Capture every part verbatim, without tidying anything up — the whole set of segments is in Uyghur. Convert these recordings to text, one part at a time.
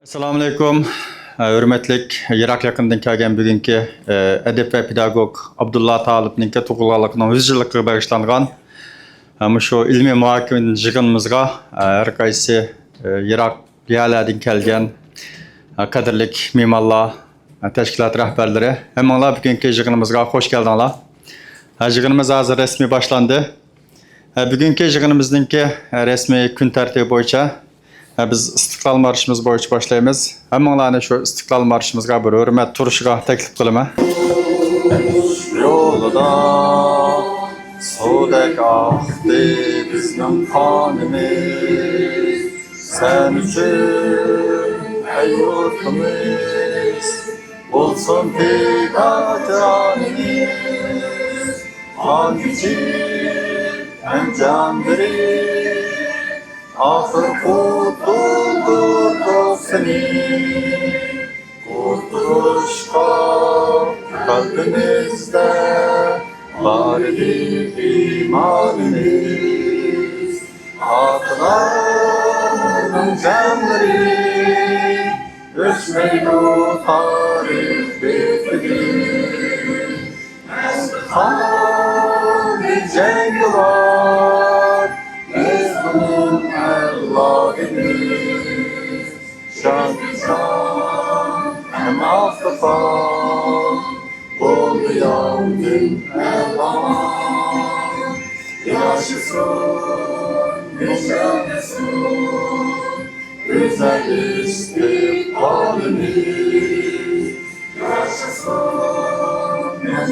ئەسسالامۇئەلەيكۇم. ھۆرمەتلىك يىراق يېقىندىن كەلگەن بۈگۈنكى ئەدىب ۋە پېداگوگ ئابدۇللا تالىپنىڭكى تۇغۇلغانلىقىنىڭ يۈز يىللىقىغا بېغىشلانغان مۇشۇ ئىلمىي مۇھاكىمە يىغىنىمىزغا ھەر قايسى يىراق يەرلەردىن كەلگەن قەدىرلىك مېھمانلار، تەشكىلات رەھبەرلىرى، ھەممىڭلار بۈگۈنكى يىغىنىمىزغا خوش كەلدىڭلار. يىغىنىمىز ھازىر رەسمىي باشلاندى. ھە، بۈگۈنكى يىغىنىمىزنىڭكى، ھە، رەسمىي كۈن تەرتىپى بويىچە، ھە، بىز ئىستىقلال مارشىمىز بويىچە باشلايمىز. ھەممىڭلارنى شۇ ئىستىقلال مارشىمىزغا بىر ھۆرمەت تۇرۇشىغا تەكلىپ قىلىمەن. يولىدا سۇدەك ئاقتى بىزنىڭ قانىمىز، سەن ئۈچۈن ئەي يۇرتىمىز، بولسۇن پىدا جانىمىز. قان ئىچىپ ھەم جان بېرىپ، ئاخىر قۇتۇلدۇردۇق سېنى. قۇتۇلۇشقا قەلبىمىزدە بار ئىدى ئىمانىمىز. ئاتىلارنىڭ جانلىرى ئۆچمەيدۇ تارىخ بېتىدىن. ئەمدى قالدى جەڭگىۋار، مەزلۇم ئەۋلادىمىز. شان-شان ھەم ئاقساقال بولدى ياۋدىن ئەلان. ياشىسۇن، ياشىسۇن گۈزەل ئىستىقبالىمىز. ياشىسۇن،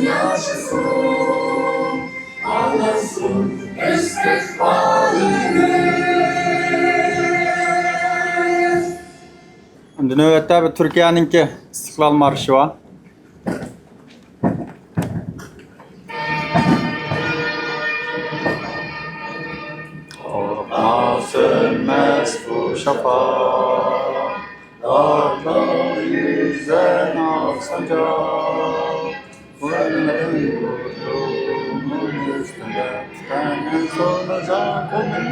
ياشىسۇن، پارلىسۇن ئىستىقبالىمىز. ئەمدى نۆۋەتتە بىر تۈركىيەنىڭكى ئىستىقلال مارشى بار. قورقما، سۆنمەس بۇ شاپاق، داغدا يۈزەن ئاق سانجاق. ئۆلمەيدۇ يۇرتۇمنىڭ ئۈستىدە تىكەنگەن سودا جاقۇمى.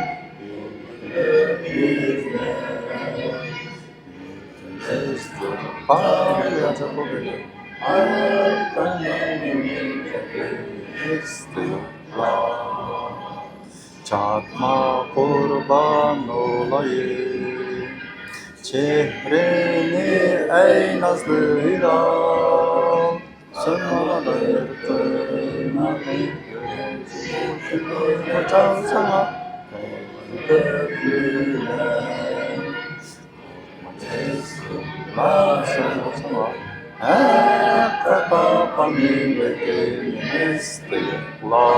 چاقما قۇربان ئولايىم چېھرىنى، ئەي نازلىق ھىلال. سۆنمىگىن يىرتىنىڭ قوچاڭ ساڭا. ھەققە تاپان مىللىتىم ئىستىقلال.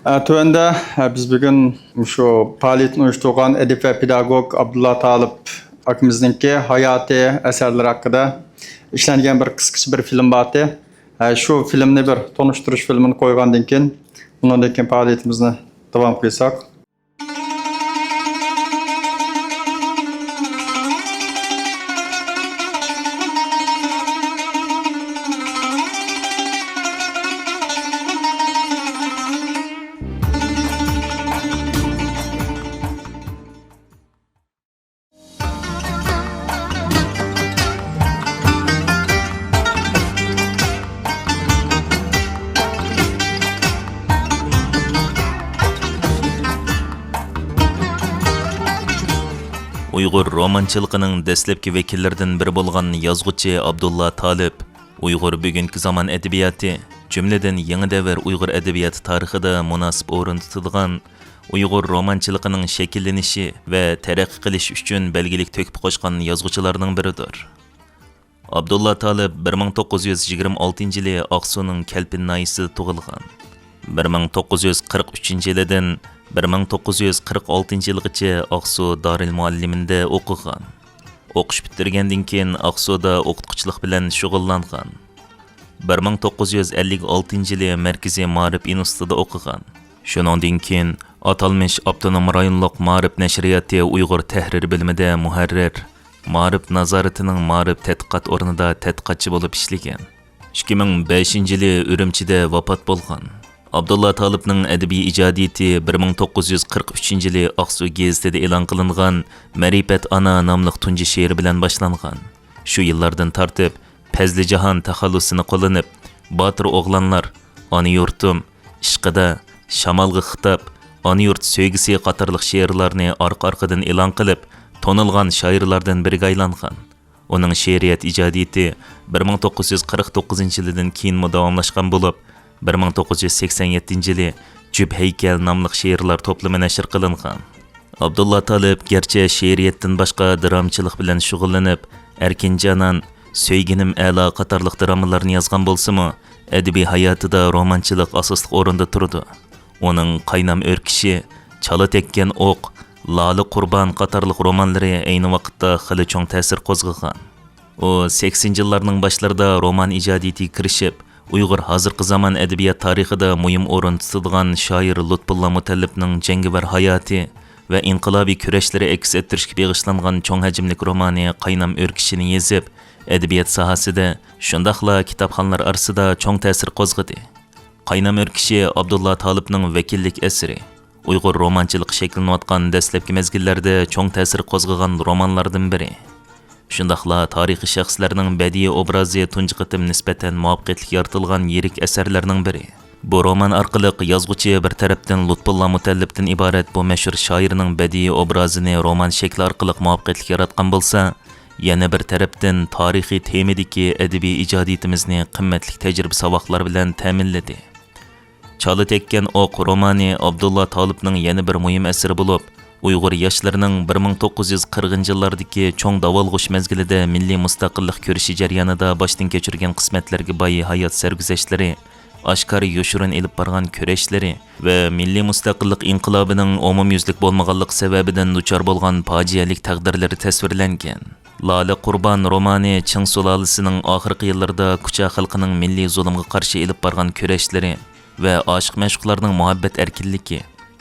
ئە، تۆۋەندە، ئە، بىز بۈگۈن مۇشۇ پائالىيەتنى ئۇيۇشتۇرغان ئەدىب ۋە پېداگوگ ئابدۇللا تالىپ ئاكىمىزنىڭكى ھاياتى، ئەسەرلىرى ھەققىدە ئىشلەنگەن بىر قىسقىچە بىر فىلىم بارتى. ئە، شۇ فىلىمنى بىر تونۇشتۇرۇش فىلىمىنى قويغاندىن كېيىن، ئۇنىڭدىن كېيىن پائالىيىتىمىزنى داۋام قىلساق. ئۇيغۇر رومانچىلىقىنىڭ دەسلەپكى ۋەكىللىرىدىن بىرى بولغان يازغۇچى ئابدۇللا تالىپ ئۇيغۇر بۈگۈنكى زامان ئەدەبىياتى، جۈملىدىن يېڭى دەۋر ئۇيغۇر ئەدەبىياتى تارىخىدا مۇناسىپ ئورۇن تۇتىدىغان، ئۇيغۇر رومانچىلىقىنىڭ شەكىللىنىشى ۋە تەرەققىي قىلىشى ئۈچۈن بەلگىلىك تۆھپە قوشقان يازغۇچىلارنىڭ بىرىدۇر. ئابدۇللا تالىپ بىر مىڭ توققۇز يۈز يىگىرمە ئالتىنچى يىلى ئاقسۇنىڭ كەلپىن ناھىيەسىدە تۇغۇلغان. بىر مىڭ توققۇز يۈز قىرىق ئۈچىنچى يىلىدىن بىر مىڭ توققۇز يۈز قىرىق ئالتىنچى يىلغىچە ئاقسۇ دارىل مۇئەللىمىنىدە ئوقۇغان. ئوقۇش پۈتتۈرگەندىن كېيىن ئاقسۇدا ئوقۇتقۇچىلىق بىلەن شۇغۇللانغان. بىر مىڭ توققۇز يۈز ئەللىك ئالتىنچى يىلى مەركىزىي مائارىپ ئىنستىتۇتىدا ئوقۇغان. شۇنىڭدىن كېيىن ئاتالمىش ئاپتونوم رايونلۇق مائارىپ نەشرىياتى ئۇيغۇر تەھرىر بۆلۈمىدە مۇھەررىر، مائارىپ نازارىتىنىڭ مائارىپ تەتقىقات ئورنىدا تەتقىقاتچى بولۇپ ئىشلىگەن. ئىككى مىڭ بەشىنچى يىلى ئۈرۈمچىدە ۋاپات بولغان. ئابدۇللا تالىپنىڭ ئەدەبىي ئىجادىيىتى بىر مىڭ توققۇز يۈز قىرىق ئۈچىنچى يىلى ئاقسۇ گېزىتىدە ئېلان قىلىنغان مەرىپەت ئانا ناملىق تۇنجى شېئىرى بىلەن باشلانغان. شۇ يىللاردىن تارتىپ پەزلىجاھان تەخەللۇسىنى قوللىنىپ، باتۇر ئوغلانلار، ئانا يۇرتۇم، ئىشقىدا، شامالغا خىتاب، ئانا يۇرت سۆيگۈسى قاتارلىق شېئىرلارنى ئارقا-ئارقىدىن ئېلان قىلىپ، تونۇلغان شائىرلاردىن بىرىگە ئايلانغان. ئۇنىڭ شېئىرىيەت ئىجادىيىتى بىر مىڭ توققۇز يۈز قىرىق توققۇزىنچى يىلىدىن كېيىنمۇ داۋاملاشقان بولۇپ، بىر مىڭ توققۇز يۈز سەكسەن يەتتىنچى يىلى جۈپ ھەيكەل ناملىق شېئىرلار توپلىمى نەشر قىلىنغان. ئابدۇللا تالىپ گەرچە شېئىرىيەتتىن باشقا دىرامىچىلىق بىلەن شۇغۇللىنىپ، ئەركىن جانان، سۆيگىنىم ئەلا قاتارلىق درامىلارنى يازغان بولسىمۇ، ئەدەبىي ھاياتىدا رومانچىلىق ئاساسلىق ئورۇندا تۇرىدۇ. ئۇنىڭ قاينام ئۆركىشى، چالا تەگكەن ئوق، لالە قۇربان قاتارلىق رومانلىرى ئەينى ۋاقىتتا خېلى چوڭ تەسىر قوزغىغان. ئۇ سەكسىنچى يىللارنىڭ باشلىرىدا رومان ئىجادىيىتىگە كىرىشىپ، ئۇيغۇر ھازىرقى زامان ئەدەبىيات تارىخىدا مۇھىم ئورۇن تۇتىدىغان شائىر لۇتپۇللا مۇتەللىپنىڭ جەڭگىۋار ھاياتى ۋە ئىنقىلابىي كۈرەشلىرى ئەكس ئەتتۈرۈشكە بېغىشلانغان چوڭ ھەجىملىك رومانى قاينام ئۆركىشىنى يېزىپ، ئەدەبىيات ساھەسىدە، شۇنداقلا كىتابخانلار ئارىسىدا چوڭ تەسىر قوزغىدى. قاينام ئۆركىشى ئابدۇللا تالىپنىڭ ۋەكىللىك ئەسىرى. ئۇيغۇر رومانچىلىقى شەكىللىنىۋاتقان دەسلەپكى مەزگىللەردە چوڭ تەسىر قوزغىغان رومانلاردىن بىرى. شۇنداقلا تارىخىي شەخسلەرنىڭ بەدىئىي ئوبرازى تۇنجى قېتىم نىسبەتەن مۇۋەپپەقىيەتلىك يارىتىلغان يىرىك ئەسەرلەرنىڭ بىرى. بۇ رومان ئارقىلىق يازغۇچى بىر تەرەپتىن لۇتپۇللا مۇتەللىپتىن ئىبارەت بۇ مەشھۇر شائىرنىڭ بەدىئىي ئوبرازىنى رومان شەكلى ئارقىلىق مۇۋەپپەقىيەتلىك ياراتقان بولسا، يەنە بىر تەرەپتىن تارىخىي تېمىدىكى ئەدەبىي ئىجادىيىتىمىزنى قىممەتلىك تەجرىبە ساۋاقلار بىلەن تەمىنلىدى. چالا تەگكەن ئوق رومانى ئابدۇللا تالىپنىڭ يەنە بىر مۇھىم ئەسىرى بولۇپ، ئۇيغۇر ياشلىرىنىڭ بىر مىڭ توققۇز يۈز قىرىقىنچى يىللاردىكى چوڭ داۋالغۇش مەزگىلىدە مىللىي مۇستەقىللىق كۈرىشى جەريانىدا باشتىن كەچۈرگەن قىسمەتلەرگە باي ھايات سەرگۈزەشتلىرى، ئاشكارا يوشۇرۇن ئېلىپ بارغان كۈرەشلىرى ۋە مىللىي مۇستەقىللىق ئىنقىلابىنىڭ ئومۇميۈزلۈك بولمىغانلىقى سەۋەبىدىن دۇچار بولغان پاجىئەلىك تەقدىرلىرى تەسۋىرلەنگەن. لالە قۇربان رومانى چىڭ سۇلالىسىنىڭ ئاخىرقى يىللىرىدا كۇچا خەلقىنىڭ مىللىي زۇلۇمغا قارشى ئېلىپ بارغان كۈرەشلىرى ۋە ئاشىق-مەشۇقلارنىڭ مۇھەببەت ئەركىنلىكى،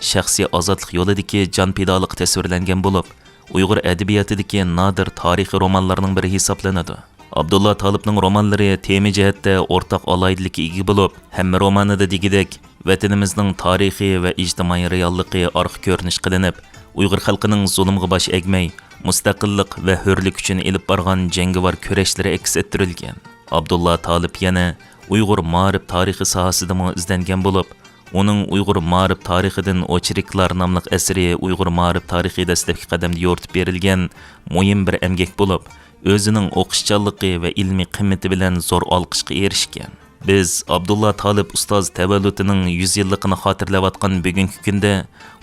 شەخسىي ئازادلىق يولىدىكى جان پىدالىقى تەسۋىرلەنگەن بولۇپ، ئۇيغۇر ئەدەبىياتىدىكى نادىر تارىخىي رومانلارنىڭ بىرى ھېسابلىنىدۇ. ئابدۇللا تالىپنىڭ رومانلىرى تېما جەھەتتە ئورتاق ئالاھىدىلىككە ئىگە بولۇپ، ھەممە رومانىدا دېگۈدەك ۋەتىنىمىزنىڭ تارىخى ۋە ئىجتىمائىي رېئاللىقى ئارقا كۆرۈنۈش قىلىنىپ، ئۇيغۇر خەلقىنىڭ زۇلۇمغا باش ئەگمەي، مۇستەقىللىق ۋە ھۆرلۈك ئۈچۈن ئېلىپ بارغان جەڭگىۋار كۈرەشلىرى ئەكس ئەتتۈرۈلگەن. ئابدۇللا تالىپ يەنە ئۇيغۇر مائارىپ تارىخى ساھەسىدىمۇ ئىزدەنگەن بولۇپ، ئۇنىڭ ئۇيغۇر مائارىپ تارىخىدىن ئوچېركلار ناملىق ئەسىرى ئۇيغۇر مائارىپ تارىخى دەسلەپكى قەدەمدە يورۇتۇپ بېرىلگەن مۇھىم بىر ئەمگەك بولۇپ، ئۆزىنىڭ ئوقۇشچانلىقى ۋە ئىلمىي قىممىتى بىلەن زور ئالقىشقا ئېرىشكەن. بىز ئابدۇللا تالىپ ئۇستاز تەۋەللۇتىنىڭ يۈز يىللىقىنى خاتىرىلەۋاتقان بۈگۈنكى كۈندە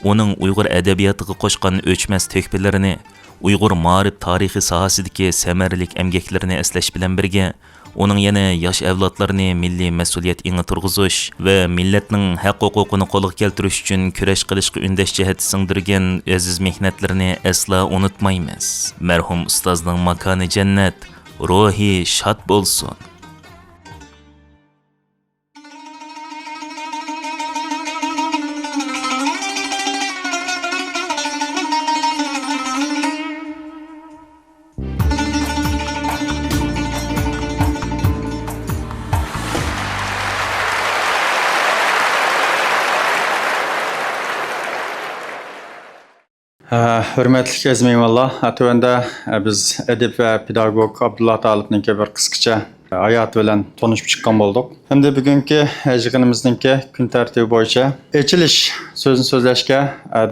ئۇنىڭ ئۇيغۇر ئەدەبىياتىغا قوشقان ئۆچمەس تۆھپىلىرىنى، ئۇيغۇر مائارىپ تارىخى ساھەسىدىكى سەمەرىلىك ئەمگەكلىرىنى ئەسلەش بىلەن بىرگە، ئۇنىڭ يەنە ياش ئەۋلادلارنى مىللىي مەسئۇلىيەت ئېڭى تۇرغۇزۇش ۋە مىللەتنىڭ ھەق-ھوقۇقىنى قولغا كەلتۈرۈش ئۈچۈن كۈرەش قىلىشقا ئۈندەش جەھەتتە سىڭدۈرگەن ئەزىز مېھنەتلىرىنى ئەسلا ئۇنتۇمايمىز. مەرھۇم ئۇستازنىڭ ماكانى جەننەت، روھى شاد بولسۇن! ھە، ھۆرمەتلىك ئەزىز مېھمانلار، تۆۋەندە، ھە، بىز ئەدىب ۋە پېداگوگ ئابدۇللا تالىپنىڭكى بىر قىسقىچە ھاياتى بىلەن تونۇشۇپ چىققان بولدۇق. ئەمدى بۈگۈنكى يىغىنىمىزنىڭكى كۈن تەرتىپى بويىچە ئېچىلىش سۆزىنى سۆزلەشكە،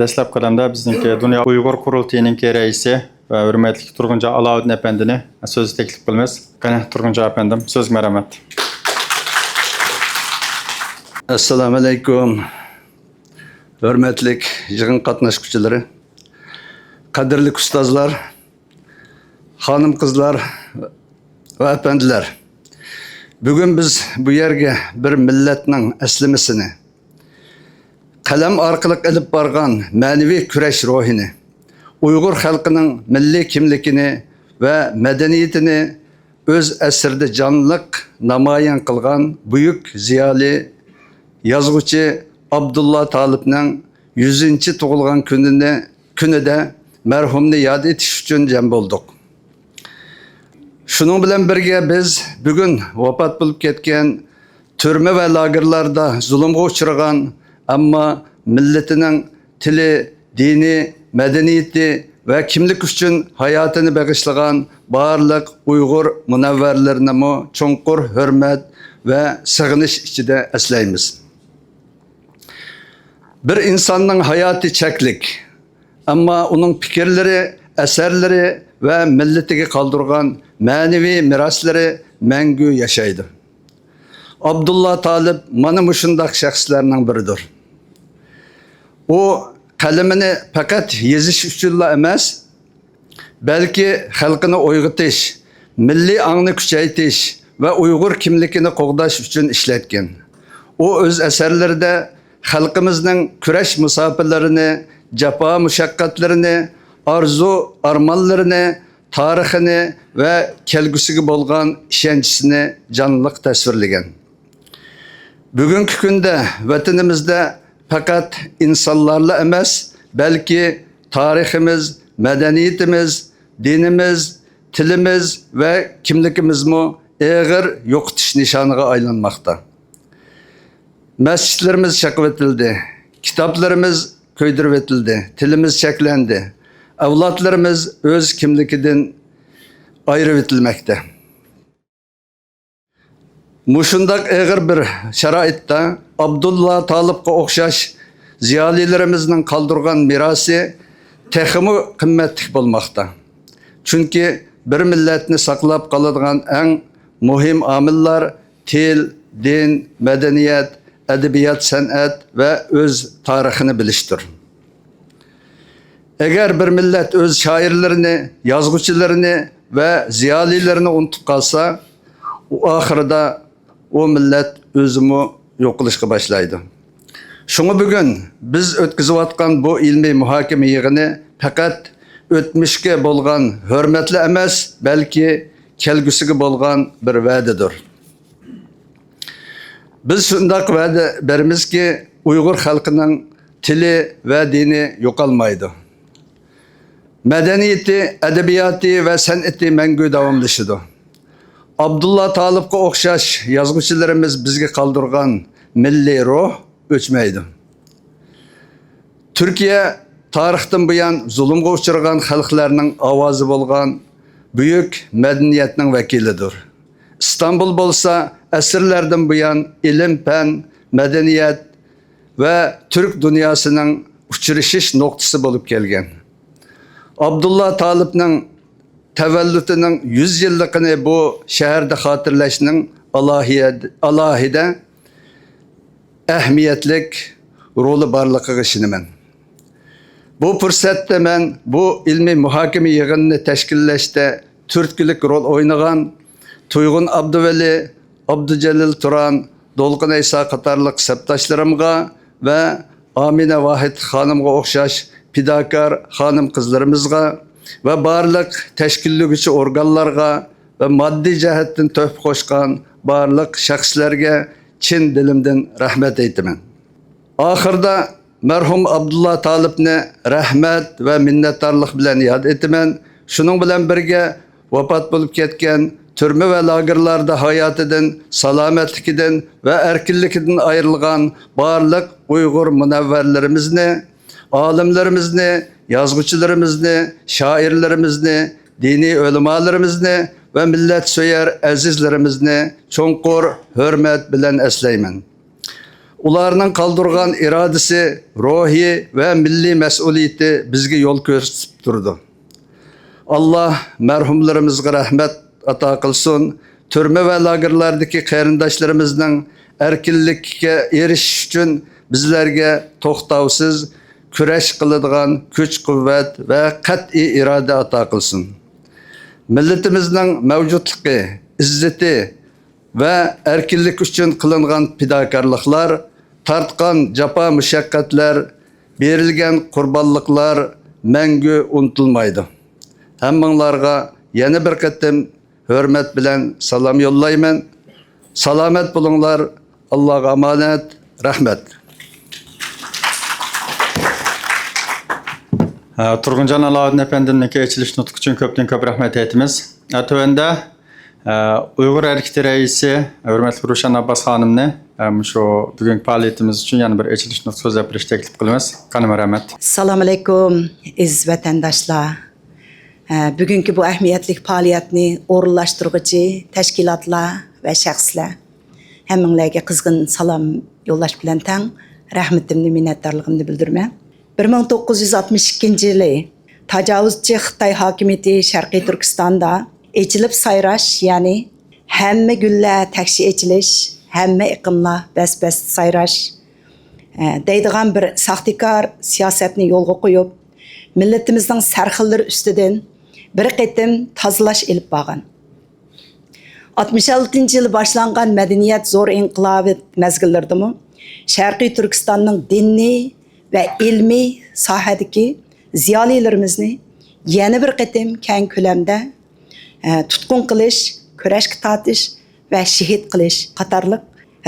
دەسلەپ قەدەمدە بىزنىڭكى دۇنيا ئۇيغۇر قۇرۇلتىيىنىڭكى رەئىسى ۋە ھۆرمەتلىك تۇرغۇنجان ئالاۋۇدىن ئەپەندىنى سۆزگە تەكلىپ قىلىمىز. قېنى، تۇرغۇنجان ئەپەندىم، سۆزگە مەرھەمەت. ئەسسالامۇئەلەيكۇم. ھۆرمەتلىك يىغىن قاتناشقۇچىلىرى، قەدىرلىك ئۇستازلار، خانىم-قىزلار ۋە ئەپەندىلەر! بۈگۈن بىز بۇ يەرگە بىر مىللەتنىڭ ئەسلىمىسىنى، قەلەم ئارقىلىق ئېلىپ بارغان مەنىۋى كۈرەش روھىنى، ئۇيغۇر خەلقىنىڭ مىللىي كىملىكىنى ۋە مەدەنىيىتىنى ئۆز ئەسىرىدە جانلىق نامايان قىلغان بۈيۈك زىيالىي يازغۇچى ئابدۇللا تالىپنىڭ يۈزىنچى تۇغۇلغان كۈنىنى، كۈنىدە مەرھۇمنى ياد ئېتىش ئۈچۈن جەم بولدۇق. شۇنىڭ بىلەن بىرگە، بىز بۈگۈن ۋاپات بولۇپ كەتكەن تۈرمە ۋە لاگېرلاردا زۇلۇمغا ئۇچرىغان، ئەمما مىللىتىنىڭ تىلى، دىنى، مەدەنىيىتى ۋە كىملىكى ئۈچۈن ھاياتىنى بېغىشلىغان بارلىق ئۇيغۇر مۇنەۋۋەرلىرىنىمۇ چوڭقۇر ھۆرمەت ۋە سېغىنىش ئىچىدە ئەسلەيمىز. بىر ئىنساننىڭ ھاياتى چەكلىك، ئەمما ئۇنىڭ پىكىرلىرى، ئەسەرلىرى ۋە مىللىتىگە قالدۇرغان مەنىۋى مىراسلىرى مەڭگۈ ياشايدۇ. ئابدۇللا تالىپ مانا مۇشۇنداق شەخسلەرنىڭ بىرىدۇر. ئۇ قەلىمىنى پەقەت يېزىش ئۈچۈنلا ئەمەس، بەلكى خەلقىنى ئويغىتىش، مىللىي ئاڭنى كۈچەيتىش ۋە ئۇيغۇر كىملىكىنى قوغداش ئۈچۈن ئىشلەتكەن. ئۇ ئۆز ئەسەرلىرىدە خەلقىمىزنىڭ كۈرەش مۇساپىلىرىنى، جاپا مۇشەققەتلىرىنى، ئارزۇ ئارمانلىرىنى، تارىخىنى ۋە كەلگۈسىگە بولغان ئىشەنچىسىنى جانلىق تەسۋىرلىگەن. بۈگۈنكى كۈندە ۋەتىنىمىزدە پەقەت ئىنسانلارلا ئەمەس، بەلكى تارىخىمىز، مەدەنىيىتىمىز، دىنىمىز، تىلىمىز ۋە كىملىكىمىزمۇ ئېغىر يوقىتىش نىشانىغا ئايلانماقتا. مەسچىتلىرىمىز چېقىۋېتىلدى، كىتابلىرىمىز كۆيدۈرۈۋېتىلدى، تىلىمىز چەكلەندى، ئەۋلادلىرىمىز ئۆز كىملىكىدىن ئايرىۋېتىلمەكتە. مۇشۇنداق ئېغىر بىر شارائىتتا ئابدۇللا تالىپقا ئوخشاش زىيالىيلىرىمىزنىڭ قالدۇرغان مىراسى تېخىمۇ قىممەتلىك بولماقتا. چۈنكى بىر مىللەتنى ساقلاپ قالىدىغان ئەڭ مۇھىم ئامىللار تىل، دىن، مەدەنىيەت، ئەدەبىيات، سەنئەت ۋە ئۆز تارىخىنى بىلىشتۇر. ئەگەر بىر مىللەت ئۆز شائىرلىرىنى، يازغۇچىلىرىنى ۋە زىيالىيلىرىنى ئۇنتۇپ قالسا، ئۇ ئاخىرىدا ئۇ مىللەت ئۆزىمۇ يوقىلىشقا باشلايدۇ. شۇڭا بۈگۈن بىز ئۆتكۈزۈۋاتقان بۇ ئىلمىي مۇھاكىمە يىغىنى پەقەت ئۆتمۈشكە بولغان ھۆرمەتلا ئەمەس، بەلكى كەلگۈسىگە بولغان بىر ۋەدىدۇر. بىز شۇنداق ۋەدە بېرىمىزكى، ئۇيغۇر خەلقىنىڭ تىلى ۋە دىنى يوقالمايدۇ. مەدەنىيىتى، ئەدەبىياتى ۋە سەنئىتى مەڭگۈ داۋاملىشىدۇ. ئابدۇللا تالىپقا ئوخشاش يازغۇچىلىرىمىز بىزگە قالدۇرغان مىللىي روھ ئۆچمەيدۇ. تۈركىيە تارىختىن بۇيان زۇلۇمغا ئۇچرىغان خەلقلەرنىڭ ئاۋازى بولغان بۈيۈك مەدەنىيەتنىڭ ۋەكىلىدۇر. ئىستانبۇل بولسا ئەسىرلەردىن بۇيان ئىلىم-پەن، مەدەنىيەت ۋە تۈرك دۇنياسىنىڭ ئۇچرىشىش نۇقتىسى بولۇپ كەلگەن. ئابدۇللا تالىپنىڭ تەۋەللۇتىنىڭ يۈز يىللىقىنى بۇ شەھەردە خاتىرىلەشنىڭ ئالاھىيە-، ئالاھىدە ئەھمىيەتلىك رولى بارلىقىغا ئىشىنىمەن. بۇ پۇرسەتتە مەن بۇ ئىلمىي مۇھاكىمە يىغىنىنى تەشكىللەشتە تۈرتكىلىك رول ئوينىغان تۇيغۇن ئابدۇۋەلى، ئابدۇجېلىل تۇران، دولقۇن ئەيسا قاتارلىق سەپداشلىرىمغا ۋە ئامىنە ۋاھىت خانىمغا ئوخشاش پىداكار خانىم-قىزلىرىمىزغا ۋە بارلىق تەشكىللىگۈچى ئورگانلارغا ۋە ماددىي جەھەتتىن تۆھپە قوشقان بارلىق شەخسلەرگە چىن دىلىمدىن رەھمەت ئېيتىمەن. ئاخىرىدا مەرھۇم ئابدۇللا تالىپنى رەھمەت ۋە مىننەتدارلىق بىلەن ياد ئېتىمەن. شۇنىڭ بىلەن بىرگە، ۋاپات بولۇپ كەتكەن، تۈرمە ۋە لاگېرلاردا ھاياتىدىن، سالامەتلىكىدىن ۋە ئەركىنلىكىدىن ئايرىلغان بارلىق ئۇيغۇر مۇنەۋۋەرلىرىمىزنى، ئالىملىرىمىزنى، يازغۇچىلىرىمىزنى، شائىرلىرىمىزنى، دىنىي ئۆلىمالىرىمىزنى ۋە مىللەتسۆيەر ئەزىزلىرىمىزنى چوڭقۇر ھۆرمەت بىلەن ئەسلەيمەن. ئۇلارنىڭ قالدۇرغان ئىرادىسى، روھى ۋە مىللىي مەسئۇلىيىتى بىزگە يول كۆرسىتىپ تۇرىدۇ. ئاللا مەرھۇملىرىمىزغا رەھمەت ئاتا قىلسۇن. تۈرمە ۋە لاگېرلاردىكى قېرىنداشلىرىمىزنىڭ ئەركىنلىككە ئېرىشىش ئۈچۈن بىزلەرگە توختاۋسىز كۈرەش قىلىدىغان كۈچ-قۇۋۋەت ۋە قەتئىي ئىرادە ئاتا قىلسۇن. مىللىتىمىزنىڭ مەۋجۇتلۇقى، ئىززىتى ۋە ئەركىنلىك ئۈچۈن قىلىنغان پىداكارلىقلار، تارتقان جاپا-مۇشەققەتلەر، بېرىلگەن قۇربانلىقلار مەڭگۈ ئۇنتۇلمايدۇ. ھەممىڭلارغا يەنە بىر قېتىم ھۆرمەت بىلەن سالام يوللايمەن. سالامەت بولۇڭلار. ئاللاغا ئامانەت. رەھمەت. ھە، تۇرغۇنجان ئالاۋۇدۇن ئەپەندىمنىڭكى ئېچىلىش نۇتقى ئۈچۈن كۆپتىن كۆپ رەھمەت ئېيتىمىز. ھە، تۆۋەندە ئە، ئۇيغۇر ھەرىكىتى رەئىسى ھۆرمەتلىك روشەن ئابباس خانىمنى، ئە، مۇشۇ بۈگۈنكى پائالىيىتىمىز ئۈچۈن يەنە بىر ئېچىلىش نۇتقى سۆزلەپ بېرىشنى تەكلىپ قىلىمىز. كانىمە رەھمەت. ئەسسالامۇئەلەيكۇم، ئەزىز ۋەتەنداشلار. ئە، بۈگۈنكى بۇ ئەھمىيەتلىك پائالىيەتنى ئورۇنلاشتۇرغۇچى تەشكىلاتلار ۋە شەخسلەر، ھەممىڭلارگە قىزغىن سالام يوللاش بىلەن تەڭ رەھمىتىمنى، مىننەتدارلىقىمنى بىلدۈرىمەن. بىر مىڭ توققۇز يۈز ئاتمىش ئىككىنچى يىلى تاجاۋۇزچى خىتاي ھاكىمىيىتى شەرقىي تۈركىستاندا ئېچىلىپ سايراش، يەنى ھەممە گۈللەر تەكشى ئېچىلىش، ھەممە ئېقىملار بەس-بەستە سايراش، ئە، دەيدىغان بىر ساختىكار سىياسەتنى يولغا قويۇپ، مىللىتىمىزنىڭ سەرخىللىرى ئۈستىدىن بىر قېتىم تازىلاش ئېلىپ بارغان. ئاتمىش ئالتىنچى يىلى باشلانغان مەدەنىيەت زور ئىنقىلابى مەزگىللىرىدىمۇ شەرقىي تۈركىستاننىڭ دىنىي ۋە ئىلمىي ساھەدىكى زىيالىيلىرىمىزنى يەنە بىر قېتىم كەڭ كۆلەمدە، ئە، تۇتقۇن قىلىش، كۈرەشكە تارتىش ۋە شېھىت قىلىش قاتارلىق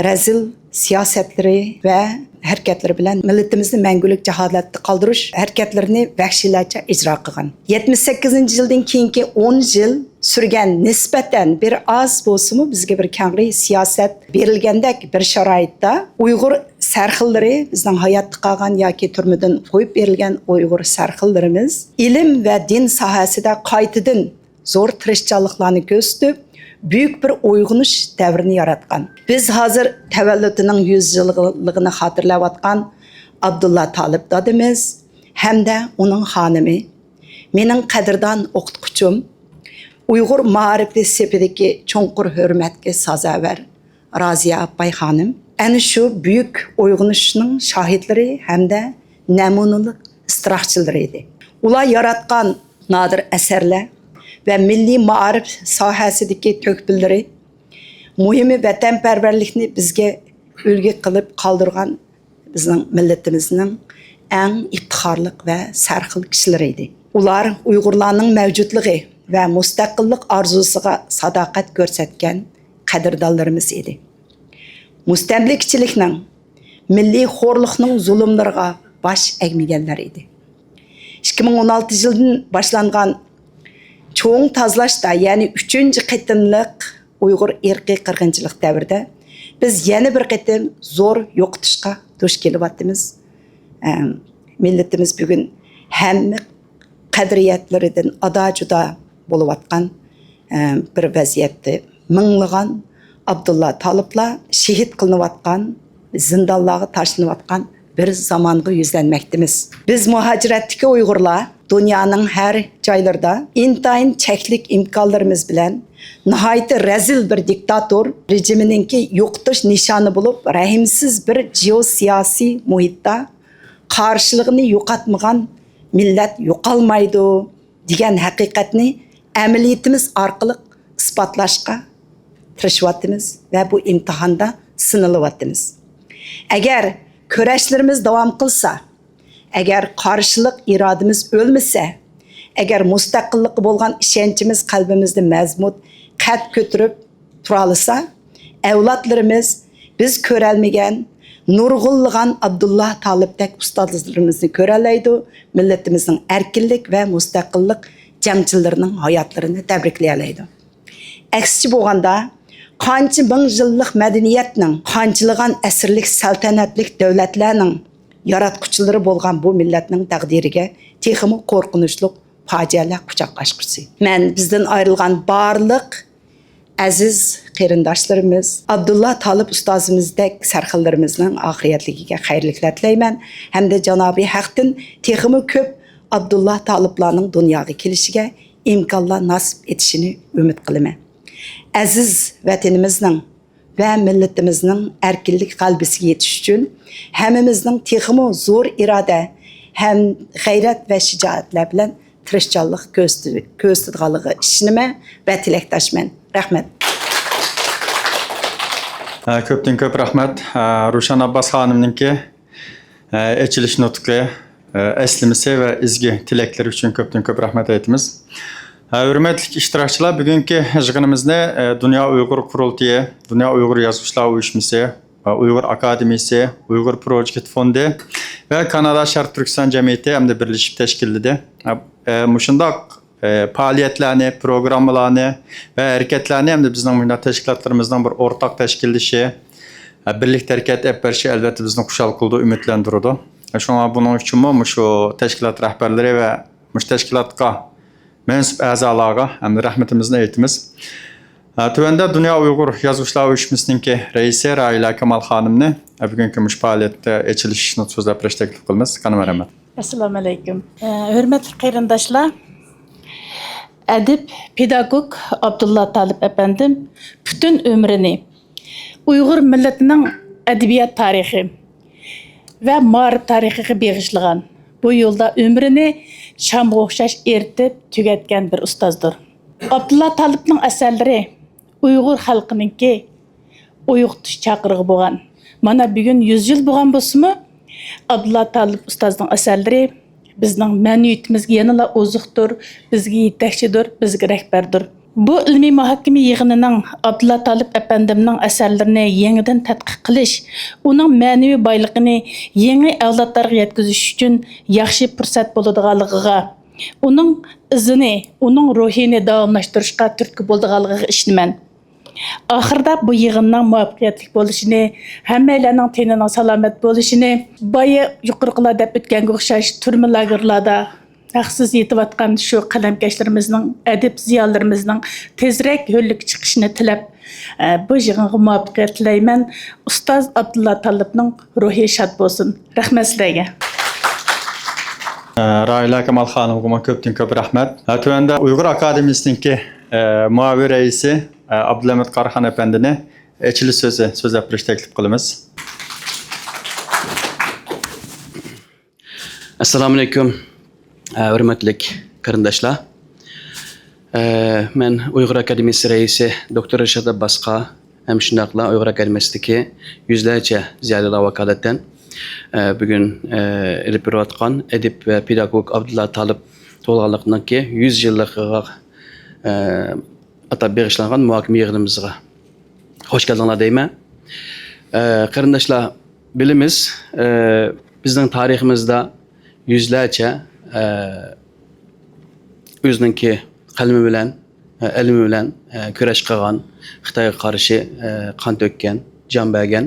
رەزىل سىياسەتلىرى ۋە ھەرىكەتلىرى بىلەن مىللىتىمىزنى مەڭگۈلۈك جاھالەتتە قالدۇرۇش ھەرىكەتلىرىنى ۋەھشىيلەرچە ئىجرا قىلغان. يەتمىش سەككىزىنچى يىلدىن كېيىنكى ئون يىل سۈرگەن نىسبەتەن بىر ئاز بولسىمۇ بىزگە بىر كەڭرى سىياسەت بېرىلگەندەك بىر شارائىتتا ئۇيغۇر سەرخىللىرى، بىزنىڭ ھاياتتا قالغان ياكى تۈرمىدىن قويۇپ بېرىلگەن ئۇيغۇر سەرخىللىرىمىز ئىلىم ۋە دىن ساھەسىدە قايتىدىن زور تىرىشچانلىقلارنى كۆرسىتىپ، بۈيۈك بىر ئويغىنىش دەۋرىنى ياراتقان. بىز ھازىر تەۋەللۇتىنىڭ يۈز يىللىقىنى خاتىرىلەۋاتقان ئابدۇللا تالىپ دادىمىز ھەمدە ئۇنىڭ خانىمى، مېنىڭ قەدىردان ئوقۇتقۇچۇم، ئۇيغۇر مائارىپى سېپىدىكى چوڭقۇر ھۆرمەتكە سازاۋەر رازىيە ئاپپاي خانىم ئەنە شۇ بۈيۈك ئويغىنىشنىڭ شاھىتلىرى ھەمدە نەمۇنىلىك ئىستىراقچىلىرى ئىدى. ئۇلار ياراتقان نادىر ئەسەرلەر ۋە مىللىي مائارىپ ساھەسىدىكى تۆھپىلىرى مۇھىمى ۋەتەنپەرۋەرلىكنى بىزگە ئۈلگە قىلىپ قالدۇرغان بىزنىڭ مىللىتىمىزنىڭ ئەڭ ئىپتىخارلىق ۋە سەرخىل كىشىلىرى ئىدى. ئۇلار ئۇيغۇرلارنىڭ مەۋجۇتلۇقى ۋە مۇستەقىللىق ئارزۇسىغا ساداقەت كۆرسەتكەن قەدىردانلىرىمىز ئىدى. مۇستەملىكىچىلىكنىڭ مىللىي خورلۇقنىڭ زۇلۇملىرىغا باش ئەگمىگەنلەر ئىدى. ئىككى مىڭ ئون ئالتىنچى يىلدىن باشلانغان چوڭ تازىلاشتا، يەنى ئۈچىنچى قېتىملىق ئۇيغۇر ئىرقىي قىرغىنچىلىق دەۋرىدە بىز يەنە بىر قېتىم زور يوقىتىشقا دۇچ كېلىۋاتىمىز. ئەم، مىللىتىمىز بۈگۈن ھەممە قەدرىيەتلىرىدىن ئادا-جۇدا بولۇۋاتقان، ئەم، بىر ۋەزىيەتتە مىڭلىغان ئابدۇللا تالىپلار شېھىت قىلىنىۋاتقان، زىندانلارغا تاشلىنىۋاتقان بىر زامانغا يۈزلەنمەكتىمىز. بىز مۇھاجىرەتتىكى ئۇيغۇرلار دۇنيانىڭ ھەر جايلىرىدا ئىنتايىن چەكلىك ئىمكانلىرىمىز بىلەن ناھايىتى رەزىل بىر دىكتاتور رېجىمىنىڭكى يوقىتىش نىشانى بولۇپ، رەھىمسىز بىر جېئوسىياسىي مۇھىتتا قارشىلىقىنى يوقاتمىغان مىللەت يوقالمايدۇ دېگەن ھەقىقەتنى ئەمەلىيىتىمىز ئارقىلىق ئىسپاتلاشقا تىرىشىۋاتىمىز ۋە بۇ ئىمتىھاندا سىنىلىۋاتىمىز. ئەگەر كۈرەشلىرىمىز داۋام قىلسا، ئەگەر قارشىلىق ئىرادىمىز ئۆلمىسە، ئەگەر مۇستەقىللىققا بولغان ئىشەنچىمىز قەلبىمىزدە مەزمۇت قەد كۆتۈرۈپ تۇرالىسا، ئەۋلادلىرىمىز بىز كۆرەلمىگەن نۇرغۇنلىغان ئابدۇللا تالىپتەك ئۇستازلىرىمىزنى كۆرەلەيدۇ، مىللىتىمىزنىڭ ئەركىنلىك ۋە مۇستەقىللىق جەڭچىلىرىنىڭ ھاياتلىرىنى تەبرىكلىيەلەيدۇ. ئەكسىچە بولغاندا، قانچە مىڭ يىللىق مەدەنىيەتنىڭ، قانچىلىغان ئەسىرلىك سەلتەنەتلىك دۆلەتلەرنىڭ ياراتقۇچىلىرى بولغان بۇ مىللەتنىڭ تەقدىرىگە تېخىمۇ قورقۇنچلۇق پاجىئەلەر قۇچاقلاشقۇسى. مەن بىزدىن ئايرىلغان بارلىق ئەزىز قېرىنداشلىرىمىز، ئابدۇللا تالىپ ئۇستازىمىزدەك سەرخىللىرىمىزنىڭ ئاخىرەتلىكىگە خەيرلىكلەر تىلەيمەن ھەمدە جانابى ھەقتىن تېخىمۇ كۆپ ئابدۇللا تالىپلارنىڭ دۇنياغا كېلىشىگە ئىمكانلار ناسىپ ئېتىشىنى ئۈمىد قىلىمەن. ئەزىز ۋەتىنىمىزنىڭ ۋە مىللىتىمىزنىڭ ئەركىنلىك غەلىبىسىگە يېتىش ئۈچۈن ھەممىمىزنىڭ تېخىمۇ زور ئىرادە ھەم غەيرەت ۋە شىجائەتلەر بىلەن تىرىشچانلىق كۆرسىتى-، كۆرسىتىدىغانلىقىغا ئىشىنىمەن ۋە تىلەكداشمەن. رەھمەت. ھە، كۆپتىن كۆپ رەھمەت. ھە، روشەن ئابباس خانىمنىڭكى، ھە، ئېچىلىش نۇتقى، ھە، ئەسلىمىسى ۋە ئىزگى تىلەكلىرى ئۈچۈن كۆپتىن كۆپ رەھمەت ئېيتىمىز. ھە، ھۆرمەتلىك ئىشتىراكچىلار، بۈگۈنكى يىغىنىمىزنى، ھە، دۇنيا ئۇيغۇر قۇرۇلتىيى، دۇنيا ئۇيغۇر يازغۇچىلار ئۇيۇشمىسى، ئۇيغۇر ئاكادېمىيىسى، ئۇيغۇر پروجېكت فوندى ۋە كانادا شەرقىي تۈركىستان جەمئىيىتى ھەمدە بىرلىشىپ تەشكىللىدى. ئە، مۇشۇنداق ئە، پائالىيەتلەرنى، پروگراممىلارنى ۋە ھەرىكەتلەرنى ھەمدە بىزنىڭ مۇشۇنداق تەشكىلاتلىرىمىزنىڭ بىر ئورتاق تەشكىللىشى، ئە، بىرلىكتە ھەرىكەت ئېلىپ بېرىشى ئەلۋەتتە بىزنى خۇشال قىلىدۇ، ئۈمىدلەندۈرىدۇ. شۇڭا بۇنىڭ ئۈچۈنمۇ مۇشۇ تەشكىلات رەھبەرلىرى ۋە مۇشۇ تەشكىلاتقا مەنسۇپ ئەزالارغا ھەمدە رەھمىتىمىزنى ئېيتىمىز. ھە، تۆۋەندە دۇنيا ئۇيغۇر يازغۇچىلار ئۇيۇشمىسىنىڭكى رەئىسى راھىلە كامال خانىمنى، ھە، بۈگۈنكى مۇشۇ پائالىيەتتە ئېچىلىش نۇتقى سۆزلەپ بېرىشنى تەكلىپ قىلىمىز. قانۇن رەھمەت. ئەسسالامۇ ئەلەيكۇم. ئە، ھۆرمەتلىك قېرىنداشلار، ئەدىب، پېداگوگ ئابدۇللا تالىپ ئەپەندىم پۈتۈن ئۆمرىنى ئۇيغۇر مىللىتىنىڭ ئەدەبىيات تارىخى ۋە مائارىپ تارىخىغا بېغىشلىغان، بۇ يولدا ئۆمرىنى شامغا ئوخشاش ئېرىتىپ تۈگەتكەن بىر ئۇستازدۇر. ئابدۇللا تالىپنىڭ ئەسەرلىرى ئۇيغۇر خەلقىنىڭكى ئويغىتىش چاقىرىقى بولغان. مانا بۈگۈن يۈز يىل بولغان بولسىمۇ، ئابدۇللا تالىپ ئۇستازنىڭ ئەسەرلىرى بىزنىڭ مەنىۋىيىتىمىزگە يەنىلا ئوزۇقتۇر، بىزگە يېتەكچىدۇر، بىزگە رەھبەردۇر. بۇ ئىلمىي مۇھاكىمە يىغىنىنىڭ ئابدۇللا تالىپ ئەپەندىمنىڭ ئەسەرلىرىنى يېڭىدىن تەتقىق قىلىش، ئۇنىڭ مەنىۋى بايلىقىنى يېڭى ئەۋلادلارغا يەتكۈزۈش ئۈچۈن ياخشى پۇرسەت بولىدىغانلىقىغا، ئۇنىڭ ئىزىنى، ئۇنىڭ روھىنى داۋاملاشتۇرۇشقا تۈرتكە بولىدىغانلىقىغا ئىشىنىمەن. ئاخىرىدا بۇ يىغىننىڭ مۇۋەپپەقىيەتلىك بولۇشىنى، ھەممەيلەننىڭ تېنىنىڭ سالامەت بولۇشىنى، بايا يۇقىرىقىلار دەپ ئۆتكەنگە ئوخشاش تۈرمە لاگېرلاردا ھەقسىز يېتىۋاتقان شۇ قەلەمكەشلىرىمىزنىڭ، ئەدىب زىيالىيلىرىمىزنىڭ تېزرەك ھۆرلۈككە چىقىشىنى تىلەپ، ئە، بۇ يىغىنغا مۇۋەپپەقىيەت تىلەيمەن. ئۇستاز ئابدۇللا تالىپنىڭ روھى شاد بولسۇن. رەھمەت سىلەرگە. ئە، راھىلە كامال خانىمغىمۇ كۆپتىن كۆپ رەھمەت. ئە، تۆۋەندە ئۇيغۇر ئاكادېمىيىسىنىڭكى، ئە، مۇئاۋىن رەئىسى، ئە، ئابدۇلھەمىت قاراخان ئەپەندىنى ئېچىلىش سۆزى سۆزلەپ بېرىشنى تەكلىپ قىلىمىز. ئەسسالامۇئەلەيكۇم، ھۆرمەتلىك قېرىنداشلار. مەن ئۇيغۇر ئاكادېمىيىسى رەئىسى دوكتور رىشات ئابباسقا ھەم شۇنداقلا ئۇيغۇر ئاكادېمىيىسىدىكى يۈزلەرچە زىيالىيلارغا ۋاكالىتەن، بۈگۈن ئېلىپ بېرىلىۋاتقان ئەدىب ۋە پېداگوگ ئابدۇللا تالىپ تۇغۇلغانلىقىنىڭكى يۈز يىللىقىغا ئاتاپ بېغىشلانغان مۇھاكىمە يىغىنىمىزغا خوش كەلدىڭلار دەيمەن. ئە، قېرىنداشلار، بىلىمىز، ئە، بىزنىڭ تارىخىمىزدا يۈزلەرچە، ئە، ئۆزىنىڭكى قەلىمى بىلەن، ئە، ئىلمى بىلەن، ئە، كۈرەش قىلغان، خىتايغا قارشى، ئە، قان تۆككەن، جان بەرگەن،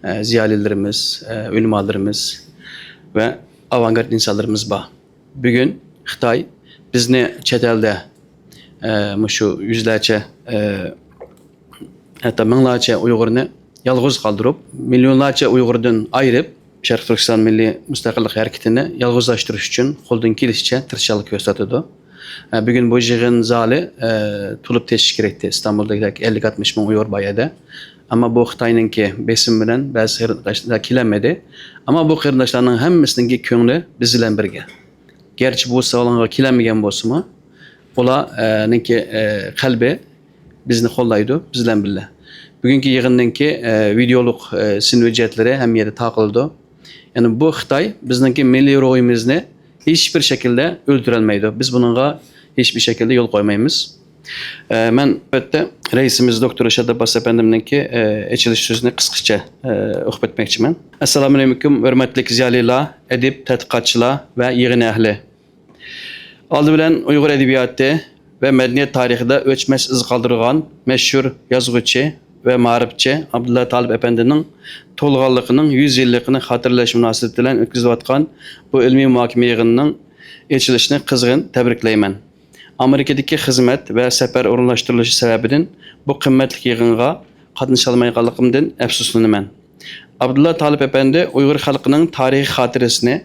ئە، زىيالىيلىرىمىز، ئە، ئۆلىمالىرىمىز ۋە ئاۋانگارت ئىنسانلىرىمىز بار. بۈگۈن خىتاي بىزنى چەت ئەلدە، ئە، مۇشۇ يۈزلەرچە، ئە، ھەتتا مىڭلارچە ئۇيغۇرنى يالغۇز قالدۇرۇپ، مىليونلارچە ئۇيغۇردىن ئايرىپ، شەرقىي تۈركىستان مىللىي مۇستەقىللىق ھەرىكىتىنى يالغۇزلاشتۇرۇش ئۈچۈن قولىدىن كېلىشىچە تىرىشچانلىق كۆرسىتىۋاتىدۇ. ئە، بۈگۈن بۇ يىغىن زالى، ئە، تولۇپ تېشىش كېرەكتى. ئىستانبۇلدىكىدەك ئەللىك ئاتمىش مىڭ ئۇيغۇر بار يەردە. ئەمما بۇ خىتاينىڭكى بېسىمى بىلەن بەزى قېرىنداشلار كېلەلمىدى. ئەمما بۇ قېرىنداشلارنىڭ ھەممىسىنىڭكى كۆڭلى بىز بىلەن بىرگە. گەرچە بۇ سالونغا كېلەلمىگەن بولسىمۇ، ئۇلار، ئە، نىڭكى، ئە، قەلبى بىزنى قوللايدۇ، بىز بىلەن بىللە. بۈگۈنكى يىغىننىڭكى، ئە، ۋىدېئولۇق، ئە، سىن ھۆججەتلىرى ھەممە يەردە تارقىلىدۇ. يەنى بۇ خىتاي بىزنىڭكى مىللىي روھىمىزنى ھېچبىر شەكىلدە ئۆلتۈرەلمەيدۇ. بىز بۇنىڭغا ھېچبىر شەكىلدە يول قويمايمىز. ئە، مەن نۆۋەتتە رەئىسىمىز دوكتور رىشات ئابباس ئەپەندىمنىڭكى، ئە، ئېچىلىش سۆزىنى قىسقىچە، ئە، ئوقۇپ ئۆتمەكچىمەن. ئەسسالامۇئەلەيكۇم، ھۆرمەتلىك زىيالىيلار، ئەدىب، تەتقىقاتچىلار ۋە يىغىن ئەھلى. ئالدى بىلەن ئۇيغۇر ئەدەبىياتى ۋە مەدەنىيەت تارىخىدا ئۆچمەس ئىز قالدۇرغان مەشھۇر يازغۇچى ۋە مائارىپچى ئابدۇللا تالىپ ئەپەندىنىڭ تۇغۇلغانلىقىنىڭ يۈز يىللىقىنى خاتىرىلەش مۇناسىۋىتى بىلەن ئۆتكۈزۈلۈۋاتقان بۇ ئىلمىي مۇھاكىمە يىغىنىنىڭ ئېچىلىشىنى قىزغىن تەبرىكلەيمەن. ئامېرىكىدىكى خىزمەت ۋە سەپەر ئورۇنلاشتۇرۇلۇشى سەۋەبىدىن بۇ قىممەتلىك يىغىنغا قاتنىشالمايدىغانلىقىمدىن ئەپسۇسلىنىمەن. ئابدۇللا تالىپ ئەپەندى ئۇيغۇر خەلقىنىڭ تارىخىي خاتىرىسىنى،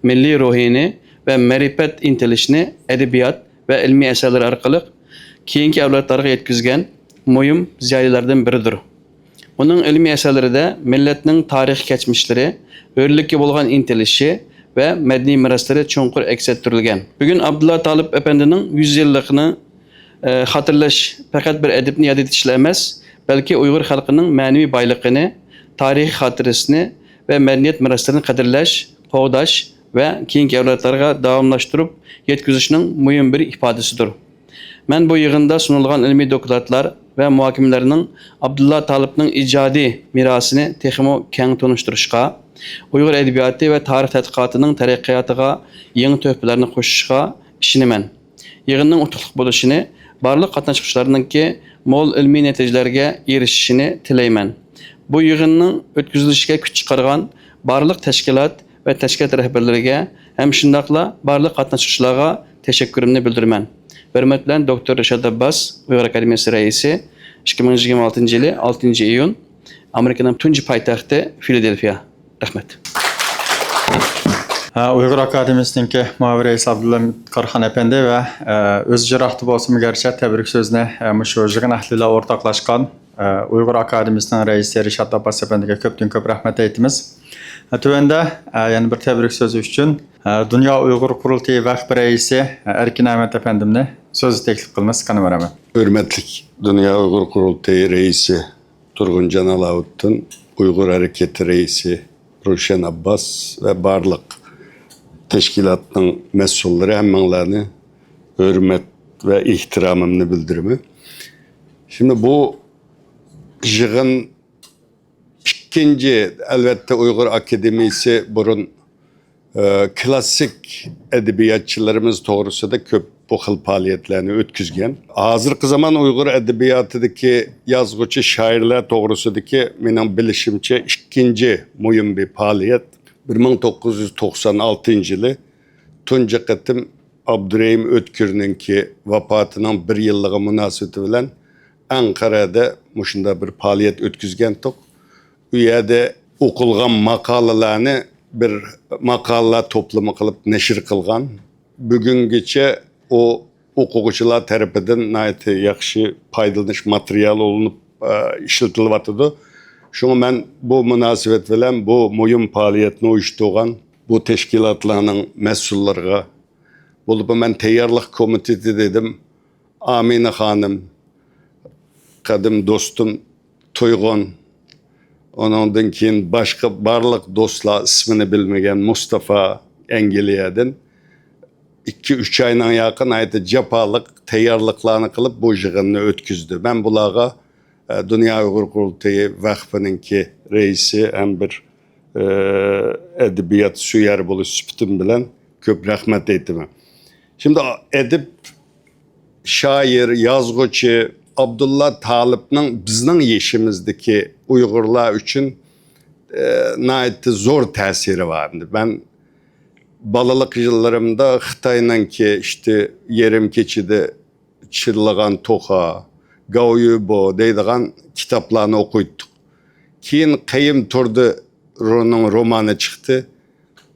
مىللىي روھىنى ۋە مەرىپەت ئىنتىلىشىنى ئەدەبىيات ۋە ئىلمىي ئەسەرلىرى ئارقىلىق كېيىنكى ئەۋلادلارغا يەتكۈزگەن مۇھىم زىيالىيلاردىن بىرىدۇر. ئۇنىڭ ئىلمىي ئەسەرلىرىدە مىللەتنىڭ تارىخىي كەچمىشلىرى، ھۆرلۈككە بولغان ئىنتىلىشى ۋە مەدەنىي مىراسلىرى چوڭقۇر ئەكس ئەتتۈرۈلگەن. بۈگۈن ئابدۇللا تالىپ ئەپەندىنىڭ يۈز يىللىقىنى، ئە، خاتىرىلەش پەقەت بىر ئەدىبنى ياد ئېتىشلا ئەمەس، بەلكى ئۇيغۇر خەلقىنىڭ مەنىۋى بايلىقىنى، تارىخىي خاتىرىسىنى ۋە مەدەنىيەت مىراسلىرىنى قەدىرلەش، قوغداش ۋە كېيىنكى ئەۋلادلارغا داۋاملاشتۇرۇپ يەتكۈزۈشنىڭ مۇھىم بىر ئىپادىسىدۇر. مەن بۇ يىغىندا سۇنۇلغان ئىلمىي دوكلاتلار ۋە مۇھاكىمىلەرنىڭ ئابدۇللا تالىپنىڭ ئىجادىي مىراسىنى تېخىمۇ كەڭ تونۇشتۇرۇشقا، ئۇيغۇر ئەدەبىياتى ۋە تارىخ تەتقىقاتىنىڭ تەرەققىياتىغا يېڭى تۆھپىلەرنى قوشۇشىغا ئىشىنىمەن. يىغىننىڭ ئۇتۇقلۇق بولۇشىنى، بارلىق قاتناشقۇچىلارنىڭكى مول ئىلمىي نەتىجىلەرگە ئېرىشىشىنى تىلەيمەن. بۇ يىغىننىڭ ئۆتكۈزۈلۈشىگە كۈچ چىقارغان بارلىق تەشكىلات ۋە تەشكىلات رەھبەرلىرىگە ھەم شۇنداقلا بارلىق قاتناشقۇچىلارغا تەشەككۈرۈمنى بىلدۈرىمەن. ھۆرمەت بىلەن، دوكتور رىشات ئابباس، ئۇيغۇر ئاكادېمىيەسى رەئىسى، ئىككى مىڭ يىگىرمە ئالتىنچى يىلى ئالتىنچى ئىيۇن، ئامېرىكىنىڭ تۇنجى پايتەختى فىلادېلفىيا. رەھمەت. ھە، ئۇيغۇر ئاكادېمىيىسىنىڭكى مۇئاۋىن رەئىسى ئابدۇللا كارخان ئەپەندى ۋە، ئە، ئۆزى يىراقتا بولسىمۇ گەرچە تەبرىك سۆزىنى، ئە، مۇشۇ يىغىن ئەھلى بىلەن ئورتاقلاشقان، ئە، ئۇيغۇر ئاكادېمىيىسىنىڭ رەئىسى رىشات ئابباس ئەپەندىگە كۆپتىن كۆپ رەھمەت ئېيتىمىز. ھە، تۆۋەندە، ئە، يەنە بىر تەبرىك سۆزى ئۈچۈن، ئە، دۇنيا ئۇيغۇر قۇرۇلتىيى ۋەقپى رەئىسى، ئە، ئەركىن ئەمەت ئەپەندىمنى سۆزگە تەكلىپ قىلىمىز. قېنى، مەرھەمەت. ھۆرمەتلىك دۇنيا ئۇيغۇر قۇرۇلتىيى رەئىسى تۇرغۇنجان ئالاۋۇتتىن، ئۇيغۇر ھەرىكىتى رەئىسى روشەن ئابباس ۋە بارلىق تەشكىلاتنىڭ مەسئۇللىرى، ھەممىڭلارنى ھۆرمەت ۋە ئېھتىرامىمنى بىلدۈرىمەن. شۇنداق بۇ يىغىن ئىككىنچى، ئەلۋەتتە، ئۇيغۇر ئاكادېمىيىسى بۇرۇن ئە، كلاسسىك ئەدەبىياتچىلىرىمىز توغرىسىدا كۆپ بۇ خىل پائالىيەتلەرنى ئۆتكۈزگەن. ھازىرقى زامان ئۇيغۇر ئەدەبىياتىدىكى يازغۇچى شائىرلار توغرىسىدىكى مېنىڭ بىلىشىمچە ئىككىنچى مۇھىم بىر پائالىيەت. بىر مىڭ توققۇز يۈز توقسان ئالتىنچى يىلى تۇنجى قېتىم ئابدۇرېھىم ئۆتكۈرنىڭكى ۋاپاتىنىڭ بىر يىللىقى مۇناسىۋىتى بىلەن ئەنقەرەدە مۇشۇنداق بىر پائالىيەت ئۆتكۈزگەنتۇق. ئۇ يەردە ئوقۇلغان ماقالىلەرنى بىر ماقالىلەر توپلىمى قىلىپ نەشر قىلغان. بۈگۈنگىچە ئۇ ئوقۇغۇچىلار تەرىپىدىن ناھايىتى ياخشى پايدىلىنىش ماتېرىيالى ئولۇنۇپ، ئە، ئىشلىتىلىۋاتىدۇ. شۇڭا مەن بۇ مۇناسىۋەت بىلەن بۇ مۇھىم پائالىيەتنى ئۇيۇشتۇرغان بۇ تەشكىلاتلارنىڭ مەسئۇللىرىغا، بولۇپمۇ مەن تەييارلىق كومىتېتى دېدىم، ئامىنە خانىم، قەدىم دوستۇم تۇيغۇن، ئۇنىڭدىن كېيىن باشقا بارلىق دوستلار، ئىسمىنى بىلمىگەن مۇستافا ئەنگلىيەدىن، ئىككى، ئۈچ ئاينىڭ ياقى ناھايىتى جاپالىق تەييارلىقلارنى قىلىپ، بۇ يىغىننى ئۆتكۈزدى. مەن بۇلارغا، ئە، دۇنيا ئۇيغۇر قۇرۇلتىيى ۋەقپىنىڭكى رەئىسى ھەم بىر، ئە، ئەدەبىيات سۆيەر بولۇش سۈپىتىم بىلەن كۆپ رەھمەت ئېيتىمەن. شۇنداق ئەدىب، شائىر، يازغۇچى ئابدۇللا تالىپنىڭ بىزنىڭ يېشىمىزدىكى ئۇيغۇرلار ئۈچۈن، ئە، ناھايىتى زور تەسىرى بار ئىدى. مەن بالىلىق يىللىرىمدا خىتاينىڭكى ئىشتى يېرىم كېچىدە چىللىغان توخۇ، گاۋيۈبو دەيدىغان كىتابلارنى ئوقۇيتتۇق. كېيىن قېيىم تۇردى رونىڭ رومانى چىقتى.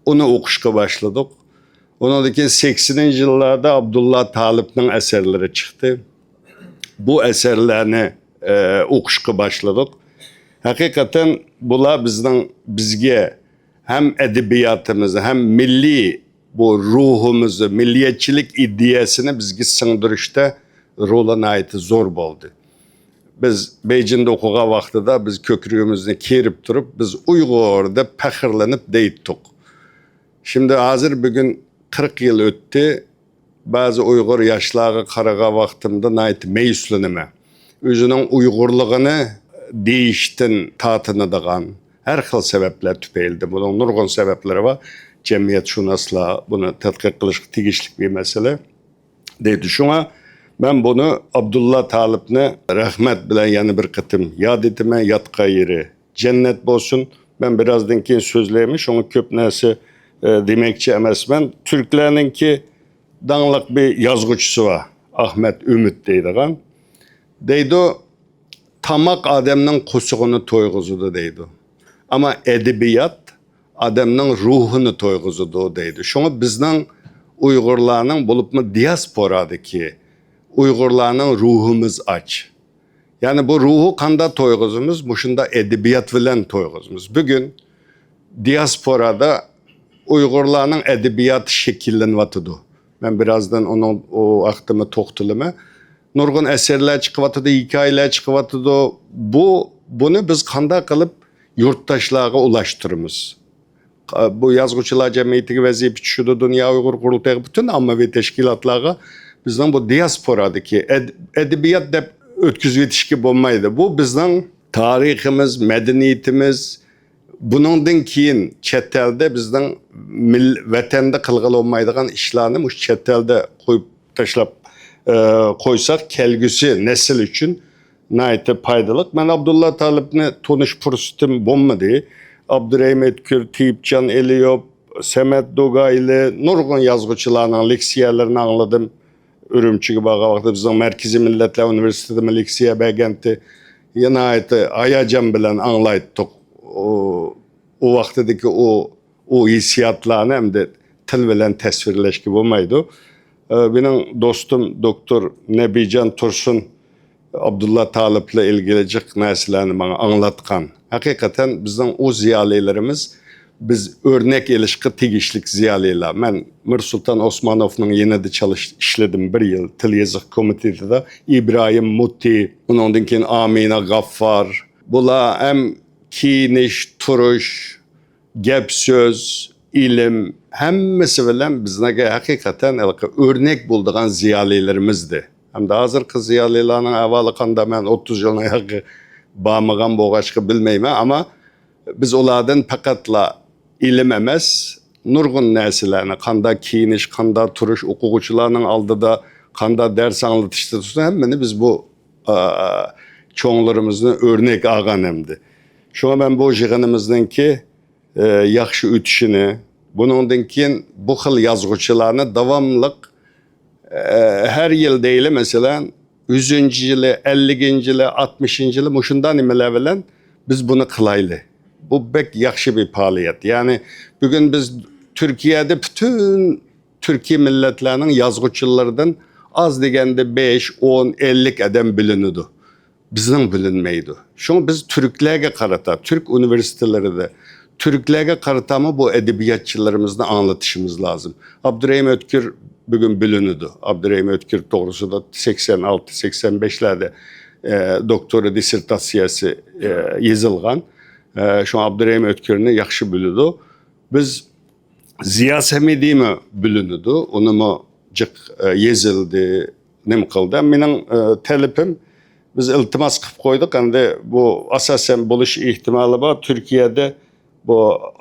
ئۇنى ئوقۇشقا باشلىدۇق. ئۇنىڭدىن كېيىن سەكسىنىنچى يىللاردا ئابدۇللا تالىپنىڭ ئەسەرلىرى چىقتى. بۇ ئەسەرلەرنى، ئە، ئوقۇشقا باشلىدۇق. ھەقىقەتەن بۇلار بىزنىڭ، بىزگە ھەم ئەدەبىياتىمىزنى، ھەم مىللىي بۇ روھىمىزنى، مىللىيەتچىلىك ئىدىيەسىنى بىزگە سىڭدۈرۈشتە رولى ناھايىتى زور بولدى. بىز بېيجىڭدا ئوقۇغان ۋاقتىدا بىز كۆكرىكىمىزنى كېرىپ تۇرۇپ، بىز ئۇيغۇر دەپ پەخىرلىنىپ دەيتتۇق. شىمدى ھازىر بۈگۈن قىرىق يىل ئۆتتى. بەزى ئۇيغۇر ياشلارغا قارىغان ۋاقتىمدا ناھايىتى مەيۈسلىنىمەن. ئۆزىنىڭ ئۇيغۇرلۇقىنى دېيىشتىن تارتىنىدىغان، ھەر خىل سەۋەبلەر تۈپەيلىدىن، بۇنىڭ نۇرغۇن سەۋەبلىرى بار. جەمئىيەتشۇناسلار بۇنى تەتقىق قىلىشقا تېگىشلىك بىر مەسىلە. دەيدۇ. شۇڭا مەن بۇنى ئابدۇللا تالىپنى رەھمەت بىلەن يەنە بىر قېتىم ياد ئېتىمەن، ياتقان يېرى جەننەت بولسۇن. مەن بىرازدىن كېيىن سۆزلەيمەن، شۇڭا كۆپ نەرسە، ئە، دېمەكچى ئەمەسمەن. تۈركلەرنىڭكى داڭلىق بىر يازغۇچىسى بار، ئەخمەت ئۈمىد دەيدىغان. دەيدۇ، تاماق ئادەمنىڭ قورسىقىنى تويغۇزىدۇ دەيدۇ. ئەمما ئەدەبىيات ئادەمنىڭ روھىنى تويغۇزىدۇ دەيدۇ. شۇڭا بىزنىڭ ئۇيغۇرلارنىڭ، بولۇپمۇ دىياسپورادىكى ئۇيغۇرلارنىڭ روھىمىز ئاچ. يەنى بۇ روھى قانداق تويغۇزىمىز؟ مۇشۇنداق ئەدەبىيات بىلەن تويغۇزىمىز. بۈگۈن دىياسپورادا ئۇيغۇرلارنىڭ ئەدەبىياتى شەكىللىنىۋاتىدۇ. مەن بىرازدىن ئۇنىڭ، ئۇ ھەقتىمۇ توختىلىمەن. نۇرغۇن ئەسەرلەر چىقىۋاتىدۇ، ھېكايىلەر چىقىۋاتىدۇ. بۇ، بۇنى بىز قانداق قىلىپ يۇرتداشلارغا ئۇلاشتۇرىمىز؟ بۇ يازغۇچىلار جەمئىيىتىگە ۋەزىپە چۈشىدۇ، دۇنيا ئۇيغۇر قۇرۇلتىيىغا، پۈتۈن ئاممىۋى تەشكىلاتلارغا. بىزنىڭ بۇ دىياسپورادىكى ئەد-، ئەدەبىيات دەپ ئۆتكۈزۈۋېتىشكە بولمايدۇ. بۇ بىزنىڭ تارىخىمىز، مەدەنىيىتىمىز، بۇنىڭدىن كېيىن چەت ئەلدە بىزنىڭ مىل-، ۋەتەندە قىلغىلى بولمايدىغان ئىشلارنى مۇشۇ چەت ئەلدە قويۇپ تاشلاپ، ئە، قويساق، كەلگۈسى نەسىل ئۈچۈن ناھايىتى پايدىلىق. مەن ئابدۇللا تالىپنى تونۇش پۇرسىتىم بولمىدى. ئابدۇرېھىم ئۆتكۈر، تېيىپجان ئېلىيوف، سەمەت دوگايلى، نۇرغۇن يازغۇچىلارنىڭ لېكسىيەلىرىنى ئاڭلىدىم. ئۈرۈمچىگە بارغان ۋاقىتتا بىزنىڭ مەركىزىي مىللەتلەر ئۇنىۋېرسىتېتىمۇ لېكسىيە بەرگەنتى. يا ناھايىتى ھاياجان بىلەن ئاڭلايتتۇق. ئۇ، ئۇ ۋاقتىدىكى ئۇ، ئۇ ھېسسىياتلارنى ئەمدى تىل بىلەن تەسۋىرلەشكە بولمايدۇ. ئە، مېنىڭ دوستۇم دوكتور نەبىجان تۇرسۇن ئابدۇللا تالىپلا ئىلگىرى جىق نەرسىلەرنى ماڭا ئاڭلاتقان. ھەقىقەتەن بىزنىڭ ئۇ زىيالىيلىرىمىز، بىز ئۆرنەك ئېلىشقا تېگىشلىك زىيالىيلار. مەن مىرسۇلتان ئوسمانوفنىڭ يېنىدا چالىش-، ئىشلىدىم بىر يىل تىل يېزىق كومىتېتىدا. ئىبراھىم مۇتى، ئۇنىڭدىن كېيىن ئامىنە غاففار. بۇلار ھەم كىيىنىش، تۇرۇش، گەپ سۆز، ئىلىم، ھەممىسى بىلەن بىزنىڭكى ھەقىقەتەن ھېلىقى ئۆرنەك بولىدىغان زىيالىيلىرىمىزدى. ھەمدە ھازىرقى زىيالىيلارنىڭ ئەھۋالى قانداق، مەن ئوتتۇز يىلنىڭ ياقى بارمىغان بولغاچقا بىلمەيمەن، ئەمما بىز ئۇلاردىن پەقەتلا ئىلىم ئەمەس، نۇرغۇن نەرسىلەرنى، قانداق كىيىنىش، قانداق تۇرۇش، ئوقۇغۇچىلارنىڭ ئالدىدا قانداق دەرس ئاڭلىتىشتا تۇرسۇن، ھەممىنى بىز بۇ، ئا، چوڭلىرىمىزنى ئۆرنەك ئالغان ئەمدى. شۇڭا مەن بۇ يىغىنىمىزنىڭكى ئە، ياخشى ئۆتۈشىنى، بۇنىڭدىن كېيىن بۇ خىل يازغۇچىلارنى داۋاملىق، ئە، ھەر يىل دەيلى، مەسىلەن، يۈزىنچى يىلى، ئەللىكىنچى يىلى، ئاتمىشىنچى يىلى مۇشۇنداق نېمىلەر بىلەن بىز بۇنى قىلايلى. بۇ بەك ياخشى بىر پائالىيەت. يەنى بۈگۈن بىز تۈركىيەدە پۈتۈن تۈركىي مىللەتلەرنىڭ يازغۇچىلىرىدىن ئاز دېگەندە بەش، ئون، ئەللىك ئادەم بىلىنىدۇ. بىزنىڭ بىلىنمەيدۇ. شۇڭا بىز تۈركلەرگە قارىتا، تۈرك ئۇنىۋېرسىتېتلىرىدە تۈركلەرگە قارىتامۇ بۇ ئەدەبىياتچىلىرىمىزنى ئاڭلىتىشىمىز لازىم. ئابدۇرېھىم ئۆتكۈر بۈگۈن بىلىنىدۇ. ئابدۇرېھىم ئۆتكۈر توغرىسىدا سەكسەن ئالتە، سەكسەن بەشلەردە، ئە، دوكتورا دىسسېرتاتسىيەسى، ئە، يېزىلغان. ئە، شۇڭا ئابدۇرېھىم ئۆتكۈرنى ياخشى بىلىدۇ. بىز زىيا سەمىدىمۇ بىلىنىدۇ، ئۇنىمۇ جىق، ئە، يېزىلدى، نېمە قىلدى. مېنىڭ، ئە، تەلىپىم، بىز ئىلتىماس قىلىپ قويدۇق، ئەمدى بۇ ئاساسەن بولۇش ئېھتىمالى بار. تۈركىيەدە بۇ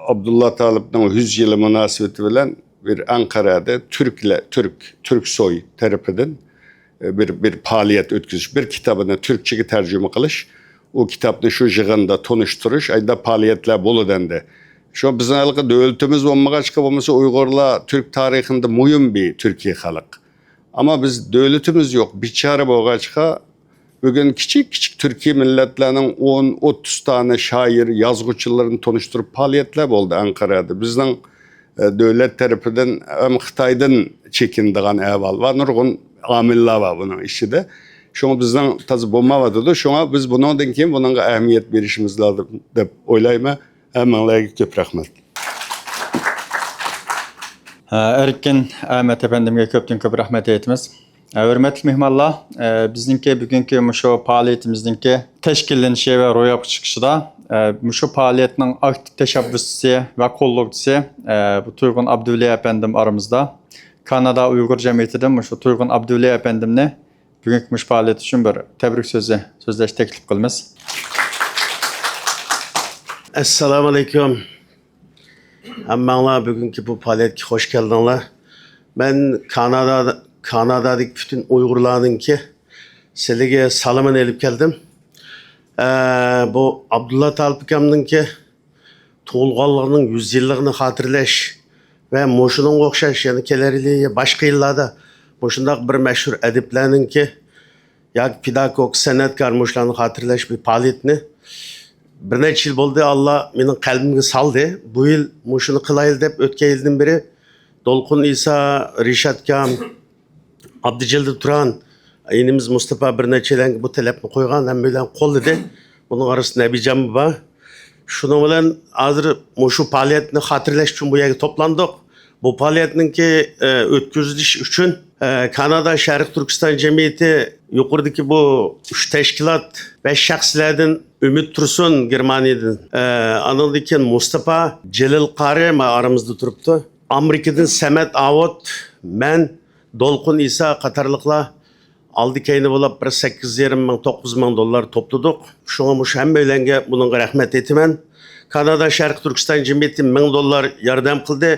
ئابدۇللا تالىپنىڭ يۈز يىلى مۇناسىۋىتى بىلەن بىر ئەنقەرەدە تۈركلەر، تۈرك، تۈرك سوي تەرىپىدىن بىر، بىر پائالىيەت ئۆتكۈزۈش، بىر كىتابىنى تۈركچىگە تەرجىمە قىلىش، ئۇ كىتابنى شۇ يىغىندا تونۇشتۇرۇش، ئەندى پائالىيەتلەر بولىدۇ ئەندى. شۇ بىزنىڭ ھېلىقى دۆلىتىمىز بولمىغاچقا، بولمىسا ئۇيغۇرلار تۈرك تارىخىدا مۇھىم بىر تۈركىي خەلق. ئەمما بىز دۆلىتىمىز يوق، بىچارە بولغاچقا، بۈگۈن كىچىك كىچىك تۈركىي مىللەتلەرنىڭ ئون، ئوتتۇز دانە شائىر، يازغۇچىلىرىنى تونۇشتۇرۇپ پائالىيەتلەر بولدى ئەنقەرەدە. بىزنىڭ ئە، دۆلەت تەرىپىدىن ھەم خىتايدىن چېكىنىدىغان ئەھۋال بار، نۇرغۇن ئامىللار بار بۇنىڭ ئىچىدە. شۇڭا بىزنىڭ تازا بولمايۋاتىدۇ. شۇڭا بىز بۇنىڭدىن كېيىن بۇنىڭغا ئەھمىيەت بېرىشىمىز لازىم دەپ ئويلايمەن. ھەممىڭلارغا كۆپ رەھمەت. ھە، ئەركىن ئەمەت ئەپەندىمگە كۆپتىن كۆپ رەھمەت ئېيتىمىز. ھە، ھۆرمەتلىك مېھمانلار، ئە، بىزنىڭكى بۈگۈنكى مۇشۇ پائالىيىتىمىزنىڭكى تەشكىللىنىشى ۋە روياپقا چىقىشىدا، ئە، مۇشۇ پائالىيەتنىڭ ئاكتىپ تەشەببۇسچىسى ۋە قوللىغۇچىسى، ئە، بۇ تۇيغۇن ئابدۇۋەلى ئەپەندىم ئارىمىزدا. كانادا ئۇيغۇر جەمئىيىتىدىن مۇشۇ تۇيغۇن ئابدۇۋەلى ئەپەندىمنى بۈگۈنكى مۇشۇ پائالىيەت ئۈچۈن بىر تەبرىك سۆزى سۆزلەشنى تەكلىپ قىلىمىز. ئەسسالامۇئەلەيكۇم. ھەممەڭلار بۈگۈنكى بۇ پائالىيەتكە خوش كەلدىڭلار. مەن كانادا، كانادادىكى پۈتۈن ئۇيغۇرلارنىڭكى سىلىگە سالىمىنى ئېلىپ كەلدىم. ئە، بۇ ئابدۇللا تالىپ ئاكامنىڭكى تۇغۇلغانلىقىنىڭ يۈز يىللىقىنى خاتىرىلەش ۋە مۇشۇنىڭغا ئوخشاش يەنە كېلەر يىلى يا باشقا يىللاردا مۇشۇنداق بىر مەشھۇر ئەدىبلەرنىڭكى ياكى پېداگوگ، سەنئەتكار مۇشۇلارنى خاتىرىلەش بىر پائالىيىتىنى بىر نەچچە يىل بولدى، ئاللا مېنىڭ قەلبىمگە سالدى. بۇ يىل مۇشۇنى قىلايلى دەپ ئۆتكەن يىلدىن بېرى دولقۇن ئىسا، رىشات ئاكام، ئابدۇجېلىل تۇران، ئىنىمىز مۇستاپا بىر نەچچەيلەنگە بۇ تەلەپنى قويغان، ھەممەيلەن قوللىدى. بۇنىڭ ئارىسىدا نەبىجانمۇ بار. شۇنىڭ بىلەن ھازىر مۇشۇ پائالىيەتنى خاتىرىلەش ئۈچۈن بۇ يەرگە توپلاندۇق. بۇ پائالىيەتنىڭكى، ئە، ئۆتكۈزۈلۈش ئۈچۈن، ئە، كانادا شەرقىي تۈركىستان جەمئىيىتى يۇقىرىدىكى بۇ ئۈچ تەشكىلات، بەش شەخسلەردىن ئۈمىد تۇرسۇن گېرمانىيەدىن، ئە، ئانىڭدىن كېيىن مۇستاپا جېلىل قارى مانا ئارىمىزدا تۇرۇپتۇ. ئامېرىكىدىن سەمەت ئاۋۇت، مەن، دولقۇن ئىسا قاتارلىقلار ئالدى كەينى بولاپ بىر سەككىز يېرىم مىڭ، توققۇز مىڭ دوللار توپلىدۇق. شۇڭا مۇشۇ ھەممەيلەنگە بۇنىڭغا رەھمەت ئېيتىمەن. كانادا شەرقىي تۈركىستان جەمئىيىتى مىڭ دوللار ياردەم قىلدى.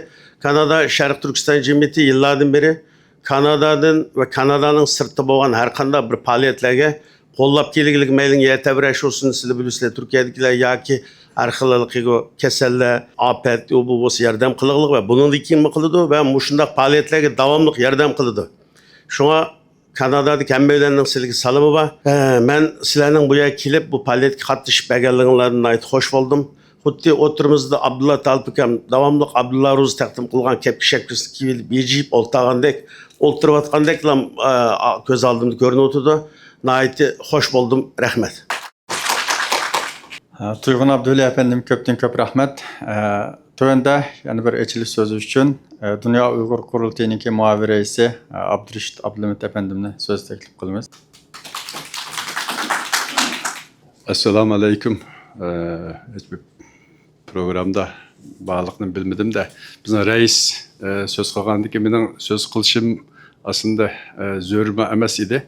كانادا شەرقىي تۈركىستان جەمئىيىتى يىللاردىن بېرى كانادادىن ۋە كانادانىڭ سىرتىدا بولغان ھەر قانداق بىر پائالىيەتلەرگە قوللاپ كېلىگىلىك، مەيلىڭ يەر تەۋرەش بولسۇن، سىلەر بىلىسىلەر، تۈركىيەدىكىلەر ياكى ھەر خىل ھېلىقى كېسەللەر، ئاپەت، ئۇ بۇ بولسا ياردەم قىلغىلىق ۋە بۇنىڭدىن كېيىنمۇ قىلىدۇ ۋە مۇشۇنداق پائالىيەتلەرگە داۋاملىق ياردەم قىلىدۇ. شۇڭا كانادادىكى ھەممەيلەننىڭ سىلىگە سالىمى بار. ئە، مەن سىلەرنىڭ بۇ يەرگە كېلىپ، بۇ پائالىيەتكە قاتنىشىپ بەرگەنلىكىڭلاردىن ناھايىتى خوش بولدۇم. خۇددى ئوتتۇرىمىزدا ئابدۇللا تالىپ ئاكام داۋاملىق ئابدۇللا روزى تەقدىم قىلغان كەپكە شەپكىسىنى كىيىۋېلىپ، بېجىيىپ ئولتۇرغاندەك، ئولتۇرۇۋاتقاندەكلا، ئە، كۆز ئالدىمدا كۆرۈنۈۋاتىدۇ. ناھايىتى خوش بولدۇم. رەھمەت. ھە، تۇيغۇن ئابدۇۋەلى ئەپەندىم، كۆپتىن كۆپ رەھمەت. ھە، تۆۋەندە يەنە بىر ئېچىلىش سۆزى ئۈچۈن، ھە، دۇنيا ئۇيغۇر قۇرۇلتىيىنىڭكى مۇئاۋىن رەئىسى، ھە، ئابدۇرېشىت ئابدۇلھەمىت ئەپەندىمنى سۆز تەكلىپ قىلىمىز. ئەسسالامۇ ئەلەيكۇم. ھە، ھېچبىر پروگراممىدا بارلىقىنى بىلمىدىم-دە، بىزنىڭ رەئىس، ئە، سۆز قىلغاندىكىن مېنىڭ سۆز قىلىشىم ئەسلىدە، ئە، زۆرۈرمۇ ئەمەس ئىدى.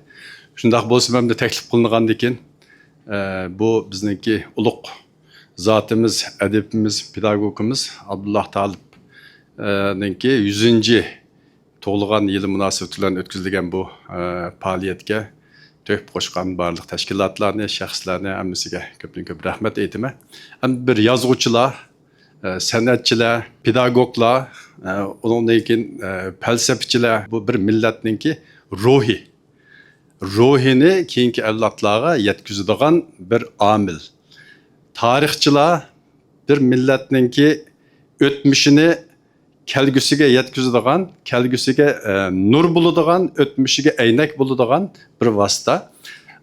شۇنداق بولسىمۇ، ئەمدى تەكلىپ قىلىنغاندىكىن، ئە، بۇ بىزنىڭكى ئۇلۇق زاتىمىز، ئەدىبىمىز، پېداگوگىمىز ئابدۇللا تالىپ، ئە، نىڭكى يۈزىنچى تۇغۇلغان يىلى مۇناسىۋىتى بىلەن ئۆتكۈزۈلگەن بۇ، ئە، پائالىيەتكە تۆھپە قوشقان بارلىق تەشكىلاتلارنى، شەخسلەرنى ھەممىسىگە كۆپتىن كۆپ رەھمەت ئېيتىمەن. ئەمدى بىر يازغۇچىلار، ئە، سەنئەتچىلەر، پېداگوگلار، ئە، ئۇنىڭدىن كېيىن، ئە، پەلسەپىچىلەر، بۇ بىر مىللەتنىڭكى روھى. روھىنى كېيىنكى ئەۋلادلارغا يەتكۈزىدىغان بىر ئامىل. تارىخچىلار بىر مىللەتنىڭكى ئۆتمۈشىنى كەلگۈسىگە يەتكۈزىدىغان، كەلگۈسىگە، ئە، نۇر بولىدىغان، ئۆتمۈشىگە ئەينەك بولىدىغان بىر ۋاسىتە.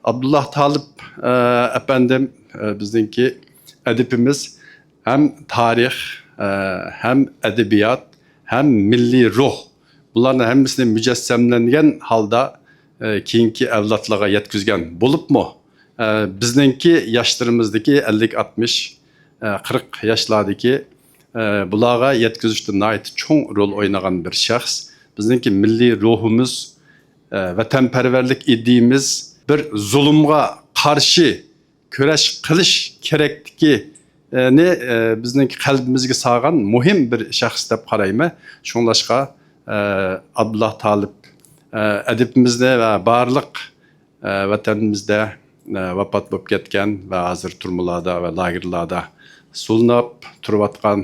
ئابدۇللا تالىپ، ئە، ئەپەندىم، ئە، بىزنىڭكى ئەدىبىمىز ھەم تارىخ، ئە، ھەم ئەدەبىيات، ھەم مىللىي روھ، بۇلارنىڭ ھەممىسىنى مۇجەسسەملەنگەن ھالدا، ئە، كېيىنكى ئەۋلادلارغا يەتكۈزگەن بولۇپمۇ، ئە، بىزنىڭكى ياشلىرىمىزدىكى ئەللىك، ئاتمىش، ئە، قىرىق ياشلاردىكى، ئە، بۇلارغا يەتكۈزۈشتە ناھايىتى چوڭ رول ئوينىغان بىر شەخس. بىزنىڭكى مىللىي روھىمىز، ئە، ۋەتەنپەرۋەرلىك ئىدىيىمىز، بىر زۇلۇمغا قارشى كۈرەش قىلىش كېرەكلىكىنى، ئە، بىزنىڭكى قەلبىمىزگە سالغان مۇھىم بىر شەخس دەپ قارايمەن. شۇڭلاشقا، ئە، ئابدۇللا تالىپ، ئە، ئەدىبىمىزنى ۋە بارلىق ئە، ۋەتىنىمىزدە، ئە، ۋاپات بولۇپ كەتكەن ۋە ھازىر تۈرمىلاردا ۋە لاگېرلاردا سولىنىپ تۇرۇۋاتقان،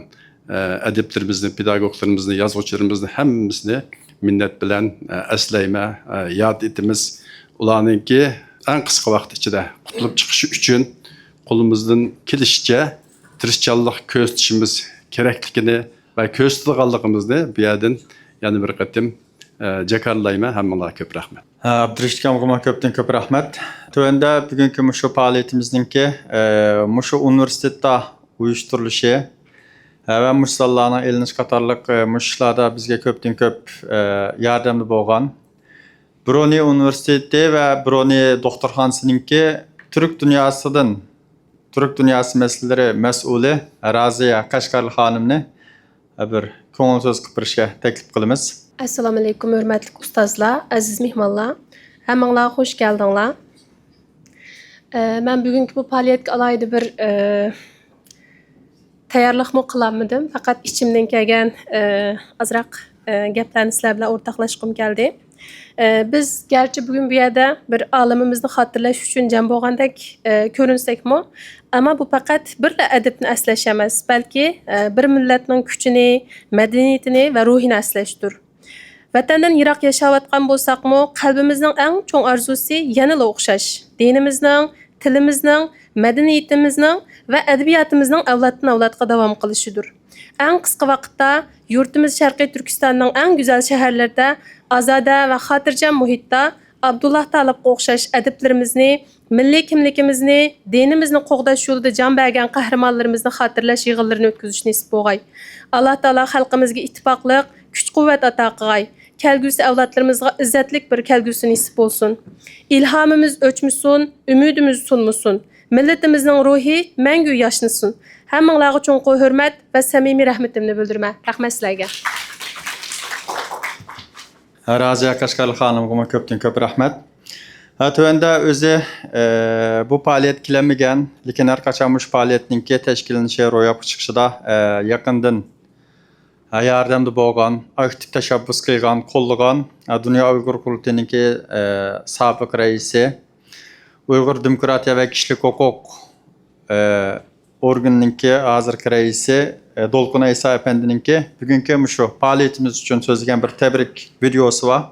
ئە، ئەدىبلىرىمىزنى، پېداگوگلىرىمىزنى، يازغۇچىلىرىمىزنى ھەممىسىنى مىننەت بىلەن، ئە، ئەسلەيمەن، ئە، ياد ئېتىمىز. ئۇلارنىڭكى ئەڭ قىسقا ۋاقىت ئىچىدە قۇتۇلۇپ چىقىشى ئۈچۈن قولىمىزدىن كېلىشىچە تىرىشچانلىق كۆرسىتىشىمىز كېرەكلىكىنى ۋە كۆرسىتىدىغانلىقىمىزنى بۇ يەردىن يەنە بىر قېتىم، ئە، جاكارلايمەن. ھەممىڭلارغا كۆپ رەھمەت. ھە، ئابدۇرېشىت ئاكامغىمۇ كۆپتىن كۆپ رەھمەت. تۆۋەندە بۈگۈنكى مۇشۇ پائالىيىتىمىزنىڭكى، ئە، مۇشۇ ئۇنىۋېرسىتېتتا ئۇيۇشتۇرۇلۇشى، ھە، ۋە مۇشۇ زاللارنىڭ ئېلىنىشى قاتارلىق، ئە، مۇشۇ ئىشلاردا بىزگە كۆپتىن كۆپ، ئە، ياردەمدە بولغان برونى ئۇنىۋېرسىتېتى ۋە برونى دوختۇرخانىسىنىڭكى تۈرك دۇنياسىدىن، تۈرك دۇنياسى مەسىلىلىرى مەسئۇلى رازىيە قەشقەرلى خانىمنى بىر كۆڭۈل سۆز قىلىپ بېرىشكە تەكلىپ قىلىمىز. ئەسسالامۇئەلەيكۇم، ھۆرمەتلىك ئۇستازلار، ئەزىز مېھمانلار، ھەممىڭلار خوش كەلدىڭلار. ئە، مەن بۈگۈنكى بۇ پائالىيەتكە ئالاھىدە بىر، ئە، تەييارلىقمۇ قىلالمىدىم، پەقەت ئىچىمدىن كەلگەن، ئە، ئازراق، ئە، گەپلەرنى سىلەر بىلەن ئورتاقلاشقۇم كەلدى. ئە، بىز گەرچە بۈگۈن بۇ يەردە بىر ئالىمىمىزنى خاتىرىلەش ئۈچۈن جەم بولغاندەك، ئە، كۆرۈنسەكمۇ، ئەمما بۇ پەقەت بىرلا ئەدىبنى ئەسلەش ئەمەس، بەلكى، ئە، بىر مىللەتنىڭ كۈچىنى، مەدەنىيىتىنى ۋە روھىنى ئەسلەشتۇر. ۋەتەندىن يىراق ياشاۋاتقان بولساقمۇ، قەلبىمىزنىڭ ئەڭ چوڭ ئارزۇسى يەنىلا ئوخشاش، دىنىمىزنىڭ، تىلىمىزنىڭ، مەدەنىيىتىمىزنىڭ ۋە ئەدەبىياتىمىزنىڭ ئەۋلادتىن ئەۋلادقا داۋام قىلىشىدۇر. ئەڭ قىسقا ۋاقىتتا يۇرتىمىز شەرقىي تۈركىستاننىڭ ئەڭ گۈزەل شەھەرلىرىدە ئازادە ۋە خاتىرجەم مۇھىتتا ئابدۇللا تالىپقا ئوخشاش ئەدىبلىرىمىزنى، مىللىي كىملىكىمىزنى، دىنىمىزنى قوغداش يولىدا جان بەرگەن قەھرىمانلىرىمىزنى خاتىرىلەش يىغىنلىرىنى ئۆتكۈزۈش نېسىپ بولغاي. ئاللا تائالا خەلقىمىزگە ئىتتىپاقلىق، كۈچ-قۇۋۋەت ئاتا قىلغاي. كەلگۈسى ئەۋلادلىرىمىزغا ئىززەتلىك بىر كەلگۈسى نېسىپ بولسۇن. ئىلھامىمىز ئۆچمىسۇن، ئۈمىدىمىز سۇنمىسۇن. مىللىتىمىزنىڭ روھى مەڭگۈ ياشنىسۇن. ھەممىڭلارغا چوڭقۇر ھۆرمەت ۋە سەمىمىي رەھمىتىمنى بىلدۈرىمەن. رەھمەت سىلەرگە. رازىيە قەشقەرلىك خانىمغىمۇ كۆپتىن كۆپ رەھمەت. ھە، تۆۋەندە ئۆزى، ئە، بۇ پائالىيەتكە كېلەلمىگەن، لېكىن ھەر قاچان مۇشۇ پائالىيەتنىڭكى تەشكىللىنىشى، روياپقا چىقىشىدا، ئە، يېقىندىن ياردەمدە بولغان، ئاكتىپ تەشەببۇس قىلغان، قوللىغان، دۇنيا ئۇيغۇر قۇرۇلتىيىنىڭكى، ئە، سابىق رەئىسى، ئۇيغۇر دېموكراتىيە ۋە كىشىلىك ھوقۇق، ئە، ئورگىنىنىڭكى ھازىرقى رەئىسى، ئە، دولقۇن ئەيسا ئەپەندىنىڭكى بۈگۈنكى مۇشۇ پائالىيىتىمىز ئۈچۈن سۆزلىگەن بىر تەبرىك ۋىدېئوسى بار.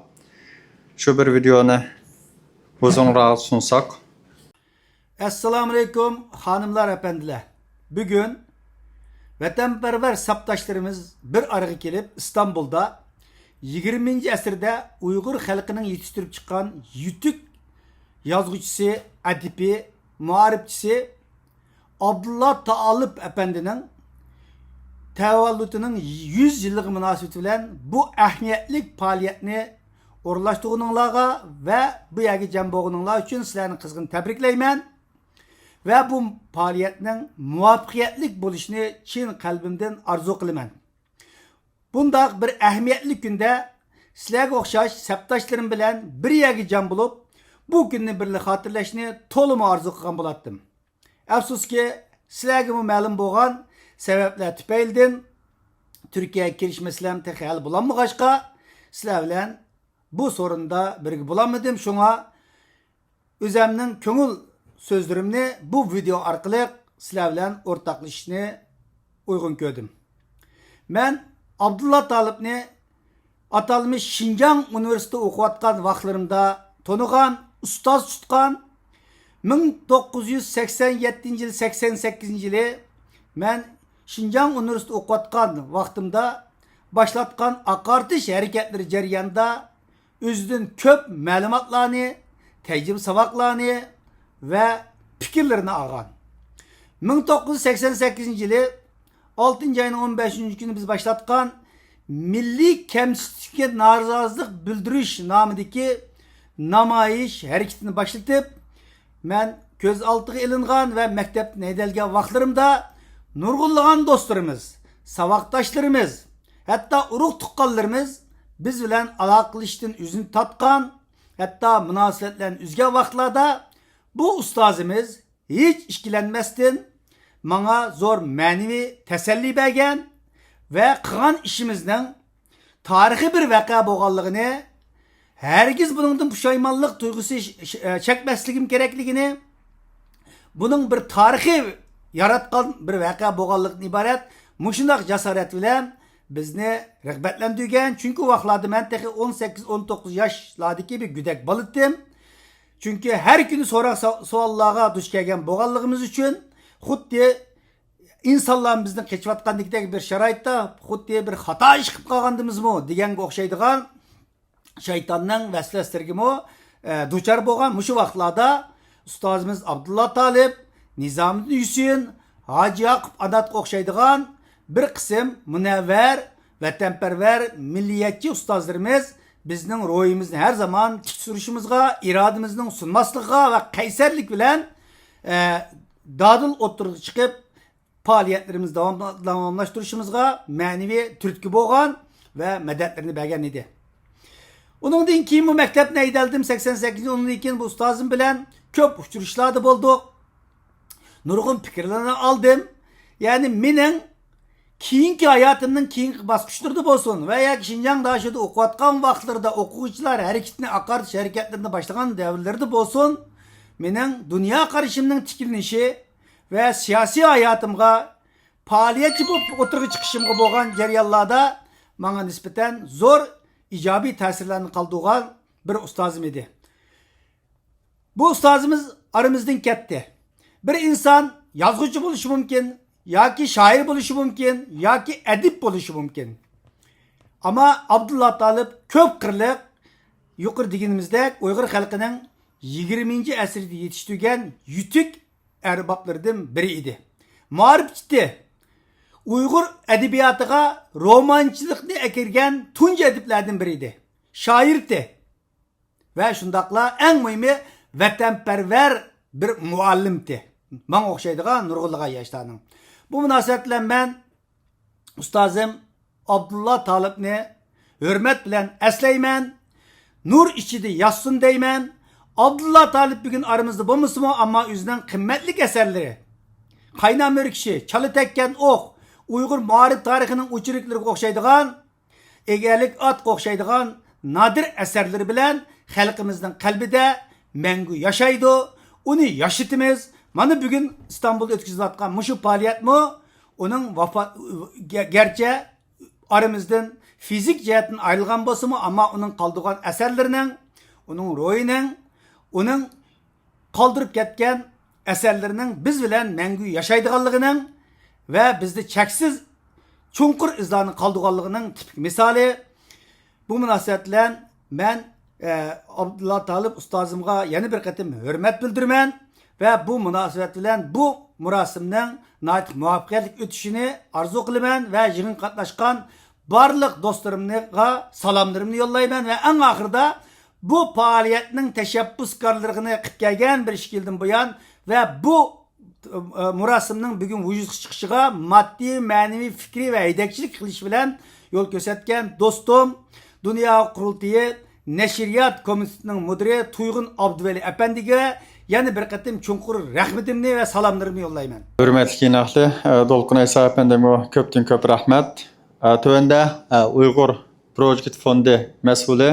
شۇ بىر ۋىدېئونى ھۇزۇرۇڭلارغا سۇنساق. ئەسسالامۇئەلەيكۇم، خانىملار، ئەپەندىلەر. بۈگۈن ۋەتەنپەرۋەر سەپداشلىرىمىز بىر ئارىغا كېلىپ، ئىستانبۇلدا يىگىرمىنچى ئەسىردە ئۇيغۇر خەلقىنىڭ يېتىشتۈرۈپ چىققان يېتىك يازغۇچىسى، ئەدىبى، مائارىپچىسى ئابدۇللا تائالىپ ئەپەندىنىڭ تەۋەللۇتىنىڭ يۈز يىللىقى مۇناسىۋىتى بىلەن بۇ ئەھمىيەتلىك پائالىيەتنى ئورۇنلاشتۇرغىنىڭلارغا ۋە بۇ يەرگە جەم بولغىنىڭلار ئۈچۈن سىلەرنى قىزغىن تەبرىكلەيمەن ۋە بۇ پائالىيەتنىڭ مۇۋەپپەقىيەتلىك بولۇشىنى چىن قەلبىمدىن ئارزۇ قىلىمەن. بۇنداق بىر ئەھمىيەتلىك كۈندە سىلەرگە ئوخشاش سەپداشلىرىم بىلەن بىر يەرگە جەم بولۇپ، بۇ كۈننى بىللە خاتىرىلەشنى تولىمۇ ئارزۇ قىلغان بولاتتىم. ئەپسۇسكى، سىلەرگىمۇ مەلۇم بولغان سەۋەبلەر تۈپەيلىدىن تۈركىيەگە كېلىش مەسىلەم تېخى ھەل بولالمىغاچقا، سىلەر بىلەن بۇ سورۇندا بىرگە بولالمىدىم. شۇڭا ئۆزەمنىڭ كۆڭۈل سۆزلىرىمنى بۇ ۋىدېئو ئارقىلىق سىلەر بىلەن ئورتاقلىشىشنى ئۇيغۇن كۆردۈم. مەن ئابدۇللا تالىپنى ئاتالمىش شىنجاڭ ئۇنىۋېرسىتېتىدا ئوقۇۋاتقان ۋاقىتلىرىمدا تونۇغان، ئۇستاز تۇتقان. مىڭ توققۇز يۈز سەكسەن يەتتىنچى يىل، سەكسەن سەككىزىنچى يىلى مەن شىنجاڭ ئۇنىۋېرسىتېتىدا ئوقۇۋاتقان ۋاقتىمدا باشلاتقان ئاقارتىش ھەرىكەتلىرى جەريانىدا ئۆزىدىن كۆپ مەلۇماتلارنى، تەجرىبە ساۋاقلارنى ۋە پىكىرلىرىنى ئالغان. مىڭ توققۇز يۈز سەكسەن سەككىزىنچى يىلى ئالتىنچى ئاينىڭ ئون بەشىنچى كۈنى بىز باشلاتقان مىللىي كەمسىتىشكە نارازىلىق بىلدۈرۈش نامىدىكى نامايىش ھەرىكىتىنى باشلىتىپ، مەن كۆز ئالدىغا ئېلىنغان ۋە مەكتەپتىن ھەيدەلگەن ۋاقىتلىرىمدا نۇرغۇنلىغان دوستلىرىمىز، ساۋاقداشلىرىمىز، ھەتتا ئۇرۇق تۇغقانلىرىمىز بىز بىلەن ئالاقىلىشىشتىن ئۆزىنى تارتقان، ھەتتا مۇناسىۋەتلەرنى ئۈزگەن ۋاقىتلاردا بۇ ئۇستازىمىز ھېچ ئىككىلەنمەستىن ماڭا زور مەنىۋى تەسەللى بەرگەن ۋە قىلغان ئىشىمىزنىڭ تارىخىي بىر ۋەقە بولغانلىقىنى، ھەرگىز بۇنىڭدىن پۇشايمانلىق تۇيغۇسى ش-، ش-، چەكمەسلىكىم كېرەكلىكىنى، بۇنىڭ بىر تارىخىي ياراتقان بىر ۋەقە بولغانلىقىدىن ئىبارەت مۇشۇنداق جاسارەت بىلەن بىزنى رىغبەتلەندۈرگەن. چۈنكى ئۇ ۋاقىتلاردا مەن تېخى ئون سەككىز، ئون توققۇز ياشلاردىكى بىر گۆدەك بالا ئىدىم. چۈنكى ھەر كۈنى سوراق سا-، سوئاللارغا دۇچ كەلگەن بولغانلىقىمىز ئۈچۈن خۇددى ئىنسانلار بىزدىن قېچىۋاتقاندىكىدەك بىر شارائىتتا خۇددى بىر خاتا ئىش قىلىپ قالغاندىمىزمۇ دېگەنگە ئوخشايدىغان شەيتاننىڭ ۋەسۋەسىلىرىگىمۇ، ئە، دۇچار بولغان مۇشۇ ۋاقىتلاردا ئۇستازىمىز ئابدۇللا تالىپ، نىزامىدىن ھۈسېن، ھاجى ياقۇپ ئاناتقا ئوخشايدىغان بىر قىسىم مۇنەۋۋەر، ۋەتەنپەرۋەر، مىللىيەتچى ئۇستازلىرىمىز بىزنىڭ روھىمىزنى ھەر زامان تىك تۇرۇشىمىزغا، ئىرادىمىزنىڭ سۇنماسلىقىغا ۋە قەيسەرلىك بىلەن، ئە، دادىل ئوتتۇرىغا چىقىپ، پائالىيەتلىرىمىزنى داۋام-، داۋاملاشتۇرۇشىمىزغا مەنىۋى تۈرتكە بولغان ۋە مەدەتلىرىنى بەرگەن ئىدى. ئۇنىڭدىن كېيىنمۇ مەكتەپنى ھەيدەلدىم، سەكسەن سەككىزىنچى، ئۇنىڭدىن كېيىن بۇ ئۇستازىم بىلەن كۆپ ئۇچرىشىشلاردا بولدۇق. نۇرغۇن پىكىرلەرنى ئالدىم. يەنى مېنىڭ كېيىنكى ھاياتىمنىڭ كېيىنكى باسقۇچلىرىدا بولسۇن ۋە ياكى شىنجاڭ داشىدا ئوقۇۋاتقان ۋاقىتلىرىدا ئوقۇغۇچىلار ھەرىكىتىنى، ئاقارتىش ھەرىكەتلىرىنى باشلىغان دەۋرلىرىدە بولسۇن، مېنىڭ دۇنيا قارىشىمنىڭ تىكلىنىشى ۋە سىياسىي ھاياتىمغا پائالىيەتچى بولۇپ ئوتتۇرىغا چىقىشىمغا بولغان جەريانلاردا ماڭا نىسبەتەن زور ئىجابىي تەسىرلەرنى قالدۇرغان بىر ئۇستازىم ئىدى. بۇ ئۇستازىمىز ئارىمىزدىن كەتتى. بىر ئىنسان يازغۇچى بولۇشى مۇمكىن، ياكى شائىر بولۇشى مۇمكىن، ياكى ئەدىب بولۇشى مۇمكىن. ئەمما ئابدۇللا تالىپ كۆپ قىرلىق، يۇقىرى دېگىنىمىزدەك ئۇيغۇر خەلقىنىڭ يىگىرمىنچى ئەسىردە يېتىشتۈرگەن يېتىك ئەربابلىرىدىن بىرى ئىدى. مائارىپچى، ئۇيغۇر ئەدەبىياتىغا رومانچىلىقنى ئەكىرگەن تۇنجى ئەدىبلەردىن بىرى ئىدى. شائىرتى ۋە شۇنداقلا ئەڭ مۇھىمى ۋەتەنپەرۋەر بىر مۇئەللىمتى. ماڭا ئوخشايدىغان نۇرغۇنلىغان ياشلارنىڭ. بۇ مۇناسىۋەت بىلەن مەن ئۇستازىم ئابدۇللا تالىپنى ھۆرمەت بىلەن ئەسلەيمەن. نۇر ئىچىدە ياتسۇن دەيمەن. ئابدۇللا تالىپ بۈگۈن ئارىمىزدا بولمىسىمۇ، ئەمما ئۆزىنىڭ قىممەتلىك ئەسەرلىرى، قاينام ئۆركىشى، چالا تەگكەن ئوق، ئۇيغۇر مائارىپ تارىخىنىڭ ئوچېركلىرىگە ئوخشايدىغان، ئېگەرلىك ئاتقا ئوخشايدىغان نادىر ئەسەرلىرى بىلەن خەلقىمىزنىڭ قەلبىدە مەڭگۈ ياشايدۇ، ئۇنى ياشىتىمىز. مانا بۈگۈن ئىستانبۇلدا ئۆتكۈزۈلۈۋاتقان مۇشۇ پائالىيەتمۇ ئۇنىڭ ۋاپا-، گە-، گەرچە ئارىمىزدىن فىزىك جەھەتتىن ئايرىلغان بولسىمۇ، ئەمما ئۇنىڭ قالدۇرغان ئەسەرلىرىنىڭ، ئۇنىڭ روھىنىڭ، ئۇنىڭ قالدۇرۇپ كەتكەن ئەسەرلىرىنىڭ بىز بىلەن مەڭگۈ ياشايدىغانلىقىنىڭ ۋە بىزدە چەكسىز چوڭقۇر ئىزلارنى قالدۇرغانلىقىنىڭ تىپىك مىسالى. بۇ مۇناسىۋەت بىلەن مەن، ئە، ئابدۇللا تالىپ ئۇستازىمغا يەنە بىر قېتىم ھۆرمەت بىلدۈرىمەن ۋە بۇ مۇناسىۋەت بىلەن بۇ مۇراسىمنىڭ ناھايىتى مۇۋەپپەقىيەتلىك ئۆتۈشىنى ئارزۇ قىلىمەن ۋە يىغىنغا قاتناشقان بارلىق دوستلىرىمغا سالاملىرىمنى يوللايمەن ۋە ئەڭ ئاخىرىدا بۇ پائالىيەتنىڭ تەشەببۇسكارلىرىنى قىلىپ كەلگەن بىر ئىككى يىلدىن بۇيان ۋە بۇ، ئە، مۇراسىمنىڭ بۈگۈن ۋۇجۇدقا چىقىشىغا ماددىي، مەنىۋى، پىكرىي ۋە ھەيدەكچىلىك قىلىش بىلەن يول كۆرسەتكەن دوستۇم، دۇنيا قۇرۇلتىيى نەشرىيات كومىتېتىنىڭ مۇدىرى تۇيغۇن ئابدۇۋەلى ئەپەندىگە يەنە بىر قېتىم چوڭقۇر رەھمىتىمنى ۋە سالاملىرىمنى يوللايمەن. ھۆرمەتلىك يېنىقلى، ئە، دولقۇن ئەيسا ئەپەندىمگە كۆپتىن كۆپ رەھمەت. ئە، تۆۋەندە، ئە، ئۇيغۇر پروجېكت فوندى مەسئۇلى،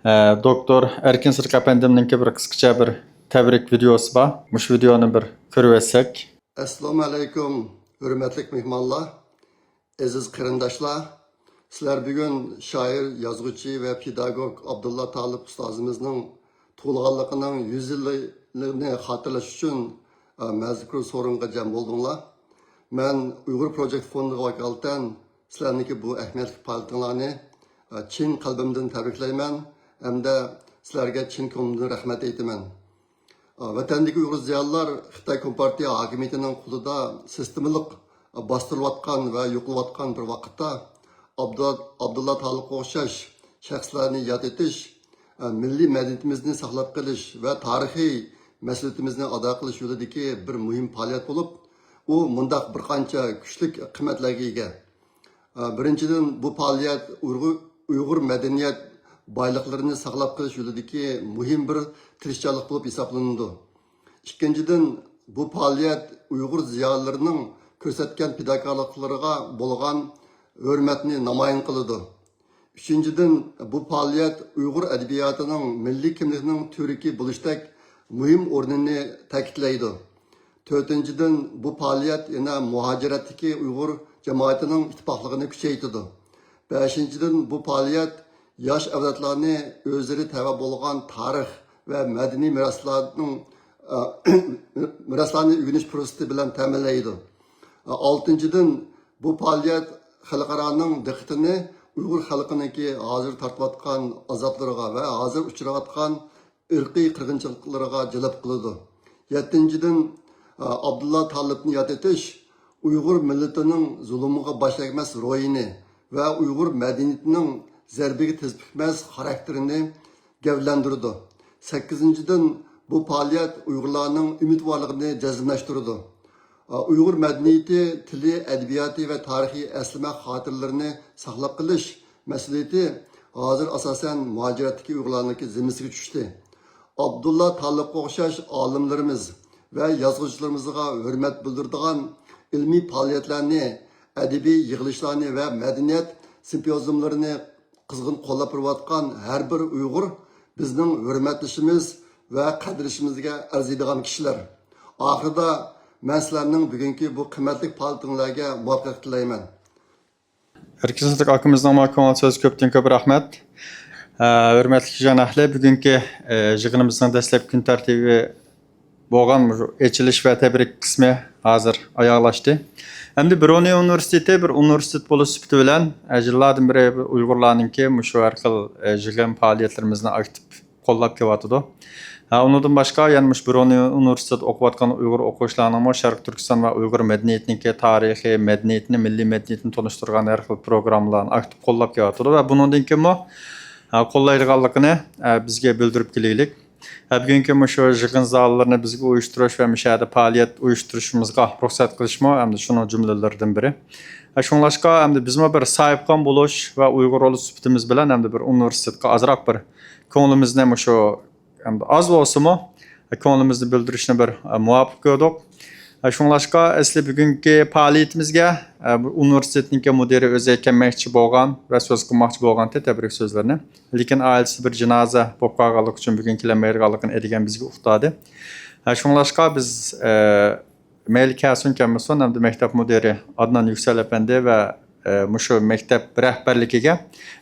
ئە، دوكتور ئەركىن سىدىق ئەپەندىمنىڭكى بىر قىسقىچە بىر تەبرىك ۋىدېئوسى بار. مۇشۇ ۋىدېئونى بىر كۆرۈۋەتسەك. ئەسسالامۇ ئەلەيكۇم، ھۆرمەتلىك مېھمانلار، ئەزىز قېرىنداشلار! سىلەر بۈگۈن شائىر، يازغۇچى ۋە پېداگوگ ئابدۇللا تالىپ ئۇستازىمىزنىڭ تۇغۇلغانلىقىنىڭ يۈز يىللىقىنى خاتىرىلەش ئۈچۈن، ئە، مەزكۇر سورۇنغا جەم بولدۇڭلار. مەن ئۇيغۇر پروجېكت فوندىغا ۋاكالىتەن سىلەرنىڭكى بۇ ئەھمىيەتلىك پائالىيىتىڭلارنى، ئە، چىن قەلبىمدىن تەبرىكلەيمەن ھەمدە سىلەرگە چىن كۆڭلۈمدىن رەھمەت ئېيتىمەن. ئە، ۋەتەندىكى ئۇيغۇر زىيالىيلار خىتاي كومپارتىيە ھاكىمىيىتىنىڭ قولىدا سىستېمىلىق، ئە، باستۇرۇلۇۋاتقان ۋە يوقىلىۋاتقان بىر ۋاقىتتا، ئابدۇ-، ئابدۇللا تالىپقا ئوخشاش شەخسلەرنى ياد ئېتىش، ئە، مىللىي مەدەنىيىتىمىزنى ساقلاپ قېلىش ۋە تارىخىي مەسئۇلىيىتىمىزنى ئادا قىلىش يولىدىكى بىر مۇھىم پائالىيەت بولۇپ، ئۇ مۇنداق بىر قانچە كۈچلۈك قىممەتلەرگە ئىگە. ئە، بىرىنچىدىن، بۇ پائالىيەت ئۇيغۇر، ئۇيغۇر مەدەنىيەت بايلىقلىرىنى ساقلاپ قېلىش يولىدىكى مۇھىم بىر تىرىشچانلىق بولۇپ ھېسابلىنىدۇ. ئىككىنچىدىن، بۇ پائالىيەت ئۇيغۇر زىيالىيلىرىنىڭ كۆرسەتكەن پىداكارلىقلىرىغا بولغان ھۆرمەتنى نامايان قىلىدۇ. ئۈچىنچىدىن، بۇ پائالىيەت ئۇيغۇر ئەدەبىياتىنىڭ مىللىي كىملىكنىڭ تۈۋرۈكى بولۇشتەك مۇھىم ئورنىنى تەكىتلەيدۇ. تۆتىنچىدىن، بۇ پائالىيەت يەنە مۇھاجىرەتتىكى ئۇيغۇر جامائىتىنىڭ ئىتتىپاقلىقىنى كۈچەيتىدۇ. بەشىنچىدىن، بۇ پائالىيەت ياش ئەۋلادلارنى ئۆزلىرى تەۋە بولغان تارىخ ۋە مەدەنىي مىراسلارنىڭ، ئە، مىراسلارنى ئۆگىنىش پۇرسىتى بىلەن تەمىنلەيدۇ. ئالتىنچىدىن، بۇ پائالىيەت خەلقئارانىڭ دىققىتىنى ئۇيغۇر خەلقىنىڭكى ھازىر تارتىۋاتقان ئازابلىرىغا ۋە ھازىر ئۇچراۋاتقان ئىرقىي قىرغىنچىلىقلىرىغا جەلپ قىلىدۇ. يەتتىنچىدىن، ئابدۇللا تالىپنى ياد ئېتىش ئۇيغۇر مىللىتىنىڭ زۇلۇمىغا باش ئەگمەس روھىنى ۋە ئۇيغۇر مەدەنىيىتىنىڭ زەربىگە تېز پۈكمەس خاراكتېرىنى گەۋدىلەندۈرىدۇ. سەككىزىنچىدىن، بۇ پائالىيەت ئۇيغۇرلارنىڭ ئۈمىدۋارلىقىنى جەزملەشتۈرىدۇ. ئۇيغۇر مەدەنىيىتى، تىلى، ئەدەبىياتى ۋە تارىخىي ئەسلىمە خاتىرىلىرىنى ساقلاپ قېلىش مەسئۇلىيىتى ھازىر ئاساسەن مۇھاجىرەتتىكى ئۇيغۇرلارنىڭكى زىممىسىگە چۈشتى. ئابدۇللا تالىپقا ئوخشاش ئالىملىرىمىز ۋە يازغۇچىلىرىمىزغا ھۆرمەت بىلدۈرىدىغان ئىلمىي پائالىيەتلەرنى، ئەدەبىي يىغىلىشلارنى ۋە مەدەنىيەت سىمپوزىيۇملىرىنى قىزغىن قوللاپ تۇرۇۋاتقان ھەر بىر ئۇيغۇر بىزنىڭ ھۆرمەتلىشىمىز ۋە قەدىرلىشىمىزگە ئەرزىيدىغان كىشىلەر. ئاخىرىدا مەن سىلەرنىڭ بۈگۈنكى بۇ قىممەتلىك پائالىيىتىڭلارگە مۇۋەپپەقىيەت تىلەيمەن. ئەركىن سىدىق ئاكىمىزنىڭ ماڭا كۆڭۈل سۆزى كۆپتىن كۆپ رەھمەت. ئە، ھۆرمەتلىك جان ئەھلى، بۈگۈنكى، ئە، يىغىنىمىزنىڭ دەسلەپكى كۈن تەرتىپى بولغان مۇشۇ ئېچىلىش ۋە تەبرىك قىسمى ھازىر ئاياغلاشتى. ئەمدى برونى ئۇنىۋېرسىتېتى بىر ئۇنىۋېرسىتېت بولۇش سۈپىتى بىلەن، ئە، يىللاردىن بېرى ئۇيغۇرلارنىڭكى مۇشۇ ھەر خىل، ئە، يىغىن پائالىيەتلىرىمىزنى ئاكتىپ قوللاپ كېلىۋاتىدۇ. ھە، ئۇنىڭدىن باشقا يەنە مۇشۇ برونى ئۇنىۋېرسىتېتىدا ئوقۇۋاتقان ئۇيغۇر ئوقۇغۇچىلارنىڭمۇ شەرقىي تۈركىستان ۋە ئۇيغۇر مەدەنىيىتىنىڭكى تارىخى، مەدەنىيىتىنى، مىللىي مەدەنىيىتىنى تونۇشتۇرغان ھەر خىل پروگراممىلارنى ئاكتىپ قوللاپ كېلىۋاتىدۇ ۋە بۇنىڭدىن كېيىنمۇ، ھە، قوللايدىغانلىقىنى، ھە، بىزگە بىلدۈرۈپ كېلىگلىك. ھە، بۈگۈنكى مۇشۇ يىغىن زاللىرىنى بىزگە ئۇيۇشتۇرۇش ۋە مۇشۇ يەردە پائالىيەت ئۇيۇشتۇرۇشىمىزغا رۇخسەت قىلىشمۇ ئەمدى شۇنىڭ جۈملىلىرىدىن بىرى. ھە، شۇڭلاشقا ئەمدى بىزمۇ بىر ساھىبخان بولۇش ۋە ئۇيغۇر بولۇش سۈپىتىمىز بىلەن ئەمدى بىر ئۇنىۋېرسىتېتقا ئازراق بىر كۆڭلىمىزنى مۇشۇ ئەمدى ئاز بولسىمۇ، كۆڭلىمىزنى بىلدۈرۈشنى بىر، ئە، مۇۋاپىق كۆردۇق. شۇڭلاشقا ئەسلى بۈگۈنكى پائالىيىتىمىزگە، ئە، بۇ ئۇنىۋېرسىتېتنىڭكى مۇدىرى ئۆزى كەلمەكچى بولغان ۋە سۆز قىلماقچى بولغانتى، تەبرىك سۆزلىرىنى. لېكىن ئائىلىسىدە بىر جىنازا بولۇپ قالغانلىقى ئۈچۈن بۈگۈن كېلەلمەيدىغانلىقىنى ئەتىگەن بىزگە ئۇقتۇردى. ئە، شۇڭلاشقا بىز، ئە، مەيلى كەلسۇن كەلمىسۇن، ئەمدى مەكتەپ مۇدىرى ئادنان يۈكسەل ئەپەندى ۋە، ئە، مۇشۇ مەكتەپ رەھبەرلىكىگە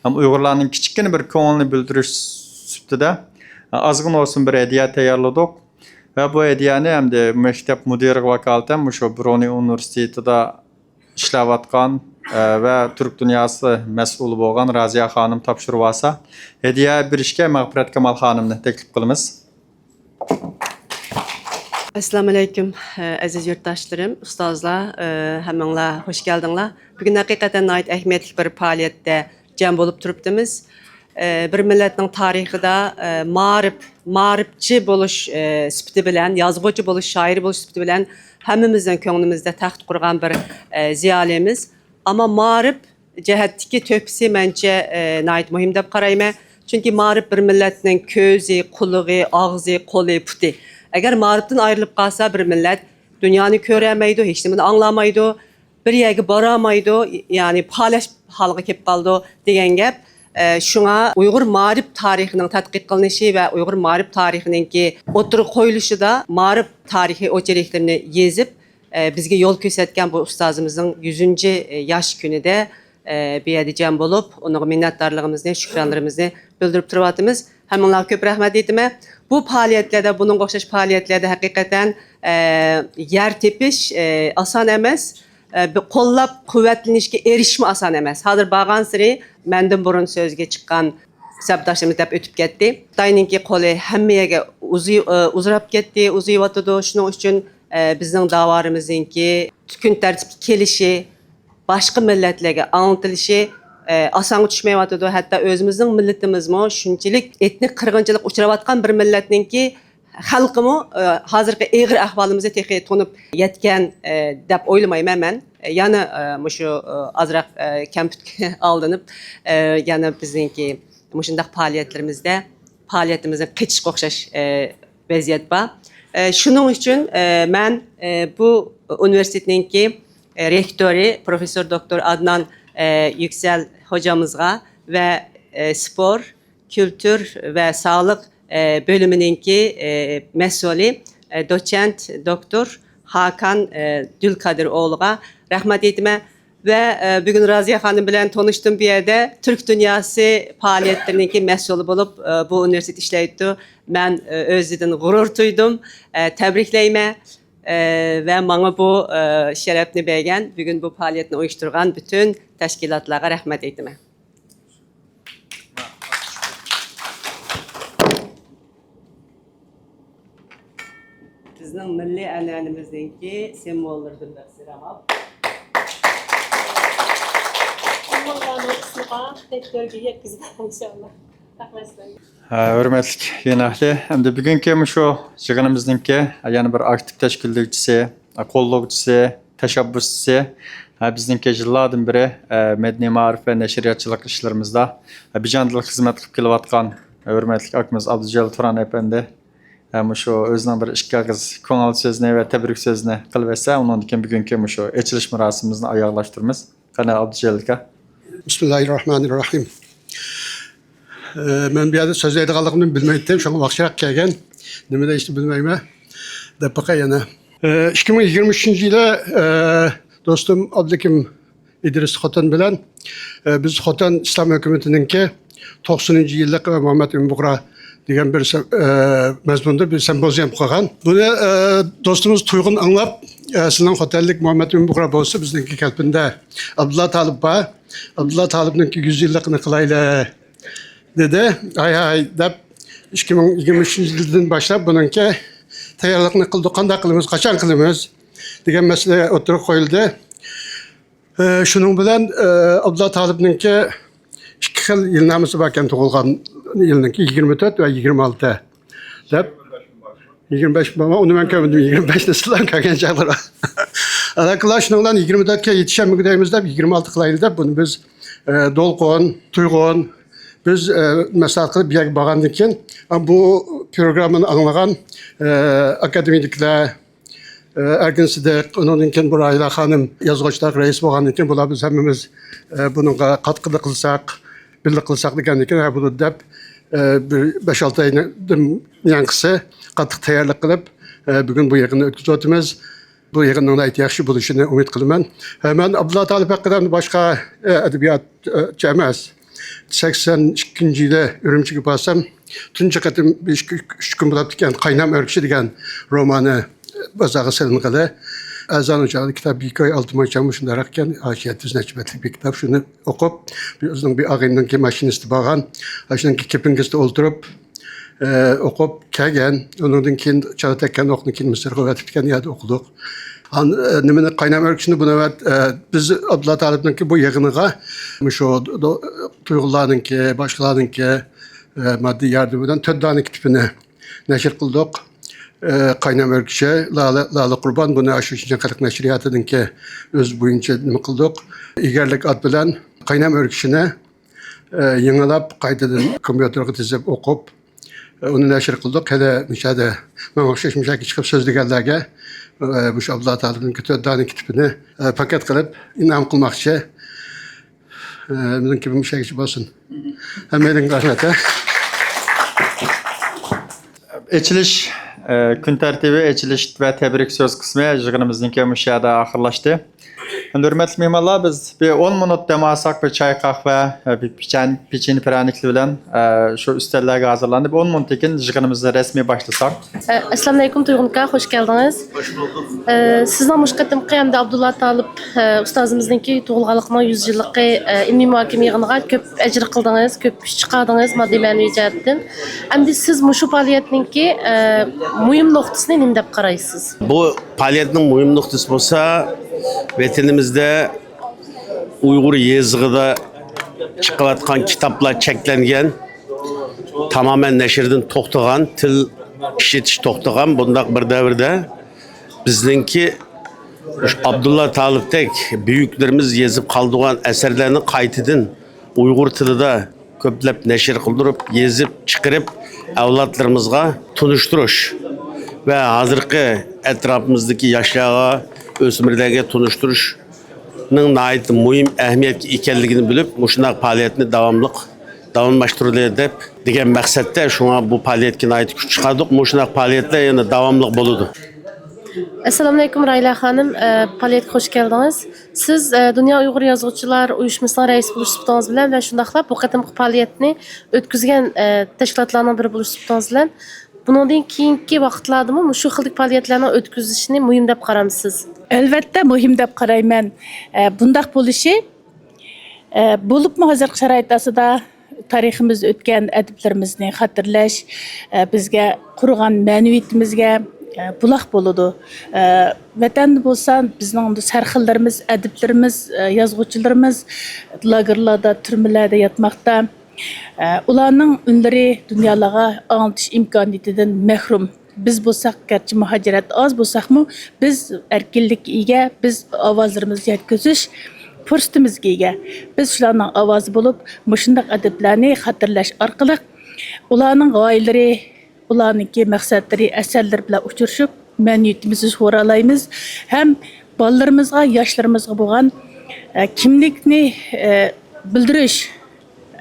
ھەم ئۇيغۇرلارنىڭ كىچىككىنە بىر كۆڭلىنى بىلدۈرۈش سۈپىتىدە، ئە، ئازغىنا بولسۇن بىر ھەدىيە تەييارلىدۇق. ۋە بۇ ھەدىيەنى ئەمدى مەكتەپ مۇدىرىغا ۋاكالىتەن مۇشۇ برۇنېي ئۇنىۋېرسىتېتىدا ئىشلەۋاتقان، ئە، ۋە تۈرك دۇنياسى مەسئۇلى بولغان رازىيە خانىم تاپشۇرۇۋالسا، ھەدىيە بېرىشكە مەغپىرەت كامال خانىمنى تەكلىپ قىلىمىز. ئەسسالامۇئەلەيكۇم، ئەزىز يۇرتداشلىرىم، ئۇستازلار، ھەممىڭلار خوش كەلدىڭلار. بۈگۈن ھەقىقەتەن ناھايىتى ئەھمىيەتلىك بىر پائالىيەتتە جەم بولۇپ تۇرۇپتىمىز. بىر مىللەتنىڭ تارىخىدا مائارىپ، مائارىپچى بولۇش سۈپىتى بىلەن، يازغۇچى بولۇش، شائىر بولۇش سۈپىتى بىلەن ھەممىمىزنىڭ كۆڭلىمىزدە تەخت قۇرغان بىر زىيالىيىمىز. ئەمما مائارىپ جەھەتتىكى تۆھپىسى مەنچە، ئە، ناھايىتى مۇھىم دەپ قارايمەن. چۈنكى مائارىپ بىر مىللەتنىڭ كۆزى، قۇلىقى، ئاغزى، قولى، پۇتى. ئەگەر مائارىپتىن ئايرىلىپ قالسا، بىر مىللەت دۇنيانى كۆرەلمەيدۇ، ھېچنېمىنى ئاڭلىمايدۇ، بىر يەرگە بارالمايدۇ، يەنى پالەچ ھالغا كېلىپ قالىدۇ دېگەن گەپ. ئە، شۇڭا ئۇيغۇر مائارىپ تارىخىنىڭ تەتقىق قىلىنىشى ۋە ئۇيغۇر مائارىپ تارىخىنىڭكى ئوتتۇرىغا قويۇلۇشىدا مائارىپ تارىخىي ئوچېرىكلىرىنى يېزىپ، ئە، بىزگە يول كۆرسەتكەن بۇ ئۇستازىمىزنىڭ يۈزىنچى ياش كۈنىدە، ئە، بۇ يەردە جەم بولۇپ، ئۇنىڭغا مىننەتدارلىقىمىزنى، شۈكرانىلىرىمىزنى بىلدۈرۈپ تۇرۇۋاتىمىز. ھەممىڭلارغا كۆپ رەھمەت ئېيتىمەن. بۇ پائالىيەتلەردە، بۇنىڭغا ئوخشاش پائالىيەتلەردە ھەقىقەتەن، ئە، يەر تېپىش، ئە، ئاسان ئەمەس. ئە، بىر قوللاپ قۇۋۋەتلىنىشكە ئېرىشىشمۇ ئاسان ئەمەس. ھازىر بارغانسېرى مەندىن بۇرۇن سۆزگە چىققان سەپداشلىرىمىز دەپ ئۆتۈپ كەتتى. خىتاينىڭكى قولى ھەممە يەرگە ئۇزىي-، ئە، ئۇزىراپ كەتتى، ئۇزىيىۋاتىدۇ. شۇنىڭ ئۈچۈن، ئە، بىزنىڭ داۋالىرىمىزنىڭكى كۈن تەرتىپكە كېلىشى، باشقا مىللەتلەرگە ئاڭلىتىلىشى، ئە، ئاسانغا چۈشمەيۋاتىدۇ. ھەتتا ئۆزىمىزنىڭ مىللىتىمىزمۇ شۇنچىلىك ئېتنىك قىرغىنچىلىققا ئۇچراۋاتقان بىر مىللەتنىڭكى خەلقىمۇ، ئە، ھازىرقى ئېغىر ئەھۋالىمىزنى تېخى تونۇپ يەتكەن، ئە، دەپ ئويلىمايمەن مەن. يەنە، ئە، مۇشۇ، ئە، ئازراق، ئە، كەمپۈتكە ئالدىنىپ، ئە، يەنە بىزنىڭكى مۇشۇنداق پائالىيەتلىرىمىزدە پائالىيىتىمىزدىن قېچىشقا ئوخشاش، ئە، ۋەزىيەت بار. ئە، شۇنىڭ ئۈچۈن، ئە، مەن، ئە، بۇ ئۇنىۋېرسىتېتنىڭكى، ئە، رېكتورى پروفېسسور دوكتور ئادنان، ئە، يۈكسەل ھوجامىزغا ۋە، ئە، سپور، كۈلتۈر ۋە ساغلىق، ئە، بۆلۈمىنىڭكى، ئە، مەسئۇلى، ئە، دوتسېنت دوكتور ھاكان، ئە، دۈلكادىر ئوغلىغا رەھمەت ئېيتىمەن. ۋە، ئە، بۈگۈن رازىيە خانىم بىلەن تونۇشتۇم بۇ يەردە. تۈرك دۇنياسى پائالىيەتلىرىنىڭكى مەسئۇلى بولۇپ، ئە، بۇ ئۇنىۋېرسىتېتتا ئىشلەيتتى. مەن، ئە، ئۆزىدىن غۇرۇر تۇيدۇم. ئە، تەبرىكلەيمەن. ئە، ۋە ماڭا بۇ، ئە، شەرەپنى بەرگەن، بۈگۈن بۇ پائالىيەتنى ئۇيۇشتۇرغان پۈتۈن تەشكىلاتلارغا رەھمەت ئېيتىمەن. بىزنىڭ مىللىي ئەنئەنىمىزنىڭكى سىمۋوللىرىدىن بىرسى رامال. سىمۋوللارنىڭ ئىسمىغا تەكتۈرگە يەتكۈزىمەن، ئىنشاللا. رەھمەت سىلەرگە. ھە، ھۆرمەتلىك يېنىئەھلى، ئەمدى بۈگۈنكى مۇشۇ يىغىنىمىزنىڭكى يەنە بىر ئاكتىپ تەشكىللىگۈچىسى، قوللىغۇچىسى، تەشەببۇسچىسى، ھە، بىزنىڭكى يىللاردىن بېرى، ئە، مەدەنىي مائارىپ ۋە نەشرىياتچىلىق ئىشلىرىمىزدا، ھە، بىجانىدىل خىزمەت قىلىپ كېلىۋاتقان، ھە، ھۆرمەتلىك ئاكىمىز ئابدۇجېلىل تۇران ئەپەندى، ھە، مۇشۇ ئۆزىنىڭ بىر ئىككى ئېغىز كۆڭۈل سۆزىنى ۋە تەبرىك سۆزىنى قىلىۋەتسە، ئۇنىڭدىن كېيىن بۈگۈنكى مۇشۇ ئېچىلىش مۇراسىمىمىزنى ئاياغلاشتۇرىمىز. قېنى، ئابدۇجېلىل ئاكا. بىسمىللاھىررەھمانىررەھىم. ئە، مەن بۇ يەردە سۆزلەيدىغانلىقىمنى بىلمەيتتىم، شۇڭا ۋاقچىراق كەلگەن. نېمە دەيشنى بىلمەيمەن. دەپ باقاي يەنە. ئە، ئىككى مىڭ يىگىرمە ئۈچىنچى يىلى، ئە، دوستۇم ئابلىكىم ئىدرىس خوتەن بىلەن، ئە، بىز خوتەن ئىسلام ھۆكۈمىتىنىڭكى توقسىنىنچى يىللىق، ئە، مۇھەممەد ئىبن بۇغرا دېگەن بىر سە-، ئە، مەزمۇندا بىر سىمپوزىيۇم قىلغان. بۇنى، ئە، دوستىمىز تۇيغۇن ئاڭلاپ، ئە، سىزنىڭ خوتەنلىك مۇھەممەد ئىبن بۇغرا بولسا، بىزنىڭكى كەلپىندە ئابدۇللا تالىپ بار. ئابدۇللا تالىپنىڭكى يۈز يىللىقىنى قىلايلى، دېدى. ھاي، ھاي، دەپ، ئىككى مىڭ يىگىرمە ئۈچىنچى يىلدىن باشلاپ بۇنىڭكى تەييارلىقنى قىلدۇق. قانداق قىلىمىز، قاچان قىلىمىز دېگەن مەسىلە ئوتتۇرىغا قويۇلدى. ئە، شۇنىڭ بىلەن، ئە، ئابدۇللا تالىپنىڭكى ئىككى خىل يىلنامىسى باركەن، تۇغۇلغان يىلنىڭكى يىگىرمە تۆت ۋە يىگىرمە ئالتە دەپ. يىگىرمە بەش، ئۇنى مەن كۆرمىدىم، يىگىرمە بەشنى سىلەر كۆرگەن چاغلار. ئالاكىللا شۇنىڭ بىلەن يىگىرمە تۆتكە يېتىشەلمىگۈدەيمىز دەپ، يىگىرمە ئالتە قىلايلى دەپ، بۇنى بىز، ئە، دولقۇن، تۇيغۇن، بىز، ئە، مەسلىھەت قىلىپ بۇ يەرگە بارغاندىن كېيىن، ئە، بۇ پروگراممىنى ئاڭلىغان، ئە، ئاكادېمىيىدىكىلەر، ئەركىن سىدىق، ئۇنىڭدىن كېيىن بۇ راھىلە خانىم يازغۇچىلار رەئىسى بولغاندىن كېيىن، بۇلار بىز ھەممىمىز، ئە، بۇنىڭغا قاتقىلىق قىلساق، بىللە قىلساق دېگەندىن كېيىن، ھە، بولىدۇ دەپ، ئە، بىر بەش-ئالتە ئايدىن ياڭقىسى قاتتىق تەييارلىق قىلىپ، ئە، بۈگۈن بۇ يىغىننى ئۆتكۈزۈۋاتىمىز. بۇ يىغىننىڭ ناھايىتى ياخشى بولۇشىنى ئۈمىد قىلىمەن. ھە، مەن ئابدۇللا تالىپ ھەققىدە باشقا، ئە، ئەدەبىياتچى ئەمەس، سەكسەن ئىككىنچى يىلى ئۈرۈمچىگە بارسام، تۇنجى قېتىم بىر ئىككى، ئۈچ كۈن بولۇپتىكەن، قاينام ئۆركىشى دېگەن رومانى بازارغا سېلىنغىلى. ئەرزان ئوچاقىدا كىتاب بىكوي ئالتە مو چامۇ شۇنداق ئىكەن، يەتتە يۈز نەچچە بەتلىك بىر كىتاب، شۇنى ئوقۇپ، بىر ئۆزىنىڭ بىر ئاغىنىنىڭكى ماشىنىسىدا بارغان، ماشىنىنىڭكى كېپىنكىسىدا ئولتۇرۇپ، ئە، ئوقۇپ كەلگەن. ئۇنىڭدىن كېيىن چالا تەگكەن ئوقنى كېيىن مىسىرغا ئەۋەتىپتىكەن، يەردە ئوقۇدۇق. ئان-، ئە، نېمىنى، قاينام ئۆركىشىنى بۇنى ئەۋەت-، ئە، بىز ئابدۇللا تالىپنىڭكى بۇ يىغىنىغا مۇشۇ دو-، تۇيغۇلارنىڭكى، باشقىلارنىڭكى، ئە، ماددىي ياردىمى بىلەن تۆت دانە كىتابىنى نەشر قىلدۇق. ئە، قاينام ئۆركىشى، لالە، لالە قۇربان، بۇنى ئاشۇ شىنجاڭ خەلق نەشرىياتىنىڭكى ئۆزى بويىچە نېمە قىلدۇق. ئېگەرلىك ئات بىلەن قاينام ئۆركىشىنى ئە، يېڭىلاپ، قايتىدىن كومپيۇتېرغا تىزىپ ئوقۇپ، ئە، ئۇنى نەشر قىلدۇق. ھېلى مۇشۇ يەردە ماڭا ئوخشاش مۇشۇ يەرگە چىقىپ سۆزلىگەنلەرگە، ئە، مۇشۇ ئابدۇللا تالىپنىڭ تۆت دانە كىتابىنى، ئە، پاكەت قىلىپ ئىنئام قىلماقچى. ئە، مېنىڭكى مۇشۇ يەرگىچە بولسۇن. ھەممەيلەنگە رەھمەت، ھە. ئېچىلىش، ئە، كۈن تەرتىپى، ئېچىلىش ۋە تەبرىك سۆز قىسمى يىغىنىمىزنىڭكى مۇشۇ يەردە ئاخىرلاشتى. ئەمدى ھۆرمەتلىك مېھمانلار، بىز بىر ئون مىنۇت دەم ئالساق، بىر چاي، قەھۋە، بىر پېچەن-، پېچىنە پىرەنىكلىرى بىلەن، ئە، شۇ ئۈستەللەرگە ھازىرلاندى. بىر ئون مىنۇتتىن كېيىن يىغىنىمىزنى رەسمىي باشلىساق. ئە، ئەسسالامۇئەلەيكۇم، تۇيغۇن ئاكا، خوش كەلدىڭىز. ئە، سىزنىڭ مۇشۇ قېتىمقى ھەمدە ئابدۇللا تالىپ، ئە، ئۇستازىمىزنىڭكى تۇغۇلغانلىقىنىڭ يۈز يىللىقى، ئە، ئىلمىي مۇھاكىمە يىغىنىغا كۆپ ئەجىر قىلدىڭىز، كۆپ كۈچ چىقاردىڭىز ماددىي مەنىۋى جەھەتتىن. ئەمدى سىز مۇشۇ پائالىيەتنىڭكى، ئە، مۇھىم نۇقتىسىنى نېمە دەپ قارايسىز؟ بۇ پائالىيەتنىڭ مۇھىم نۇقتىسى بولسا، ۋەتىنىمىزدە ئۇيغۇر يېزىقىدا چىقىۋاتقان كىتابلار چەكلەنگەن، تامامەن نەشردىن توختىغان، تىل ئىشلىتىش توختىغان بۇنداق بىر دەۋردە بىزنىڭكى مۇشۇ ئابدۇللا تالىپتەك بۈيۈكلىرىمىز يېزىپ قالدۇرغان ئەسەرلەرنى قايتىدىن ئۇيغۇر تىلىدا كۆپلەپ نەشر قىلدۇرۇپ، يېزىپ چىقىرىپ، ئەۋلادلىرىمىزغا تونۇشتۇرۇش ۋە ھازىرقى ئەتراپىمىزدىكى ياشلارغا، ئۆسمۈرلەرگە تونۇشتۇرۇشنىڭ ناھايىتى مۇھىم ئەھمىيەتكە ئىكەنلىكىنى بىلىپ، مۇشۇنداق پائالىيەتنى داۋاملىق، داۋاملاشتۇرىلى دەپ، دېگەن مەقسەتتە شۇڭا بۇ پائالىيەتكە ناھايىتى كۈچ چىقاردۇق. مۇشۇنداق پائالىيەتلەر يەنە داۋاملىق بولىدۇ. ئەسسالامۇئەلەيكۇم، راھىلە خانىم. ئە، پائالىيەتكە خوش كەلدىڭىز. سىز، ئە، دۇنيا ئۇيغۇر يازغۇچىلار ئۇيۇشمىسىنىڭ رەئىسى بولۇش سۈپىتىڭىز بىلەن ۋە شۇنداقلا بۇ قېتىمقى پائالىيەتنى ئۆتكۈزگەن، ئە، تەشكىلاتلارنىڭ بىرى بولۇش سۈپىتىڭىز بىلەن بۇنىڭدىن كېيىنكى ۋاقىتلاردىمۇ مۇشۇ خىلدىكى پائالىيەتلەرنىڭ ئۆتكۈزۈشىنى مۇھىم دەپ قارامسىز؟ ئەلۋەتتە مۇھىم دەپ قارايمەن. ئە، بۇنداق بولۇشى، ئە، بولۇپمۇ ھازىرقى شارائىت ئاستىدا تارىخىمىزدا ئۆتكەن ئەدىبلىرىمىزنى خاتىرىلەش، ئە، بىزگە قۇرغان مەنىۋىيىتىمىزگە، ئە، بۇلاق بولىدۇ. ئە، ۋەتەندە بولسا بىزنىڭ سەرخىللىرىمىز، ئەدىبلىرىمىز، ئە، يازغۇچىلىرىمىز لاگېرلاردا، تۈرمىلەردە ياتماقتا. ئە، ئۇلارنىڭ ئۈنلىرى دۇنيالارغا ئاڭلىتىش ئىمكانىيىتىدىن مەھرۇم. بىز بولساق، گەرچە مۇھاجىرەتتە ئاز بولساقمۇ، بىز ئەركىنلىككە ئىگە، بىز ئاۋازلىرىمىزنى يەتكۈزۈش پۇرسىتىمىزگە ئىگە. بىز شۇلارنىڭ ئاۋازى بولۇپ، مۇشۇنداق ئەدىبلەرنى خاتىرىلەش ئارقىلىق، ئۇلارنىڭ غايىلىرى، ئۇلارنىڭكى مەقسەتلىرى، ئەسەرلىرى بىلەن ئۇچرىشىپ، مەدەنىيىتىمىزنى سۇغۇرالايمىز ھەم بالىلىرىمىزغا، ياشلىرىمىزغا بولغان، ئە، كىملىكنى، ئە، بىلدۈرۈش،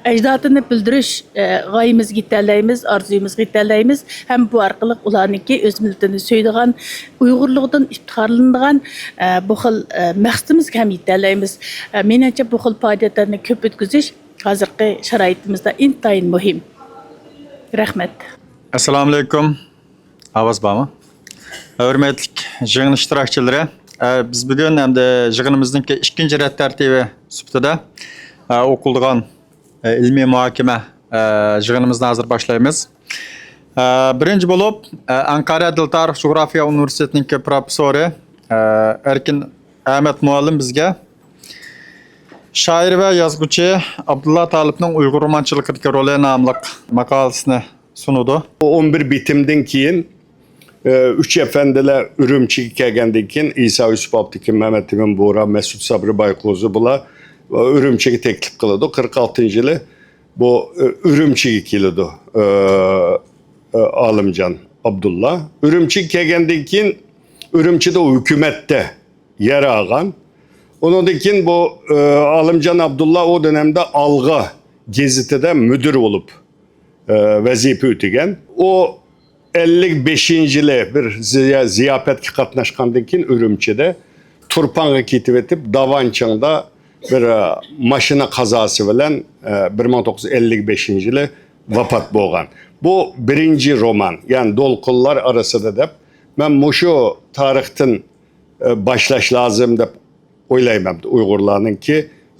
ئەجدادىنى بىلدۈرۈش، ئە، غايىمىزگە يېتەلەيمىز، ئارزۇيىمىزغا يېتەلەيمىز ھەم بۇ ئارقىلىق ئۇلارنىڭكى ئۆز مىللىتىنى سۆيىدىغان، ئۇيغۇرلۇقىدىن ئىپتىخارلىنىدىغان، ئە، بۇ خىل، ئە، مەقسىتىمىزگە ھەم يېتەلەيمىز. ئە، مېنىڭچە، بۇ خىل پائالىيەتلەرنى كۆپ ئۆتكۈزۈش ھازىرقى شارائىتىمىزدا ئىنتايىن مۇھىم. رەھمەت. ئەسسالامۇئەلەيكۇم. ئاۋاز بارمۇ؟ ھۆرمەتلىك يىغىن ئىشتىراكچىلىرى، ئە، بىز بۈگۈن ئەمدى يىغىنىمىزنىڭكى ئىككىنچى رەت تەرتىپى سۈپىتىدە، ئە، ئوقۇلىدىغان، ئە، ئىلمىي مۇھاكىمە، ئە، يىغىنىمىزنى ھازىر باشلايمىز. ئە، بىرىنچى بولۇپ، ئە، ئەنقەرە دىل تارىخ جۇغراپىيە ئۇنىۋېرسىتېتىنىڭكى پروفېسسورى، ئە، ئەركىن ئەمەت مۇئەللىم بىزگە شائىر ۋە يازغۇچى ئابدۇللا تالىپنىڭ ئۇيغۇر رومانچىلىقىدىكى رولى ناملىق ماقالىسىنى سۇنىدۇ. ئون بىر بېتىمدىن كېيىن، ئە، ئۈچ ئەپەندىلەر ئۈرۈمچىگە كەلگەندىن كېيىن، ئىسا يۈسۈپ ئابتېكىن، مەمەت ئىمىن بۇغرا، مەسۇت سابرى بايقوزى بۇلار، ئە، ئۈرۈمچىگە تەكلىپ قىلىدۇ. قىرىق ئالتىنچى يىلى بۇ، ئە، ئۈرۈمچىگە كېلىدۇ، ئە، ئە، ئالىمجان ئابدۇللا. ئۈرۈمچىگە كەلگەندىن كېيىن، ئۈرۈمچىدە ھۆكۈمەتتە يەر ئالغان. ئۇنىڭدىن كېيىن بۇ، ئە، ئالىمجان ئابدۇللا ئۇ دۆنەمدە ئالغا گېزىتىدە مۇدىر بولۇپ، ئە، ۋەزىپە ئۆتىگەن. ئۇ ئەللىك بەشىنچى يىلى بىر زىيا-، زىياپەتكە قاتناشقاندىن كېيىن ئۈرۈمچىدە تۇرپانغا كېتىۋېتىپ، داۋانچىڭدا بىر، ئە، ماشىنا قازاسى بىلەن، ئە، بىر مىڭ توققۇز يۈز ئەللىك بەشىنچى يىلى ۋاپات بولغان. بۇ بىرىنچى رومان، يەنى دولقۇنلار ئارىسىدا دەپ، مەن مۇشۇ تارىختىن، ئە، باشلاش لازىم دەپ ئويلايمەن. ئۇيغۇرلارنىڭكى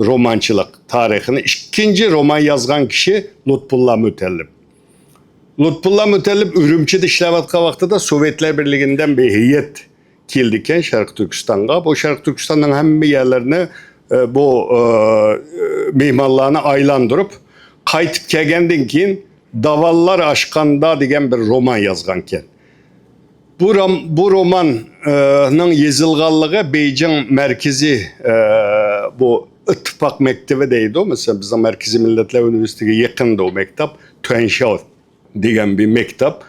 رومانچىلىق تارىخىنى ئىككىنچى رومان يازغان كىشى لۇتپۇللا مۇتەللىپ. لۇتپۇللا مۇتەللىپ ئۈرۈمچىدە ئىشلەۋاتقان ۋاقتىدا سوۋېتلار بىرلىكىدىن بىر ھەيئەت كېلىدىكەن شەرقىي تۈركىستانغا. بۇ شەرقىي تۈركىستاننىڭ ھەممە يەرلىرىنى، ئە، بۇ، ئە، مېھمانلارنى ئايلاندۇرۇپ، قايتىپ كەلگەندىن كېيىن داۋانلار ئاشقاندا دېگەن بىر رومان يازغانكەن. بۇ رام-، بۇ رومان، ئە، نىڭ يېزىلغانلىقى بېيجىڭ مەركىزىي، ئە، بۇ ئىتتىپاق مەكتىۋى دەيدۇ. مەسىلەن، بىزنىڭ مەركىزىي مىللەتلەر ئۇنىۋېرسىتېتىگە يېقىندا ئۇ مەكتەپ، تۈەنشياۋ دېگەن بىر مەكتەپ.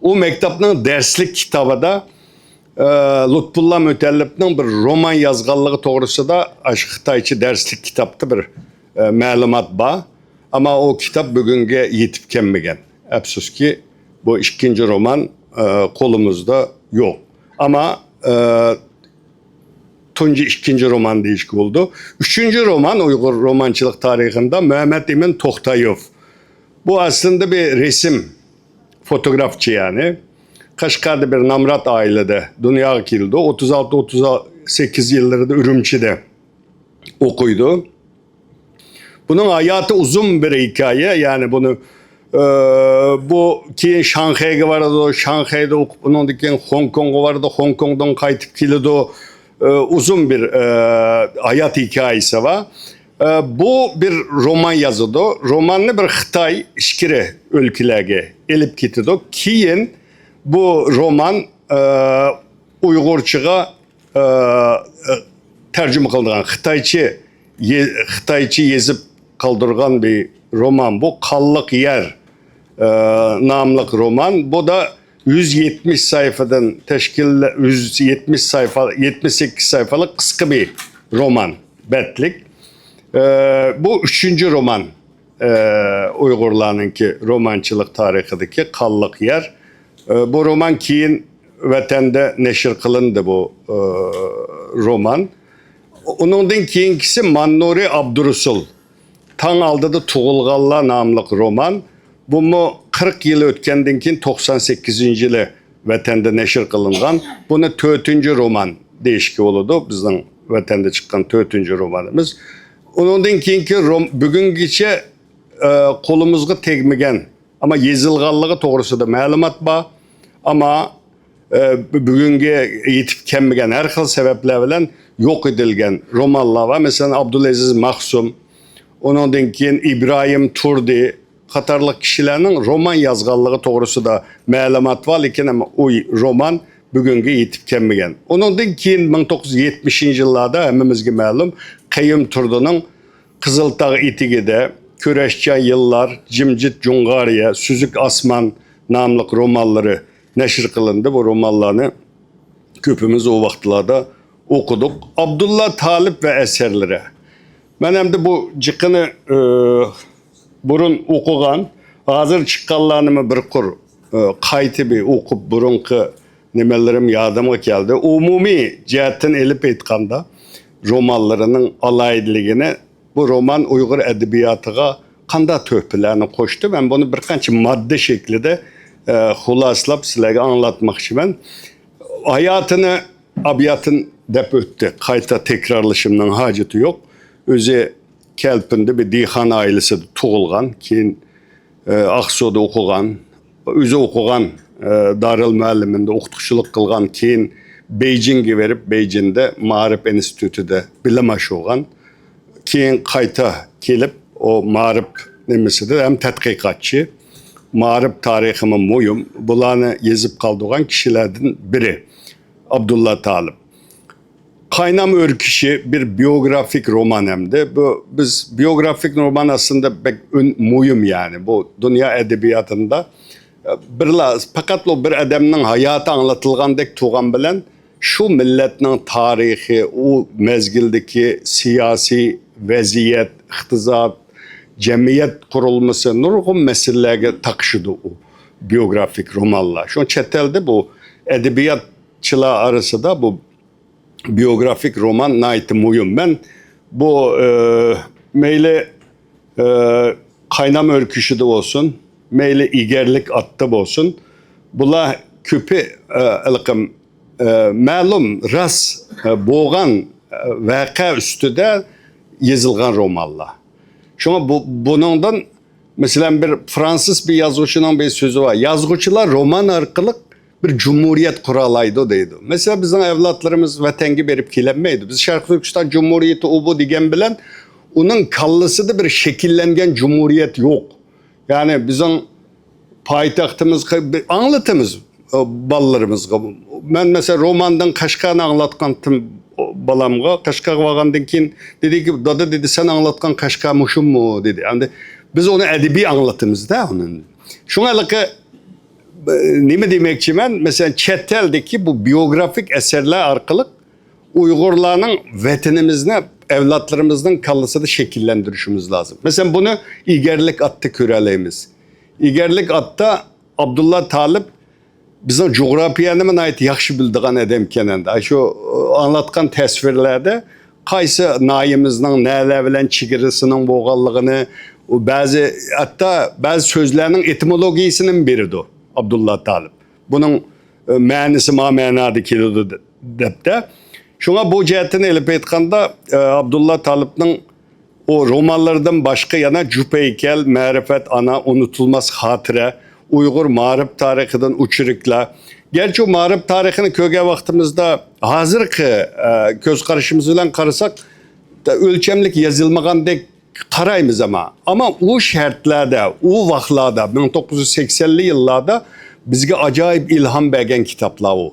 ئۇ مەكتەپنىڭ دەرسلىك كىتابىدا، ئە، لۇتپۇللا مۇتەللىپنىڭ بىر رومان يازغانلىقى توغرىسىدا ئاشۇ خىتايچە دەرسلىك كىتابتا بىر، ئە، مەلۇمات بار. ئەمما ئۇ كىتاب بۈگۈنگە يېتىپ كەلمىگەن. ئەپسۇسكى، بۇ ئىككىنچى رومان، ئە، قولىمىزدا يوق. ئەمما، ئە، تۇنجى ئىككىنچى رومان دېيىشكە بولىدۇ. ئۈچىنچى رومان ئۇيغۇر رومانچىلىق تارىخىدا مەمەت ئىمىن توختايوف. بۇ ئەسلىندە بىر رەسىم، فوتوگرافچى يەنى. قەشقەردە بىر نامرات ئائىلىدە دۇنياغا كېلىدۇ. ئوتتۇز ئالتە، ئوتتۇز سەككىز يىللىرىدا ئۈرۈمچىدە ئوقۇيدۇ. بۇنىڭ ھاياتى ئۇزۇن بىر ھېكايە. يەنى بۇنى، ئە، بۇ كېيىن شاڭخەيگە بارىدۇ، شاڭخەيدە ئوقۇپ، ئۇنىڭدىن كېيىن خوڭكوڭغا بارىدۇ، خوڭكوڭدىن قايتىپ كېلىدۇ. ئە، ئۇزۇن بىر، ئە، ھايات ھېكايىسى بار. ئە، بۇ بىر رومان يازىدۇ. روماننى بىر خىتاي ئىچكىرى ئۆلكىلەرگە ئېلىپ كېتىدۇ. كېيىن بۇ رومان، ئە، ئۇيغۇرچىغا ئە، ئە، تەرجىمە قىلىنغان خىتايچە يې-، خىتايچە يېزىپ قالدۇرغان بىر رومان بۇ. قانلىق يەر، ئە، ناملىق رومان. بۇ دا يۈز يەتمىش سەھىپىدىن تەشكىل، يۈز يەتمىش سەھىپە، يەتمىش سەككىز سەھىپىلىك قىسقا بىر رومان، بەتلىك. ئە، بۇ ئۈچىنچى رومان. ئە، ئۇيغۇرلارنىڭكى رومانچىلىق تارىخىدىكى قانلىق يەر. ئە، بۇ رومان كېيىن ۋەتەندە نەشر قىلىندى، بۇ، ئە، رومان. ئۇنىڭدىن كېيىنكىسى ماننۇرى ئابدۇرۇسۇل، تاڭ ئالدىدا تۇغۇلغانلار ناملىق رومان. بۇمۇ قىرىق يىل ئۆتكەندىن كېيىن توقسان سەككىزىنچى يىلى ۋەتەندە نەشر قىلىنغان. بۇنى تۆتىنچى رومان دېيىشكە بولىدۇ، بىزنىڭ ۋەتەندە چىققان تۆتىنچى رومانىمىز. ئۇنىڭدىن كېيىنكى روم-، بۈگۈنگىچە، ئە، قولىمىزغا تەگمىگەن، ئەمما يېزىلغانلىقى توغرىسىدا مەلۇمات بار. ئەمما، ئە، بۈ-، بۈگۈنگە يېتىپ كەلمىگەن، ھەر خىل سەۋەبلەر بىلەن يوق ئېتىلگەن رومانلار بار. مەسىلەن، ئابدۇلئەزىز مەخسۇم، ئۇنىڭدىن كېيىن ئىبراھىم تۇردى، قاتارلىق كىشىلەرنىڭ رومان يازغانلىقى توغرىسىدا مەلۇمات بار، لېكىن ئەمما ئۇ رومان بۈگۈنگە يېتىپ كەلمىگەن. ئۇنىڭدىن كېيىن مىڭ توققۇز يۈز يەتمىشىنچى يىللاردا ھەممىمىزگە مەلۇم، قەييۇم تۇردىنىڭ قىزىل تاغ ئېتىكىدە، كۈرەشچان يىللار، جىمجىت جۇڭغارىيە، سۈزۈك ئاسمان ناملىق رومانلىرى نەشر قىلىندى. بۇ رومانلارنى كۆپىمىز ئۇ ۋاقىتلاردا ئوقۇدۇق. ئابدۇللا تالىپ ۋە ئەسەرلىرى. مەن ئەمدى بۇ جىقىنى، ئى، بۇرۇن ئوقۇغان، ھازىر چىققانلارنىمۇ بىر قۇر، ئى، قايتا بىر ئوقۇپ، بۇرۇنقى نېمىلىرىم يادىمغا كەلدى. ئومۇمىي جەھەتتىن ئېلىپ ئېيتقاندا، رومانلىرىنىڭ ئالاھىدىلىكىنى، بۇ رومان ئۇيغۇر ئەدەبىياتىغا قانداق تۆھپىلەرنى قوشتى؟ مەن بۇنى بىر قانچە ماددا شەكلىدە، ئە، خۇلاسىلاپ سىلەرگە ئاڭلاتماقچىمەن. ھاياتىنى ئابىياتىن دەپ ئۆتتى. قايتا تەكرارلىشىمنىڭ ھاجىتى يوق. ئۆزى كەلپىندە بىر دېھقان ئائىلىسىدە تۇغۇلغان، كېيىن، ئە، ئاقسۇدا ئوقۇغان، ئۆزى ئوقۇغان، ئە، دارىل مۇئەللىمىندا ئوقۇتقۇچىلىق قىلغان، كېيىن بېيجىڭگە بېرىپ، بېيجىڭدا مائارىپ ئىنستىتۇتىدا بىلىم ئاشۇرغان. كېيىن قايتا كېلىپ، ئۇ مائارىپ نېمىسىدە ھەم تەتقىقاتچى، مائارىپ تارىخىمۇ مۇھىم، بۇلارنى يېزىپ قالدۇرغان كىشىلەردىن بىرى ئابدۇللا تالىپ. قاينام ئۆركىشى بىر بىيوگرافىك رومان ئەمدى. بۇ، بىز بىيوگرافىك رومان ئەسلىدە بەك ئۈن-، مۇھىم، يەنى بۇ دۇنيا ئەدەبىياتىدا، ئە، بىرلا، پەقەتلا بىر ئادەمنىڭ ھاياتى ئاڭلىتىلغاندەك تۇرغان بىلەن شۇ مىللەتنىڭ تارىخى، ئۇ مەزگىلدىكى سىياسىي ۋەزىيەت، ئىقتىساد، جەمئىيەت قۇرۇلمىسى، نۇرغۇن مەسىلىلەرگە تاقىشىدۇ ئۇ بىيوگرافىك رومانلار. شۇڭا چەت ئەلدە بۇ ئەدەبىياتچىلار ئارىسىدا بۇ بىيوگرافىك رومان ناھايىتى مۇھىم. مەن بۇ، ئە، مەيلى، ئە، قاينام ئۆركۈشىدە بولسۇن، مەيلى ئېگەرلىك ئاتتا بولسۇن، بۇلار كۆپى، ئە، ھېلىقى، ئە، مەلۇم، راست، ئە، بولغان، ئە، ۋەقە ئۈستىدە يېزىلغان رومانلار. شۇڭا بۇ، بۇنىڭدىن، مەسىلەن، بىر فرانسىز بىر يازغۇچىنىڭ بىر سۆزى بار. يازغۇچىلار رومان ئارقىلىق بىر جۇمھۇرىيەت قۇرالايدۇ دەيدۇ. مەسىلەن، بىزنىڭ ئەۋلادلىرىمىز ۋەتەنگە بېرىپ كېلەلمەيدۇ. بىز شەرقىي تۈركىستان جۇمھۇرىيىتى ئۇ بۇ دېگەن بىلەن ئۇنىڭ كاللىسىدا بىر شەكىللەنگەن جۇمھۇرىيەت يوق. يەنى بىزنىڭ پايتەختىمىزگە بىر ئاڭلىتىمىز، ئە، بالىلىرىمىزغا. مەن مەسىلەن روماندىن قەشقەرنى ئاڭلاتقانتىم بالامغا. قەشقەرگە بارغاندىن كېيىن دېدىكى، دادا دېدى، سەن ئاڭلاتقان قەشقەر مۇشۇمۇ دېدى. ئەمدى بىز ئۇنى ئەدەبىي ئاڭلىتىمىزدە ئۇنى. شۇڭا ھېلىقى نېمە دېمەكچىمەن؟ مەسىلەن، چەت ئەلدىكى بۇ بىيوگرافىك ئەسەرلەر ئارقىلىق ئۇيغۇرلارنىڭ ۋەتىنىمىزنى ئەۋلادلىرىمىزنىڭ كاللىسىدا شەكىللەندۈرۈشىمىز لازىم. مەسىلەن، بۇنى ئېگەرلىك ئاتتا كۆرەلەيمىز. ئېگەرلىك ئاتتا ئابدۇللا تالىپ بىزنىڭ جۇغراپىيەنىمۇ ناھايىتى ياخشى بىلىدىغان ئادەمكەن ئەمدى. شۇ ئاڭلاتقان تەسۋىرلەردە قايسى ناھىيەمىزنىڭ نەلەر بىلەن چېگرىسىنىڭ بولغانلىقىنى، ئۇ بەزى، ھەتتا بەزى سۆزلەرنىڭ ئېتىمولوگىيىسىنى بېرىدۇ ئابدۇللا تالىپ. بۇنىڭ، ئە، مەنىسى ما مەنادا كېلىدۇ دە-، دەپتە. شۇڭا بۇ جەھەتتىن ئېلىپ ئېيتقاندا، ئە، ئابدۇللا تالىپنىڭ ئۇ رومانلىرىدىن باشقا يەنە جۈپ ھەيكەل، مەرىپەت ئانا، ئۇنتۇلماس خاتىرە، ئۇيغۇر مائارىپ تارىخىدىن ئوچېركلار. گەرچە ئۇ مائارىپ تارىخىنى كۆرگەن ۋاقتىمىزدا ھازىرقى، ئە، كۆز قارىشىمىز بىلەن قارىساق، ئۆلچەملىك يېزىلمىغاندەك قارايمىز، ئەمما، ئەمما ئۇ شەرتلەردە، ئۇ ۋاقىتلاردا، مىڭ توققۇز يۈز سەكسەنلى يىللاردا بىزگە ئاجايىپ ئىلھام بەرگەن كىتابلار ئۇ.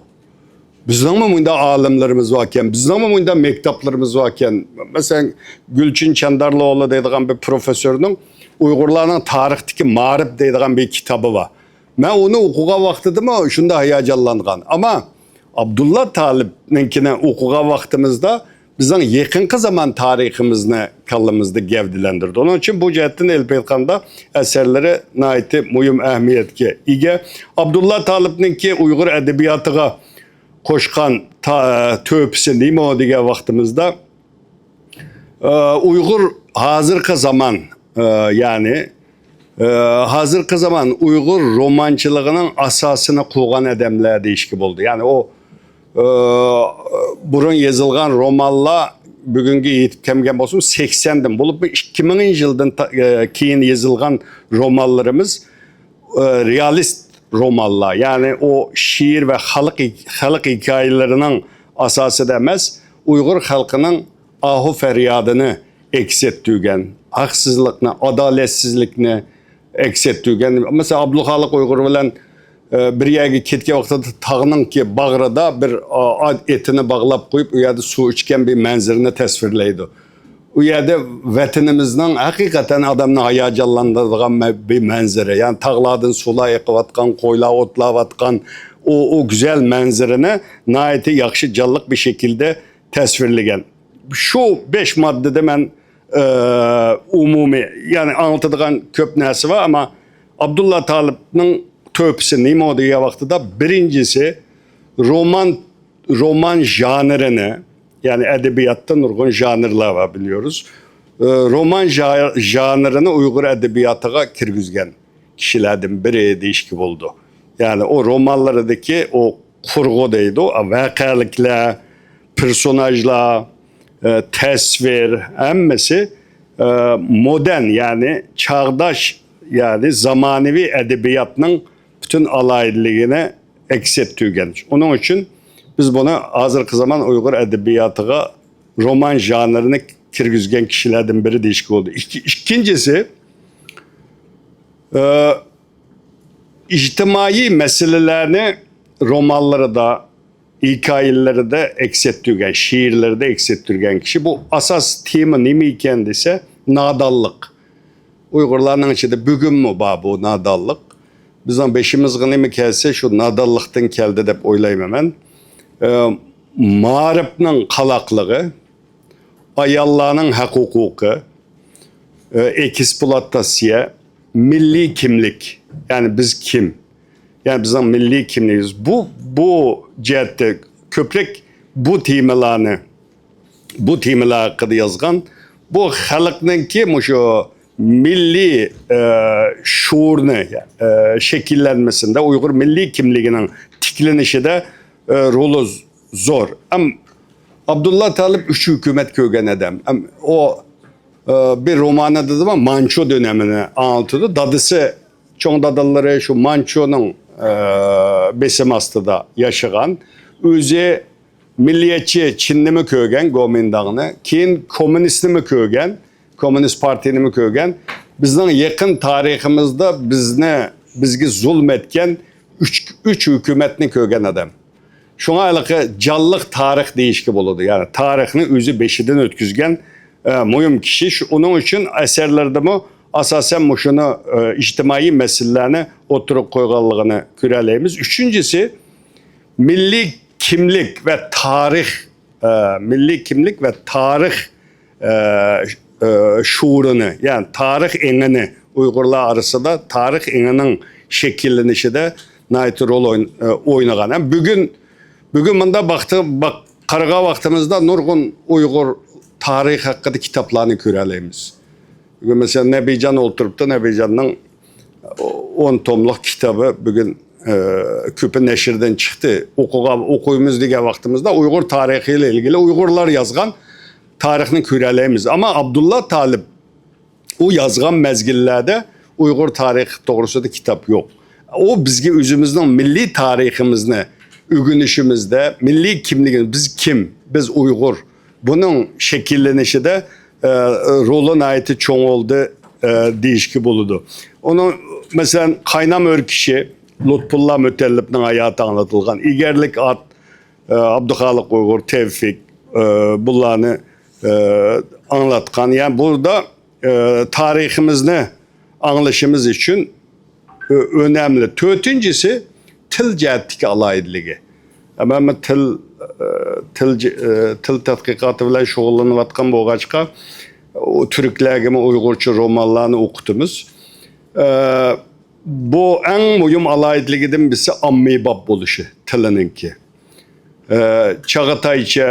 بىزنىڭمۇ مۇنداق ئالىملىرىمىز باركەن، بىزنىڭمۇ مۇنداق مەكتەپلىرىمىز باركەن. مەسىلەن، گۈلچىن چەندارلىئوغلى دەيدىغان بىر پروفېسسورنىڭ ئۇيغۇرلارنىڭ تارىختىكى مائارىپ دەيدىغان بىر كىتابى بار. مەن ئۇنى ئوقۇغان ۋاقتىدىمۇ شۇنداق ھاياجانلانغان. ئەمما ئابدۇللا تالىپنىڭكىنى ئوقۇغان ۋاقتىمىزدا بىزنىڭ يېقىنقى زامان تارىخىمىزنى كاللىمىزدا گەۋدىلەندۈرىدۇ. ئۇنىڭ ئۈچۈن بۇ جەھەتتىن ئېلىپ ئېيتقاندا ئەسەرلىرى ناھايىتى مۇھىم ئەھمىيەتكە ئىگە. ئابدۇللا تالىپنىڭكى ئۇيغۇر ئەدەبىياتىغا قوشقان تا-، تۆھپىسى نېمە دېگەن ۋاقتىمىزدا، ئە، ئۇيغۇر ھازىرقى زامان، ئە، يەنى، ئە، ھازىرقى زامان ئۇيغۇر رومانچىلىقىنىڭ ئاساسىنى قويغان ئادەملەر دېيىشكە بولىدۇ. يەنى ئۇ، ئە، بۇرۇن يېزىلغان رومانلار بۈگۈنگە يېتىپ كەلمىگەن بولسىمۇ، سەكسەندىن، بولۇپمۇ ئىككى مىڭىنچى يىلدىن تا-، ئە، كېيىن يېزىلغان رومانلىرىمىز، ئە، رېئالىست رومانلار، يەنى ئۇ شېئىر ۋە خەلق، خەلق ھېكايىلىرىنىڭ ئاساسىدا ئەمەس، ئۇيغۇر خەلقىنىڭ ئاھۇ پەريادىنى ئەكس ئەتتۈرگەن، ھەقسىزلىقنى، ئادالەتسىزلىكنى ئەكس ئەتتۈرگەن. مەسىلەن، ئابدۇلخالىق ئۇيغۇر بىلەن، ئە، بىر يەرگە كەتكەن ۋاقتىدا تاغنىڭكى باغرىدا بىر، ئا، ئېتىنى باغلاپ قويۇپ، ئۇ يەردە سۇ ئىچكەن بىر مەنزىرىنى تەسۋىرلەيدۇ. ئۇ يەردە ۋەتىنىمىزنىڭ ھەقىقەتەن ئادەمنى ھاياجانلاندۇرىدىغان مە-، بىر مەنزىرە. يەنى تاغلاردىن سۇلار ئېقىۋاتقان، قويلار ئوتلاۋاتقان ئۇ، ئۇ گۈزەل مەنزىرىنى ناھايىتى ياخشى، جانلىق بىر شەكىلدە تەسۋىرلىگەن. شۇ بەش ماددىدا مەن، ئە، ئومۇمىي، يەنى ئاڭلىتىدىغان كۆپ نەرسە بار، ئەمما ئابدۇللا تالىپنىڭ تۆھپىسى نېمە دېگەن ۋاقتىدا، بىرىنچىسى، رومان، رومان ژانىرىنى، يەنى ئەدەبىياتتا نۇرغۇن ژانىرلار بار، بىلىيورۇز. ئە، رومان ژا-، ژانىرىنى ئۇيغۇر ئەدەبىياتىغا كىرگۈزگەن كىشىلەردىن بىرى دېيىشكە بولىدۇ. يەنى ئۇ رومانلىرىدىكى ئۇ قۇرغۇ دەيدۇ، ۋەقەلىكلەر، پېرسوناژلار، ئە، تەسۋىر، ھەممىسى، ئە، مودېرن، يەنى چاغداش، يەنى زامانىۋى ئەدەبىياتنىڭ پۈتۈن ئالاھىدىلىكىنى ئەكس ئەتتۈرگەن. ئۇنىڭ ئۈچۈن بىز بۇنى ھازىرقى زامان ئۇيغۇر ئەدەبىياتىغا رومان ژانىرىنى كىرگۈزگەن كىشىلەردىن بىرى دېيىشكە بولىدۇ. ئىككى-، ئىككىنچىسى، ئە، ئىجتىمائىي مەسىلىلەرنى رومانلىرىدا، ھېكايىلىرىدە ئەكس ئەتتۈرگەن، شېئىرلىرىدە ئەكس ئەتتۈرگەن كىشى. بۇ ئاساس تېما نېمە ئىكەن دېسە، نادانلىق. ئۇيغۇرلارنىڭ ئىچىدە بۈگۈنمۇ بار بۇ نادانلىق. بىزنىڭ بېشىمىزغا نېمە كەلسە، شۇ نادانلىقتىن كەلدى دەپ ئويلايمەن مەن. ئە، مائارىپنىڭ قالاقلىقى، ئاياللارنىڭ ھەق ھوقۇقى، ئېكسپلۇئاتاتسىيە، مىللىي كىملىك، يەنى بىز كىم؟ يەنى بىزنىڭ مىللىي كىملىكىمىز. بۇ، بۇ جەھەتتە كۆپرەك بۇ تېمىلارنى، بۇ تېمىلار ھەققىدە يازغان. بۇ خەلقنىڭكى مۇشۇ مىللىي، ئە، شۇئۇرنى، ئە، شەكىللەنمىسىندە، ئۇيغۇر مىللىي كىملىكىنىڭ تىكلىنىشىدە، ئە، رولى زور. ئەم، ئابدۇللا تالىپ ئۈچ ھۆكۈمەت كۆرگەن ئادەم. ئەم، ئۇ، ئە، بىر رومانىدا دېدىم، مانچۇ دۆنىمىنى ئاڭلىتىدۇ. دادىسى، چوڭ دادىلىرى شۇ مانچۇنىڭ، ئە، بېسىمى ئاستىدا ياشىغان. ئۆزى مىللىيەتچى چىننىمۇ كۆرگەن، گومىنداڭنى، كېيىن كوممۇنىستنىمۇ كۆرگەن، كوممۇنىست پارتىيىنىمۇ كۆرگەن. بىزنىڭ يېقىن تارىخىمىزدا بىزنى، بىزگە زۇلۇم ئەتكەن ئۈچ، ئۈچ ھۆكۈمەتنى كۆرگەن ئادەم. شۇڭا ھېلىقى جانلىق تارىخ دېيىشكە بولىدۇ. يەنى تارىخنى ئۆزى بېشىدىن ئۆتكۈزگەن، ئە، مۇھىم كىشى. شۇ، ئۇنىڭ ئۈچۈن ئەسەرلىرىدىمۇ ئاساسەن مۇشۇنى، ئە، ئىجتىمائىي مەسىلىلەرنى ئوتتۇرىغا قويغانلىقىنى كۆرەلەيمىز. ئۈچىنچىسى، مىللىي كىملىك ۋە تارىخ، ئە، مىللىي كىملىك ۋە تارىخ، ئە، ئە، شۇئۇرىنى، يەنى تارىخ ئېڭىنى، ئۇيغۇرلار ئارىسىدا تارىخ ئېڭىنىڭ شەكىللىنىشىدە ناھايىتى رول ئوين-، ئە، ئوينىغان. ھەم بۈگۈن، بۈگۈن مۇنداق باقتى-، باق-، قارىغان ۋاقتىمىزدا نۇرغۇن ئۇيغۇر تارىخى ھەققىدە كىتابلارنى كۆرەلەيمىز. بۈگۈن، مەسىلەن، نەبىجان ئولتۇرۇپتۇ، نەبىجاننىڭ ئون توملۇق كىتابى بۈگۈن، ئە، كۆپى نەشردىن چىقتى. ئوقۇغان، ئوقۇيمىز دېگەن ۋاقتىمىزدا ئۇيغۇر تارىخى ئىلە ئىلگىرى ئۇيغۇرلار يازغان تارىخنى كۆرەلەيمىز. ئەمما ئابدۇللا تالىپ ئۇ يازغان مەزگىللەردە ئۇيغۇر تارىخى توغرىسىدا كىتاب يوق. ئۇ بىزگە ئۆزىمىزنىڭ مىللىي تارىخىمىزنى ئۆگىنىشىمىزدە، مىللىي كىملىكىمىز، بىز كىم، بىز ئۇيغۇر، بۇنىڭ شەكىللىنىشىدە، ئە، رولى ناھايىتى چوڭ بولدى، ئە، دېيىشكە بولىدۇ. ئۇنىڭ، مەسىلەن، قاينام ئۆركىشى، لۇتپۇللا مۇتەللىپنىڭ ھاياتى ئاڭلىتىلغان، ئېگەرلىك ئات، ئە، ئابدۇخالىق ئۇيغۇر، تەۋفىق، ئە، بۇلارنى، ئە، ئاڭلاتقان. يەنى بۇدا، ئە، تارىخىمىزنى ئاڭلىشىمىز ئۈچۈن ئۆ-، ئۆنەملىك. تۆتىنچىسى، تىل جەھەتتىكى ئالاھىدىلىكى. مەن تىل، ئە، تىل ج-، ئە، تىل تەتقىقاتى بىلەن شۇغۇللىنىۋاتقان بولغاچقا، ئۇ تۈركلەرگىمۇ ئۇيغۇرچە رومانلارنى ئوقۇتىمىز. ئە، بۇ ئەڭ مۇھىم ئالاھىدىلىكىدىن بىرسى ئاممىباب بولۇشى تىلىنىڭكى. ئە، چاغاتايچە،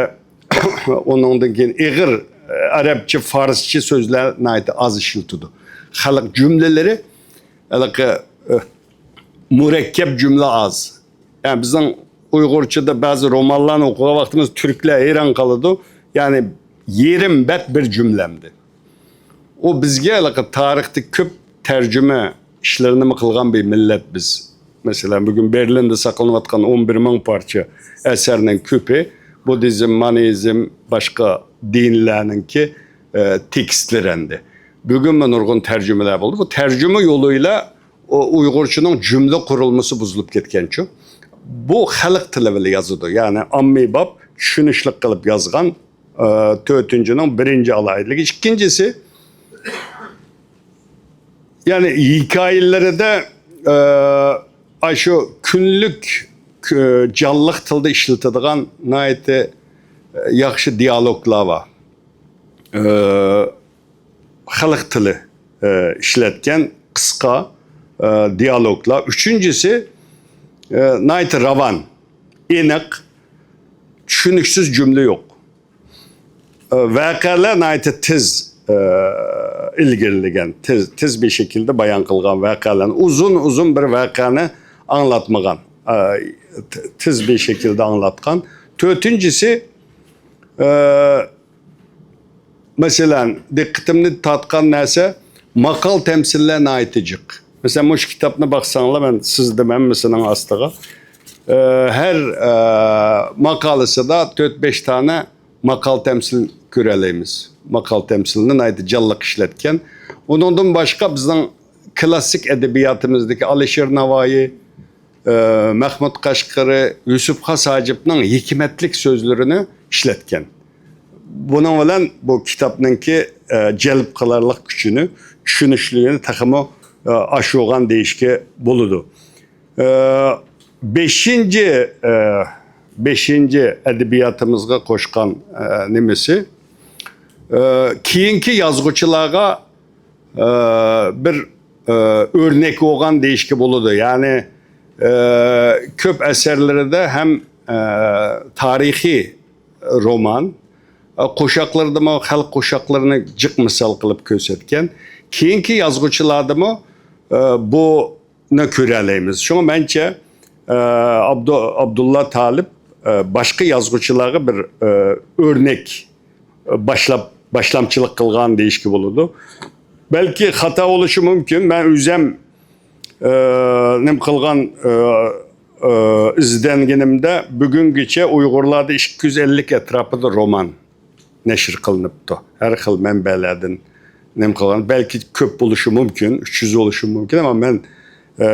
ئۇنىڭدىن كېيىن ئېغىر، ئە، ئەرەبچە، فارسچە سۆزلەر ناھايىتى ئاز ئىشلىتىدۇ. خەلق جۈملىلىرى، ھېلىقى، ئە، مۇرەككەپ جۈملە ئاز. يەنى بىزنىڭ ئۇيغۇرچىدا بەزى رومانلارنى ئوقۇغان ۋاقتىمىز تۈركلەر ھەيران قالىدۇ. يەنى يېرىم بەت بىر جۈملەمدى. ئۇ بىزگە ھېلىقى تارىختا كۆپ تەرجىمە ئىشلىرىنىمۇ قىلغان بىر مىللەت بىز. مەسىلەن، بۈگۈن بېرلىندا ساقلىنىۋاتقان ئون بىر مىڭ پارچە ئەسەرنىڭ كۆپى بۇددىزم، مانىئىزم، باشقا دىنلەرنىڭكى، ئە، تېكىستلىرى ئەمدى. بۈگۈنمۇ نۇرغۇن تەرجىمىلەر بولدى. بۇ تەرجىمە يولى بىلەن ئۇ-، ئۇيغۇرچىنىڭ جۈملە قۇرۇلمىسى بۇزۇلۇپ كەتكەنچۇ. بۇ خەلق تىلى بىلەن يازىدۇ. يەنى ئاممىباب، چۈشىنىشلىك قىلىپ يازغان، ئە، تۆتىنچىنىڭ بىرىنچى ئالاھىدىلىكى. ئىككىنچىسى، يەنى ھېكايىلىرىدە، ئە، ئاشۇ كۈنلۈك، ئە، جانلىق تىلدا ئىشلىتىدىغان ناھايىتى، ئە، ياخشى دىيالوگلار بار. ئە، خەلق تىلى، ئە، ئىشلەتكەن قىسقا، ئە، دىيالوگلار. ئۈچىنچىسى، ئە، ناھايىتى راۋان، ئېنىق، چۈشىنىكسىز جۈملە يوق. ئە، ۋەقەلەر ناھايىتى تېز، ئە، ئىلگىرىلىگەن، تېز، تېز بىر شەكىلدە بايان قىلغان ۋەقەلەرنى، ئۇزۇن، ئۇزۇن بىر ۋەقەنى ئاڭلاتمىغان، ئە، ت-، تېز بىر شەكىلدە ئاڭلاتقان. تۆتىنچىسى، ئە، مەسىلەن، دىققىتىمنى تارتقان نەرسە، ماقال تەمسىللەر ناھايىتى جىق. مەسىلەن، مۇشۇ كىتابنى باقساڭلار، مەن سىزدىم ھەممىسىنىڭ ئاستىغا. ئە، ھەر، ئە، ماقالىسىدا تۆت-بەش دانە ماقال تەمسىل كۆرەلەيمىز. ماقال تەمسىلنى ناھايىتى جانلىق ئىشلەتكەن. ئۇنىڭدىن باشقا بىزنىڭ كلاسسىك ئەدەبىياتىمىزدىكى ئالىشىر ناۋايى، ئە، مەخمۇت قەشقىرى، يۈسۈپ خاس ھاجىپنىڭ ھېكمەتلىك سۆزلىرىنى ئىشلەتكەن. بۇنىڭ بىلەن بۇ كىتابنىڭكى، ئە، جەلپ قىلارلىق كۈچىنى، چۈشىنىشلىكىنى تېخىمۇ، ئە، ئاشۇرغان دېيىشكە بولىدۇ. ئە، بەشىنچى، ئە، بەشىنچى ئەدەبىياتىمىزغا قوشقان، ئە، نېمىسى، ئە، كېيىنكى يازغۇچىلارغا، ئە، بىر، ئە، ئۆرنەك بولغان دېيىشكە بولىدۇ. يەنى، ئە، كۆپ ئەسەرلىرىدە ھەم، ئە، تارىخىي رومان، ئە، قوشاقلىرىدىمۇ خەلق قوشاقلىرىنى جىق مىسال قىلىپ كۆرسەتكەن. كېيىنكى يازغۇچىلاردىمۇ، ئە، بۇ نى كۆرەلەيمىز. شۇڭا مەنچە، ئە، ئابدۇ-، ئابدۇللا تالىپ، ئە، باشقا يازغۇچىلارغا بىر، ئە، ئۆرنەك، ئە، باشلاپ، باشلامچىلىق قىلغان دېيىشكە بولىدۇ. بەلكى خاتا بولۇشى مۇمكىن. مەن ئۆزەم، ئە، نېمە قىلغان، ئە، ئە، ئىزدەنگىنىمدە بۈگۈنگىچە ئۇيغۇرلاردا ئىككى يۈز ئەللىك ئەتراپىدا رومان نەشر قىلىنىپتۇ. ھەر خىل مەنبەلەردىن نېمە قىلغان، بەلكى كۆپ بولۇشى مۇمكىن، ئۈچ يۈز بولۇشى مۇمكىن، ئەمما مەن، ئە،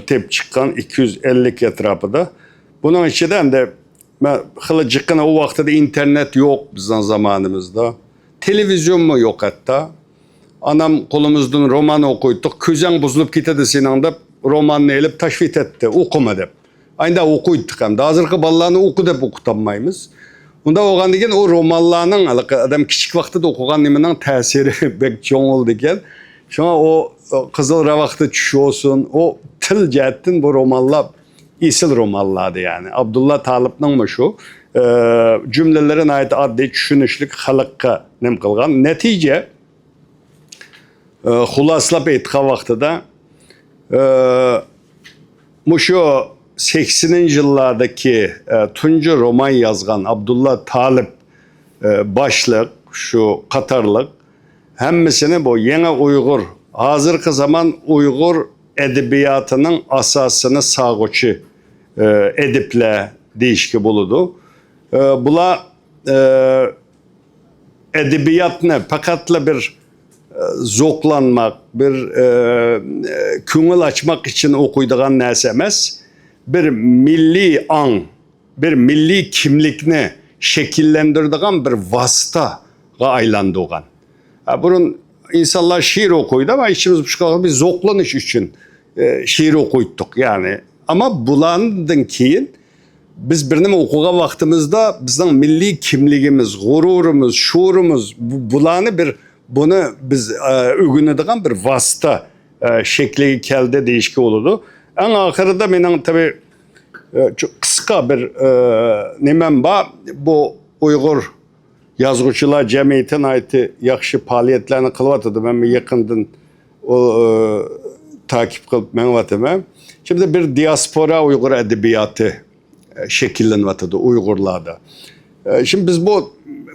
تېپىپ چىققان ئىككى يۈز ئەللىك ئەتراپىدا. بۇنىڭ ئىچىدە ئەمدى مەن خېلى جىققىنە، ئۇ ۋاقتىدا ئىنتېرنېت يوق بىزنىڭ زامانىمىزدا. تېلېۋىزىيونمۇ يوق ھەتتا. ئانام قولىمىزدىن رومان ئوقۇيتتۇق. كۆزۈڭ بۇزۇلۇپ كېتىدۇ سېنىڭ دەپ روماننى ئېلىپ تاشلىۋېتەتتى. ئوقۇما دەپ. ئايندا ئوقۇيتتۇق ئەمدى. ھازىرقى بالىلارنى ئوقۇ دەپ ئوقۇتالمايمىز. ئۇنداق بولغاندىكىن ئۇ رومانلارنىڭ، ھېلىقى ئادەم كىچىك ۋاقتىدا ئوقۇغان نېمىنىڭ تەسىرى بەك چوڭ بولىدىكەن. شۇڭا ئۇ، ئۇ قىزىل راۋاقتا چۈش بولسۇن، ئۇ تىل جەھەتتىن بۇ رومانلار ئېسىل رومانلاردى يەنى. ئابدۇللا تالىپنىڭمۇ شۇ، ئە، جۈملىلىرى ناھايىتى ئاددىي، چۈشىنىشلىك، خەلققە نېمە قىلغان. نەتىجە، ئە، خۇلاسىلاپ ئېيتقان ۋاقتىدا، ئە، مۇشۇ سەكسىنىنچى يىللاردىكى، ئە، تۇنجى رومان يازغان ئابدۇللا تالىپ، ئە، باشلىق، شۇ قاتارلىق ھەممىسىنى بۇ يېڭى ئۇيغۇر، ھازىرقى زامان ئۇيغۇر ئەدەبىياتىنىڭ ئاساسىنى سالغۇچى، ئە، ئەدىبلەر دېيىشكە بولىدۇ. ئە، بۇلار، ئە، ئەدەبىياتنى پەقەتلا بىر، ئە، زوقلانماق، بىر، ئە، كۆڭۈل ئاچماق ئۈچۈن ئوقۇيدىغان نەرسە ئەمەس، بىر مىللىي ئاڭ، بىر مىللىي كىملىكنى شەكىللەندۈرىدىغان بىر ۋاسىتىگە ئايلاندۇرغان. ھە، بۇرۇن ئىنسانلار شېئىر ئوقۇيدۇ، ئەمما ئىچىمىز پۇشقان بىز زوقلىنىش ئۈچۈن، ئە، شېئىر ئوقۇيتتۇق، يەنى. ئەمما بۇلاردىن كېيىن بىز بىر نېمە ئوقۇغان ۋاقتىمىزدا بىزنىڭ مىللىي كىملىكىمىز، غۇرۇرىمىز، شورىمىز، بۇ-، بۇلارنى بىر، بۇنى بىز، ئە، ئۆگىنىدىغان بىر ۋاسىتە، ئە، شەكلىگە كەلدى دېيىشكە بولىدۇ. ئەڭ ئاخىرىدا مېنىڭ تېبى، ئە، چو-، قىسقا بىر، ئە، نېمەم بار. بۇ ئۇيغۇر يازغۇچىلار جەمئىيىتى ناھايىتى ياخشى پائالىيەتلەرنى قىلىۋاتىدۇ. مەن يېقىندىن ئۇ، ئە، تاكىپ قىلىپ مېڭىۋاتىمەن. شىمدى بىر دىياسپورا ئۇيغۇر ئەدەبىياتى شەكىللىنىۋاتىدۇ ئۇيغۇرلاردا. ئە، شىمدى بىز بۇ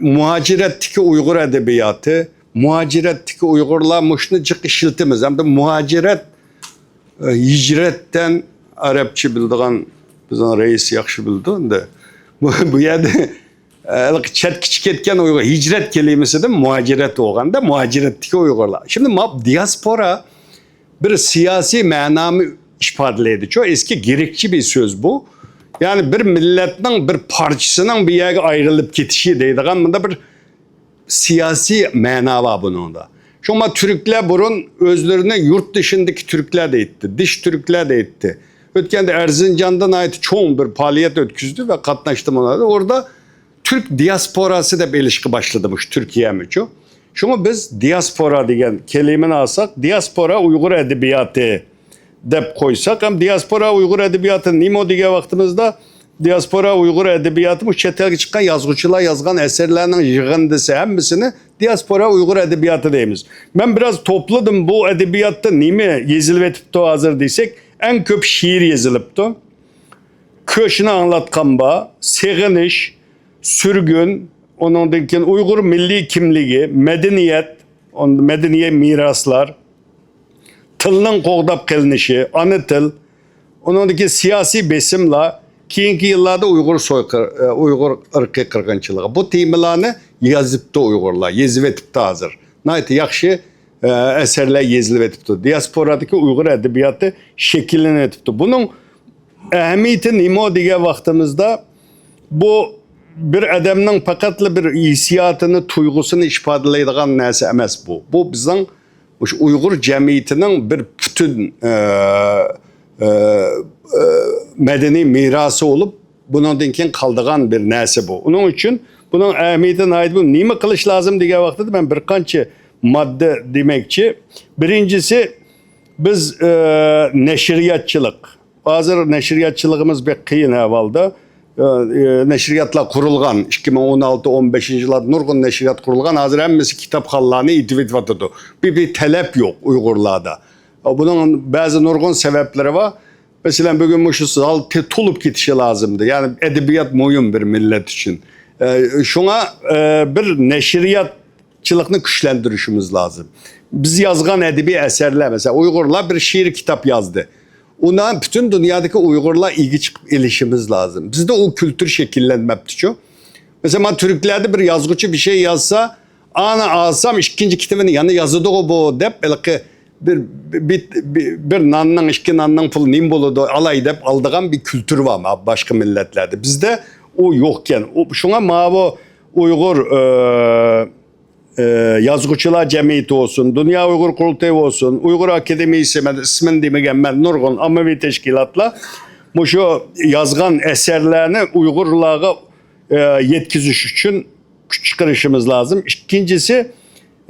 مۇھاجىرەتتىكى ئۇيغۇر ئەدەبىياتى، مۇھاجىرەتتىكى ئۇيغۇرلار مۇشۇنى جىق ئىشلىتىمىز. ھەمدە مۇھاجىرەت، ئە، ھىجرەتتىن ئەرەبچە بىلىدىغان بىزنىڭ رەئىس ياخشى بىلىدۇ ئەمدى. بۇ، بۇ يەردە، ئە، ھېلىقى چەتكىچە كەتكەن ئۇيغۇر ھىجرەت كەلىمىسىدىن مۇھاجىرەت بولغاندا مۇھاجىرەتتىكى ئۇيغۇرلار. شىمدى ما دىياسپورا بىر سىياسىي مەنامۇ ئىپادىلەيدۇچۇ. ئەسكى گرېكچە بىر سۆز بۇ. يەنى بىر مىللەتنىڭ بىر پارچىسىنىڭ بىر يەرگە ئايرىلىپ كېتىشى دەيدىغان مۇنداق بىر سىياسىي مەنا بار بۇنىڭدا. شۇڭا تۈركلەر بۇرۇن ئۆزلىرىنى يۇرت دىشىندىكى تۈركلەر دەيتتى، دىش تۈركلەر دەيتتى. ئۆتكەندە ئەرزىنجاندا ناھايىتى چوڭ بىر پائالىيەت ئۆتكۈزدى ۋە قاتناشتى بۇنىڭدا. ئوردا تۈرك دىياسپوراسى دەپ ئېلىشقا باشلىدى مۇشۇ تۈركىيەمۇچۇ. شۇڭا بىز دىياسپورا دېگەن كەلىمىنى ئالساق، دىياسپورا ئۇيغۇر ئەدەبىياتى دەپ قويساق، ھەم دىياسپورا ئۇيغۇر ئەدەبىياتى نېمە دېگەن ۋاقتىمىزدا، دىياسپورا ئۇيغۇر ئەدەبىياتى بۇ چەت ئەلگە چىققان يازغۇچىلار يازغان ئەسەرلەرنىڭ يىغىندىسى، ھەممىسىنى دىياسپورا ئۇيغۇر ئەدەبىياتى دەيمىز. مەن بىراز توپلىدىم، بۇ ئەدەبىياتتا نېمە يېزىلىۋېتىپتۇ ھازىر دېسەك، ئەڭ كۆپ شېئىر يېزىلىپتۇ. كۆچنى ئاڭلاتقان بار، سېغىنىش، سۈرگۈن، ئۇنىڭدىن كېيىن ئۇيغۇر مىللىي كىملىكى، مەدەنىيەت، ئون-، مەدەنىي مىراسلار، تىلنىڭ قوغداپ قېلىنىشى، ئانا تىل، ئۇنىڭدىن كېيىن سىياسىي بېسىملار، كېيىنكى يىللاردا ئۇيغۇر سويقىر-، ئۇيغۇر ئىرقىي قىرغىنچىلىقى. بۇ تېمىلارنى يېزىپتۇ ئۇيغۇرلار، يېزىۋېتىپتۇ ھازىر. ناھايىتى ياخشى، ئە، ئەسەرلەر يېزىلىۋېتىپتۇ. دىياسپورادىكى ئۇيغۇر ئەدەبىياتى شەكىللىنىۋېتىپتۇ. بۇنىڭ ئەھمىيىتى نېمە دېگەن ۋاقتىمىزدا، بۇ بىر ئادەمنىڭ پەقەتلا بىر ھېسسىياتىنى، تۇيغۇسىنى ئىپادىلەيدىغان نەرسە ئەمەس بۇ. بۇ بىزنىڭ مۇشۇ ئۇيغۇر جەمئىيىتىنىڭ بىر پۈتۈن، ئە، ئە، ئە، مەدەنىي مىراسى بولۇپ، بۇنىڭدىن كېيىن قالىدىغان بىر نەرسە بۇ. ئۇنىڭ ئۈچۈن بۇنىڭ ئەھمىيىتى ناھايىتى بۇ. نېمە قىلىش لازىم دېگەن ۋاقتىدا مەن بىر قانچە ماددا دېمەكچى. بىرىنچىسى، بىز، ئە، نەشرىياتچىلىق. ھازىر نەشرىياتچىلىقىمىز بەك قىيىن ئەھۋالدا. ئە، ئە، نەشرىياتلار قۇرۇلغان. ئىككى مىڭ ئون ئالتە، ئون بەشىنچى يىللاردا نۇرغۇن نەشرىيات قۇرۇلغان. ھازىر ھەممىسى كىتابخانىلارنى ئېتىۋېتىۋاتىدۇ. بىر، بىر تەلەپ يوق ئۇيغۇرلاردا. بۇنىڭ بەزى نۇرغۇن سەۋەبلىرى بار. مەسىلەن، بۈگۈن مۇشۇ زال تولۇپ كېتىشى لازىمدى. يەنى ئەدەبىيات مۇھىم بىر مىللەت ئۈچۈن. ئە، شۇڭا، ئە، بىر نەشرىياتچىلىقنى كۈچلەندۈرۈشىمىز لازىم. بىز يازغان ئەدەبىي ئەسەرلەر، مەسىلەن، ئۇيغۇرلار بىر شېئىر كىتاب يازدى. ئۇنى پۈتۈن دۇنيادىكى ئۇيغۇرلار ئىگە چىقىپ ئېلىشىمىز لازىم. بىزدە ئۇ كۈلتۈر شەكىللەنمەپتىچۇ. مەسىلەن، مانا تۈركلەردە بىر يازغۇچى بىر شەي يازسا، ئانا ئالسام ئىككىنچى كىتابىنى يەنە يازىدىغۇ بۇ دەپ، ھېلىقى بىر، بىر، بىر، بىر ناننىڭ، ئىككى ناننىڭ پۇلى نېمە بولىدۇ، ئالاي دەپ ئالىدىغان بىر كۈلتۈر بار ما-، باشقا مىللەتلەردە. بىزدە ئۇ يوقكەن. ئۇ، شۇڭا ماۋۇ ئۇيغۇر، ئى، ئى، يازغۇچىلار جەمئىيىتى بولسۇن، دۇنيا ئۇيغۇر قۇرۇلتىيى بولسۇن، ئۇيغۇر ئاكادېمىيىسى، مەن ئىسمىنى دېمىگەنمەن، نۇرغۇن ئاممىۋى تەشكىلاتلار مۇشۇ يازغان ئەسەرلەرنى ئۇيغۇرلارغا، ئى، يەتكۈزۈش ئۈچۈن كۈچ چىقىرىشىمىز لازىم. ئىككىنچىسى،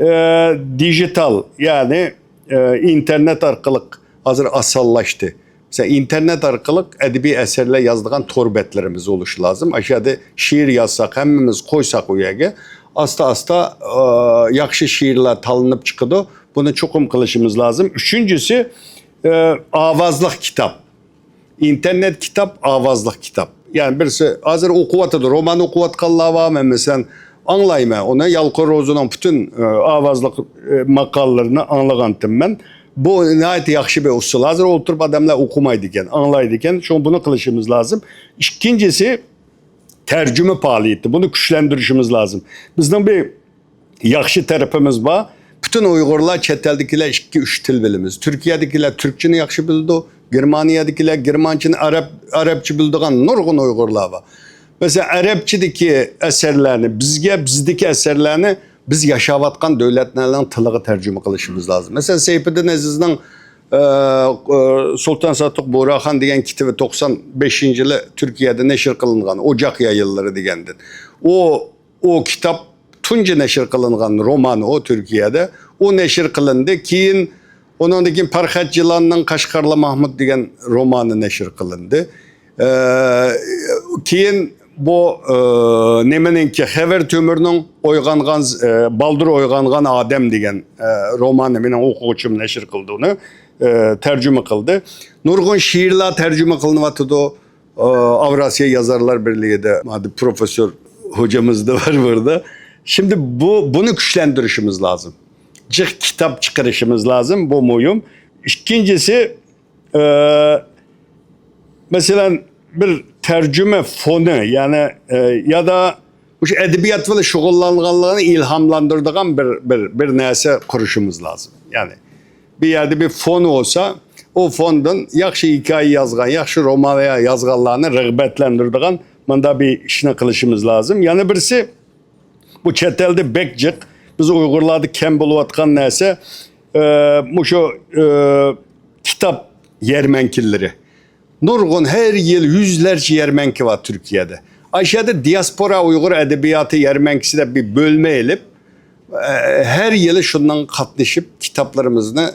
ئى، دىجىتال، يەنى، ئى، ئىنتېرنېت ئارقىلىق ھازىر ئاسانلاشتى. مەسىلەن، ئىنتېرنېت ئارقىلىق ئەدەبىي ئەسەرلەر يازىدىغان تور بەتلىرىمىز بولۇشى لازىم. ئاشۇ يەردە شېئىر يازساق، ھەممىمىز قويساق ئۇ يەرگە، ئاستا-ئاستا، ئى، ياخشى شېئىرلار تاللىنىپ چىقىدۇ. بۇنى چوقۇم قىلىشىمىز لازىم. ئۈچىنچىسى، ئى، ئاۋازلىق كىتاب. ئىنتېرنېت كىتاب، ئاۋازلىق كىتاب. يەنى بىرسى ھازىر ئوقۇۋاتىدۇ، رومان ئوقۇۋاتقانلار بارمۇ؟ مەسىلەن، ئاڭلايمەن ئۇنى، يالقۇن روزىنىڭ پۈتۈن، ئى، ئاۋازلىق، ئى، ماقالىلىرىنى ئاڭلىغانتىم مەن. بۇ ناھايىتى ياخشى بىر ئۇسۇل. ھازىر ئولتۇرۇپ ئادەملەر ئوقۇمايدىكەن، ئاڭلايدىكەن. شۇڭا بۇنى قىلىشىمىز لازىم. ئىككىنچىسى، تەرجىمە پائالىيىتى. بۇنى كۈچلەندۈرۈشىمىز لازىم. بىزنىڭ بىر ياخشى تەرىپىمىز بار. پۈتۈن ئۇيغۇرلار، چەت ئەلدىكىلەر ئىككى، ئۈچ تىل بىلىمىز. تۈركىيەدىكىلەر تۈركچىنى ياخشى بىلىدۇ. گېرمانىيەدىكىلەر گېرمانچىنى، ئەرەب، ئەرەبچە بىلىدىغان نۇرغۇن ئۇيغۇرلار بار. مەسىلەن، ئەرەبچىدىكى ئەسەرلەرنى بىزگە، بىزدىكى ئەسەرلەرنى بىز ياشاۋاتقان دۆلەتلەرنىڭ تىلىغا تەرجىمە قىلىشىمىز لازىم. مەسىلەن، سەيپىدىن ئەزىزنىڭ، ئە، ئە، سۇلتان ساتۇق بۇغراخان دېگەن كىتابى توقسان بەشىنچى يىلى تۈركىيەدە نەشر قىلىنغان، ئوجاق يايىنلىرى دېگەندىن. ئۇ ئۇ كىتاب تۇنجى نەشر قىلىنغان رومانى ئۇ تۈركىيەدە. ئۇ نەشر قىلىندى. كېيىن، ئۇنىڭدىن كېيىن پەرھات جىلاننىڭ قەشقەرلى ماھمۇت دېگەن رومانى نەشر قىلىندى. ئە، كېيىن بۇ، ئە، نېمىنىڭكى، خېۋىر تۆمۈرنىڭ ئويغانغان، ئە، بالدۇر ئويغانغان ئادەم دېگەن، ئە، روماننى مېنىڭ ئوقۇغۇچىم نەشر قىلدى ئۇنى، ئە، تەرجىمە قىلدى. نۇرغۇن شېئىرلار تەرجىمە قىلىنىۋاتىدۇ. ئا، ئاۋراسىيە يازارلار بىرلىكىدە، ھازىر پروفېسسور ھوجىمىز دا بار بۇردا. شىمدى بۇ، بۇنى كۈچلەندۈرۈشىمىز لازىم. جىق كىتاب چىقىرىشىمىز لازىم، بۇ مۇھىم. ئىككىنچىسى، ئە، مەسىلەن، بىر تەرجىمە فوندى، يەنى، ئە، يا دا مۇشۇ ئەدەبىيات بىلەن شۇغۇللانغانلارنى ئىلھاملاندۇرىدىغان بىر، بىر، بىر نەرسە قۇرۇشىمىز لازىم. يەنى بىر يەردە بىر فوند بولسا، ئۇ فوندىن ياخشى ھېكايە يازغان، ياخشى رومان يازغانلارنى رىغبەتلەندۈرىدىغان مۇنداق بىر ئىشنى قىلىشىمىز لازىم. يەنە بىرسى، بۇ چەت ئەلدە بەك جىق، بىز ئۇيغۇرلاردا كەم بولۇۋاتقان نەرسە، ئە، مۇشۇ، ئە، كىتاب يەرمەنكىلىرى. نۇرغۇن، ھەر يىل يۈزلەرچە يەرمەنكە بار تۈركىيەدە. ئاشۇ يەردە دىياسپورا ئۇيغۇر ئەدەبىياتى يەرمەنكىسى دەپ بىر بۆلمە ئېلىپ، ئە، ھەر يىلى شۇنىڭغا قاتنىشىپ، كىتابلىرىمىزنى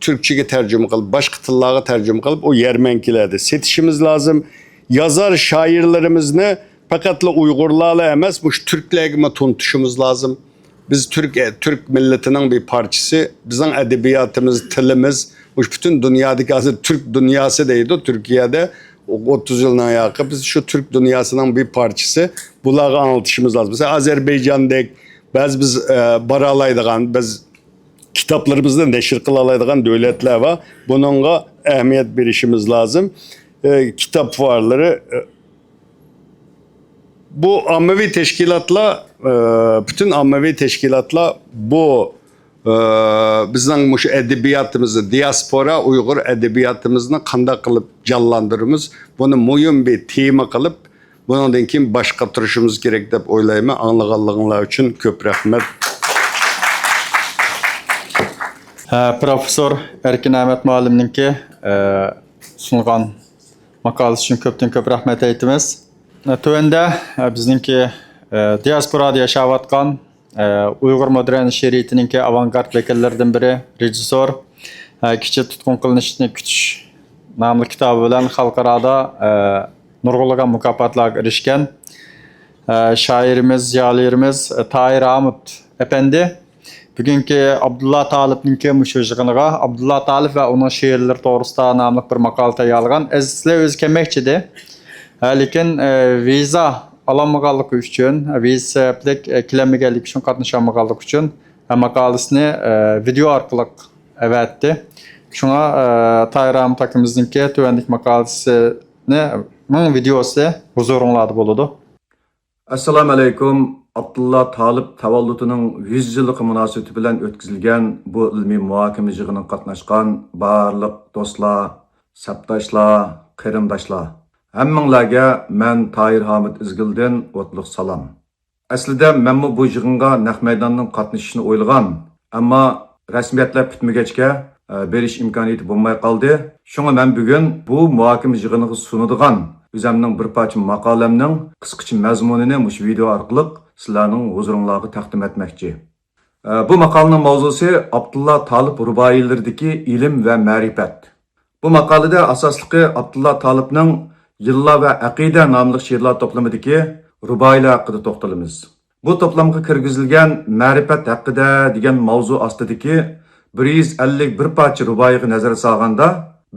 تۈركچىگە تەرجىمە قىلىپ، باشقا تىللارغا تەرجىمە قىلىپ، ئۇ يەرمەنكىلەردە سېتىشىمىز لازىم. يازار شائىرلىرىمىزنى پەقەتلا ئۇيغۇرلارلا ئەمەس، مۇشۇ تۈركلەرگىمۇ تونۇتۇشىمىز لازىم. بىز تۈرك، تۈرك مىللىتىنىڭ بىر پارچىسى، بىزنىڭ ئەدەبىياتىمىز، تىلىمىز، مۇشۇ پۈتۈن دۇنيادىكى، ھازىر تۈرك دۇنياسى دەيدۇ تۈركىيەدە، ئوتتۇز يىلنىڭ ياقى، بىز شۇ تۈرك دۇنياسىنىڭ بىر پارچىسى، بۇلارغا ئاڭلىتىشىمىز لازىم. مەسىلەن، ئازەربەيجاندەك، بەزى بىز، ئە، بارالايدىغان، بىز كىتابلىرىمىزنى نەشر قىلالايدىغان دۆلەتلەر بار. بۇنىڭغا ئەھمىيەت بېرىشىمىز لازىم. ئە، كىتاب فوئارلىرى، ئە، بۇ ئاممىۋى تەشكىلاتلار، ئى، پۈتۈن ئاممىۋى تەشكىلاتلار بۇ، ئى، بىزنىڭ مۇشۇ ئەدەبىياتىمىزنى، دىياسپورا ئۇيغۇر ئەدەبىياتىمىزنى قانداق قىلىپ جانلاندۇرىمىز، بۇنى مۇھىم بىر تېما قىلىپ، بۇنىڭدىن كېيىن باش قاتۇرۇشىمىز كېرەك دەپ ئويلايمەن. ئاڭلىغانلىقىڭلار ئۈچۈن كۆپ رەھمەت. ھە، پروفېسسور ئەركىن ئەمەت مۇئەللىمنىڭكى، ئى، سۇنغان ماقالىسى ئۈچۈن كۆپتىن كۆپ رەھمەت ئېيتىمىز. تۆۋەندە، ئە، بىزنىڭكى، ئە، دىياسپورادا ياشاۋاتقان، ئە، ئۇيغۇر مودېرن شېئىرىيىتىنىڭكى ئاۋانگارت ۋەكىللىرىدىن بىرى، رېژىسسور، ئە، كېچە تۇتقۇن قىلىنىشنى كۈتۈش ناملىق كىتابى بىلەن خەلقئارادا، ئە، نۇرغۇنلىغان مۇكاپاتلارغا ئېرىشكەن، ئە، شائىرىمىز، زىيالىيلىرىمىز، ئە، تاھىر ھامۇت ئەپەندى بۈگۈنكى ئابدۇللا تالىپنىڭكى مۇشۇ يىغىنىغا ئابدۇللا تالىپ ۋە ئۇنىڭ شېئىرلىرى توغرىسىدا ناملىق بىر ماقالە تەييارلىغان. ئەسلى ئۆزى كەلمەكچىدى. ھە، لېكىن، ئە، ۋىزا ئالالمىغانلىقى ئۈچۈن، ۋىزا سەۋەبلىك، ئە، كېلەلمىگەنلىكى ئۈچۈن، قاتنىشالمىغانلىقى ئۈچۈن، ھە، ماقالىسىنى، ئە، ۋىدېئو ئارقىلىق ئەۋەتتى. شۇڭا، ئە، تاھىر ھامۇت ئاكىمىزنىڭكى تۆۋەندىكى ماقالىسىنىڭ ۋىدېئوسى ھۇزۇرۇڭلاردا بولىدۇ. ئەسسالامۇئەلەيكۇم. ئابدۇللا تالىپ تەۋەللۇتىنىڭ يۈز يىللىقى مۇناسىۋىتى بىلەن ئۆتكۈزۈلگەن بۇ ئىلمىي مۇھاكىمە يىغىنىغا قاتناشقان بارلىق دوستلار، سەپداشلار، قېرىنداشلار، ھەممىڭلارگە مەن تاھىر ھامۇت ئىزگىلدىن ئوتلۇق سالام. ئەسلىدە مەنمۇ بۇ يىغىنغا نەق مەيداندىن قاتنىشىشنى ئويلىغان، ئەمما رەسمىيەتلەر پۈتمىگەچكە، ئە، بېرىش ئىمكانىيىتى بولماي قالدى. شۇڭا مەن بۈگۈن بۇ مۇھاكىمە يىغىنىغا سۇنىدىغان ئۆزەمنىڭ بىر پارچە ماقالەمنىڭ قىسقىچە مەزمۇنىنى مۇشۇ ۋىدېئو ئارقىلىق سىلەرنىڭ ھۇزۇرۇڭلارغا تەقدىم ئەتمەكچى. ئە، بۇ ماقالىنىڭ ماۋزۇسى ئابدۇللا تالىپ رۇبائىيلىرىدىكى ئىلىم ۋە مەرىپەت. بۇ ماقالىدە ئاساسلىقى ئابدۇللا تالىپنىڭ يىللار ۋە ئەقىدە ناملىق شېئىرلار توپلىمىدىكى رۇبائىيلار ھەققىدە توختىلىمىز. بۇ توپلامغا كىرگۈزۈلگەن مەرىپەت ھەققىدە دېگەن ماۋزۇ ئاستىدىكى بىر يۈز ئەللىك بىر پارچە رۇبائىيغا نەزەر سالغاندا،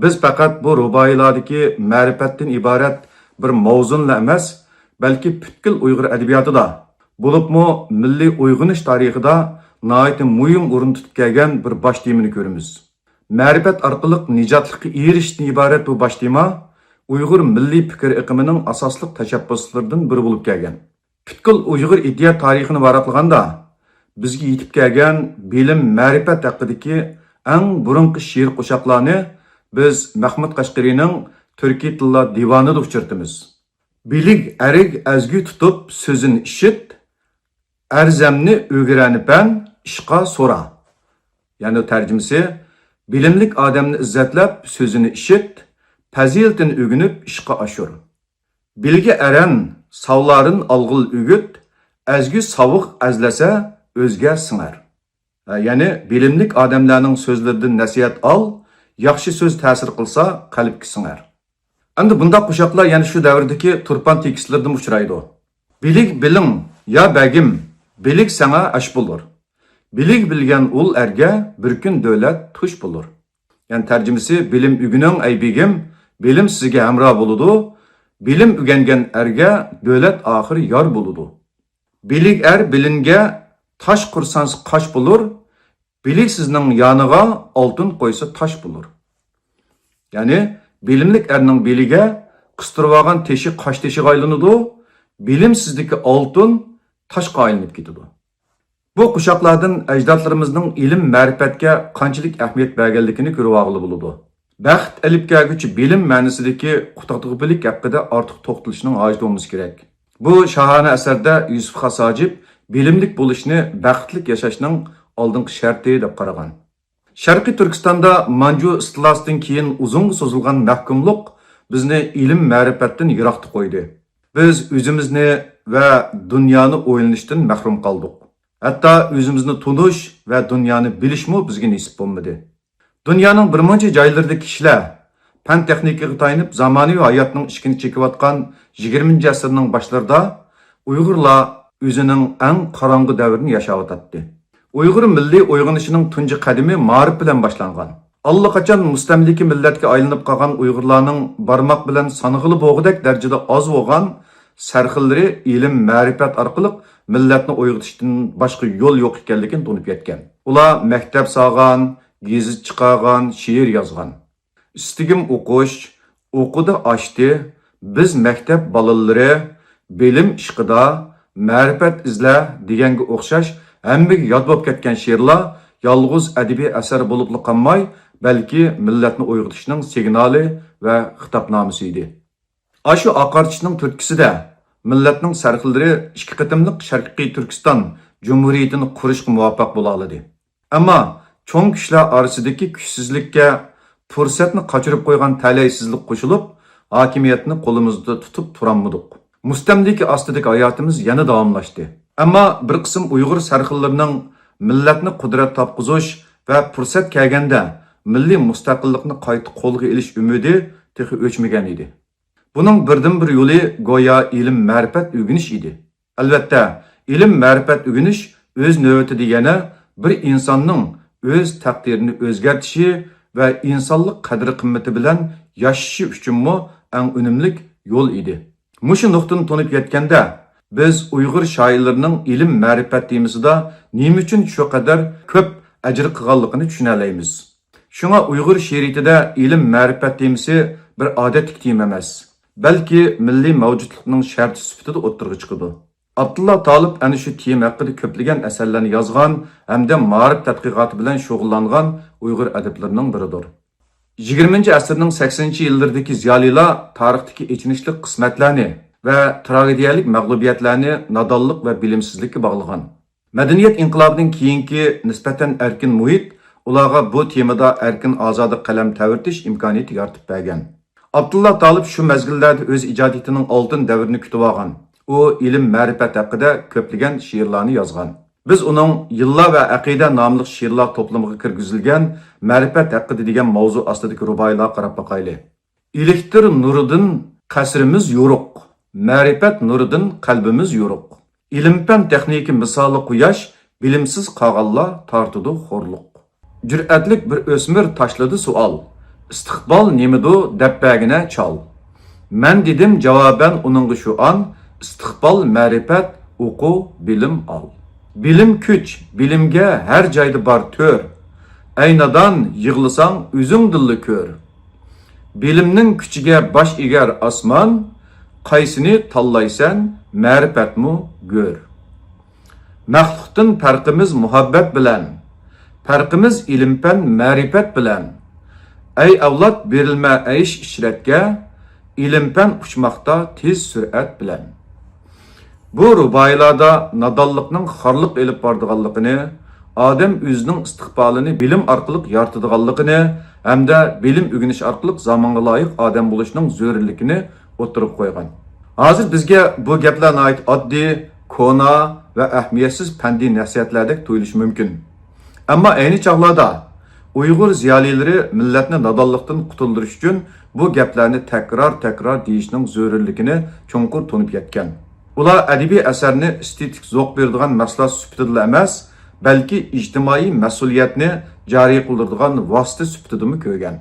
بىز پەقەت بۇ رۇبائىيلاردىكى مەرىپەتتىن ئىبارەت بىر ماۋزۇنلا ئەمەس، بەلكى پۈتكۈل ئۇيغۇر ئەدەبىياتىدا، بولۇپمۇ مىللىي ئويغىنىش تارىخىدا ناھايىتى مۇھىم ئورۇن تۇتۇپ كەلگەن بىر باش تېمىنى كۆرىمىز. مەرىپەت ئارقىلىق نىجاتلىققا ئېرىشىشتىن ئىبارەت بۇ باش تېما ئۇيغۇر مىللىي پىكىر ئېقىمىنىڭ ئاساسلىق تەشەببۇسلىرىدىن بىرى بولۇپ كەلگەن. پۈتكۈل ئۇيغۇر ئىدىيە تارىخىنى ۋاراقلىغاندا، بىزگە يېتىپ كەلگەن بىلىم، مەرىپەت ھەققىدىكى ئەڭ بۇرۇنقى شېئىر قوشاقلارنى بىز مەخمۇت قەشقىرىنىڭ تۈركىي تىللار دىۋانىدا ئۇچرىتىمىز. بىلىگ ئەرگە ئەزگۈ تۇتۇپ سۆزىنى ئىشىت، ئەرزەمنى ئۆگىرەنى پەن، ئىشقا سورا. يەنى تەرجىمىسى، بىلىملىك ئادەمنى ئىززەتلەپ سۆزىنى ئىشىت، پەزىلىتىنى ئۆگىنىپ ئىشقا ئاشۇر. بىلگە ئەرەن، ساۋلارىن ئالغىل ئۈگۈت، ئەزگۈ ساۋىق ئەزلەسە ئۆزگە سىڭەر. ھە، يەنى بىلىملىك ئادەملەرنىڭ سۆزلىرىدىن نەسىھەت ئال، ياخشى سۆز تەسىر قىلسا قەلبكە سىڭەر. ئەمدى بۇنداق قوشاقلار يەنە شۇ دەۋردىكى تۇرپان تېكىستلىرىدىمۇ ئۇچرايدۇ. بىلىگ بىلىڭ، يا بەگىم، بىلىگ ساڭا ئاش بولۇر. بىلىگ بىلگەن ئۇل ئەرگە بىر كۈن دۆلەت تۇش بولۇر. يەنى تەرجىمىسى، بىلىم ئۆگىنىڭ ئەي بېگىم، بىلىم سىزگە ھەمراھ بولىدۇ، بىلىم ئۆگەنگەن ئەرگە دۆلەت ئاخىر يار بولىدۇ. بىلىگ ئەر بىلىنگە تاش قۇرسانسا قاش بولۇر، بىلىگ سىزنىڭ يانىغا ئالتۇن قويسا تاش بولۇر. يەنى بىلىملىك ئەرنىڭ بېلىگە قىستۇرۇۋالغان تېشى قاش تېشىغا ئايلىنىدۇ، بىلىمسىزدىكى ئالتۇن تاشقا ئايلىنىپ كېتىدۇ. بۇ قوشاقلاردىن ئەجدادلىرىمىزنىڭ ئىلىم-مەرىپەتكە قانچىلىك ئەھمىيەت بەرگەنلىكىنى كۆرۈۋالغىلى بولىدۇ. بەخت ئېلىپ كەلگۈچى بىلىم مەنىسىدىكى قۇتادغۇبىلىك ھەققىدە ئارتۇق توختىلىشنىڭ ھاجىتى بولمىسا كېرەك. بۇ شاھانە ئەسەردە يۈسۈپ خاس ھاجىپ بىلىملىك بولۇشنى بەختلىك ياشاشنىڭ ئالدىنقى شەرتى دەپ قارىغان. شەرقىي تۈركىستاندا مانجۇ ئىستىلاسىدىن كېيىن ئۇزۇنغا سوزۇلغان مەھكۇملۇق بىزنى ئىلىم-مەرىپەتتىن يىراقتا قويدى. بىز ئۆزىمىزنى ۋە دۇنيانى ئويلىنىشتىن مەھرۇم قالدۇق. ھەتتا ئۆزىمىزنى تونۇش ۋە دۇنيانى بىلىشمۇ بىزگە نېسىپ بولمىدى. دۇنيانىڭ بىر مۇنچە جايلىرىدىكى كىشىلەر پەن-تېخنىكىغا تايىنىپ زامانىۋى ھاياتنىڭ ئىشىكىنى چېكىۋاتقان يىگىرمىنچى ئەسىرنىڭ باشلىرىدا ئۇيغۇرلار ئۆزىنىڭ ئەڭ قاراڭغۇ دەۋرىنى ياشاۋاتاتتى. ئۇيغۇر مىللىي ئويغىنىشىنىڭ تۇنجى قەدىمى مائارىپ بىلەن باشلانغان. ئاللىقاچان مۇستەملىكە مىللەتكە ئايلىنىپ قالغان ئۇيغۇرلارنىڭ بارماق بىلەن سانىغىلى بولغۇدەك دەرىجىدە ئاز بولغان سەرخىللىرى ئىلىم-مەرىپەت ئارقىلىق مىللەتنى ئويغىتىشتىن باشقا يول يوق ئىكەنلىكىنى تونۇپ يەتكەن. ئۇلار مەكتەپ سالغان، گېزىت چىقارغان، شېئىر يازغان. ئىستىگىم ئوقۇش، ئوقۇدى ئاشتى، بىز مەكتەپ بالىلىرى، بىلىم ئىشقىدا، مەرىپەت ئىزلە دېگەنگە ئوخشاش ھەممىگە ياد بولۇپ كەتكەن شېئىرلار يالغۇز ئەدەبىي ئەسەر بولۇپلا قالماي، بەلكى مىللەتنى ئويغىتىشنىڭ سىگنالى ۋە خىتابنامىسى ئىدى. ئاشۇ ئاقارتىشنىڭ تۈرتكىسىدە مىللەتنىڭ سەرخىللىرى ئىككى قېتىملىق شەرقىي تۈركىستان جۇمھۇرىيىتىنى قۇرۇشقا مۇۋەپپەق بولالىدى. ئەمما چوڭ كۈچلەر ئارىسىدىكى كۈچسىزلىككە پۇرسەتنى قاچۇرۇپ قويغان تەلەيسىزلىك قوشۇلۇپ، ھاكىمىيەتنى قولىمىزدا تۇتۇپ تۇرالمىدۇق. مۇستەملىكە ئاستىدىكى ھاياتىمىز يەنە داۋاملاشتى. ئەمما بىر قىسىم ئۇيغۇر سەرخىللىرىنىڭ مىللەتنى قۇدرەت تاپقۇزۇش ۋە پۇرسەت كەلگەندە مىللىي مۇستەقىللىقنى قايتا قولغا ئېلىش ئۈمىدى تېخى ئۆچمىگەن ئىدى. بۇنىڭ بىردىنبىر يولى گويا ئىلىم-مەرىپەت ئۆگىنىش ئىدى. ئەلۋەتتە، ئىلىم-مەرىپەت ئۆگىنىش ئۆز نۆۋىتىدە يەنە بىر ئىنساننىڭ ئۆز تەقدىرىنى ئۆزگەرتىشى ۋە ئىنسانلىق قەدىر-قىممىتى بىلەن ياشىشى ئۈچۈنمۇ ئەڭ ئۈنۈملۈك يول ئىدى. مۇشۇ نۇقتىنى تونۇپ يەتكەندە، بىز ئۇيغۇر شائىرلىرىنىڭ ئىلىم-مەرىپەت تېمىسىدا نېمە ئۈچۈن شۇ قەدەر كۆپ ئەجىر قىلغانلىقىنى چۈشىنەلەيمىز. شۇڭا ئۇيغۇر شېئىرىيىتىدە ئىلىم-مەرىپەت تېمىسى بىر ئادەتتىكى تېما ئەمەس، بەلكى مىللىي مەۋجۇتلۇقنىڭ شەرتى سۈپىتىدە ئوتتۇرىغا چىقىدۇ. ئابدۇللا تالىپ ئەنە شۇ تېما ھەققىدە كۆپلىگەن ئەسەرلەرنى يازغان ھەمدە مائارىپ تەتقىقاتى بىلەن شۇغۇللانغان ئۇيغۇر ئەدىبلىرىنىڭ بىرىدۇر. يىگىرمىنچى ئەسىرنىڭ سەكسىنىنچى يىللىرىدىكى زىيالىيلار تارىختىكى ئېچىنىشلىق قىسمەتلەرنى ۋە تراگېدىيەلىك مەغلۇبىيەتلەرنى نادانلىق ۋە بىلىمسىزلىككە باغلىغان. مەدەنىيەت ئىنقىلابىدىن كېيىنكى نىسبەتەن ئەركىن مۇھىت ئۇلارغا بۇ تېمىدا ئەركىن ئازادە قەلەم تەۋرىتىش ئىمكانىيىتى يارىتىپ بەرگەن. ئابدۇللا تالىپ شۇ مەزگىللەردە ئۆز ئىجادىيىتىنىڭ ئالتۇن دەۋرىنى كۈتۈۋالغان. ئۇ ئىلىم-مەرىپەت ھەققىدە كۆپلىگەن شېئىرلارنى يازغان. بىز ئۇنىڭ يىللار ۋە ئەقىدە ناملىق شېئىرلار توپلىمىغا كىرگۈزۈلگەن مەرىپەت ھەققىدە دېگەن ماۋزۇ ئاستىدىكى رۇبائىيلارغا قاراپ باقايلى. ئېلېكتىر نۇرىدىن قەسرىمىز يورۇق، مەرىپەت نۇرىدىن قەلبىمىز يورۇق. ئىلىم-پەن تېخنىكا مىسالى قۇياش، بىلىمسىز قالغانلار تارتىدۇ خورلۇق. جۈرئەتلىك بىر ئۆسمۈر تاشلىدى سوئال، ئىستىقبال نېمىدۇ دەپ بەرگىنە چال. مەن دېدىم جاۋابەن ئۇنىڭغا شۇ ئان، ئىستىقبال مەرىپەت، ئوقۇ، بىلىم ئال. بىلىم كۈچ، بىلىمگە ھەر جايدا بار تۆر. ئەي نادان، يىغلىساڭ ئۆزۈڭدىنلا كۆر. بىلىمنىڭ كۈچىگە باش ئېگەر ئاسمان، قايسىنى تاللايسەن، مەرىپەتمۇ گۆر. مەخلۇقتىن پەرقىمىز مۇھەببەت بىلەن، پەرقىمىز ئىلىم-پەن، مەرىپەت بىلەن. ئەي ئەۋلاد، بېرىلمە ئەيش-ئىشرەتكە، ئىلىم-پەن ئۇچماقتا تېز سۈرئەت بىلەن. بۇ رۇبائىيلاردا نادانلىقنىڭ خارلىق ئېلىپ بارىدىغانلىقىنى، ئادەم ئۆزىنىڭ ئىستىقبالىنى بىلىم ئارقىلىق يارىتىدىغانلىقىنى ھەمدە بىلىم ئۆگىنىش ئارقىلىق زامانغا لايىق ئادەم بولۇشنىڭ زۆرۈرلۈكىنى ئوتتۇرىغا قويغان. ھازىر بىزگە بۇ گەپلەر ناھايىتى ئاددىي، كونا ۋە ئەھمىيەتسىز پەندىي نەسىھەتلەردەك تۇيۇلۇشى مۇمكىن. ئەمما ئەينى چاغلاردا ئۇيغۇر زىيالىيلىرى مىللەتنى نادانلىقتىن قۇتۇلدۇرۇش ئۈچۈن بۇ گەپلەرنى تەكرار-تەكرار دېيىشنىڭ زۆرۈرلۈكىنى چوڭقۇر تونۇپ يەتكەن. ئۇلار ئەدەبىي ئەسەرنى ئېستېتىك زوق بېرىدىغان مەھسۇلات سۈپىتىدىلا ئەمەس، بەلكى ئىجتىمائىي مەسئۇلىيەتنى جارى قىلدۇرىدىغان ۋاسىتە سۈپىتىدىمۇ كۆرگەن.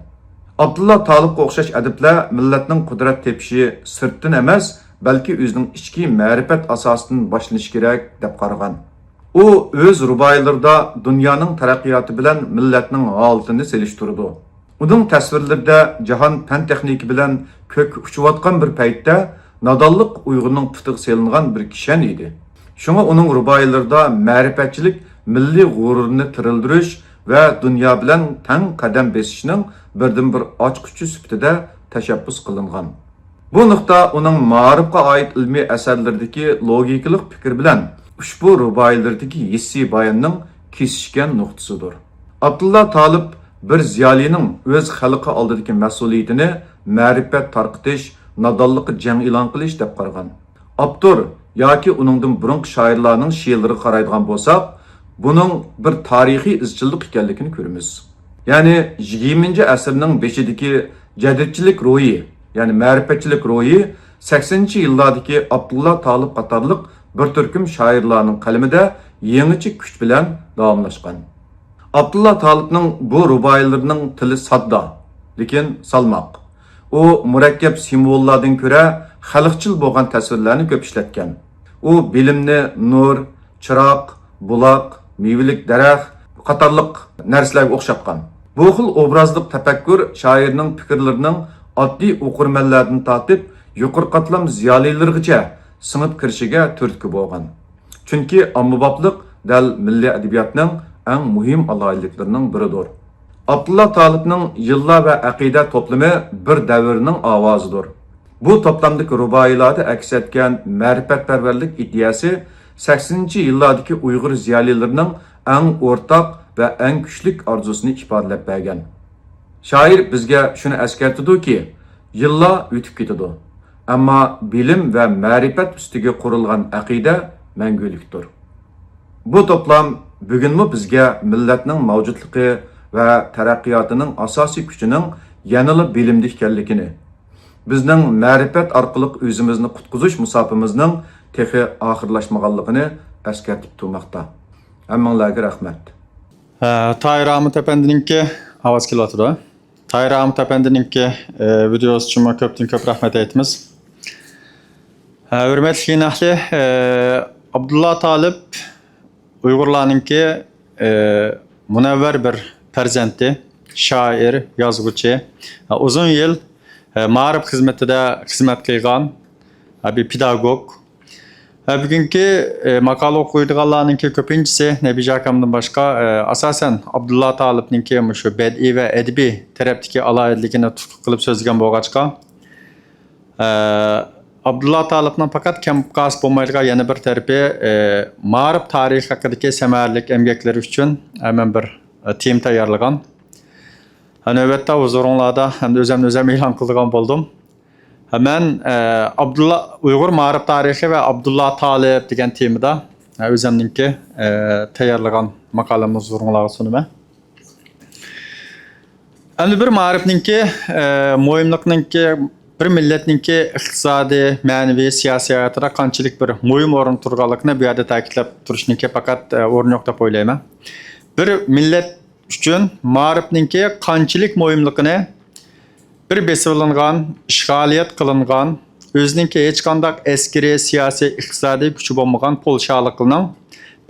ئابدۇللا تالىپقا ئوخشاش ئەدىبلەر مىللەتنىڭ قۇدرەت تېپىشى سىرتتىن ئەمەس، بەلكى ئۆزىنىڭ ئىچكى مەرىپەت ئاساسىدىن باشلىنىشى كېرەك، دەپ قارىغان. ئۇ ئۆز رۇبائىيلىرىدا دۇنيانىڭ تەرەققىياتى بىلەن مىللەتنىڭ ھالىتىنى سېلىشتۇرىدۇ. ئۇنىڭ تەسۋىرلىرىدە جاھان پەن-تېخنىكا بىلەن كۆككە ئۇچۇۋاتقان بىر پەيتتە نادانلىق ئۇيغۇرنىڭ پۇتىغا سېلىنغان بىر كىشەن ئىدى. شۇڭا ئۇنىڭ رۇبائىيلىرىدا مەرىپەتچىلىك مىللىي غۇرۇرنى تىرىلدۈرۈش ۋە دۇنيا بىلەن تەڭ قەدەم بېسىشنىڭ بىردىنبىر ئاچقۇچى سۈپىتىدە تەشەببۇس قىلىنغان. بۇ نۇقتا ئۇنىڭ مائارىپقا ئائىت ئىلمىي ئەسەرلىرىدىكى لوگىكىلىق پىكىر بىلەن ئۇشبۇ رۇبائىيلىرىدىكى ھېسسىي باياننىڭ كېسىشكەن نۇقتىسىدۇر. ئابدۇللا تالىپ بىر زىيالىينىڭ ئۆز خەلقى ئالدىدىكى مەسئۇلىيىتىنى مەرىپەت تارقىتىش، نادانلىققا جەڭ ئېلان قىلىش دەپ قارىغان. ئاپتور ياكى ئۇنىڭدىن بۇرۇنقى شائىرلارنىڭ شېئىرلىرىغا قارايدىغان بولساق، بۇنىڭ بىر تارىخىي ئىزچىللىق ئىكەنلىكىنى كۆرىمىز. يەنى يىگىرمىنچى ئەسىرنىڭ بېشىدىكى جەدىدچىلىك روھى، يەنى مەرىپەتچىلىك روھى سەكسىنىنچى يىللاردىكى ئابدۇللا تالىپ قاتارلىق بىر تۈركۈم شائىرلارنىڭ قەلىمىدە يېڭىچە كۈچ بىلەن داۋاملاشقان. ئابدۇللا تالىپنىڭ بۇ رۇبائىيلىرىنىڭ تىلى ساددا، لېكىن سالماق. ئۇ مۇرەككەپ سىمۋوللاردىن كۆرە خەلقچىل بولغان تەسۋىرلەرنى كۆپ ئىشلەتكەن. ئۇ بىلىمنى نۇر، چىراغ، بۇلاق، مېۋىلىك دەرەخ قاتارلىق نەرسىلەرگە ئوخشاتقان. بۇ خىل ئوبرازلىق تەپەككۇر شائىرنىڭ پىكىرلىرىنىڭ ئاددىي ئوقۇرمەنلەردىن تارتىپ يۇقىرى قاتلام زىيالىيلىرىغىچە سىڭىپ كىرىشىگە تۈرتكە بولغان. چۈنكى ئاممىبابلىق دەل مىللىي ئەدەبىياتنىڭ ئەڭ مۇھىم ئالاھىدىلىكلىرىنىڭ بىرىدۇر. ئابدۇللا تالىپنىڭ يىللار ۋە ئەقىدە توپلىمى بىر دەۋرنىڭ ئاۋازىدۇر. بۇ توپلامدىكى رۇبائىيلاردا ئەكس ئەتكەن مەرىپەتپەرۋەرلىك ئىدىيەسى سەكسىنىنچى يىللاردىكى ئۇيغۇر زىيالىيلىرىنىڭ ئەڭ ئورتاق ۋە ئەڭ كۈچلۈك ئارزۇسىنى ئىپادىلەپ بەرگەن. شائىر بىزگە شۇنى ئەسكەرتىدۇكى، يىللار ئۆتۈپ كېتىدۇ. ئەمما بىلىم ۋە مەرىپەت ئۈستىگە قۇرۇلغان ئەقىدە مەڭگۈلۈكتۇر. بۇ توپلام بۈگۈنمۇ بىزگە مىللەتنىڭ مەۋجۇتلۇقى ۋە تەرەققىياتىنىڭ ئاساسىي كۈچىنىڭ يەنىلا بىلىمدە ئىكەنلىكىنى، بىزنىڭ مەرىپەت ئارقىلىق ئۆزىمىزنى قۇتقۇزۇش مۇساپىمىزنىڭ تېخى ئاخىرلاشمىغانلىقىنى ئەسكەرتىپ تۇرماقتا. ھەممىڭلارگە رەھمەت. ھە، تاھىر ئامىت ئەپەندىنىڭكى ئاۋاز كېلىۋاتىدۇ. تاھىر ئامىت ئەپەندىنىڭكى، ئە، ۋىدېئوسى ئۈچۈنمۇ كۆپتىن كۆپ رەھمەت ئېيتىمىز. ھە، ھۆرمەتلىك ئىناقلى، ئە، ئابدۇللا تالىپ ئۇيغۇرلارنىڭكى، ئە، مۇنەۋۋەر بىر پەرزەنتى، شائىر، يازغۇچى. ھە، ئۇزۇن يىل، ئە، مائارىپ خىزمىتىدە خىزمەت قىلغان، ھە، بىر پېداگوگ. ھە، بۈگۈنكى، ئە، ماقالە ئوقۇيدىغانلارنىڭكى كۆپىنچىسى نەبىجان ئاكامدىن باشقا، ئە، ئاساسەن ئابدۇللا تالىپنىڭكى مۇشۇ بەدىئىي ۋە ئەدەبىي تەرەپتىكى ئالاھىدىلىكىنى تۇتقا قىلىپ سۆزلىگەن بولغاچقا، ئە، ئابدۇللا تالىپنىڭ پەقەت كەم قالسا بولمايدىغان يەنە بىر تەرىپى، ئە، مائارىپ تارىخى ھەققىدىكى سەمەرىلىك ئەمگەكلىرى ئۈچۈن، ئە، مەن بىر، ئە، تېما تەييارلىغان. ھە، نۆۋەتتە ھۇزۇرۇڭلاردا ھەمدە ئۆزۈمنى ئۆزۈم ئېلان قىلىدىغان بولدۇم. ھە، مەن، ئە، ئابدۇللا، ئۇيغۇر مائارىپ تارىخى ۋە ئابدۇللا تالىپ دېگەن تېمىدا، ھە، ئۆزۈمنىڭكى، ئە، تەييارلىغان ماقالەمنى ھۇزۇرۇڭلارغا سۇنىمەن. ئەمدى بىر مائارىپنىڭكى، ئە، مۇھىملىقىنىڭكى، بىر مىللەتنىڭكى ئىقتىسادىي، مەنىۋى، سىياسىي ھاياتىدا قانچىلىك بىر مۇھىم ئورۇندا تۇرغانلىقىنى بۇ يەردە تەكىتلەپ تۇرۇشنىڭكى پەقەت، ئە، ئورنى يوق دەپ ئويلايمەن. بىر مىللەت ئۈچۈن مائارىپنىڭكى قانچىلىك مۇھىملىقىنى بىر بېسىۋېلىنغان، ئىشغالىيەت قىلىنغان، ئۆزىنىڭكى ھېچقانداق ئەسكىرىي، سىياسىي، ئىقتىسادىي كۈچى بولمىغان پولشالىقلارنىڭ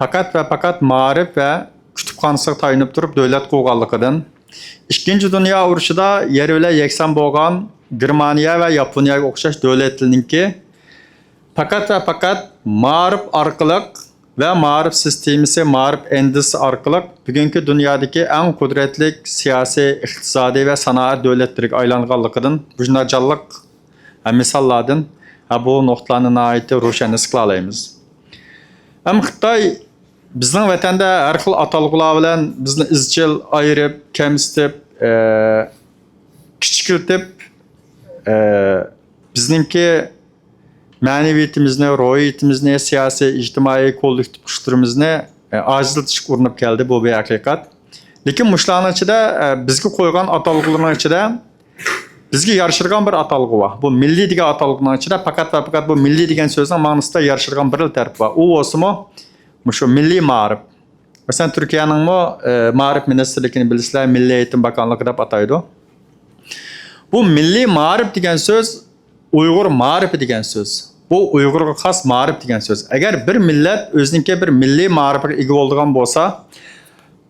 پەقەت ۋە پەقەت مائارىپ ۋە كۇتۇپخانىسىغا تايىنىپ تۇرۇپ دۆلەت قۇرغانلىقىدىن، ئىككىنچى دۇنيا ئۇرۇشىدا يەر بىلەن يەكسان بولغان گېرمانىيە ۋە ياپونىيەگە ئوخشاش دۆلەتلەرنىڭكى پەقەت ۋە پەقەت مائارىپ ئارقىلىق ۋە مائارىپ سىستېمىسى، مائارىپ ئەندىزىسى ئارقىلىق بۈگۈنكى دۇنيادىكى ئەڭ قۇدرەتلىك سىياسىي، ئىقتىسادىي ۋە سانائەت دۆلەتلىرىگە ئايلانغانلىقىدىن، مۇشۇنداق جانلىق، ھە، مىساللاردىن، ھە، بۇ نۇقتىلارنى ناھايىتى روشەن ھېس قىلالايمىز. ھەم خىتاي بىزنىڭ ۋەتەندە ھەر خىل ئاتالغۇلار بىلەن بىزنى ئىزچىل ئايرىپ، كەمسىتىپ، ئە، كىچىكلىتىپ، ئە، بىزنىڭكى مەنىۋىيىتىمىزنى، روھىيىتىمىزنى، سىياسىي، ئىجتىمائىي، كوللېكتىپ كۈچلىرىمىزنى، ئە، ئاجىزلىتىشقا ئۇرۇنۇپ كەلدى. بۇ بىر ھەقىقەت. لېكىن مۇشۇلارنىڭ ئىچىدە، ئە، بىزگە قويغان ئاتالغۇلىرىنىڭ ئىچىدە بىزگە يارىشىدىغان بىر ئاتالغۇ بار. بۇ مىللىي دېگەن ئاتالغۇنىڭ ئىچىدە پەقەت ۋە پەقەت بۇ مىللىي دېگەن سۆزنىڭ ماڭىسىدا يارىشىدىغان بىرلا تەرىپى بار. ئۇ بولسىمۇ مۇشۇ مىللىي مائارىپ. مەسىلەن، تۈركىيەنىڭمۇ، ئە، مائارىپ مىنىستىرلىكىنى بىلىسىلەر، مىللىي ئېيىتىم باكانلىقى دەپ ئاتايدۇ. بۇ مىللىي مائارىپ دېگەن سۆز ئۇيغۇر مائارىپى دېگەن سۆز. بۇ ئۇيغۇرغا خاس مائارىپ دېگەن سۆز. ئەگەر بىر مىللەت ئۆزىنىڭكى بىر مىللىي مائارىپىغا ئىگە بولىدىغان بولسا،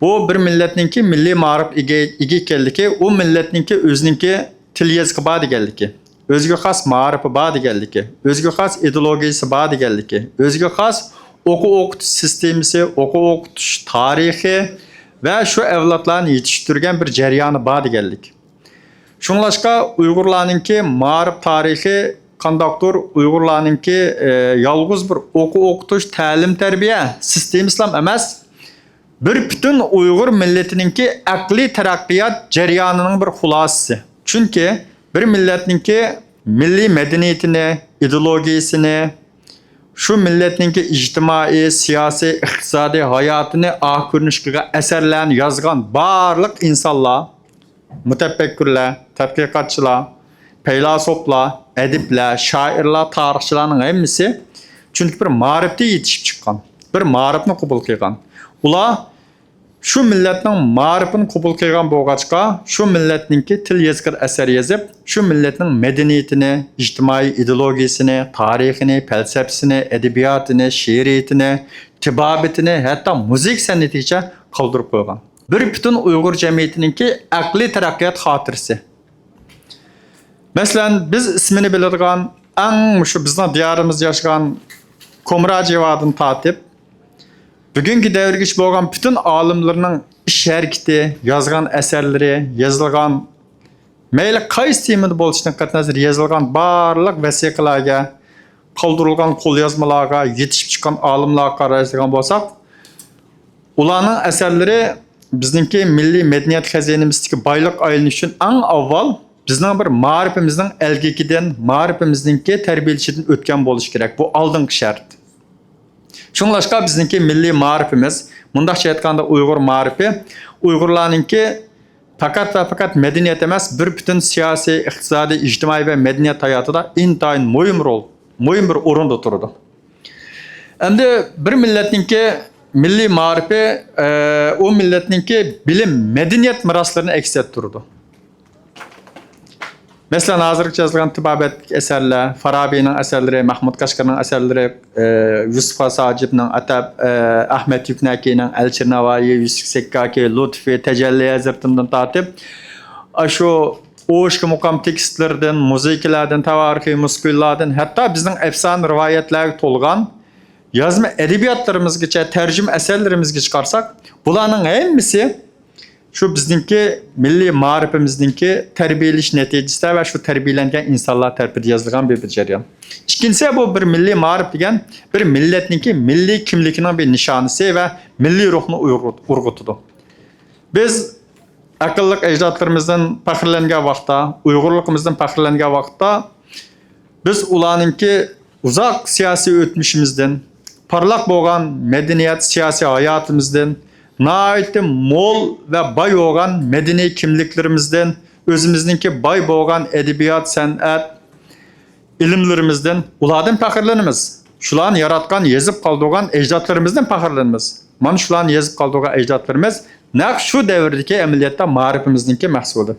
بۇ بىر مىللەتنىڭكى مىللىي مائارىپ ئىگە، ئىگە ئىكەنلىكى، ئۇ مىللەتنىڭكى ئۆزىنىڭكى تىل يېزىقى بار دېگەنلىكى، ئۆزىگە خاس مائارىپى بار دېگەنلىكى، ئۆزىگە خاس ئىدېئولوگىيىسى بار دېگەنلىكى، ئۆزىگە خاس ئوقۇ ئوقۇتۇش سىستېمىسى، ئوقۇ ئوقۇتۇش تارىخى ۋە شۇ ئەۋلادلارنى يېتىشتۈرگەن بىر جەريانى بار دېگەنلىك. شۇڭلاشقا ئۇيغۇرلارنىڭكى مائارىپ تارىخى قانداقتۇر ئۇيغۇرلارنىڭكى، ئى، يالغۇز بىر ئوقۇ ئوقۇتۇش، تەلىم تەربىيە سىستېمىسىلام ئەمەس، بىر پۈتۈن ئۇيغۇر مىللىتىنىڭكى ئەقلىي تەرەققىيات جەريانىنىڭ بىر خۇلاسىسى. چۈنكى بىر مىللەتنىڭكى مىللىي مەدەنىيىتىنى، ئىدېئولوگىيىسىنى، شۇ مىللەتنىڭكى ئىجتىمائىي، سىياسىي، ئىقتىسادىي ھاياتىنى ئاكارلاشتۇرغان ئەسەرلەرنى يازغان بارلىق ئىنسانلار، مۇتەپەككۇرلار، تەتقىقاتچىلار، پەيلاسوپلار، ئەدىبلەر، شائىرلار، تارىخچىلارنىڭ ھەممىسى چۈنكى بىر مائارىپتا يېتىشىپ چىققان، بىر مائارىپنى قوبۇل قىلغان. ئۇلار شۇ مىللەتنىڭ مائارىپىنى قوبۇل قىلغان بولغاچقا، شۇ مىللەتنىڭكى تىل يېزىقىدا ئەسەر يېزىپ، شۇ مىللەتنىڭ مەدەنىيىتىنى، ئىجتىمائىي ئىدېئولوگىيىسىنى، تارىخىنى، پەلسەپىسىنى، ئەدەبىياتىنى، شېئىرىيىتىنى، تېبابىتىنى، ھەتتا مۇزىكا سەنئىتىگىچە قالدۇرۇپ قويغان. بىر پۈتۈن ئۇيغۇر جەمئىيىتىنىڭكى ئەقلىي تەرەققىيات خاتىرىسى. مەسىلەن، بىز ئىسمىنى بىلىدىغان، ئەڭ مۇشۇ بىزنىڭ دىيارىمىزدا ياشىغان كومراجېۋادىن تارتىپ، بۈگۈنكى دەۋرگىچە بولغان پۈتۈن ئالىملىرىنىڭ ئىش ھەرىكىتى، يازغان ئەسەرلىرى، يېزىلغان، مەيلى قايسى تېمىدا بولۇشىدىن قەتئىينەزەر، يېزىلغان بارلىق ۋەسىقىلەرگە، قالدۇرۇلغان قوليازمىلارغا، يېتىشىپ چىققان ئالىملارغا قارايدىغان بولساق، ئۇلارنىڭ ئەسەرلىرى بىزنىڭكى مىللىي مەدەنىيەت خەزىنىمىزدىكى بايلىق ئايلىنىشى ئۈچۈن ئەڭ ئاۋۋال بىزنىڭ بىر مائارىپىمىزنىڭ ئەلگىكىدىن، مائارىپىمىزنىڭكى تەربىيەلىشىدىن ئۆتكەن بولۇشى كېرەك. بۇ ئالدىنقى شەرت. شۇڭلاشقا بىزنىڭكى مىللىي مائارىپىمىز، مۇنداقچە ئېيتقاندا، ئۇيغۇر مائارىپى ئۇيغۇرلارنىڭكى پەقەت ۋە پەقەت مەدەنىيەت ئەمەس، بىر پۈتۈن سىياسىي، ئىقتىسادىي، ئىجتىمائىي ۋە مەدەنىيەت ھاياتىدا ئىنتايىن مۇھىم رول، مۇھىم بىر ئورۇندا تۇرىدۇ. ئەمدى بىر مىللەتنىڭكى مىللىي مائارىپى، ئە، ئۇ مىللەتنىڭكى بىلىم، مەدەنىيەت مىراسلىرىنى ئەكس ئەتتۈرىدۇ. مەسىلەن، ھازىرغىچە يازىلغان تېبابەتلىك ئەسەرلەر، فارابىنىڭ ئەسەرلىرى، مەھمۇد قەشقەرىنىڭ ئەسەرلىرى، ئە، يۈسۈپ خاس ھاجىپنىڭ ئەتەب، ئە، ئەھمەد يۈكنەكىنىڭ ئەلچىر ناۋايى، يۈسۈپ سەككاكى، لۇتفى، تەجەللى ھەزرىتىمدىن تارتىپ، ئاشۇ ئوشكا مۇقام تېكىستلىرىدىن، مۇزىكىلاردىن، تاۋارىخىي مۇسكۇللاردىن، ھەتتا بىزنىڭ ئەپسانە رىۋايەتلەرگە تولغان يازما ئەدەبىياتلىرىمىزگىچە، تەرجىمە ئەسەرلىرىمىزگىچە قارىساق، بۇلارنىڭ ھەممىسى شۇ بىزنىڭكى مىللىي مائارىپىمىزنىڭكى تەربىيەلىشى نەتىجىسىدە ۋە شۇ تەربىيەلەنگەن ئىنسانلار تەرىپىدىن يازىلغان بىر، بىر جەريان. ئىككىنچىسى، بۇ بىر مىللىي مائارىپ دېگەن بىر مىللەتنىڭكى مىللىي كىملىكىنىڭ بىر نىشانىسى ۋە مىللىي روھنى ئۇيغۇت-، ئۇرغۇتىدۇ. بىز ئەقىللىق ئەجدادلىرىمىزدىن پەخىرلەنگەن ۋاقىتتا، ئۇيغۇرلۇقىمىزدىن پەخىرلەنگەن ۋاقىتتا، بىز ئۇلارنىڭكى ئۇزاق سىياسىي ئۆتمۈشىمىزدىن، پارلاق بولغان مەدەنىيەت، سىياسىي ھاياتىمىزدىن، ناھايىتى مول ۋە باي بولغان مەدەنىي كىملىكلىرىمىزدىن، ئۆزىمىزنىڭكى باي بولغان ئەدەبىيات، سەنئەت، ئىلىملىرىمىزدىن، ئۇلاردىن پەخىرلىنىمىز. شۇلارنى ياراتقان، يېزىپ قالدۇرغان ئەجدادلىرىمىزدىن پەخىرلىنىمىز. مانا شۇلارنى يېزىپ قالدۇرغان ئەجدادلىرىمىز نەق شۇ دەۋردىكى ئەمەلىيەتتە مائارىپىمىزنىڭكى مەھسۇلى.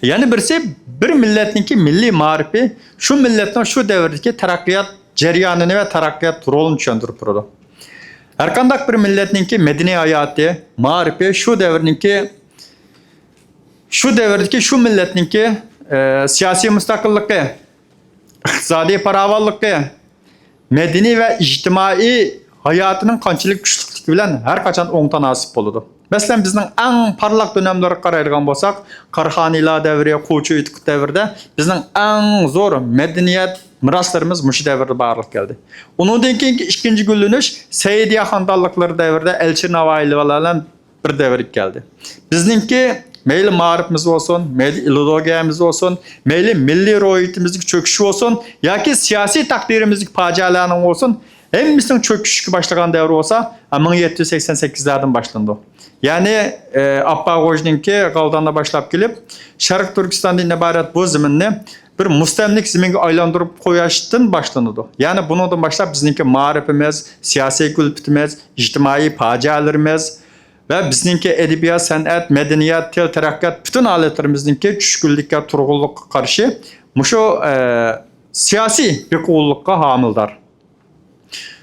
يەنە بىرسى، بىر مىللەتنىڭكى مىللىي مائارىپى شۇ مىللەتنىڭ شۇ دەۋردىكى تەرەققىيات جەريانىنى ۋە تەرەققىيات رولىنى چۈشەندۈرۈپ تۇرىدۇ. ھەرقانداق بىر مىللەتنىڭكى مەدەنىي ھاياتى، مائارىپى شۇ دەۋرنىڭكى، شۇ دەۋردىكى شۇ مىللەتنىڭكى، ئە، سىياسىي مۇستەقىللىقى، ئىقتىسادىي پاراۋانلىقى، مەدەنىي ۋە ئىجتىمائىي ھاياتىنىڭ قانچىلىك كۈچلۈكلۈكى بىلەن ھەر قاچان ئوڭ تاناسىپ بولىدۇ. مەسىلەن، بىزنىڭ ئەڭ پارلاق دۆلەملىرىگە قارايدىغان بولساق، قاراخانىيلار دەۋرى، قوچۇ ئۆتۈكۈت دەۋرىدە بىزنىڭ ئەڭ زور مەدەنىيەت مىراسلىرىمىز مۇشۇ دەۋردە بارلىققا كەلدى. ئۇنىڭدىن كېيىنكى ئىككىنچى گۈللىنىش سەئىدىيە خانىدانلىقلىرى دەۋرىدە ئەلچىر ناۋايىلار بىلەن بىر دەۋرگە كەلدى. بىزنىڭكى مەيلى مائارىپىمىز بولسۇن، مەيلى ئىدېئولوگىيەمىز بولسۇن، مەيلى مىللىي روھىيىتىمىزدىكى چۆكۈش بولسۇن ياكى سىياسىي تەقدىرىمىزدىكى پاجىئەلەرنىڭ بولسۇن، ھەممىسىنىڭ چۆكۈشكە باشلىغان دەۋرى بولسا، مىڭ يەتتە يۈز سەكسەن سەككىزلەردىن باشلىنىدۇ. يەنى، ئە، ئاپپاق غوجىنىڭكى غالداندا باشلاپ كېلىپ، شەرقىي تۈركىستاندىن ئىبارەت بۇ زېمىننى بىر مۇستەملىكە زېمىنگە ئايلاندۇرۇپ قويۇشتىن باشلىنىدۇ. يەنى بۇنىڭدىن باشلاپ بىزنىڭكى مائارىپىمىز، سىياسىي كۈلپىتىمىز، ئىجتىمائىي پاجىئەلىرىمىز، ۋە بىزنىڭكى ئەدەبىيات، سەنئەت، مەدەنىيەت، تىل، تەرەققىيات پۈتۈن ھالەتلىرىمىزنىڭكى چۈشكۈنلۈككە، تۇرغۇنلۇققا قارشى مۇشۇ، ئە، سىياسىي بېقىۋۇللۇققا ھامىلدار.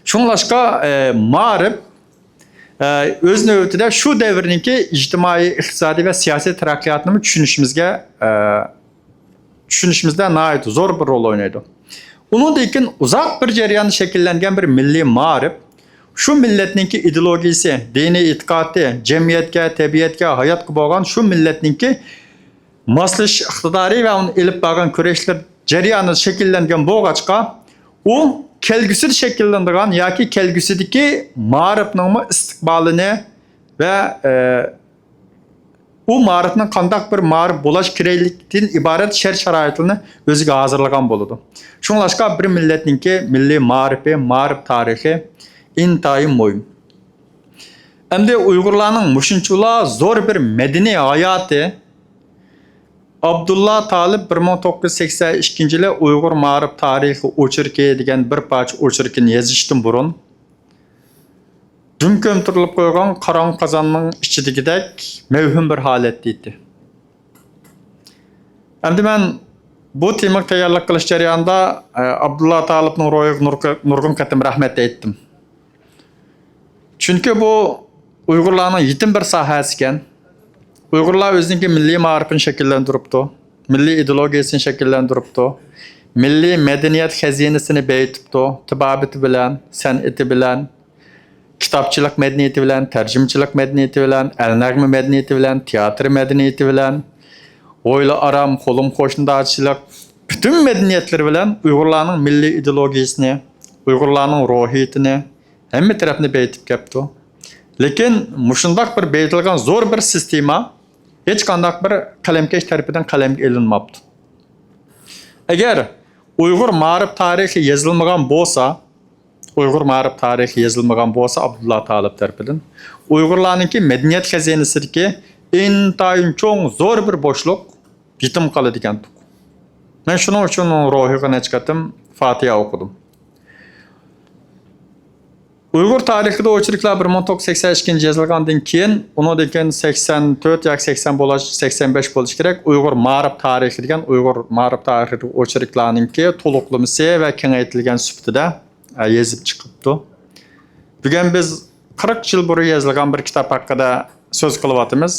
شۇڭلاشقا، ئە، مائارىپ، ئە، ئۆز نۆۋىتىدە شۇ دەۋرنىڭكى ئىجتىمائىي، ئىقتىسادىي ۋە سىياسىي تەرەققىياتىنىمۇ چۈشىنىشىمىزگە، ئە، چۈشىنىشىمىزدە ناھايىتى زور بىر رول ئوينايدۇ. ئۇنىڭدىن كېيىن ئۇزاق بىر جەرياندا شەكىللەنگەن بىر مىللىي مائارىپ، شۇ مىللەتنىڭكى ئىدېئولوگىيىسى، دىنىي ئېتىقادى، جەمئىيەتكە، تەبىئەتكە، ھاياتقا بولغان شۇ مىللەتنىڭكى ماسلىشىش ئىقتىدارى ۋە ئۇنى ئېلىپ بارغان كۈرەشلەر جەريانىدا شەكىللەنگەن بولغاچقا، ئۇ كەلگۈسىدە شەكىللىنىدىغان ياكى كەلگۈسىدىكى مائارىپنىڭمۇ ئىستىقبالىنى ۋە، ئە، ئۇ مائارىپنىڭ قانداق بىر مائارىپ بولاش كېرەكلىكىدىن ئىبارەت شەرت-شارائىتلىرىنى ئۆزىگە ھازىرلىغان بولىدۇ. شۇڭلاشقا بىر مىللەتنىڭكى مىللىي مائارىپى، مائارىپ تارىخى ئىنتايىن مۇھىم. ئەمدى ئۇيغۇرلارنىڭ مۇشۇنچىۋالا زور بىر مەدەنىي ھاياتى ئابدۇللا تالىپ بىر مىڭ توققۇز يۈز سەكسەن ئىككىنچى يىلى ئۇيغۇر مائارىپ تارىخى ئوچېركى دېگەن بىر پارچە ئوچېركىنى يېزىشتىن بۇرۇن، دۈم كۆمتۈرۈلۈپ قويغان قاراڭغۇ قازاننىڭ ئىچىدىكىدەك مەۋھۇم بىر ھالەتتە ئىدى. ئەمدى مەن بۇ تېمىغا تەييارلىق قىلىش جەريانىدا، ئە، ئابدۇللا تالىپنىڭ روھىغا نۇرغۇ-، نۇرغۇن قېتىم رەھمەت ئېيتتىم. چۈنكى بۇ ئۇيغۇرلارنىڭ يېتىم بىر ساھەسىكەن. ئۇيغۇرلار ئۆزىنىڭكى مىللىي مائارىپىنى شەكىللەندۈرۈپتۇ. مىللىي ئىدېئولوگىيەسىنى شەكىللەندۈرۈپتۇ. مىللىي مەدەنىيەت خەزىنىسىنى بېيىتىپتۇ. تېبابىتى بىلەن، سەنئىتى بىلەن، كىتابچىلىق مەدەنىيىتى بىلەن، تەرجىمىچىلىك مەدەنىيىتى بىلەن، ئەلنەغمە مەدەنىيىتى بىلەن، تىياتىر مەدەنىيىتى بىلەن، ھويلا ئارام، قولۇم قوشنىدارچىلىق، پۈتۈن مەدەنىيەتلىرى بىلەن ئۇيغۇرلارنىڭ مىللىي ئىدېئولوگىيىسىنى، ئۇيغۇرلارنىڭ روھىيىتىنى، ھەممە تەرەپنى بېيىتىپ كەپتۇ. لېكىن مۇشۇنداق بىر بېيىتىلغان زور بىر سىستېما ھېچقانداق بىر قەلەمكەش تەرىپىدىن قەلەمگە ئېلىنماپتۇ. ئەگەر ئۇيغۇر مائارىپ تارىخى يېزىلمىغان بولسا، ئۇيغۇر مائارىپ تارىخى يېزىلمىغان بولسا ئابدۇللا تالىپ تەرىپىدىن، ئۇيغۇرلارنىڭكى مەدەنىيەت خەزىنىسىدىكى ئىنتايىن چوڭ، زور بىر بوشلۇق يېتىم قالىدىكەنتۇق. مەن شۇنىڭ ئۈچۈن ئۇنىڭ روھىغا نەچچە قېتىم فاتىھە ئوقۇدۇم. ئۇيغۇر تارىخىدا ئوچېركلار بىر مىڭ توققۇز يۈز سەكسەن ئىككىنچى يېزىلغاندىن كېيىن، ئۇنىڭدىن كېيىن سەكسەن تۆت ياكى سەكسەن بولاش، سەكسەن بەش بولۇشى كېرەك، ئۇيغۇر مائارىپ تارىخى دېگەن ئۇيغۇر مائارىپ تارىخىدىكى ئوچېركلارنىڭكى تولۇقلىمىسى ۋە كېڭەيتىلگەن سۈپىتىدە، ئە، يېزىپ چىقىپتۇ. بۈگۈن بىز قىرىق يىل بۇرۇن يېزىلغان بىر كىتاب ھەققىدە سۆز قىلىۋاتىمىز.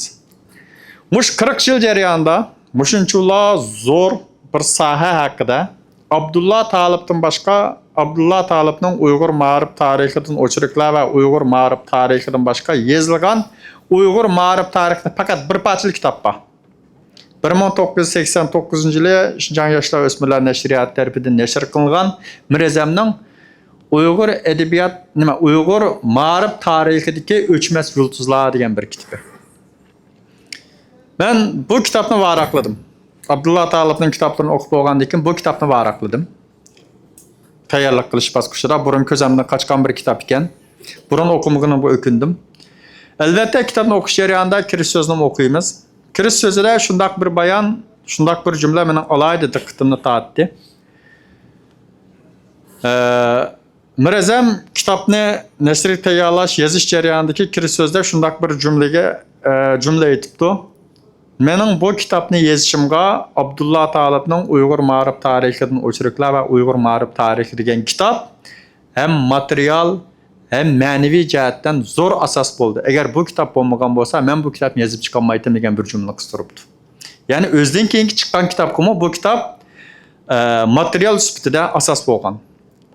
مۇشۇ قىرىق يىل جەريانىدا مۇشۇنچىلا زور بىر ساھە ھەققىدە ئابدۇللا تالىپتىن باشقا، ئابدۇللا تالىپنىڭ ئۇيغۇر مائارىپ تارىخىدىن ئوچېركلار ۋە ئۇيغۇر مائارىپ تارىخىدىن باشقا يېزىلغان ئۇيغۇر مائارىپ تارىخىدا پەقەت بىر پارچىلا كىتاب بار. بىر مىڭ توققۇز يۈز سەكسەن توققۇزىنچى يىلى شىنجاڭ ياشلار ئۆسمۈرلەر نەشرىياتى تەرىپىدىن نەشر قىلىنغان مىرزەمنىڭ ئۇيغۇر ئەدەبىيات، نېمە، ئۇيغۇر مائارىپ تارىخىدىكى ئۆچمەس يۇلتۇزلار دېگەن بىر كىتابى. مەن بۇ كىتابنى ۋاراقلىدىم. ئابدۇللا تالىپنىڭ كىتابلىرىنى ئوقۇپ بولغاندىن كېيىن بۇ كىتابنى ۋاراقلىدىم. تەييارلىق قىلىش باسقۇچىدا بۇرۇن كۆزۈمدىن قاچقان بىر كىتاب ئىكەن. بۇرۇن ئوقۇمىغىنىمغا ئۆكۈندۈم. ئەلۋەتتە، كىتابنى ئوقۇش جەريانىدا كىرىش سۆزىنىمۇ ئوقۇيمىز. كىرىش سۆزىدە شۇنداق بىر بايان، شۇنداق بىر جۈملە مېنىڭ ئالاھىدە دىققىتىمنى تارتتى. ئە، مىرزەم كىتابنى نەشرگە تەييارلاش، يېزىش جەريانىدىكى كىرىش سۆزىدە شۇنداق بىر جۈملىگە، ئە، جۈملە ئېيتىپتۇ. مېنىڭ بۇ كىتابنى يېزىشىمغا ئابدۇللا تالىپنىڭ ئۇيغۇر مائارىپ تارىخىدىن ئوچېركلار ۋە ئۇيغۇر مائارىپ تارىخى دېگەن كىتاب ھەم ماتېرىيال، ھەم مەنىۋى جەھەتتىن زور ئاساس بولدى. ئەگەر بۇ كىتاب بولمىغان بولسا، مەن بۇ كىتابنى يېزىپ چىقالمايتتىم دېگەن بىر جۈملە قىستۇرۇپتۇ. يەنى ئۆزىدىن كېيىنكى چىققان كىتابقىمۇ بۇ كىتاب، ئە، ماتېرىيال سۈپىتىدە ئاساس بولغان.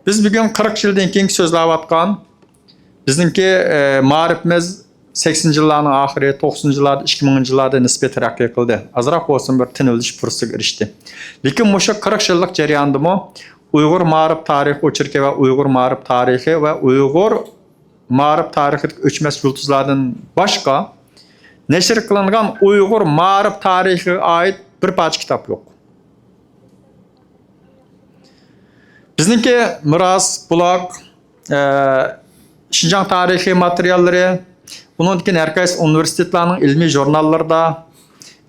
بىز بۈگۈن قىرىق يىلدىن كېيىنكى سۆزلەۋاتقان، بىزنىڭكى، ئە، مائارىپىمىز سەكسىنىنچى يىللارنىڭ ئاخىرى، توقسىنىنچى يىللاردا، ئىككى مىڭىنچى يىللاردا نىسپىي تەرەققىي قىلدى. ئازراق بولسىمۇ بىر تىنىۋېلىش پۇرسىتىگە ئېرىشتى. لېكىن مۇشۇ قىرىق يىللىق جەرياندىمۇ ئۇيغۇر مائارىپ تارىخى ئوچېركى ۋە ئۇيغۇر مائارىپ تارىخى ۋە ئۇيغۇر مائارىپ تارىخىدىكى ئۆچمەس يۇلتۇزلاردىن باشقا نەشر قىلىنغان ئۇيغۇر مائارىپ تارىخىغا ئائىت بىر پارچە كىتاب يوق. بىزنىڭكى مىراس، بۇلاق، ئە، شىنجاڭ تارىخىي ماتېرىياللىرى، ئۇنىڭدىن كېيىن ھەر قايسى ئۇنىۋېرسىتېتلارنىڭ ئىلمىي ژۇرناللىرىدا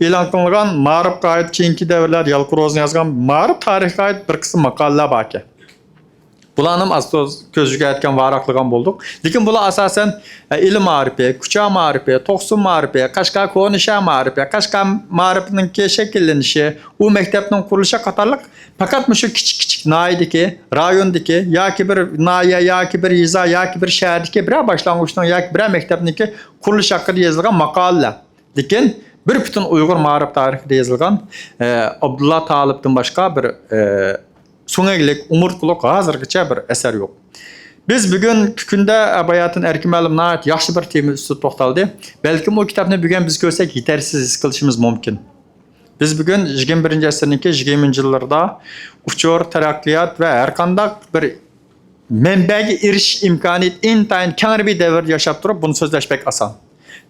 ئېلان قىلىنغان مائارىپقا ئائىت، كېيىنكى دەۋرلەردە يالقۇن روزىنى يازغان مائارىپ تارىخىغا ئائىت بىر قىسىم ماقالىلەر باركەن. بۇلارنىمۇ ئاز توز كۆز يۈگۈرتكەن، ۋاراقلىغان بولدۇق. لېكىن بۇلار ئاساسەن، ئە، ئىلى مائارىپى، كۇچا مائارىپى، توقسۇن مائارىپى، قەشقەر كونا شەھەر مائارىپى، قەشقەر مائارىپىنىڭكى شەكىللىنىشى، ئۇ مەكتەپنىڭ قۇرۇلۇشى قاتارلىق پەقەت مۇشۇ كىچىك-كىچىك ناھىيەدىكى، رايوندىكى ياكى بىر ناھىيە ياكى بىر يېزا ياكى بىر شەھەردىكى بىرەر باشلانغۇچنىڭ ياكى بىرەر مەكتەپنىڭكى قۇرۇلۇشى ھەققىدە يېزىلغان ماقالىلەر. لېكىن بىر پۈتۈن ئۇيغۇر مائارىپ تارىخىدا يېزىلغان، ئە، ئابدۇللا تالىپتىن باشقا بىر، ئە، سۆڭەكلىك، ئومۇرتقىلىق ھازىرغىچە بىر ئەسەر يوق. بىز بۈگۈنكى كۈندە، ئە، باياتىن ئەركىن مۇئەللىم ناھايىتى ياخشى بىر تېما ئۈستىدە توختالدى. بەلكىم ئۇ كىتابنى بۈگۈن بىز كۆرسەك يېتەرسىز ھېس قىلىشىمىز مۇمكىن. بىز بۈگۈن يىگىرمە بىرىنچى ئەسىرنىڭكى يىگىرمىنچى يىللىرىدا ئۇچۇر، تەرەققىيات ۋە ھەرقانداق بىر مەنبەگە ئېرىشىش ئىمكانىيىتى ئىنتايىن كەڭرى بىر دەۋردە ياشاپ تۇرۇپ، بۇنى سۆزلەش بەك ئاسان.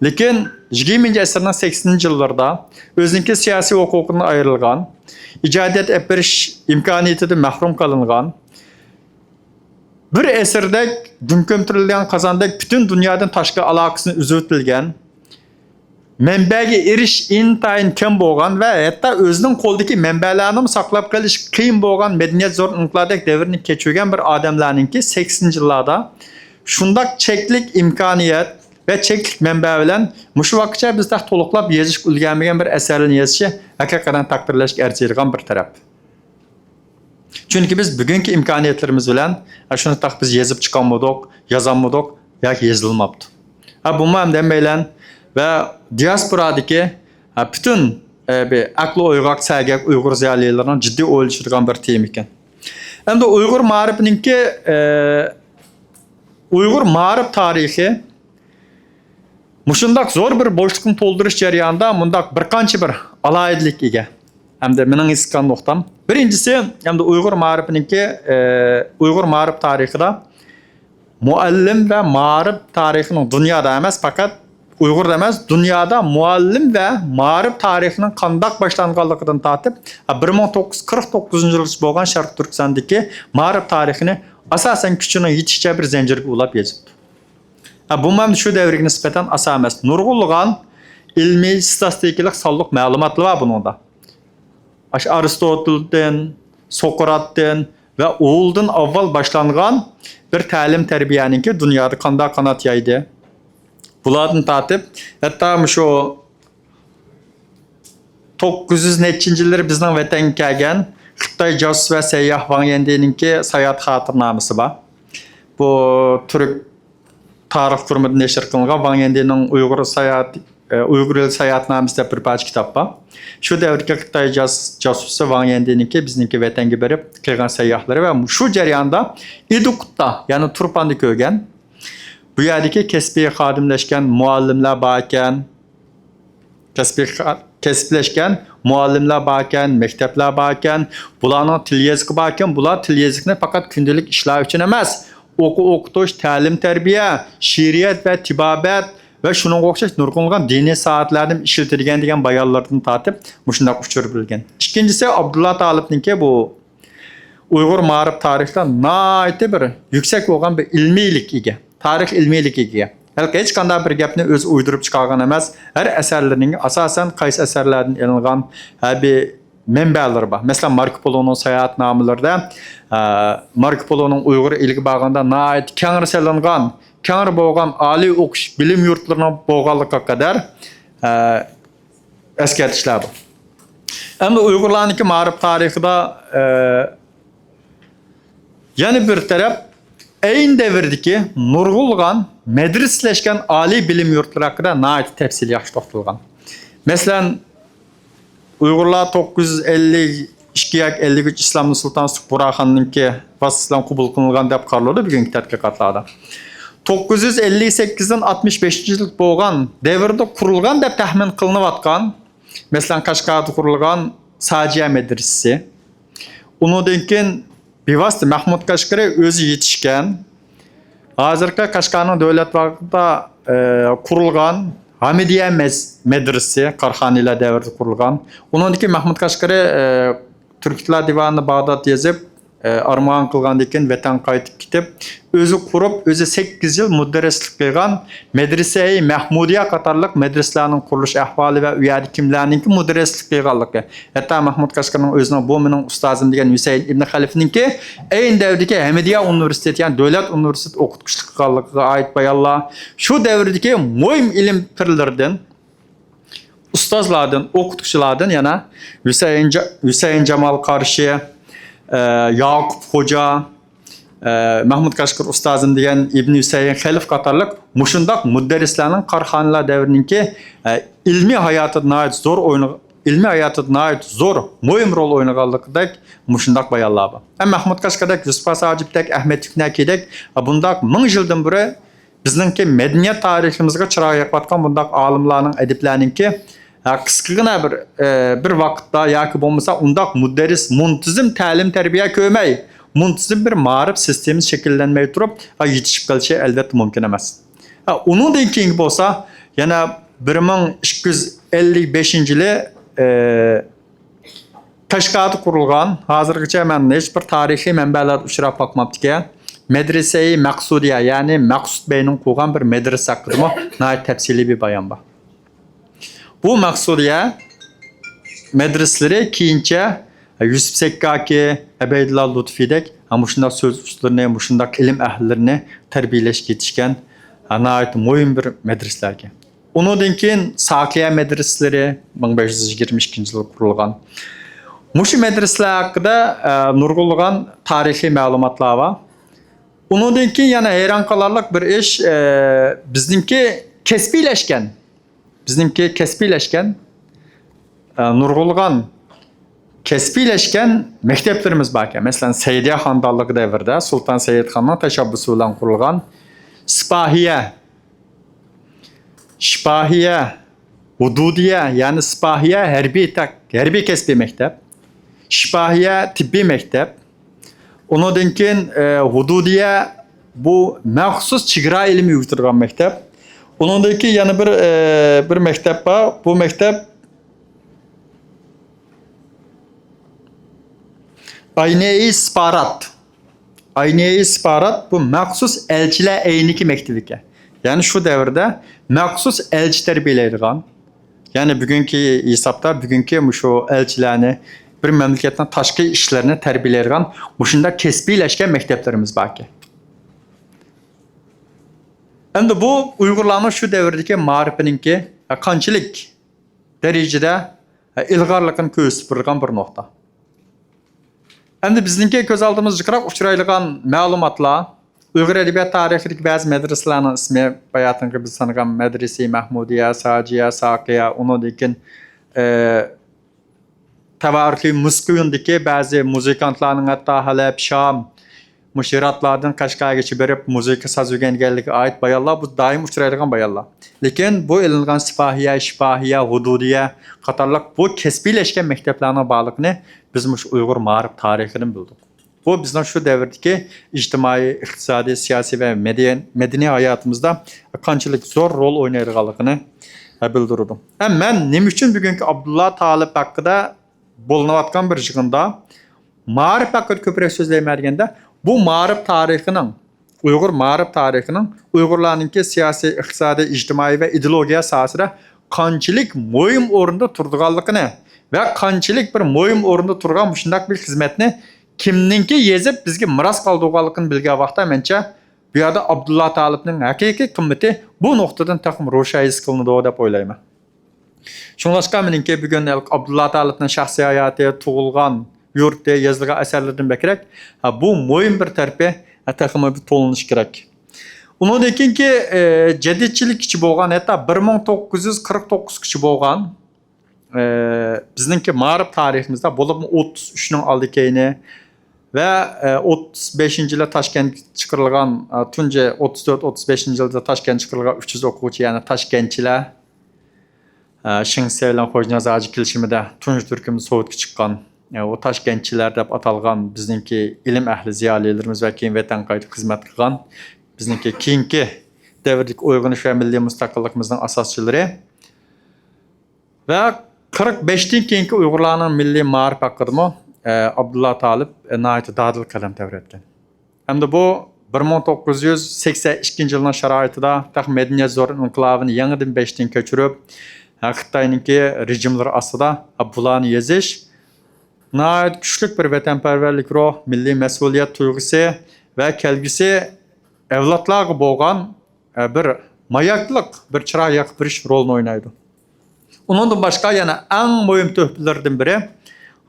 لېكىن يىگىرمىنچى ئەسىرنىڭ سەكسىنىنچى يىللىرىدا ئۆزىنىڭكى سىياسىي ھوقۇقىدىن ئايرىلغان، ئىجادىيەت ئېلىپ بېرىش ئىمكانىيىتىدىن مەھرۇم قىلىنغان، بىر ئەسىردەك دۈم كۆمتۈرۈلگەن قازاندەك پۈتۈن دۇنيادىن تاشقى ئالاقىسىنى ئۈزۈۋېتىلگەن، مەنبەگە ئېرىشىش ئىنتايىن كەم بولغان ۋە ھەتتا ئۆزىنىڭ قولىدىكى مەنبەلەرنىمۇ ساقلاپ قېلىش قىيىن بولغان مەدەنىيەت زورلۇقلاردەك دەۋرنى كەچۈرگەن بىر ئادەملەرنىڭكى سەكسىنىنچى يىللاردا شۇنداق چەكلىك ئىمكانىيەت ۋە چەكلىك مەنبە بىلەن مۇشۇ ۋاقىتقىچە بىز تېخى تولۇقلاپ يېزىشقا ئۈلگەرمىگەن بىر ئەسەرلەرنى يېزىشى ھەقىقەتەن تەقدىرلەشكە ئەرزىيدىغان بىر تەرەپ. چۈنكى بىز بۈگۈنكى ئىمكانىيەتلىرىمىز بىلەن، ھە، شۇنى تاق بىز يېزىپ چىقالمىدۇق، يازالمىدۇق ياكى يېزىلماپتۇ. ھە، بۇمۇ ھەمدە ھەممەيلەن ۋە دىياسپورادىكى، ھە، پۈتۈن، ئە، بىر ئەقلى ئويغاق، سەگەك ئۇيغۇر زىيالىيلىرىنىڭ جىددىي ئويلىشىدىغان بىر تېما ئىكەن. ئەمدى ئۇيغۇر مائارىپىنىڭكى، ئە، ئۇيغۇر مائارىپ تارىخى مۇشۇنداق زور بىر بوشلۇقنى تولدۇرۇش جەريانىدا مۇنداق بىر قانچە بىر ئالاھىدىلىككە ئىگە. ھەمدە مېنىڭ ھېس قىلغان نۇقتام. بىرىنچىسى، ھەمدە ئۇيغۇر مائارىپىنىڭكى، ئە، ئۇيغۇر مائارىپ تارىخىدا مۇئەللىم ۋە مائارىپ تارىخىنىڭ دۇنيادا ئەمەس، پەقەت ئۇيغۇردا ئەمەس، دۇنيادا مۇئەللىم ۋە مائارىپ تارىخىنىڭ قانداق باشلانغانلىقىدىن تارتىپ، بىر مىڭ توققۇز يۈز قىرىق توققۇزىنچى يىلغىچە بولغان شەرقىي تۈركىستاندىكى مائارىپ تارىخىنى ئاساسەن كۈچىنىڭ يېتىشىچە بىر زەنجىرگە ئۇلاپ يېزىپتۇ. ھە، بۇمۇ ھەم شۇ دەۋرگە نىسبەتەن ئاسان ئەمەس. نۇرغۇنلىغان ئىلمىي، ستاتىستىكىلىق سانلىق مەلۇماتلار بار بۇنىڭدا. ئاشۇ ئارستوتىلدىن، سوقراتتىن ۋە ئۇلدىن ئاۋۋال باشلانغان بىر تەلىم-تەربىيەنىڭكى دۇنيادا قانداق قانات يايدى؟ بۇلاردىن تارتىپ، ھەتتا مۇشۇ توققۇز يۈز نەچچىنچى يىللىرى بىزنىڭ ۋەتەنگە كەلگەن خىتاي جاسۇس ۋە سەيياھ ۋاڭ يەندىنىڭكى ساياھەت خاتىرىنامىسى بار. بۇ تۈرك تارىخ قۇرۇمىدا نەشر قىلىنغان ۋاڭ يەندىنىڭ ئۇيغۇر ساياھەت، ئە، ئۇيغۇر ئېلى ساياھەتنامىسى دەپ بىر پارچە كىتاب بار. شۇ دەۋردىكى خىتاي جاس-، جاسۇسى ۋاڭ يەندىنىڭكى بىزنىڭكى ۋەتەنگە بېرىپ قىلغان سەيياھلىرى ۋە شۇ جەرياندا ئىدۇقۇتتا، يەنى تۇرپاندا كۆرگەن، بۇ يەردىكى كەسپىي خادىملەشكەن مۇئەللىملەر باركەن، كەسپىي خا-، كەسىپلەشكەن مۇئەللىملەر باركەن، مەكتەپلەر باركەن، بۇلارنىڭ تىل يېزىقى باركەن، بۇلار تىل يېزىقىنى پەقەت كۈندىلىك ئىشلار ئۈچۈن ئەمەس، ئوقۇ ئوقۇتۇش، تەلىم تەربىيە، شېئىرىيەت ۋە تېبابەت ۋە شۇنىڭغا ئوخشاش نۇرغۇنلىغان دىنىي ساھەلەردىمۇ ئىشلىتىدىكەن دېگەن بايانلاردىن تارتىپ مۇشۇنداق ئۇچۇر بېرىلگەن. ئىككىنچىسى، ئابدۇللا تالىپنىڭكى بۇ ئۇيغۇر مائارىپ تارىخىدا ناھايىتى بىر يۈكسەك بولغان بىر ئىلمىيلىككە ئىگە، تارىخ ئىلمىيلىكىگە ئىگە. ھېلىقى ھېچقانداق بىر گەپنى ئۆزى ئويدۇرۇپ چىقارغان ئەمەس، ھەر ئەسەرلىرىنىڭ ئاساسەن قايسى ئەسەرلەردىن ئېلىنغان ھەر بىر مەنبەلىرى بار. مەسىلەن، ماركو پولونىڭ ساياھەتنامىلىرىدە، ئە، ماركو پولونىڭ ئۇيغۇر ئېلىگە بارغاندا ناھايىتى كەڭرى سېلىنغان، كەڭرى بولغان ئالىي ئوقۇش بىلىم يۇرتلىرىنىڭ بولغانلىقىغا قەدەر، ئە، ئەسكەرتىشلەر بار. ئەمدى ئۇيغۇرلارنىڭكى مائارىپ تارىخىدا، ئە، يەنە بىر تەرەپ، ئەينى دەۋردىكى نۇرغۇنلىغان مەدرىسىلەشكەن ئالىي بىلىم يۇرتلىرى ھەققىدە ناھايىتى تەپسىلىي ياخشى توختالغان. مەسىلەن، ئۇيغۇرلار توققۇز يۈز ئەللىك ئىككى ياكى ئەللىك ئۈچ ئىسلام سۇلتان سۇپۇر خاننىڭكى ۋاسىتىسى بىلەن قوبۇل قىلىنغان دەپ قارىلىدۇ بۈگۈنكى تەتقىقاتلاردا. توققۇز يۈز ئەللىك سەككىزدىن ئاتمىش بەشىنچى يىل بولغان دەۋردە قۇرۇلغان دەپ تەخمىن قىلىنىۋاتقان، مەسىلەن، قەشقەردە قۇرۇلغان ساجىيە مەدرىسىسى، ئۇنىڭدىن كېيىن بىۋاسىتە مەھمۇد قەشقىرى ئۆزى يېتىشكەن، ھازىرقى قەشقەرنىڭ دۆلەت باغىدا، ئە، قۇرۇلغان ھامىدىيە مەس-، مەدرىسىسى، قاراخانىيلار دەۋرىدە قۇرۇلغان. ئۇنىڭدىن كېيىن مەھمۇد قەشقىرى، ئە، تۈركلەر دىۋانىنى باغداد يېزىپ، ئە، ئارمىغان قىلغاندىن كېيىن ۋەتەنگە قايتىپ كېتىپ، ئۆزى قۇرۇپ، ئۆزى سەككىز يىل مۇدەررىسلىك قىلغان مەدرىسەي مەھمۇدىيە قاتارلىق مەدرىسىلەرنىڭ قۇرۇلۇش ئەھۋالى ۋە ئۇ يەردە كىملەرنىڭكى مۇدەررىسلىك قىلغانلىقى، ھەتتا مەھمۇد قەشقىرىنىڭ ئۆزىنىڭ «بۇ مېنىڭ ئۇستازىم» دېگەن ھۈسەيىن ئىبنى خەلىپنىڭكى ئەينى دەۋردىكى ھەمىدىيە ئۇنىۋېرسىتېتى، يەنى دۆلەت ئۇنىۋېرسىتېتى ئوقۇتقۇچىلىق قىلغانلىقىغا ئائىت بايانلار، شۇ دەۋردىكى مۇھىم ئىلىم پىرلىرىدىن، ئۇستازلاردىن، ئوقۇتقۇچىلاردىن يەنە ھۈسەيىن جا-، ھۈسەيىن جامال قارشى، ئە، ياقۇپ خوجا، ئە، مەھمۇد قەشقىرى ئۇستازىم دېگەن ئىبن ھۈسەيىن خەلىف قاتارلىق مۇشۇنداق مۇدەررىسلەرنىڭ قاراخانىيلار دەۋرىنىڭكى، ئە، ئىلمىي ھاياتىدا ناھايىتى زور ئوينىغ-، ئىلمىي ھاياتىدا ناھايىتى زور، مۇھىم رول ئوينىغانلىقىدەك مۇشۇنداق بايانلار بار. ھەم مەھمۇد قەشقىرىدەك، يۈسۈپ خاس ھاجىپتەك، ئەھمەد تۈكنەكىدەك، ئە، بۇنداق مىڭ يىلدىن بۇرۇن بىزنىڭكى مەدەنىيەت تارىخىمىزغا چىراغ ياقىۋاتقان بۇنداق ئالىملارنىڭ، ئەدىبلەرنىڭكى، ھە، قىسقىغىنا بىر، ئە، بىر ۋاقىتتا ياكى بولمىسا ئۇنداق مۇدەررىس، مۇنتىزىم تەلىم-تەربىيە كۆرمەي، مۇنتىزىم بىر مائارىپ سىستېمىسى شەكىللەنمەي تۇرۇپ، ھە، يېتىشىپ قېلىشى ئەلۋەتتە مۇمكىن ئەمەس. ھە، ئۇنىڭدىن كېيىنكى بولسا، يەنە بىر مىڭ ئىككى يۈز ئەللىك بەشىنچى يىلى، ئە، قەشقەردە قۇرۇلغان، ھازىرغىچە مەن ھېچ بىر تارىخىي مەنبەلەردە ئۇچراپ باقماپتىكەن، مەدرىسەي مەقسۇدىيە، يەنى مەقسۇت بەينىڭ قۇرغان بىر مەدرىسە ھەققىدىمۇ ناھايىتى تەپسىلىي بىر بايان بار. بۇ مەقسۇدىيە مەدرىسىلىرى كېيىنچە يۈسۈپ سەككاكى، ئەبەيدۇللا لۇتفىدەك مۇشۇنداق سۆز ئۇستىلىرىنى، مۇشۇنداق ئىلىم ئەھلىلىرىنى تەربىيەلەشكە يېتىشكەن ناھايىتى مۇھىم بىر مەدرىسىلەركەن. ئۇنىڭدىن كېيىن ساقىيە مەدرىسىلىرى مىڭ بەش يۈز يىگىرمە ئىككىنچى يىلى قۇرۇلغان. مۇشۇ مەدرىسىلەر ھەققىدە، ئە، نۇرغۇنلىغان تارىخىي مەلۇماتلار بار. ئۇنىڭدىن كېيىن يەنە ھەيران قالارلىق بىر ئىش، ئە، بىزنىڭكى كەسپىيلەشكەن، بىزنىڭكى كەسپىيلەشكەن، ئە، نۇرغۇنلىغان كەسپىيلەشكەن مەكتەپلىرىمىز باركەن. مەسىلەن، سەئىدىيە خانىدانلىقى دەۋرىدە سۇلتان سەئىدخاننىڭ تەشەببۇسى بىلەن قۇرۇلغان سىپاھىيە، شىپاھىيە، ھۇدۇدىيە، يەنى سىپاھىيە ھەربىي تەك-، ھەربىي كەسپىي مەكتەپ، شىپاھىيە تېببىي مەكتەپ، ئۇنىڭدىن كېيىن، ئە، ھۇدۇدىيە بۇ مەخسۇس چېگرا ئىلمى ئۆگىتىدىغان مەكتەپ، بۇنىڭدىن كېيىن يەنە بىر، ئە، بىر مەكتەپ بار. بۇ مەكتەپ ئاينېي سپارات. ئاينېي سپارات بۇ مەخسۇس ئەلچىلەر ئەينىكى مەكتىپى ئىكەن. يەنى شۇ دەۋردە مەخسۇس ئەلچى تەربىيەلەيدىغان، يەنى بۈگۈنكى ھېسابتا، بۈگۈنكى مۇشۇ ئەلچىلەرنى، بىر مەملىكەتنىڭ تاشقى ئىشلىرىنى تەربىيەلەيدىغان مۇشۇنداق كەسپىيلەشكەن مەكتەپلىرىمىز باركەن. ئەمدى بۇ ئۇيغۇرلارنىڭ شۇ دەۋردىكى مائارىپىنىڭكى قانچىلىك دەرىجىدە ئىلغارلىقىنى كۆرسىتىپ بېرىدىغان بىر نۇقتا. ئەمدى بىزنىڭكى كۆز ئالدىمىزدا جىقراق ئۇچرايدىغان مەلۇماتلار، ئۇيغۇر ئەدەبىيات تارىخىدىكى بەزى مەدرىسىلەرنىڭ ئىسمى، باياتىنقى بىز سانىغان مەدرىسە مەھمۇدىيە، ساجىيە، ساقىيە، ئۇنىڭدىن كېيىن، ئە، تەۋەررۇكى مۇسكۇيۇندىكى بەزى مۇزىكانتلارنىڭ ھەتتا ھەلەب، شام، مۇشۇ ھىراتلاردىن قەشقەرگىچە بېرىپ مۇزىكا ساز ئۆگەنگەنلىكىگە ئائىت بايانلار، بۇ دائىم ئۇچرايدىغان بايانلار. لېكىن بۇ ئېلىنغان سىپاھىيە، شىپاھىيە، ھۇدۇدىيە قاتارلىق بۇ كەسپىيلەشكەن مەكتەپلەرنىڭ بارلىقىنى بىز مۇشۇ ئۇيغۇر مائارىپ تارىخىدىن بىلدۇق. بۇ بىزنىڭ شۇ دەۋردىكى ئىجتىمائىي، ئىقتىسادىي، سىياسىي ۋە مەدەن-، مەدەنىي ھاياتىمىزدا قانچىلىك زور رول ئوينايدىغانلىقىنى، ئە، بىلدۈرىدۇ. ئە، مەن نېمە ئۈچۈن بۈگۈنكى ئابدۇللا تالىپ ھەققىدە بولۇنۇۋاتقان بىر يىغىندا مائارىپ ھەققىدە كۆپرەك سۆزلەيمەن دېگەندە، بۇ مائارىپ تارىخىنىڭ، ئۇيغۇر مائارىپ تارىخىنىڭ ئۇيغۇرلارنىڭكى سىياسىي، ئىقتىسادىي، ئىجتىمائىي ۋە ئىدېئولوگىيە ساھەسىدە قانچىلىك مۇھىم ئورۇندا تۇرىدىغانلىقىنى ۋە قانچىلىك بىر مۇھىم ئورۇندا تۇرغان مۇشۇنداق بىر خىزمەتنى كىمنىڭكى يېزىپ بىزگە مىراس قالدۇرغانلىقىنى بىلگەن ۋاقىتتا، مەنچە، بۇ يەردە ئابدۇللا تالىپنىڭ ھەقىقىي قىممىتى بۇ نۇقتىدىن تېخىمۇ روشەن ھېس قىلىنىدۇ دەپ ئويلايمەن. شۇڭلاشقا مېنىڭكى بۈگۈن ئابدۇللا تالىپنىڭ شەخسىي ھاياتى، تۇغۇلغان يۇرتى، يېزىلغان ئەسەرلىرىدىن بەكرەك، ھە، بۇ مۇھىم بىر تەرىپى، ھە، تېخىمۇ بىر تولۇنۇشى كېرەك. ئۇنىڭدىن كېيىنكى، ئە، جەدىدچىلىككىچە بولغان، ھەتتا بىر مىڭ توققۇز يۈز قىرىق توققۇزغىچە بولغان، ئە، بىزنىڭكى مائارىپ تارىخىمىزدا، بولۇپمۇ ئوتتۇز ئۈچنىڭ ئالدى كەينى ۋە، ئە، ئوتتۇز بەشىنچى يىلى تاشكەنتكە چىقىرىلغان، ئە، تۇنجى ئوتتۇز تۆت، ئوتتۇز بەشىنچى يىلدا تاشكەنتكە چىقىرىلغان ئۈچ يۈز ئوقۇغۇچى، يەنى تاشكەنتچىلەر، ئە، شېڭ شىسەي بىلەن خوجانىياز ھاجى كېلىشىمىدە تۇنجى تۈركۈمدىن سوۋېتكە چىققان، ئە، ئۇ تاشكەنتچىلەر دەپ ئاتالغان بىزنىڭكى ئىلىم ئەھلى زىيالىيلىرىمىز ۋە كېيىن ۋەتەنگە قايتىپ خىزمەت قىلغان، بىزنىڭكى كېيىنكى دەۋردىكى ئويغىنىش ۋە مىللىي مۇستەقىللىقىمىزنىڭ ئاساسچىلىرى ۋە قىرىق بەشتىن كېيىنكى ئۇيغۇرلارنىڭ مىللىي مائارىپ ھەققىدىمۇ، ئە، ئابدۇللا تالىپ، ئە، ناھايىتى دادىل قەلەم تەۋرەتكەن. ئەمدى بۇ بىر مىڭ توققۇز يۈز سەكسەن ئىككىنچى يىلنىڭ شارائىتىدا تېخى مەدەنىيەت زور ئىنقىلابىنى يېڭىدىن بەشتىن كەچۈرۈپ، ھە، خىتاينىڭكى رېجىملىرى ئاستىدا، ھە، بۇلارنى يېزىش ناھايىتى كۈچلۈك بىر ۋەتەنپەرۋەرلىك روھ، مىللىي مەسئۇلىيەت تۇيغۇسى ۋە كەلگۈسى ئەۋلادلارغا بولغان، ئە، بىر ماياكلىق، بىر چىراغ ياقىپ بېرىش رولىنى ئوينايدۇ. ئۇنىڭدىن باشقا يەنە ئەڭ مۇھىم تۆھپىلىرىدىن بىرى،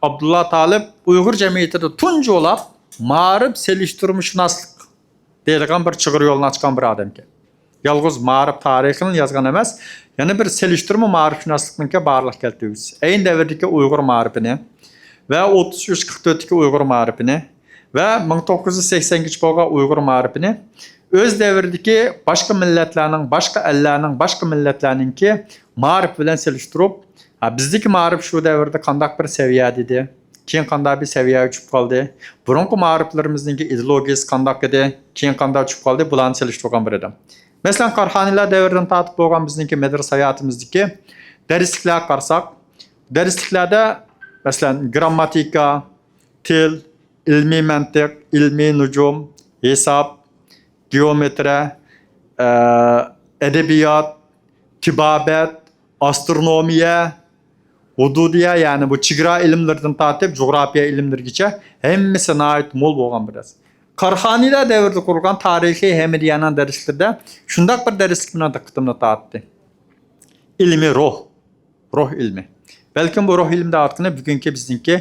ئابدۇللا تالىپ ئۇيغۇر جەمئىيىتىدە تۇنجى بولاپ مائارىپ سېلىشتۇرمىشۇناسلىق دەيدىغان بىر چىغىر يولىنى ئاچقان بىر ئادەمكەن. يالغۇز مائارىپ تارىخىنى يازغان ئەمەس، يەنە بىر سېلىشتۇرما مائارىپشۇناسلىقنىڭكى بارلىققا كەلتۈرگۈچىسى. ئەينى دەۋردىكى ئۇيغۇر مائارىپىنى ۋە ئوتتۇز ئۈچ قىرىق تۆتتىكى ئۇيغۇر مائارىپىنى ۋە مىڭ توققۇز يۈز سەكسەنگىچە بولغان ئۇيغۇر مائارىپىنى ئۆز دەۋرىدىكى باشقا مىللەتلەرنىڭ، باشقا ئەللەرنىڭ، باشقا مىللەتلەرنىڭكى مائارىپى بىلەن سېلىشتۇرۇپ، ھە، بىزدىكى مائارىپ شۇ دەۋردە قانداق بىر سەۋىيەدە ئىدى، كېيىن قانداق بىر سەۋىيەگە چۈشۈپ قالدى، بۇرۇنقى مائارىپلىرىمىزنىڭكى ئىدېئولوگىيىسى قانداق ئىدى، كېيىن قانداق چۈشۈپ قالدى، بۇلارنى سېلىشتۇرغان بىر ئىدىم. مەسىلەن، قاراخانىيلار دەۋرىدىن تارتىپ بولغان بىزنىڭكى مەدرىسە ھاياتىمىزدىكى دەرسلىكلەرگە قارىساق، دەرسلىكلەردە، مەسىلەن، گرامماتىكا، تىل، ئىلمىي مەنتىق، ئىلمىي نۇجۇم، ھېساب، گېئومېتىرىيە، ئە، ئەدەبىيات، تېبابەت، ئاسترونومىيە، ھۇدۇدىيە، يەنى بۇ چېگرا ئىلىملىرىدىن تارتىپ جۇغراپىيە ئىلىملىرىگىچە ھەممىسى ناھايىتى مول بولغان بىر دەرس. قاراخانىيلار دەۋرىدە قۇرۇلغان تارىخىي ھەمىدىيەنىڭ دەرسلىرىدە شۇنداق بىر دەرسلىك مېنىڭ دىققىتىمنى تارتتى. ئىلمىي روھ. روھ ئىلمى. بەلكىم بۇ روھ ئىلمى دەۋاتقىنى بۈگۈنكى بىزنىڭكى،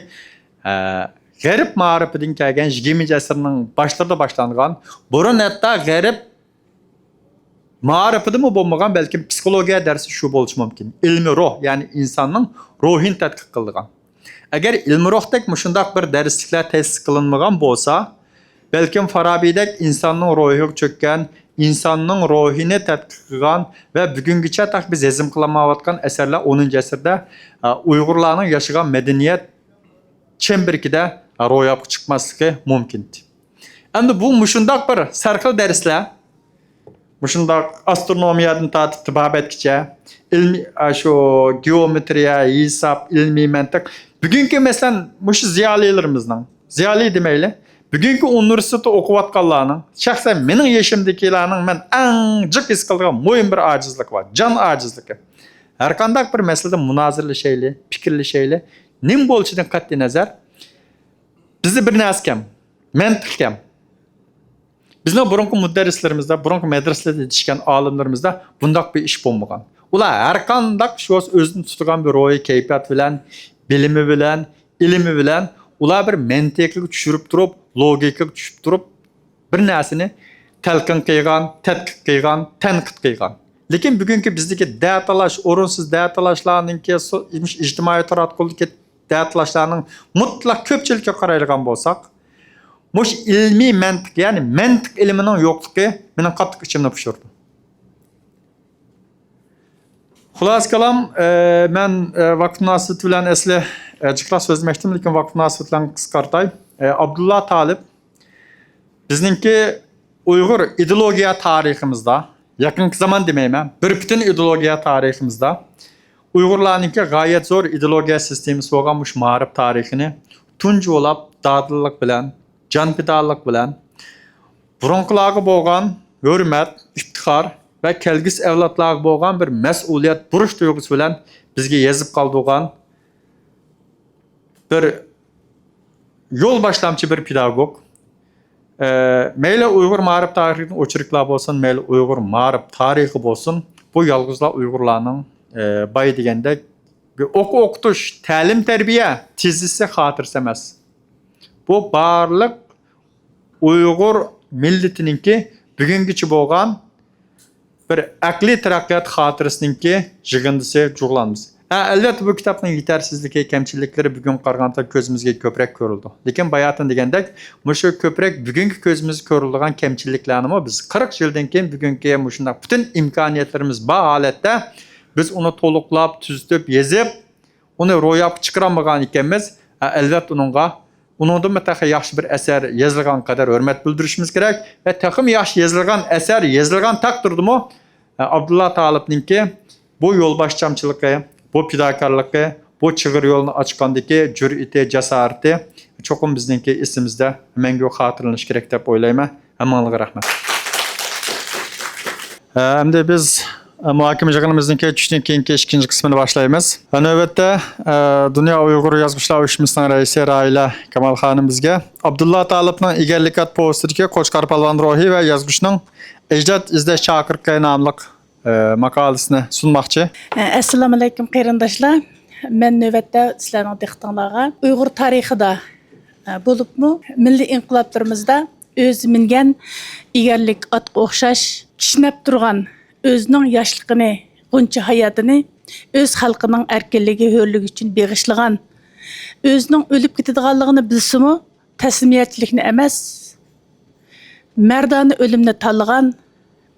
ئە، غەرب مائارىپىدىن كەلگەن يىگىرمىنچى ئەسىرنىڭ باشلىرىدا باشلانغان، بۇرۇن ھەتتا غەرب مائارىپىدىمۇ بولمىغان، بەلكىم پسىخولوگىيە دەرسى شۇ بولۇشى مۇمكىن. ئىلمىي روھ، يەنى ئىنساننىڭ روھىنى تەتقىق قىلىدىغان. ئەگەر ئىلمىي روھتەك مۇشۇنداق بىر دەرسلىكلەر تەسىس قىلىنمىغان بولسا، بەلكىم فارابىدەك ئىنساننىڭ روھىغا چۆككەن، ئىنساننىڭ روھىنى تەتقىق قىلغان ۋە بۈگۈنگىچە تېخى بىز ھەزىم قىلالمايۋاتقان ئەسەرلەر ئونىنچى ئەسىردە، ئە، ئۇيغۇرلارنىڭ ياشىغان مەدەنىيەت چەمبىرىكىدە، ئە، روياپقا چىقماسلىقى مۇمكىن. ئەمدى بۇ مۇشۇنداق بىر سەرخىل دەرسلەر، مۇشۇنداق ئاسترونومىيەدىن تارتىپ تېبابەتكىچە، ئىلمىي، ئاشۇ گېئومېترىيە، ھېساب، ئىلمىي مەنتىق. بۈگۈنكى، مەسىلەن، مۇشۇ زىيالىيلىرىمىزنىڭ، زىيالىي دېمەيلى، بۈگۈنكى ئۇنىۋېرسىتېتتا ئوقۇۋاتقانلارنىڭ، شەخسەن مېنىڭ يېشىمدىكىلەرنىڭ مەن ئەڭ جىق ھېس قىلىدىغان مۇھىم بىر ئاجىزلىقى بار، جان ئاجىزلىقى. ھەرقانداق بىر مەسىلىدە مۇنازىرىلىشەيلى، پىكىرلىشەيلى، نېمە بولۇشىدىن قەتئىينەزەر، بىزدە بىر نەرسە كەم، مەنتىق كەم. بىزنىڭ بۇرۇنقى مۇدەررىسلىرىمىزدە، بۇرۇنقى مەدرىسىلەردە يېتىشكەن ئالىملىرىمىزدە بۇنداق بىر ئىش بولمىغان. ئۇلار ھەرقانداق ئىش بولسا، ئۆزىنى تۇتىدىغان بىر روھىي كەيپىيات بىلەن، بىلىمى بىلەن، ئىلمى بىلەن ئۇلار بىر مەنتىقىگە چۈشۈرۈپ تۇرۇپ، لوگىكىغا چۈشۈپ تۇرۇپ، بىر نەرسىنى تەلقىن قىلغان، تەتقىق قىلغان، تەنقىد قىلغان. لېكىن بۈگۈنكى بىزدىكى دەتالاش، ئورۇنسىز دەتالاشلارنىڭكى سو-، ئىجتىمائىي تاراتقۇدىكى دەتالاشلارنىڭ مۇتلەق كۆپچىلىكىگە قارايدىغان بولساق، مۇشۇ ئىلمىي مەنتىق، يەنى مەنتىق ئىلمىنىڭ يوقلۇقى مېنىڭ قاتتىق ئىچىمنى پۇشۇردى. خۇلاسە كالام، ئە، مەن، ئە، ۋاقىت مۇناسىۋىتى بىلەن ئەسلى، ئە، جىقراق سۆزلىمەكچىدىم، لېكىن ۋاقىت مۇناسىۋىتى بىلەن قىسقارتاي. ئە، ئابدۇللا تالىپ بىزنىڭكى ئۇيغۇر ئىدېئولوگىيە تارىخىمىزدا، يېقىنقى زامان دېمەيمەن، بىر پۈتۈن ئىدېئولوگىيە تارىخىمىزدا ئۇيغۇرلارنىڭكى غايەت زور ئىدېئولوگىيە سىستېمىسى بولغان مۇشۇ مائارىپ تارىخىنى تۇنجى بولاپ دادىللىق بىلەن، جانپىدالىق بىلەن، بۇرۇنقىلارغا بولغان ھۆرمەت، ئىپتىخار ۋە كەلگۈسى ئەۋلادلارغا بولغان بىر مەسئۇلىيەت، بۇرچ تۇيغۇسى بىلەن بىزگە يېزىپ قالدۇرغان بىر يول باشلامچى بىر پېداگوگ. ئە، مەيلى ئۇيغۇر مائارىپ تارىخىدىن ئوچېركلار بولسۇن، مەيلى ئۇيغۇر مائارىپ تارىخى بولسۇن، بۇ يالغۇزلا ئۇيغۇرلارنىڭ، ئە، باي دېگەندەك، ئوقۇ ئوقۇتۇش، تەلىم تەربىيە تېزىسى، خاتىرىسى ئەمەس. بۇ بارلىق ئۇيغۇر مىللىتىنىڭكى بۈگۈنگىچە بولغان بىر ئەقلىي تەرەققىيات خاتىرىسىنىڭكى يىغىندىسى، جۇغلانمىسى. ھە، ئەلۋەتتە، بۇ كىتابنىڭ يېتەرسىزلىكى، كەمچىلىكلىرى بۈگۈنگە قارىغاندا كۆزىمىزگە كۆپرەك كۆرۈلىدۇ. لېكىن باياتىن دېگەندەك، مۇشۇ كۆپرەك بۈگۈنكى كۆزىمىزگە كۆرۈلىدىغان كەمچىلىكلەرنىمۇ بىز قىرىق يىلدىن كېيىن بۈگۈنكى مۇشۇنداق پۈتۈن ئىمكانىيەتلىرىمىز بار ھالەتتە بىز ئۇنى تولۇقلاپ، تۈزىتىپ، يېزىپ، ئۇنى روياپقا چىقىرالمىغان ئىكەنمىز، ئە، ئەلۋەتتە ئۇنىڭغا، ئۇنىڭدىنمۇ تېخى ياخشى بىر ئەسەر يېزىلغان قەدەر ھۆرمەت بىلدۈرۈشىمىز كېرەك ۋە تېخىمۇ ياخشى يېزىلغان ئەسەر يېزىلغان تەقدىردىمۇ، ئە، ئابدۇللا تالىپنىڭكى بۇ يولباشچامچىلىقى، بۇ پىداكارلىقى، بۇ چىغىر يولنى ئاچقاندىكى جۈرئىتى، جاسارىتى چوقۇم بىزنىڭكى ئېسىمىزدە مەڭگۈ خاتىرىلىنىشى كېرەك دەپ ئويلايمەن. ھەممىڭلارغا رەھمەت. ئە، ئەمدى بىز، ئە، مۇھاكىمە يىغىنىمىزنىڭكى چۈشنىڭ كېيىنكى ئىككىنچى قىسمىنى باشلايمىز. ۋە نۆۋەتتە، ئە، دۇنيا ئۇيغۇر يازغۇچىلار ئۇيۇشمىسىنىڭ رەئىسى راھىلە كامال خانىم بىزگە ئابدۇللا تالىپنىڭ ئىگەرلىك ئات پوۋېستىدىكى قوچقار پالۋان روھى ۋە يازغۇچىنىڭ ئەجداد ئىزدەش چاقىرىقى ناملىق، ئە، ماقالىسىنى سۇنماقچى. ئەسسالامۇئەلەيكۇم، قېرىنداشلار. مەن نۆۋەتتە سىلەرنىڭ دىققىتىڭلارغا ئۇيغۇر تارىخىدا، ئە، بولۇپمۇ مىللىي ئىنقىلابلىرىمىزدا ئۆزى مىنگەن ئېگەرلىك ئاتقا ئوخشاش كىشنەپ تۇرغان، ئۆزىنىڭ ياشلىقىنى، غۇنچە ھاياتىنى ئۆز خەلقىنىڭ ئەركىنلىكى، ھۆرلۈكى ئۈچۈن بېغىشلىغان، ئۆزىنىڭ ئۆلۈپ كېتىدىغانلىقىنى بىلسىمۇ، تەسلىمىيەتچىلىكنى ئەمەس، مەردانە ئۆلۈمنى تاللىغان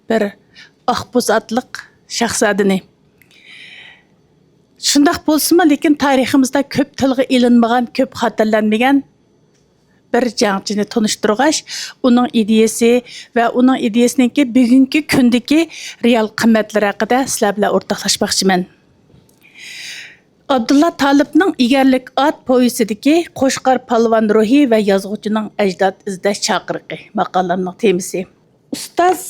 بىر ئاقبوز ئاتلىق شاھزادىنى. شۇنداق بولسىمۇ، لېكىن تارىخىمىزدا كۆپ تىلغا ئېلىنمىغان، كۆپ خاتىرىلەنمىگەن بىر جەڭچىنى تونۇشتۇرغاچ، ئۇنىڭ ئىدىيەسى ۋە ئۇنىڭ ئىدىيەسىنىڭكى بۈگۈنكى كۈندىكى رېئال قىممەتلىرى ھەققىدە سىلەر بىلەن ئورتاقلاشماقچىمەن. ئابدۇللا تالىپنىڭ ئېگەرلىك ئات پوۋېستىدىكى قوچقار پالۋان روھى ۋە يازغۇچىنىڭ ئەجداد ئىزدەش چاقىرىقى ماقالەمنىڭ تېمىسى. ئۇستاز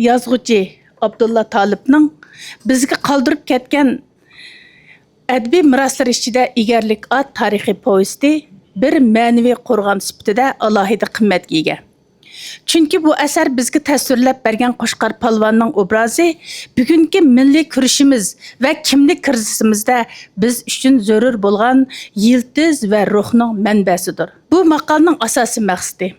يازغۇچى ئابدۇللا تالىپنىڭ بىزگە قالدۇرۇپ كەتكەن ئەدەبىي مىراسلىرى ئىچىدە ئېگەرلىك ئات تارىخىي پوۋېستى بىر مەنىۋى قورغان سۈپىتىدە ئالاھىدە قىممەتكە ئىگە. چۈنكى بۇ ئەسەر بىزگە تەسۋىرلەپ بەرگەن قوچقار پالۋاننىڭ ئوبرازى بۈگۈنكى مىللىي كۈرىشىمىز ۋە كىملىك كىرىزىسىمىزدە بىز ئۈچۈن زۆرۈر بولغان يىلتىز ۋە روھنىڭ مەنبەسىدۇر. بۇ ماقالىنىڭ ئاساسىي مەقسىتى،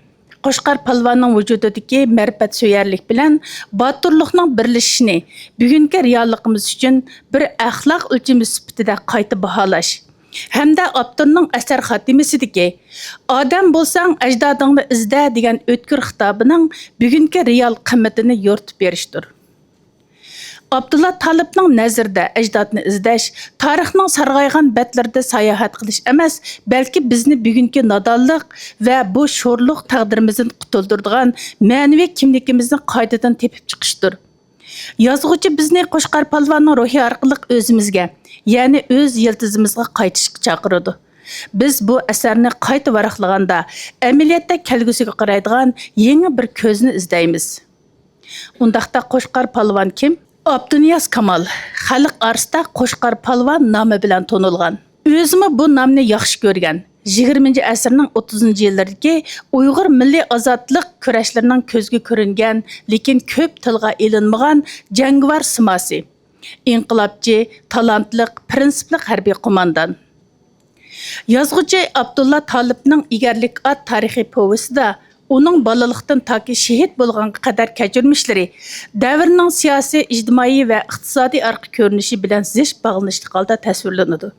قوچقار پالۋاننىڭ ۋۇجۇدىدىكى مەرىپەتسۆيەرلىك بىلەن باتۇرلۇقنىڭ بىرلىشىشىنى بۈگۈنكى رېئاللىقىمىز ئۈچۈن بىر ئەخلاق ئۆلچىمى سۈپىتىدە قايتا باھالاش، ھەمدە ئاپتورنىڭ ئەسەر خاتىمىسىدىكى، «ئادەم بولساڭ، ئەجدادىڭنى ئىزدە» دېگەن ئۆتكۈر خىتابىنىڭ بۈگۈنكى رېئال قىممىتىنى يورۇتۇپ بېرىشتۇر. ئابدۇللا تالىپنىڭ نەزىرىدە، ئەجدادنى ئىزدەش تارىخنىڭ سارغايغان بەتلىرىدە ساياھەت قىلىش ئەمەس، بەلكى بىزنى بۈگۈنكى نادانلىق ۋە بۇ شورلۇق تەقدىرىمىزدىن قۇتۇلدۇرىدىغان مەنىۋى كىملىكىمىزنى قايتىدىن تېپىپ چىقىشتۇر. يازغۇچى بىزنى قوچقار پالۋاننىڭ روھى ئارقىلىق ئۆزىمىزگە، يەنى ئۆز يىلتىزىمىزغا قايتىشقا چاقىرىدۇ. بىز بۇ ئەسەرنى قايتا ۋاراقلىغاندا، ئەمەلىيەتتە كەلگۈسىگە قارايدىغان يېڭى بىر كۆزنى ئىزدەيمىز. ئۇنداقتا قوچقار پالۋان كىم؟ ئابدۇنىياز كامال خەلق ئارىسىدا قوچقار پالۋان نامى بىلەن تونۇلغان. ئۆزىمۇ بۇ نامنى ياخشى كۆرگەن. يىگىرمىنچى ئەسىرنىڭ ئوتتۇزىنچى يىللىرىدىكى ئۇيغۇر مىللىي ئازادلىق كۈرەشلىرىنىڭ كۆزگە كۆرۈنگەن، لېكىن كۆپ تىلغا ئېلىنمىغان جەڭگىۋار سىماسى. ئىنقىلابچى، تالانتلىق، پىرىنسىپلىق ھەربىي قوماندان. يازغۇچى ئابدۇللا تالىپنىڭ ئېگەرلىك ئات تارىخىي پوۋېستىدا ئۇنىڭ بالىلىقتىن تاكى شېھىت بولغانغا قەدەر كەچۈرمىشلىرى دەۋرنىڭ سىياسىي، ئىجتىمائىي ۋە ئىقتىسادىي ئارقا كۆرۈنۈشى بىلەن زىچ باغلىنىشلىق ھالدا تەسۋىرلىنىدۇ.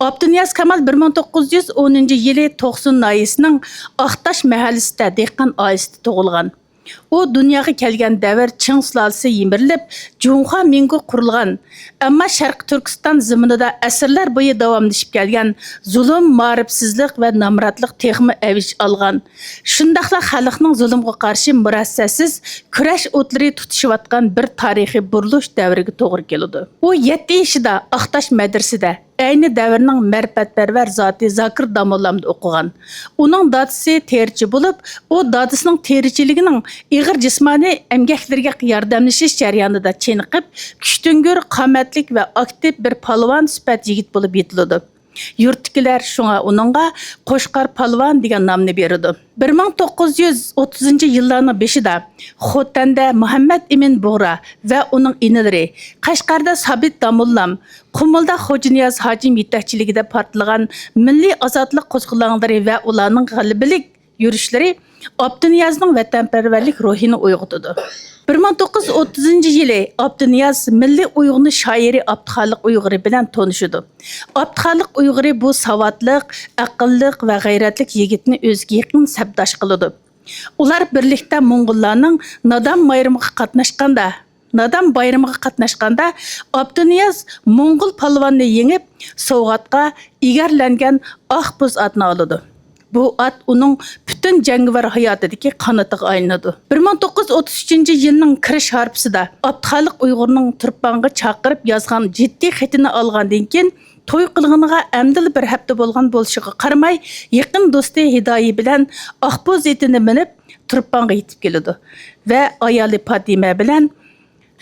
ئابدۇنىياز كامال بىر مىڭ توققۇز يۈز ئونىنچى يىلى توقسۇن ناھىيەسىنىڭ ئاقتاش مەھەللىسىدە دېھقان ئائىلىسىدە تۇغۇلغان. ئۇ دۇنياغا كەلگەن دەۋر چىڭ سۇلالىسى يىمىرىلىپ، جۇڭخۇا مىڭگۇ قۇرۇلغان. ئەمما شەرقىي تۈركىستان زېمىنىدا ئەسىرلەر بويى داۋاملىشىپ كەلگەن زۇلۇم، مائارىپسىزلىق ۋە نامراتلىق تېخىمۇ ئەۋج ئالغان. شۇنداقلا خەلقنىڭ زۇلۇمغا قارشى مۇرەسسەسىز كۈرەش ئوتلىرى تۇتىشىۋاتقان بىر تارىخىي بۇرۇلۇش دەۋرىگە توغرا كېلىدۇ. ئۇ يەتتە يېشىدا ئاقتاش مەدرىسىدە ئەينى دەۋرنىڭ مەرىپەتپەرۋەر زاتى زاكىر داموللامدا ئوقۇغان. ئۇنىڭ دادىسى تېرىچى بولۇپ، ئۇ دادىسىنىڭ تېرىچىلىكىنىڭ ئېغىر جىسمانىي ئەمگەكلىرىگە ياردەملىشىش جەريانىدا چېنىقىپ، كۈچتۈڭگۈر، قامەتلىك ۋە ئاكتىپ بىر پالۋان سۈپەت يىگىت بولۇپ يېتىلىدۇ. يۇرتتىكىلەر شۇڭا ئۇنىڭغا قوچقار پالۋان دېگەن نامنى بېرىدۇ. بىر مىڭ توققۇز يۈز ئوتتۇزىنچى يىللارنىڭ بېشىدا خوتەندە مۇھەممەد ئىمىن بۇغرا ۋە ئۇنىڭ ئىنىلىرى، قەشقەردە سابىت داموللام، قۇمۇلدا خوجانىياز ھاجىم يېتەكچىلىكىدە پارتلىغان مىللىي ئازادلىق قوزغىلاڭلىرى ۋە ئۇلارنىڭ غەلىبىلىك يۈرۈشلىرى ئابدۇنىيازنىڭ ۋەتەنپەرۋەرلىك روھىنى ئويغىتىدۇ. بىر مىڭ توققۇز يۈز ئوتتۇزىنچى يىلى ئابدۇنىياز مىللىي ئۇيغۇرنىڭ شائىرى ئابدۇخالىق ئۇيغۇرى بىلەن تونۇشىدۇ. ئابدۇخالىق ئۇيغۇرى بۇ ساۋاتلىق، ئەقىللىق ۋە غەيرەتلىك يىگىتنى ئۆزىگە يېقىن سەپداش قىلىدۇ. ئۇلار بىرلىكتە موڭغۇللارنىڭ نادان بايرىمىغا قاتناشقاندا، نادان بايرىمىغا قاتناشقاندا، ئابدۇنىياز موڭغۇل پالۋاننى يېڭىپ، سوۋغاتقا ئېگەرلەنگەن ئاق بوز ئاتنى ئالىدۇ. بۇ ئات ئۇنىڭ پۈتۈن جەڭگىۋار ھاياتىدىكى قانىتىغا ئايلىنىدۇ. بىر مىڭ توققۇز يۈز ئوتتۇز ئۈچىنچى يىلنىڭ كىرىش ھارپىسىدا ئابدۇخالىق ئۇيغۇرنىڭ تۇرپانغا چاقىرىپ يازغان جىددىي خېتىنى ئالغاندىن كېيىن، توي قىلغىنىغا ئەمدىلا بىر ھەپتە بولغان بولۇشىغا قارىماي، يېقىن دوستى ھىدايى بىلەن ئاق بوز ئېتىنى مىنىپ، تۇرپانغا يېتىپ كېلىدۇ ۋە ئايالى پاتىمە بىلەن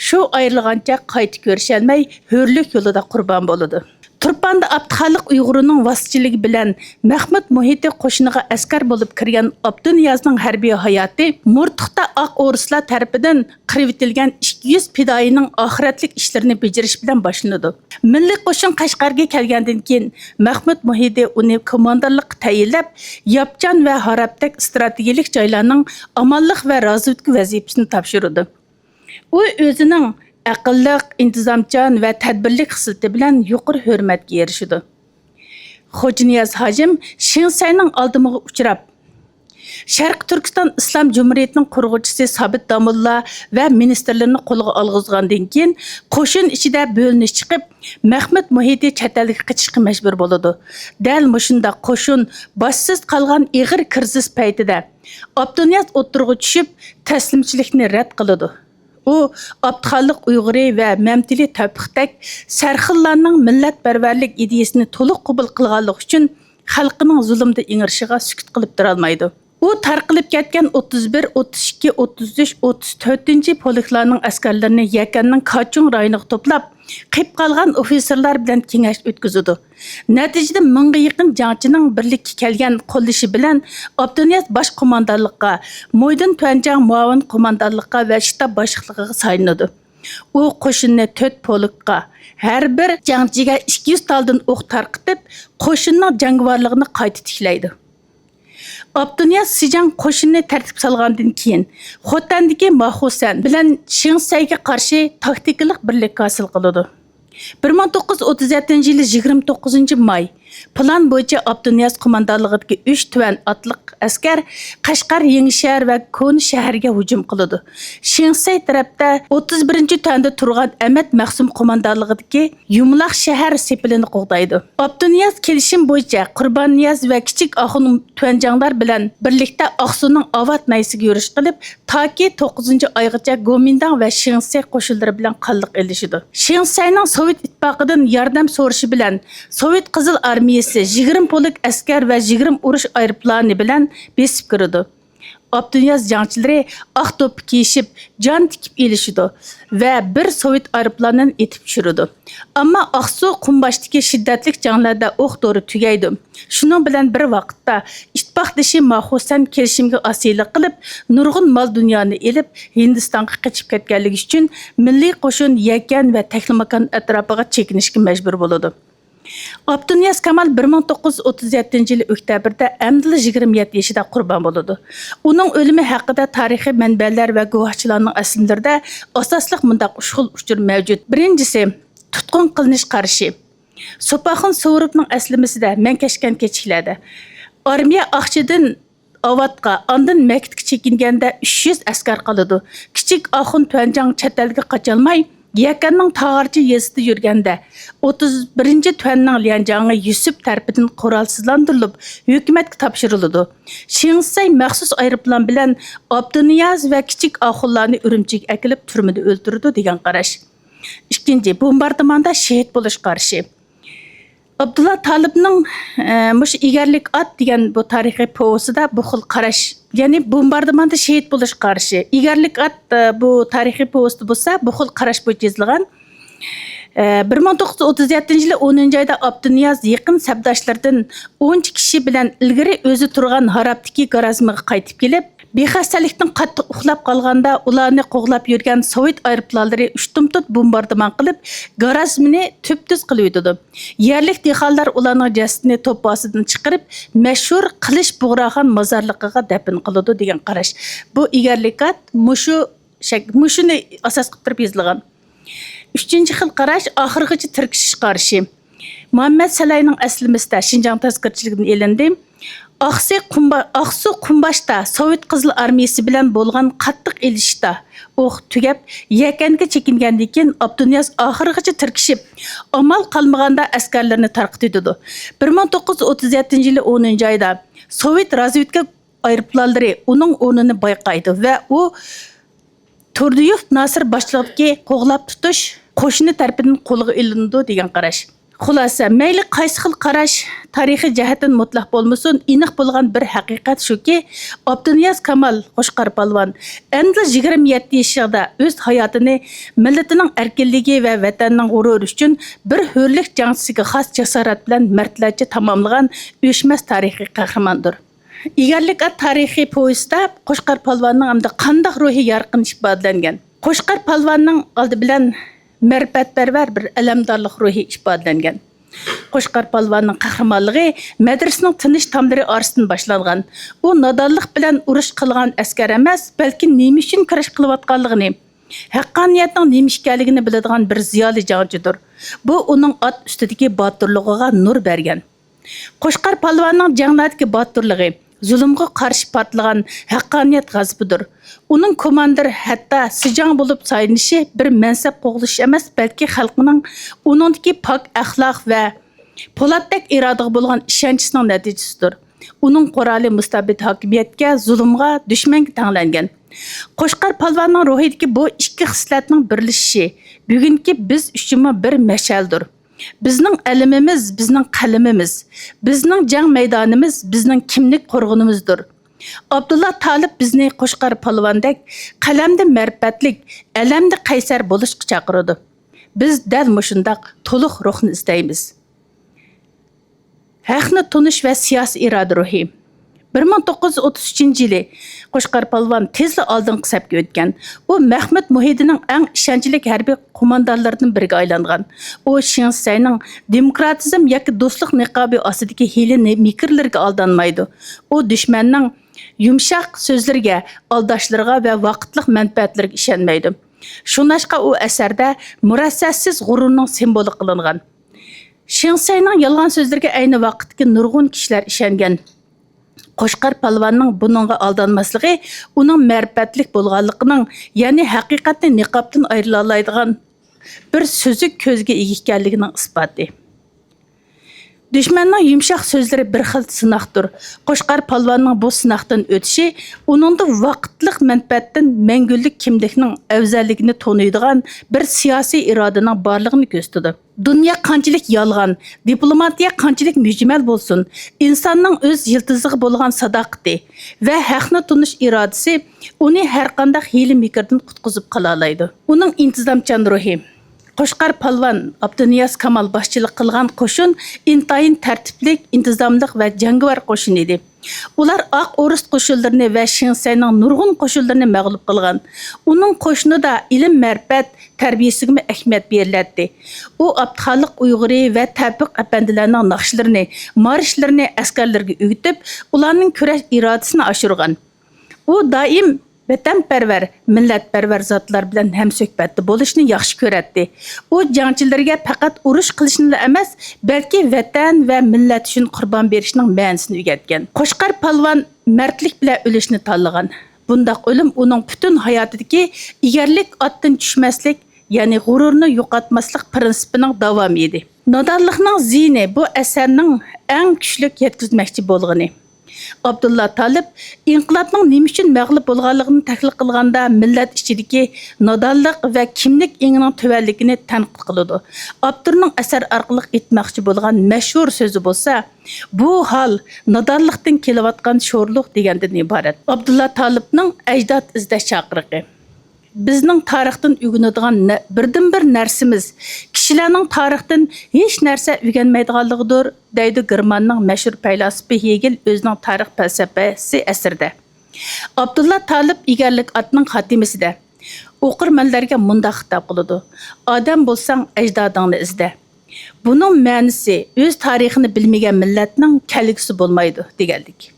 شۇ ئايرىلغانچە قايتا كۆرۈشەلمەي، ھۆرلۈك يولىدا قۇربان بولىدۇ. تۇرپاندا ئابدۇخالىق ئۇيغۇرنىڭ ۋاسىتىچىلىكى بىلەن مەخمۇت مۇھىتى قوشۇنىغا ئەسكەر بولۇپ كىرگەن ئابدۇنىيازنىڭ ھەربىي ھاياتى مۇرتۇختا ئاق ئورۇسلار تەرىپىدىن قىرىۋېتىلگەن ئىككى يۈز پىدائىينىڭ ئاخىرەتلىك ئىشلىرىنى بېجىرىش بىلەن باشلىنىدۇ. مىللىي قوشۇن قەشقەرگە كەلگەندىن كېيىن، مەخمۇت مۇھىتى ئۇنى كوماندىرلىققا تەيىنلەپ، ياپچان ۋە ھارابتەك ئىستراتېگىيەلىك جايلارنىڭ ئامانلىق ۋە رازۋېدكا ۋەزىپىسىنى تاپشۇرىدۇ. ئۇ ئۆزىنىڭ ئەقىللىق، ئىنتىزامچان ۋە تەدبىرلىك خىسلىتى بىلەن يۇقىرى ھۆرمەتكە ئېرىشىدۇ. خوجانىياز ھاجىم شېڭ سەينىڭ ئالدىمىغا ئۇچراپ، شەرقىي تۈركىستان ئىسلام جۇمھۇرىيىتىنىڭ قۇرغۇچىسى سابىت داموللا ۋە مىنىستىرلىرىنى قولغا ئالغۇزغاندىن كېيىن، قوشۇن ئىچىدە بۆلۈنۈش چىقىپ، مەخمۇت مۇھىتى چەت ئەلگە قېچىشقا مەجبۇر بولىدۇ. دەل مۇشۇنداق قوشۇن باشسىز قالغان ئېغىر كىرىزىس پەيتىدە، ئابدۇنىياز ئوتتۇرىغا چۈشۈپ، تەسلىمچىلىكنى رەت قىلىدۇ. ئۇ ئابدۇخالىق ئۇيغۇرى ۋە مەمتىلى تەۋپىقتەك سەرخىللارنىڭ مىللەتپەرۋەرلىك ئىدىيەسىنى تولۇق قوبۇل قىلغانلىقى ئۈچۈن خەلقىنىڭ زۇلۇمدا ئېڭىرىشىغا سۈكۈت قىلىپ تۇرالمايدۇ. ئۇ تارقىلىپ كەتكەن ئوتتۇز بىر، ئوتتۇز ئىككى، ئوتتۇز ئۈچ، ئوتتۇز تۆتىنچى پولكلارنىڭ ئەسكەرلىرىنى يەكەننىڭ كاچۇڭ رايونىغا توپلاپ، قېلىپ قالغان ئوفىتسېرلار بىلەن كېڭەش ئۆتكۈزىدۇ. نەتىجىدە، مىڭغا يېقىن جەڭچىنىڭ بىرلىككە كەلگەن قوللىشى بىلەن ئابدۇنىياز باش قوماندانلىققا، مۇھىدىن تۈەنجاڭ مۇئاۋىن قوماندانلىققا ۋە شتاب باشلىقلىقىغا سايلىنىدۇ. ئۇ قوشۇننى تۆت پولكقا، ھەر بىر جەڭچىگە ئىككى يۈز تالدىن ئوق تارقىتىپ، قوشۇننىڭ جەڭگىۋارلىقىنى قايتا تىكلەيدۇ. ئابدۇنىياز سىجاڭ قوشۇنىنى تەرتىپكە سالغاندىن كېيىن، خوتەندىكى ماخۇسەن بىلەن شېڭ سەيگە قارشى تاكتىكىلىق بىرلىك ھاسىل قىلىدۇ. بىر مىڭ توققۇز يۈز ئوتتۇز يەتتىنچى يىلى يىگىرمە توققۇزىنچى ماي، پىلان بويىچە ئابدۇنىياز قوماندانلىقىدىكى ئۈچ تۈەن ئاتلىق ئەسكەر قەشقەر، يېڭىشەھەر ۋە كونا شەھەرگە ھۇجۇم قىلىدۇ. شېڭ شىسەي تەرەپتە ئوتتۇز بىرىنچى تۈەندە تۇرغان ئەمەت مەخسۇم قوماندانلىقىدىكى يۇمىلاق شەھەر سېپىلىنى قوغدايدۇ. ئابدۇنىياز كېلىشىم بويىچە قۇرباننىياز ۋە كىچىك ئاخۇن تۈەنجاڭلار بىلەن بىرلىكتە ئاقسۇنىڭ ئاۋات ناھىيەسىگە يۈرۈش قىلىپ، تاكى توققۇزىنچى ئايغىچە گومىنداڭ ۋە شېڭ شىسەي قوشۇنلىرى بىلەن قانلىق ئېلىشىدۇ. شېڭ شىسەينىڭ سوۋېت ئىتتىپاقىدىن ياردەم سورىشى بىلەن سوۋېت قىزىل ئارمىيەسى يىگىرمە پولك ئەسكەر ۋە يىگىرمە ئۇرۇش ئايروپىلانى بىلەن بېسىپ كىرىدۇ. ئابدۇنىياز جەڭچىلىرى ئاق دوپپا كىيىشىپ، جان تىكىپ ئېلىشىدۇ ۋە بىر سوۋېت ئايروپىلانىنى ئېتىپ چۈشۈرىدۇ. ئەمما ئاقسۇ قۇمباچتىكى شىددەتلىك جەڭلەردە ئوق دورا تۈگەيدۇ. شۇنىڭ بىلەن بىر ۋاقىتتا، ئىتتىپاقدىشى ماخۇسەن كېلىشىمگە ئاسىيلىق قىلىپ، نۇرغۇن مال-دۇنيانى ئېلىپ، ھىندىستانغا قېچىپ كەتكەنلىكى ئۈچۈن، مىللىي قوشۇن يەكەن ۋە تەكلىماكان ئەتراپىغا چېكىنىشكە مەجبۇر بولىدۇ. ئابدۇنىياز كامال بىر مىڭ توققۇز يۈز ئوتتۇز يەتتىنچى يىلى ئۆكتەبىردە ئەمدىلا يىگىرمە يەتتە يېشىدا قۇربان بولىدۇ. ئۇنىڭ ئۆلۈمى ھەققىدە تارىخىي مەنبەلەر ۋە گۇۋاھچىلارنىڭ ئەسلىمىلىرىدە ئاساسلىق مۇنداق ئۈچ خىل ئۇچۇر مەۋجۇت. بىرىنچىسى، تۇتقۇن قىلىنىش قارىشى. سوپاخۇن سۇۋۇروۋنىڭ ئەسلىمىسىدە، مەن كەچكەن كېچىكلەردە، ئارمىيە ئاقچىدىن ئاۋاتقا، ئاندىن مەكىتكە چېكىنگەندە ئۈچ يۈز ئەسكەر قالىدۇ. كىچىك ئاخۇن تۈەنجاڭ چەت ئەلگە قاچالماي، يەكەننىڭ تاغارچى يېزىسىدا يۈرگەندە، ئوتتۇز بىرىنچى تۈەننىڭ ليەنجاڭى يۈسۈپ تەرىپىدىن قورالسىزلاندۇرۇلۇپ، ھۆكۈمەتكە تاپشۇرۇلىدۇ. شېڭ شىسەي مەخسۇس ئايروپىلان بىلەن ئابدۇنىياز ۋە كىچىك ئاخۇنلارنى ئۈرۈمچىگە ئەكېلىپ، تۈرمىدە ئۆلتۈرىدۇ، دېگەن قاراش. ئىككىنچى، بومباردىماندا شېھىت بولۇش قارىشى. ئابدۇللا تالىپنىڭ، ئە، مۇشۇ ئېگەرلىك ئات دېگەن بۇ تارىخىي پوۋېستىدا بۇ خىل قاراش، يەنى بومباردىماندا شېھىت بولۇش قارىشى. ئېگەرلىك ئات، ئە، بۇ تارىخىي پوۋېستى بولسا بۇ خىل قاراش بويىچە يېزىلغان. ئە، بىر مىڭ توققۇز يۈز ئوتتۇز يەتتىنچى يىلى ئونىنچى ئايدا ئابدۇنىياز يېقىن سەپداشلىرىدىن ئونچە كىشى بىلەن ئىلگىرى ئۆزى تۇرغان ھارابتىكى گارازمىغا قايتىپ كېلىپ، بىخەستەلىكتىن قاتتىق ئۇخلاپ قالغاندا، ئۇلارنى قوغلاپ يۈرگەن سوۋېت ئايروپىلانلىرى ئۇشتۇمتۇت بومباردىمان قىلىپ، گارازمنى تۈپتۈز قىلىۋېتىدۇ. يەرلىك دېھقانلار ئۇلارنىڭ جەسىتىنى توپا ئاستىدىن چىقىرىپ، مەشھۇر قىلىچ بۇغراخان مازارلىقىغا دەپنە قىلىدۇ، دېگەن قاراش. بۇ ئېگەرلىك ئات مۇشۇ شەك-، مۇشۇنى ئاساس قىلىپ تۇرۇپ يېزىلغان. ئۈچىنچى خىل قاراش، ئاخىرغىچە تىركىشىش قارىشى. مۇھەممەد سەلەينىڭ ئەسلىمىسىدە، شىنجاڭ تەزكىرىچىلىكىدىن ئېلىندى. ئاقسى قۇمبا-، ئاقسۇ قۇمباچتا سوۋېت قىزىل ئارمىيەسى بىلەن بولغان قاتتىق ئېلىشىشتا ئوق تۈگەپ، يەكەنگە چېكىنگەندىن كېيىن، ئابدۇنىياز ئاخىرغىچە تىركىشىپ، ئامال قالمىغاندا ئەسكەرلىرىنى تارقىتىۋېتىدۇ. بىر مىڭ توققۇز يۈز ئوتتۇز يەتتىنچى يىلى ئونىنچى ئايدا سوۋېت رازۋېدكا ئايروپىلانلىرى ئۇنىڭ ئورنىنى بايقايدۇ ۋە ئۇ تۇردىيېۋ ناسىر باشچىلىقىدىكى قوغلاپ تۇتۇش قوشۇنى تەرىپىدىن قولغا ئېلىنىدۇ، دېگەن قاراش. خۇلاسە، مەيلى قايسى خىل قاراش تارىخىي جەھەتتىن مۇتلەق بولمىسۇن، ئېنىق بولغان بىر ھەقىقەت شۇكى، ئابدۇنىياز كامال قوچقار پالۋان ئەمدىلا يىگىرمە يەتتە يېشىدا ئۆز ھاياتىنى مىللىتىنىڭ ئەركىنلىكى ۋە ۋەتەننىڭ غۇرۇرى ئۈچۈن بىر ھۆرلۈك جەڭچىسىگە خاس جاسارەت بىلەن مەردلەرچە تاماملىغان ئۆچمەس تارىخىي قەھرىماندۇر. ئېگەرلىك ئات تارىخىي پوۋېستىدا قوچقار پالۋاننىڭ ھەمدە قانداق روھى يارقىن ئىپادىلەنگەن. قوچقار پالۋاننىڭ ئالدى بىلەن مەرىپەتپەرۋەر بىر ئەلەمدارلىق روھى ئىپادىلەنگەن. قوچقار پالۋاننىڭ قەھرىمانلىقى مەدرىسىنىڭ تىنچ تاملىرى ئارىسىدىن باشلانغان. ئۇ نادانلىق بىلەن ئۇرۇش قىلغان ئەسكەر ئەمەس، بەلكى نېمە ئۈچۈن كۈرەش قىلىۋاتقانلىقىنى، ھەققانىيەتنىڭ نېمە ئىكەنلىكىنى بىلىدىغان بىر زىيالىي جەڭچىدۇر. بۇ ئۇنىڭ ئات ئۈستىدىكى باتۇرلۇقىغا نۇر بەرگەن. قوچقار پالۋاننىڭ جەڭلەردىكى باتۇرلۇقى، زۇلۇمغا قارشى پارتلىغان، ھەققانىيەت غەزىپىدۇر. ئۇنىڭ كوماندىر ھەتتا سىجاڭ بولۇپ سايلىنىشى بىر مەنسەپ قوغلىشىش ئەمەس، بەلكى خەلقنىڭ ئۇنىڭدىكى پاك ئەخلاق ۋە پولاتتەك ئىرادىگە بولغان ئىشەنچىسىنىڭ نەتىجىسىدۇر. ئۇنىڭ قورالى مۇستەبىت ھاكىمىيەتكە، زۇلۇمغا، دۈشمەنگە تەڭلەنگەن. قوچقار پالۋاننىڭ روھىدىكى بۇ ئىككى خىسلەتنىڭ بىرلىشىشى بۈگۈنكى بىز ئۈچۈنمۇ بىر مەشئەلدۇر. بىزنىڭ ئەلىمىمىز، بىزنىڭ قەلىمىمىز، بىزنىڭ جەڭ مەيدانىمىز، بىزنىڭ كىملىك قورغىنىمىزدۇر. ئابدۇللا تالىپ بىزنى قوچقار پالۋاندەك قەلەمدە مەرىپەتلىك، ئەلەمدە قەيسەر بولۇشقا چاقىرىدۇ. بىز دەل مۇشۇنداق تولۇق روھنى ئىزدەيمىز. ھەقنى تونۇش ۋە سىياسىي ئىرادە روھى. بىر مىڭ توققۇز يۈز ئوتتۇز ئۈچىنچى يىلى قوچقار پالۋان تېزلا ئالدىنقى سەپكە ئۆتكەن. ئۇ مەھمۇد مۇھىدىنىڭ ئەڭ ئىشەنچلىك ھەربىي قوماندانلىرىدىن بىرىگە ئايلانغان. ئۇ شېڭ شىسەينىڭ دېموكراتىزم ياكى دوستلۇق نىقابى ئاستىدىكى ھىيلە-مىكىرلىرىگە ئالدانمايدۇ. ئۇ دۈشمەننىڭ يۇمشاق سۆزلىرىگە، ئالداشلىرىغا ۋە ۋاقىتلىق مەنپەئەتلىرىگە ئىشەنمەيدۇ. شۇڭلاشقا ئۇ ئەسەردە مۇرەسسەسىز غۇرۇرنىڭ سىمۋولى قىلىنغان. شېڭ شىسەينىڭ يالغان سۆزلىرىگە ئەينى ۋاقىتتىكى نۇرغۇن كىشىلەر ئىشەنگەن. قوچقار پالۋاننىڭ بۇنىڭغا ئالدانماسلىقى ئۇنىڭ مەرىپەتلىك بولغانلىقىنىڭ، يەنى ھەقىقەتنى نىقابتىن ئايرىلالايدىغان بىر سۈزۈك كۆزگە ئىگە ئىكەنلىكىنىڭ ئىسپاتى. دۈشمەننىڭ يۇمشاق سۆزلىرى بىر خىل سىناقتۇر. قوچقار پالۋاننىڭ بۇ سىناقتىن ئۆتۈشى ئۇنىڭدا ۋاقىتلىق مەنپەئەتتىن مەڭگۈلۈك كىملىكنىڭ ئەۋزەللىكىنى تونۇيدىغان بىر سىياسىي ئىرادىنىڭ بارلىقىنى كۆرسىتىدۇ. دۇنيا قانچىلىك يالغان، دىپلوماتىيە قانچىلىك مۈجمەل بولسۇن، ئىنساننىڭ ئۆز يىلتىزىغا بولغان ساداقىتى ۋە ھەقنى تونۇش ئىرادىسى ئۇنى ھەرقانداق ھىيلە-مىكىردىن قۇتقۇزۇپ قالالايدۇ. ئۇنىڭ ئىنتىزامچان روھى. قوچقار پالۋان، ئابدۇنىياز كامال باشچىلىق قىلغان قوشۇن ئىنتايىن تەرتىپلىك، ئىنتىزاملىق ۋە جەڭگىۋار قوشۇن ئىدى. ئۇلار ئاق ئورۇس قوشۇنلىرىنى ۋە شېڭ شىسەينىڭ نۇرغۇن قوشۇنلىرىنى مەغلۇپ قىلغان. ئۇنىڭ قوشۇنىدا ئىلىم-مەرىپەت، تەربىيەسىگىمۇ ئەھمىيەت بېرىلەتتى. ئۇ ئابدۇخالىق ئۇيغۇرى ۋە تەۋپىق ئەپەندىلەرنىڭ ناخشىلىرىنى، مارشلىرىنى ئەسكەرلىرىگە ئۆگىتىپ، ئۇلارنىڭ كۈرەش ئىرادىسىنى ئاشۇرغان. ئۇ دائىم ۋەتەنپەرۋەر، مىللەتپەرۋەر زاتلار بىلەن ھەمسۆھبەتتە بولۇشنى ياخشى كۆرەتتى. ئۇ جەڭچىلىرىگە پەقەت ئۇرۇش قىلىشنىلا ئەمەس، بەلكى ۋەتەن ۋە مىللەت ئۈچۈن قۇربان بېرىشنىڭ مەنىسىنى ئۆگەتكەن. قوچقار پالۋان مەردلىك بىلەن ئۆلۈشنى تاللىغان. بۇنداق ئۆلۈم ئۇنىڭ پۈتۈن ھاياتىدىكى ئېگەرلىك ئاتتىن چۈشمەسلىك، يەنى غۇرۇرنى يوقاتماسلىق پىرىنسىپىنىڭ داۋامى ئىدى. نادانلىقنىڭ زىيىنى بۇ ئەسەرنىڭ ئەڭ كۈچلۈك يەتكۈزمەكچى بولغىنى. ئابدۇللا تالىپ ئىنقىلابنىڭ نېمە ئۈچۈن مەغلۇپ بولغانلىقىنى تەھلىل قىلغاندا، مىللەت ئىچىدىكى نادانلىق ۋە كىملىك ئېڭىنىڭ تۆۋەنلىكىنى تەنقىد قىلىدۇ. ئاپتورنىڭ ئەسەر ئارقىلىق ئېيتماقچى بولغان مەشھۇر سۆزى بولسا، بۇ ھال نادانلىقتىن كېلىۋاتقان شورلۇق دېگەندىن ئىبارەت. ئابدۇللا تالىپنىڭ ئەجداد ئىزدەش چاقىرىقى. بىزنىڭ تارىختىن ئۆگىنىدىغان نە-، بىردىنبىر نەرسىمىز، كىشىلەرنىڭ تارىختىن ھېچ نەرسە ئۆگەنمەيدىغانلىقىدۇر، دەيدۇ گېرماننىڭ مەشھۇر پەيلاسوپى ھېگېل ئۆزىنىڭ تارىخ پەلسەپىسى ئەسىرىدە. ئابدۇللا تالىپ ئېگەرلىك ئاتنىڭ خاتىمىسىدە، ئوقۇرمەنلەرگە مۇنداق خىتاب قىلىدۇ: «ئادەم بولساڭ، ئەجدادىڭنى ئىزدە.» بۇنىڭ مەنىسى، ئۆز تارىخىنى بىلمىگەن مىللەتنىڭ كەلگۈسى بولمايدۇ دېگەنلىك.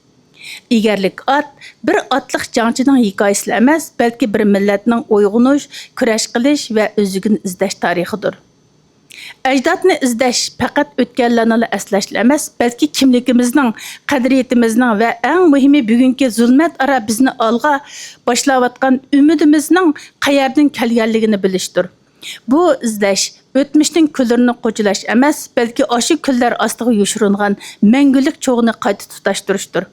ئېگەرلىك ئات بىر ئاتلىق جەڭچىنىڭ ھېكايىسىلا ئەمەس، بەلكى بىر مىللەتنىڭ ئويغىنىش، كۈرەش قىلىش ۋە ئۆزىگىنى ئىزدەش تارىخىدۇر. ئەجدادنى ئىزدەش پەقەت ئۆتكەنلەرنىلا ئەسلەشلا ئەمەس، بەلكى كىملىكىمىزنىڭ، قەدرىيىتىمىزنىڭ ۋە ئەڭ مۇھىمى بۈگۈنكى زۇلمەت ئارا بىزنى ئالغا باشلاۋاتقان ئۈمىدىمىزنىڭ قەيەردىن كەلگەنلىكىنى بىلىشتۇر. بۇ ئىزدەش ئۆتمۈشنىڭ كۈللىرىنى قوچىلاش ئەمەس، بەلكى ئاشۇ كۈللەر ئاستىغا يوشۇرۇنغان مەڭگۈلۈك چوغنى قايتا تۇتاشتۇرۇشتۇر.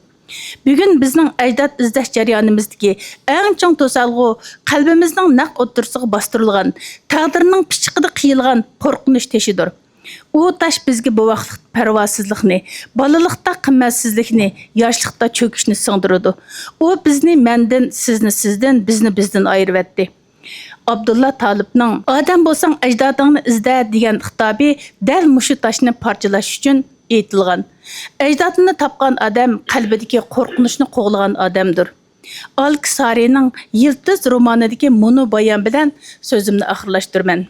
بۈگۈن بىزنىڭ ئەجداد ئىزدەش جەريانىمىزدىكى ئەڭ چوڭ توسالغۇ قەلبىمىزنىڭ نەق ئوتتۇرىسىغا باستۇرۇلغان، تەقدىرنىڭ پىچىقىدا قىيىلغان قورقۇنچ تېشىدۇر. ئۇ تاش بىزگە بوۋاقلىقتا پەرۋاسىزلىقنى، بالىلىقتا قىممەتسىزلىكنى، ياشلىقتا چۆكۈشنى سىڭدۈرىدۇ. ئۇ بىزنى مەندىن، سىزنى سىزدىن، بىزنى بىزدىن ئايرىۋەتتى. ئابدۇللا تالىپنىڭ «ئادەم بولساڭ، ئەجدادىڭنى ئىزدە» دېگەن خىتابى دەل مۇشۇ تاشنى پارچىلاش ئۈچۈن ئېيتىلغان. ئەجدادىنى تاپقان ئادەم قەلبىدىكى قورقۇنچنى قوغلىغان ئادەمدۇر. ئالكى سارىنىڭ يىلتىز رومانىدىكى مۇنۇ بايان بىلەن سۆزۈمنى ئاخىرلاشتۇرىمەن.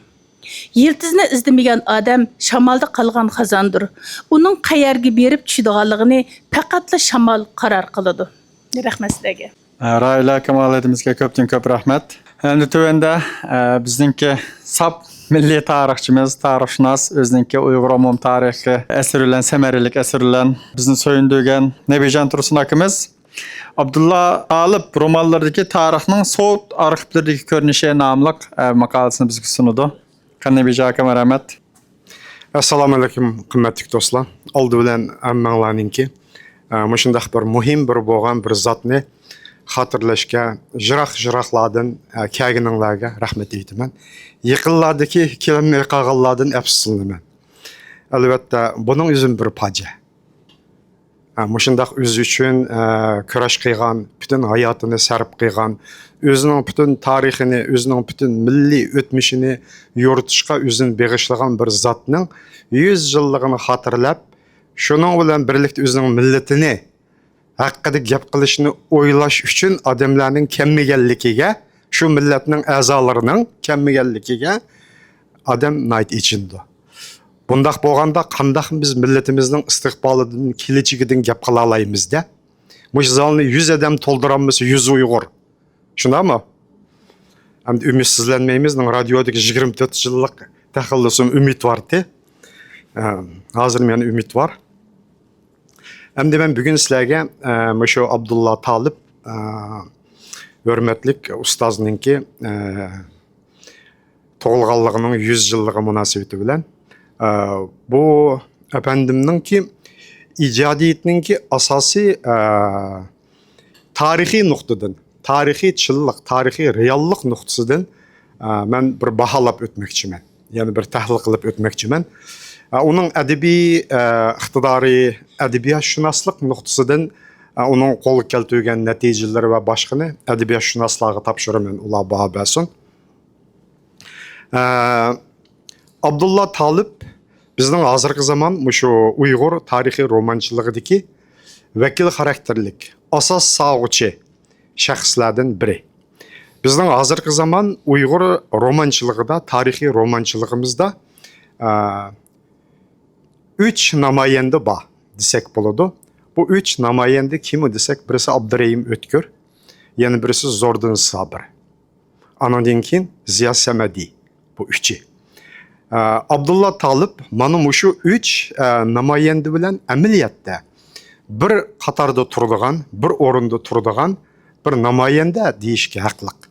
يىلتىزنى ئىزدىمىگەن ئادەم شامالدا قالغان خازاندۇر. ئۇنىڭ قەيەرگە بېرىپ چۈشىدىغانلىقىنى پەقەتلا شامال قارار قىلىدۇ. رەھمەت سىلەرگە. راھىلە كامالىدىمىزگە كۆپتىن كۆپ رەھمەت. ئەمدى تۆۋەندە، ئە، بىزنىڭكى ساپ مىللىي تارىخچىمىز، تارىخشۇناس، ئۆزىنىڭكى ئۇيغۇر ئومۇم تارىخى ئەسىرى بىلەن، سەمەرىلىك ئەسىرى بىلەن بىزنى سۆيۈندۈرگەن نەبىجان تۇرسۇن ئاكىمىز ئابدۇللا تالىپ رومانلىرىدىكى تارىخنىڭ سوۋېت ئارخىپلىرىدىكى كۆرۈنۈشى ناملىق، ئە، ماقالىسىنى بىزگە سۇنىدۇ. قېنى نەبىجان ئاكا، مەرھەمەت. ئەسسالامۇئەلەيكۇم، قىممەتلىك دوستلار. ئالدى بىلەن ھەممەڭلارنىڭكى، ئە، مۇشۇنداق بىر مۇھىم بىر بولغان بىر زاتنى خاتىرىلەشكە يىراق-يىراقلاردىن، ئە، كەلگىنىڭلارغا رەھمەت ئېيتىمەن. يېقىنلاردىكى كېلەلمەي قالغانلاردىن ئەپسۇسلىنىمەن. ئەلۋەتتە، بۇنىڭ ئۆزى بىر پاجىئە. ھە، مۇشۇنداق ئۆزى ئۈچۈن، ئە، كۈرەش قىلغان، پۈتۈن ھاياتىنى سەرپ قىلغان، ئۆزىنىڭ پۈتۈن تارىخىنى، ئۆزىنىڭ پۈتۈن مىللىي ئۆتمۈشىنى يورۇتۇشقا ئۆزىنى بېغىشلىغان بىر زاتنىڭ يۈز يىللىقىنى خاتىرىلەپ، شۇنىڭ بىلەن بىرلىكتە ئۆزىنىڭ مىللىتىنى ھەققىدە گەپ قىلىشنى ئويلاش ئۈچۈن ئادەملەرنىڭ كەلمىگەنلىكىگە، شۇ مىللەتنىڭ ئەزالىرىنىڭ كەلمىگەنلىكىگە ئادەم ناھايىتى ئېچىنىدۇ. بۇنداق بولغاندا قانداق بىز مىللىتىمىزنىڭ ئىستىقبالىدىن، كېلىچىكىدىن گەپ قىلالايمىز-دە؟ مۇشۇ زالنى يۈز ئادەم تولدۇرالمىسا، يۈز ئۇيغۇر. شۇنداقمۇ؟ ئەمدى ئۈمىدسىزلەنمەيمىز. رادىيودىكى يىگىرمە تۆت يىللىق تەخەللۇسۇم ئۈمىد بارتى. ئە، ھازىر مەن ئۈمىدۋار. ئەمدى مەن بۈگۈن سىلەرگە، ئە، مۇشۇ ئابدۇللا تالىپ، ئە، ھۆرمەتلىك ئۇستازنىڭكى، ئە، تۇغۇلغانلىقىنىڭ يۈز يىللىقى مۇناسىۋىتى بىلەن، ئە، بۇ ئەپەندىمنىڭكى ئىجادىيىتىنىڭكى ئاساسىي، ئە، تارىخىي نۇقتىدىن، تارىخىي چىنلىق، تارىخىي رېئاللىق نۇقتىسىدىن، ئە، مەن بىر باھالاپ ئۆتمەكچىمەن. يەنى بىر تەھلىل قىلىپ ئۆتمەكچىمەن. ئە، ئۇنىڭ ئەدەبىي، ئە، ئىقتىدارى، ئەدەبىياتشۇناسلىق نۇقتىسىدىن، ئە، ئۇنىڭ قولغا كەلتۈرگەن نەتىجىلىرى ۋە باشقىنى ئەدەبىياتشۇناسلارغا تاپشۇرىمەن، ئۇلار باھا بەرسۇن. ئە، ئابدۇللا تالىپ بىزنىڭ ھازىرقى زامان مۇشۇ ئۇيغۇر تارىخىي رومانچىلىقىدىكى ۋەكىل خاراكتېرلىك، ئاساس سالغۇچى شەخسلەردىن بىرى. بىزنىڭ ھازىرقى زامان ئۇيغۇر رومانچىلىقىدا، تارىخىي رومانچىلىقىمىزدا، ئە، ئۈچ نامايەندە بار دېسەك بولىدۇ. بۇ ئۈچ نامايەندە كىم دېسەك، بىرسى ئابدۇرېھىم ئۆتكۈر، يەنە بىرسى زوردۇن سابىر. ئانىڭدىن كېيىن زىيا سەمەدى. بۇ ئۈچى. ئە، ئابدۇللا تالىپ مانا مۇشۇ ئۈچ، ئە، نامايەندە بىلەن ئەمەلىيەتتە بىر قاتاردا تۇرىدىغان، بىر ئورۇندا تۇرىدىغان بىر نامايەندە دېيىشكە ھەقلىق.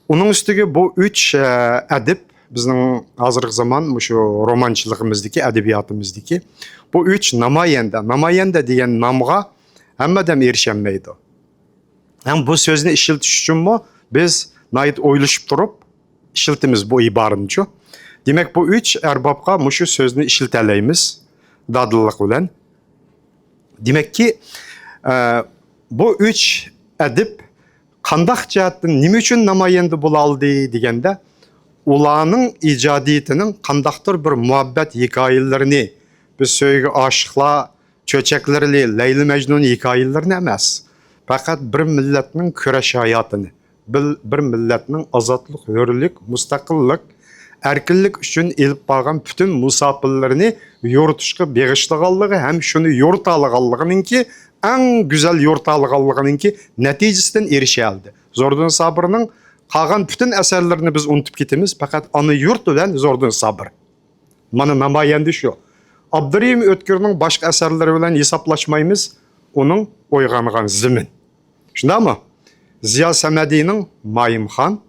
ئۇنىڭ ئۈستىگە بۇ ئۈچ، ئە، ئەدىب بىزنىڭ ھازىرقى زامان مۇشۇ رومانچىلىقىمىزدىكى، ئەدەبىياتىمىزدىكى بۇ ئۈچ نامايەندە، نامايەندە دېگەن نامغا ھەممە ئادەم ئېرىشەلمەيدۇ. ھەم بۇ سۆزنى ئىشلىتىش ئۈچۈنمۇ بىز ناھايىتى ئويلىشىپ تۇرۇپ ئىشلىتىمىز بۇ ئىبارىنىچۇ. دېمەك، بۇ ئۈچ ئەربابقا مۇشۇ سۆزنى ئىشلىتەلەيمىز دادىللىق بىلەن. دېمەككى، ئە، بۇ ئۈچ ئەدىب قانداق جەھەتتىن، نېمە ئۈچۈن نامايەندە بولالدى دېگەندە، ئۇلارنىڭ ئىجادىيىتىنىڭ قانداقتۇر بىر مۇھەببەت ھېكايىلىرىنى، بىز سۆيگۈ ئاشىقلار چۆچەكلىرى، لەيلى مەجنۇن ھېكايىلىرىنى ئەمەس، پەقەت بىر مىللەتنىڭ كۈرەش ھاياتىنى، بىل-، بىر مىللەتنىڭ ئازادلىق، ھۆرلۈك، مۇستەقىللىق، ئەركىنلىك ئۈچۈن ئېلىپ بارغان پۈتۈن مۇساپىلىرىنى يورۇتۇشقا بېغىشلىغانلىقى ھەم شۇنى يورۇتالىغانلىقىنىڭكى، ئەڭ گۈزەل يورۇتالىغانلىقىنىڭكى نەتىجىسىدىن ئېرىشەلدى. زوردۇن سابىرنىڭ قالغان پۈتۈن ئەسەرلىرىنى بىز ئۇنتۇپ كېتىمىز، پەقەت ئانا يۇرت بىلەن زوردۇن سابىر. مانا نامايەندە شۇ. ئابدۇرېھىم ئۆتكۈرنىڭ باشقا ئەسەرلىرى بىلەن ھېسابلاشمايمىز، ئۇنىڭ ئويغانغان زېمىن. شۇنداقمۇ؟ زىيا سەمەدىنىڭ مايىمخان،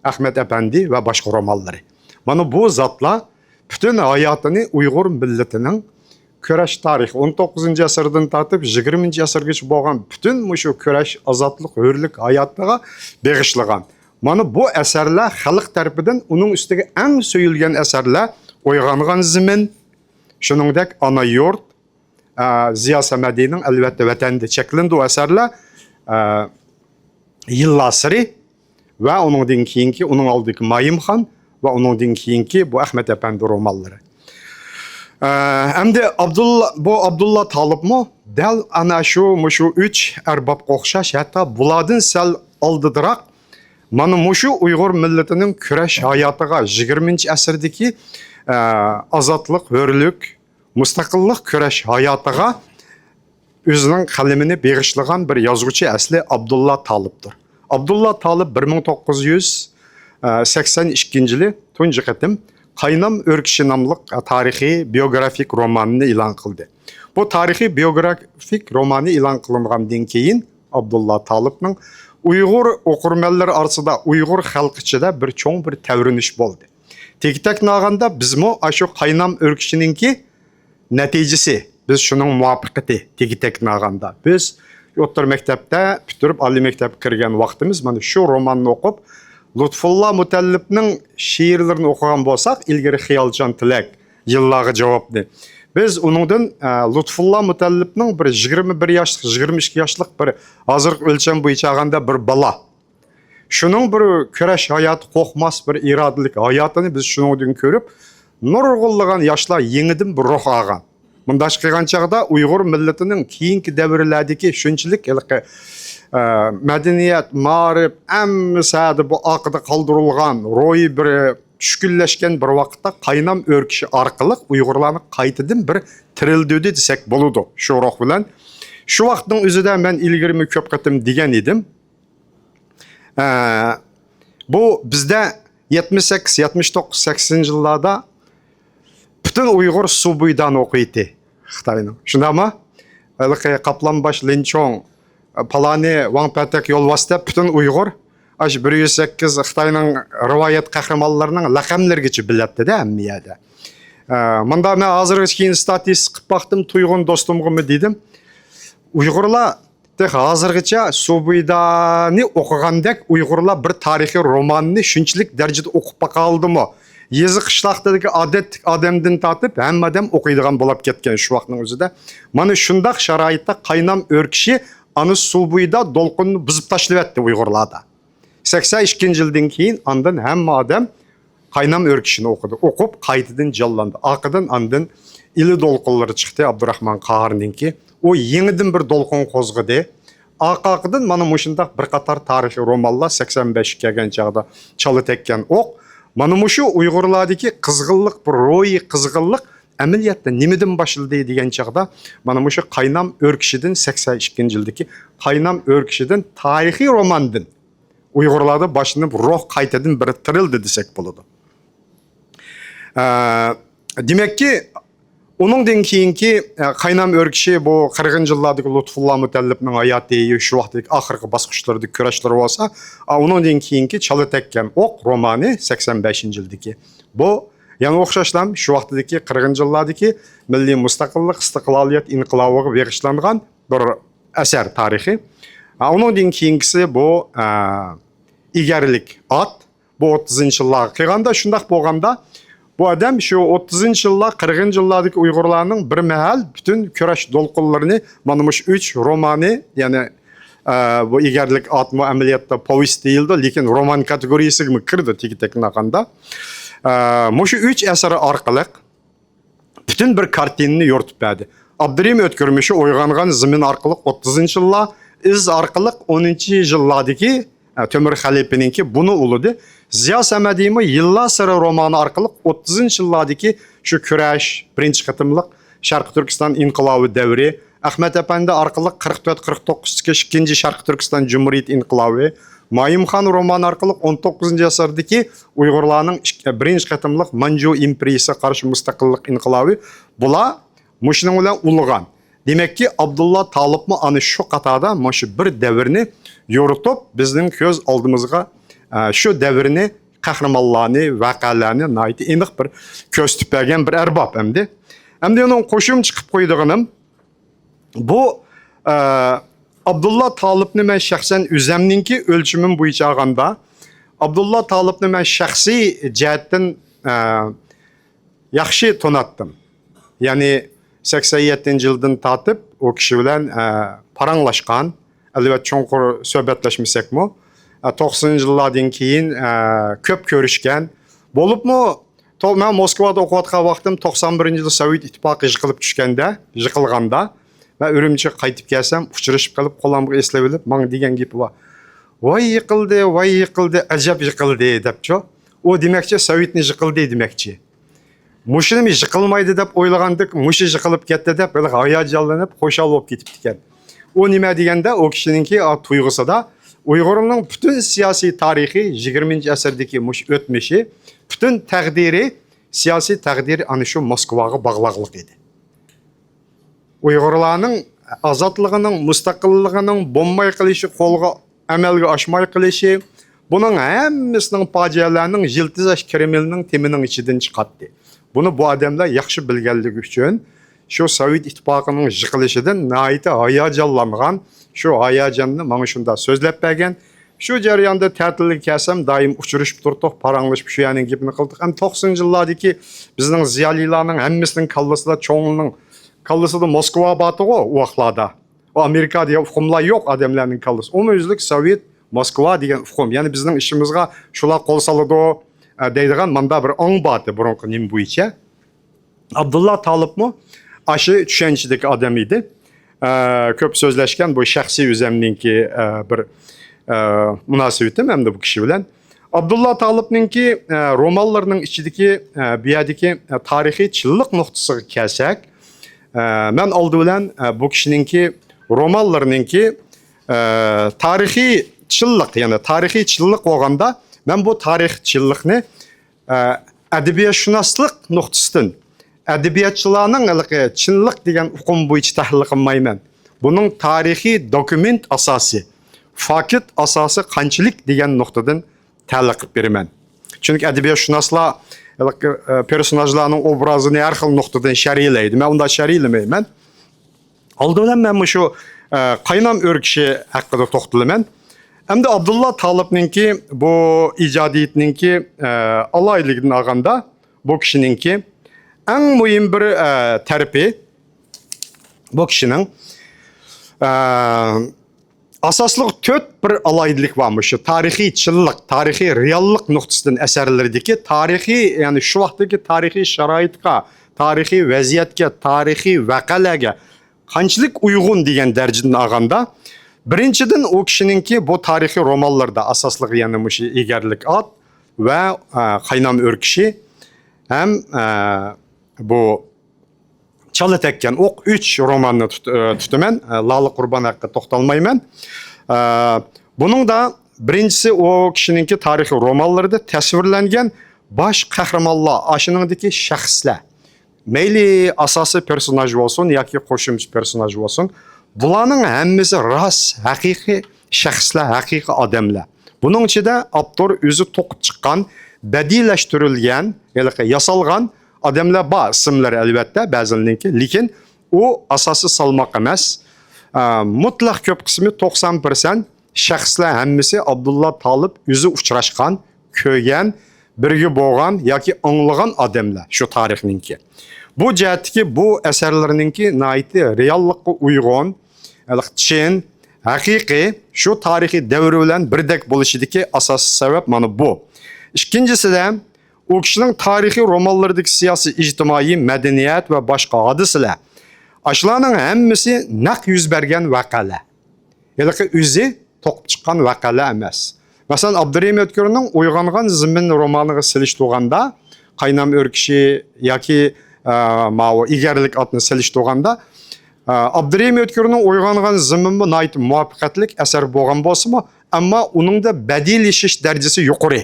ئەخمەت ئەپەندى ۋە باشقا رومانلىرى. مانا بۇ زاتلار پۈتۈن ھاياتىنى ئۇيغۇر مىللىتىنىڭ كۈرەش تارىخى، ئون توققۇزىنچى ئەسىردىن تارتىپ يىگىرمىنچى ئەسىرگىچە بولغان پۈتۈن مۇشۇ كۈرەش، ئازادلىق، ھۆرلۈك ھاياتىغا بېغىشلىغان. مانا بۇ ئەسەرلەر خەلق تەرىپىدىن ئۇنىڭ ئۈستىگە ئەڭ سۆيۈلگەن ئەسەرلەر، ئويغانغان زېمىن، شۇنىڭدەك ئانا يۇرت، ئە، زىيا سەمەدىنىڭ ئەلۋەتتە ۋەتەندە چەكلىنىدۇ ئەسەرلەر، ئە، يىللار سىرى ۋە ئۇنىڭدىن كېيىنكى، ئۇنىڭ ئالدىدىكى مايىمخان ۋە ئۇنىڭدىن كېيىنكى بۇ ئەخمەت ئەپەندى رومانلىرى. ئە، ئەمدى ئابدۇللا، بۇ ئابدۇللا تالىپمۇ دەل ئەنە شۇ، مۇشۇ ئۈچ ئەربابقا ئوخشاش، ھەتتا بۇلاردىن سەل ئالدىدىراق، مانا مۇشۇ ئۇيغۇر مىللىتىنىڭ كۈرەش ھاياتىغا، يىگىرمىنچى ئەسىردىكى، ئە، ئازادلىق، ھۆرلۈك، مۇستەقىللىق كۈرەش ھاياتىغا ئۆزىنىڭ قەلىمىنى بېغىشلىغان بىر يازغۇچى ئەسلى ئابدۇللا تالىپتۇر. ئابدۇللا تالىپ بىر مىڭ توققۇز يۈز سەكسەن ئىككىنچى يىلى تۇنجى قېتىم قاينام ئۆركىشى ناملىق تارىخىي بىيوگرافىك رومانىنى ئېلان قىلدى. بۇ تارىخىي بىيوگرافىك رومانى ئېلان قىلىنغاندىن كېيىن، ئابدۇللا تالىپنىڭ ئۇيغۇر ئوقۇرمەنلىرى ئارىسىدا، ئۇيغۇر خەلقى ئىچىدە بىر چوڭ بىر تەۋرىنىش بولدى. تېگى-تەكتىنى ئالغاندا، بىزمۇ ئاشۇ قاينام ئۆركىشىنىڭكى نەتىجىسى، بىز شۇنىڭ مۇۋەپپەقىيىتى، تېگى-تەكتىنى ئالغاندا. بىز ئوتتۇرا مەكتەپتە پۈتتۈرۈپ، ئالىي مەكتەپكە كىرگەن ۋاقتىمىز مانا شۇ روماننى ئوقۇپ، لۇتپۇللا مۇتەللىپنىڭ شېئىرلىرىنى ئوقۇغان بولساق، ئىلگىرى خىيالچان تىلەك، يىللارغا جاۋابنى. بىز ئۇنىڭدىن، ئە، لۇتپۇللا مۇتەللىپنىڭ بىر يىگىرمە بىر ياشلىق، يىگىرمە ئىككى ياشلىق بىر، ھازىرقى ئۆلچەم بويىچە ئالغاندا بىر بالا. شۇنىڭ بىر كۈرەش ھاياتى، قورقماس بىر ئىرادىلىك ھاياتىنى بىز شۇنىڭدىن كۆرۈپ، نۇرغۇنلىغان ياشلار يېڭىدىن بىر روھ ئالغان. مۇنداق قىلغان چاغدا ئۇيغۇر مىللىتىنىڭ كېيىنكى دەۋرلەردىكى شۇنچىلىك ھېلىقى، ئە، مەدەنىيەت، مائارىپ، ھەممە ساھەدە بۇ ئارقىدا قالدۇرۇلغان روھى بىر چۈشكۈنلەشكەن بىر ۋاقىتتا قاينام ئۆركىشى ئارقىلىق ئۇيغۇرلارنى قايتىدىن بىر تىرىلدۈردى دېسەك بولىدۇ شۇ روھ بىلەن. شۇ ۋاقىتنىڭ ئۆزىدە مەن ئىلگىرىمۇ كۆپ قېتىم دېگەن ئىدىم. ئە، بۇ بىزدە يەتمىش سەككىز، يەتمىش توققۇز، سەكسىنىنچى يىللاردا پۈت پۈتۈن ئۇيغۇر سۇبۇيدانى ئوقۇيتتى خىتاينىڭ. شۇنداقمۇ؟ ھېلىقى قاپلانباش لىنچوڭ، پالانى ۋاڭ پەتەك يولۋاس دەپ پۈتۈن ئۇيغۇر، ئاشۇ بىر يۈز سەككىز خىتاينىڭ رىۋايەت قەھرىمانلىرىنىڭ لەقەملىرىگىچە بىلەتتى-دە ھەممە يەردە. ئە، مۇندا مەن ھازىرغىچە كېيىن ستاتىستىكا قىلىپ باقتىم، تۇيغۇن دوستۇمغىمۇ دېدىم. ئۇيغۇرلار تېخى ھازىرغىچە سۇبۇيدانى ئوقۇغاندەك ئۇيغۇرلار بىر تارىخىي روماننى شۇنچىلىك دەرىجىدە ئوقۇپ باقالىدىمۇ؟ يېزا قىشلاقتىكى ئادەتتىكى ئادەمدىن تارتىپ ھەممە ئادەم ئوقۇيدىغان بولاپ كەتكەن شۇ ۋاقىتنىڭ ئۆزىدە. مانا شۇنداق شارائىتتا قاينام ئۆركىشى ئانا سۇبۇيدا دولقۇننى بۇزۇپ تاشلىۋەتتى ئۇيغۇرلاردا. سەكسەن ئىككىنچى يىلدىن كېيىن ئاندىن ھەممە ئادەم قاينام ئۆركىشىنى ئوقۇدى. ئوقۇپ، قايتىدىن جانلاندى. ئارقىدىن ئاندىن ئىلى دولقۇنلىرى چىقتى ئابدۇراخمان قاھارنىڭكى. ئۇ يېڭىدىن بىر دولقۇن قوزغىدى. ئارقا-ئارقىدىن مانا مۇشۇنداق بىر قاتار تارىخىي رومانلار سەكسەن بەشكە كەلگەن چاغدا چالا تەگكەن ئوق. مانا مۇشۇ ئۇيغۇرلاردىكى قىزغىنلىق، بىر روھىي قىزغىنلىق ئەمەلىيەتتە نېمىدىن باشلىدى دېگەن چاغدا، مانا مۇشۇ قاينام ئۆركىشىدىن، سەكسەن ئىككىنچى يىلدىكى قاينام ئۆركىشىدىن، تارىخىي روماندىن ئۇيغۇرلاردا باشلىنىپ، روھ قايتىدىن بىر تىرىلدى دېسەك بولىدۇ. ئە، دېمەككى، ئۇنىڭدىن كېيىنكى، ئە، قاينام ئۆركىشى بۇ قىرىقىنچى يىللاردىكى لۇتپۇللا مۇتەللىپنىڭ ھاياتى، شۇ ۋاقىتتىكى ئاخىرقى باسقۇچلىرىدىكى كۈرەشلىرى بولسا، ئا، ئۇنىڭدىن كېيىنكى چالا تەگكەن ئوق رومانى سەكسەن بەشىنچى يىلدىكى. بۇ يەنە ئوخشاشلا شۇ ۋاقىتتىكى قىرىقىنچى يىللاردىكى مىللىي مۇستەقىللىق، ئىستىقلالىيەت ئىنقىلابىغا بېغىشلانغان بىر ئەسەر تارىخى. ئا، ئۇنىڭدىن كېيىنكىسى بۇ، ئا، ئىگەرلىك ئات. بۇ ئوتتۇزىنچى يىللارغا قىلغاندا، شۇنداق بولغاندا، بۇ ئادەم شۇ ئوتتۇزىنچى يىللار، قىرىقىنچى يىللاردىكى ئۇيغۇرلارنىڭ بىر مەھەل پۈتۈن كۈرەش دولقۇنلىرىنى مانا مۇشۇ ئۈچ رومانى، يەنى، ئە، بۇ ئىگەرلىك ئاتمۇ ئەمەلىيەتتە پوۋېست دېيىلىدۇ، لېكىن رومان كاتېگورىيىسىگىمۇ كىرىدۇ تېگى تەكىنى ئالغاندا. ئە، مۇشۇ ئۈچ ئەسىرى ئارقىلىق پۈتۈن بىر كارتىنىنى يورۇتۇپ بەردى. ئابدۇرېھىم ئۆتكۈر مۇشۇ ئويغانغان زېمىن ئارقىلىق ئوتتۇزىنچى يىللار، ئىز ئارقىلىق ئونىنچى يىللاردىكى، ئە، تۆمۈر خەلىپىنىڭكى بۇنى ئۇلىدى. زىيا سەمەدىمۇ يىللار سىرى رومانى ئارقىلىق ئوتتۇزىنچى يىللاردىكى شۇ كۈرەش، بىرىنچى قېتىملىق شەرقىي تۈركىستان ئىنقىلابى دەۋرى، ئەخمەت ئەپەندى ئارقىلىق قىرىق تۆت، قىرىق توققۇزدىكى ئىككىنچى شەرقىي تۈركىستان جۇمھۇرىيىتى ئىنقىلابى، مايىمخان رومانى ئارقىلىق ئون توققۇزىنچى ئەسىردىكى ئۇيغۇرلارنىڭ ئىك-، بىرىنچى قېتىملىق مانجۇ ئىمپېرىيىسىگە قارشى مۇستەقىللىق ئىنقىلابى، بۇلار مۇشۇنىڭ بىلەن ئۇلىغان. دېمەككى، ئابدۇللا تالىپمۇ ئەنە شۇ قاتاردا مۇشۇ بىر دەۋرنى يورۇتۇپ، بىزنىڭ كۆز ئالدىمىزغا، ئە، شۇ دەۋرنى، قەھرىمانلارنى، ۋەقەلەرنى ناھايىتى ئېنىق بىر كۆرسىتىپ بەرگەن بىر ئەرباب ئەمدى. ئەمدى ئۇنىڭ قوشۇمچە قىلىپ قويىدىغىنىم، بۇ، ئە، ئابدۇللا تالىپنى مەن شەخسەن ئۆزەمنىڭكى ئۆلچىمىم بويىچە ئالغاندا، ئابدۇللا تالىپنى مەن شەخسىي جەھەتتىن، ئە، ياخشى تونۇتتۇم. يەنى سەكسەن يەتتىنچى يىلدىن تارتىپ ئۇ كىشى بىلەن، ئە، پاراڭلاشقان، ئەلۋەتتە چوڭقۇر سۆھبەتلەشمىسەكمۇ، ئە، توقسىنىنچى يىللاردىن كېيىن، ئە، كۆپ كۆرۈشكەن. بولۇپمۇ تو-، مەن موسكۋادا ئوقۇۋاتقان ۋاقتىم توقسان بىرىنچى يىلى سوۋېت ئىتتىپاقى يىقىلىپ چۈشكەندە، يىقىلغاندا، مەن ئۈرۈمچىگە قايتىپ كەلسەم، ئۇچرىشىپ قېلىپ، قولۇمغا ئېسىلىۋېلىپ، ماڭا دېگەن گېپى بار. «ۋاي يىقىلدى، ۋاي يىقىلدى، ئەجەب يىقىلدى» دەپچۇ. ئۇ دېمەكچى، سوۋېتنى يىقىلدى دېمەكچى. مۇشۇنىمۇ يىقىلمايدۇ دەپ ئويلىغاندەك، مۇشۇ يىقىلىپ كەتتى دەپ، ھېلىقى ھاياجانلىنىپ، خۇشال بولۇپ كېتىپتىكەن. ئۇ نېمە دېگەندە، ئۇ كىشىنىڭكى، ئا، تۇيغۇسىدا ئۇيغۇرنىڭ پۈتۈن سىياسىي تارىخى، يىگىرمىنچى ئەسىردىكى مۇشۇ ئۆتمۈشى، پۈتۈن تەقدىرى، سىياسىي تەقدىرى ئەنە شۇ موسكۋاغا باغلىقلىق ئىدى. ئۇيغۇرلارنىڭ ئازادلىقىنىڭ، مۇستەقىللىقىنىڭ بولماي قېلىشى، قولغا، ئەمەلگە ئاشماي قېلىشى، بۇنىڭ ھەممىسىنىڭ پاجىئەلەرنىڭ يىلتىزاش كىرېملنىڭ تېمىنىڭ ئىچىدىن چىقاتتى. بۇنى بۇ ئادەملەر ياخشى بىلگەنلىكى ئۈچۈن، شۇ سوۋېت ئىتتىپاقىنىڭ يىقىلىشىدىن ناھايىتى ھاياجانلانغان، شۇ ھاياجاننى ماڭا شۇنداق سۆزلەپ بەرگەن. شۇ جەرياندا تەتىلگە كەلسەم، دائىم ئۇچرىشىپ تۇردۇق، پاراڭلىشىپ، شۇ يەرنىڭ گېپىنى قىلدۇق. ئەمدى توقسىنىنچى يىللاردىكى بىزنىڭ زىيالىيلارنىڭ ھەممىسىنىڭ كاللىسىدا، چوڭىنىڭ كاللىسىدا موسكۋا بارتىغۇ ئۇ ۋاقىتلاردا. ئۇ ئامېرىكا دېگەن ئۇقۇملار يوق ئادەملەرنىڭ كاللىسى. ئومۇميۈزلۈك سوۋېت، موسكۋا دېگەن ئۇقۇم. يەنى بىزنىڭ ئىشىمىزغا شۇلار قول سالىدۇ، ئە، دەيدىغان ماندا بىر ئاڭ بارتى بۇرۇنقى نېمە بويىچە. ئابدۇللا تالىپمۇ ئاشۇ چۈشەنچىدىكى ئادەم ئىدى. ئە، كۆپ سۆزلەشكەن، بۇ شەخسىي ئۆزەمنىڭكى، ئە، بىر، ئە، مۇناسىۋىتىم ئەمدى بۇ كىشى بىلەن. ئابدۇللا تالىپنىڭكى، ئە، رومانلىرىنىڭ ئىچىدىكى، ئە، بۇ يەردىكى، ئە، تارىخىي چىنلىق نۇقتىسىغا كەلسەك، ئە، مەن ئالدى بىلەن، ئە، بۇ كىشىنىڭكى رومانلىرىنىڭكى، ئە، تارىخىي چىنلىق، يەنى تارىخىي چىنلىق بولغاندا، مەن بۇ تارىخ چىنلىقنى ئە، ئەدەبىياتشۇناسلىق نۇقتىسىدىن، ئەدەبىياتچىلارنىڭ ھېلىقى چىنلىق دېگەن ئۇقۇم بويىچە تەھلىل قىلمايمەن. بۇنىڭ تارىخىي دوكۇمېنت ئاساسى، فاكت ئاساسى قانچىلىك دېگەن نۇقتىدىن تەھلىل قىلىپ بېرىمەن. چۈنكى ئەدەبىياتشۇناسلار ھېلىقى، ئە، پېرسوناژلارنىڭ ئوبرازىنى ھەر خىل نۇقتىدىن شەرھلەيدۇ. مەن ئۇنداق شەرھلىمەيمەن. ئالدى بىلەن مەن مۇشۇ، ئە، قاينام ئۆركىشى ھەققىدە توختىلىمەن. ئەمدى ئابدۇللا تالىپنىڭكى بۇ ئىجادىيىتىنىڭكى، ئە، ئالاھىدىلىكىدىن ئالغاندا، بۇ كىشىنىڭكى ئەڭ مۇھىم بىر، ئە، تەرىپى، بۇ كىشىنىڭ، ئە، ئاساسلىق تۆت بىر ئالاھىدىلىك بار. مۇشۇ تارىخىي چىنلىق، تارىخىي رېئاللىق نۇقتىسىدىن ئەسەرلىرىدىكى تارىخىي، يەنى شۇ ۋاقىتتىكى تارىخىي شارائىتقا، تارىخىي ۋەزىيەتكە، تارىخىي ۋەقەلەرگە قانچىلىك ئۇيغۇن دېگەن دەرىجىدىن ئالغاندا، بىرىنچىدىن، ئۇ كىشىنىڭكى بۇ تارىخىي رومانلىرىدا ئاساسلىق يەنە مۇشۇ ئىگەرلىك ئات ۋە، ئە، قاينام ئۆركىشى ھەم، ئە، بۇ چالا تەگكەن ئوق ئۈچ روماننى تۇت-، ئە، تۇتىمەن. ئە، لالە قۇربان ھەققىدە توختالمايمەن. ئە، بۇنىڭدا بىرىنچىسى ئۇ كىشىنىڭكى تارىخىي رومانلىرىدا تەسۋىرلەنگەن باش قەھرىمانلار، ئاشۇنىڭدىكى شەخسلەر. مەيلى ئاساسىي پېرسوناژ بولسۇن ياكى قوشۇمچە پېرسوناژ بولسۇن، بۇلارنىڭ ھەممىسى راست، ھەقىقىي شەخسلەر، ھەقىقىي ئادەملەر. بۇنىڭ ئىچىدە ئاپتور ئۆزى توقۇپ چىققان، بەدىئىيلەشتۈرۈلگەن، ھېلىقى ياسالغان ئادەملەر بار، ئىسىملىرى ئەلۋەتتە بەزىلىرىنىڭكى، لېكىن ئۇ ئاساسىي سالماق ئەمەس. ئە، مۇتلەق كۆپ قىسمى، توقسان پىرسەنت شەخسلەر ھەممىسى ئابدۇللا تالىپ ئۆزى ئۇچراشقان، كۆرگەن، بىرگە بولغان ياكى ئاڭلىغان ئادەملەر شۇ تارىخنىڭكى. بۇ جەھەتتىكى بۇ ئەسەرلىرىنىڭكى ناھايىتى رېئاللىققا ئۇيغۇن، چىن، ھەقىقىي، شۇ تارىخىي دەۋر بىلەن بىردەك بولۇشىدىكى ئاساسىي سەۋەب مانا بۇ. ئىككىنچىسىدە، ئۇ كىشىنىڭ تارىخىي رومانلىرىدىكى سىياسىي، ئىجتىمائىي، مەدەنىيەت ۋە باشقا ھادىسىلەر. ئاشۇلارنىڭ ھەممىسى نەق يۈز بەرگەن ۋەقەلەر. ھېلىقى ئۆزى توقۇپ چىققان ۋەقەلەر ئەمەس. مەسىلەن، ئابدۇرېھىم ئۆتكۈرنىڭ ئويغانغان زېمىن رومانىغا سېلىشتۇرغاندا، قاينام ئۆركىشى ياكى، ئە، ماۋۇ ئىگەرلىك ئاتنى سېلىشتۇرغاندا، ئە، ئابدۇرېھىم ئۆتكۈرنىڭ ئويغانغان زېمىنمۇ ناھايىتى مۇۋەپپەقىيەتلىك ئەسەر بولغان بولسىمۇ، ئەمما ئۇنىڭدا بەدىئىيلىشىش دەرىجىسى يۇقىرى.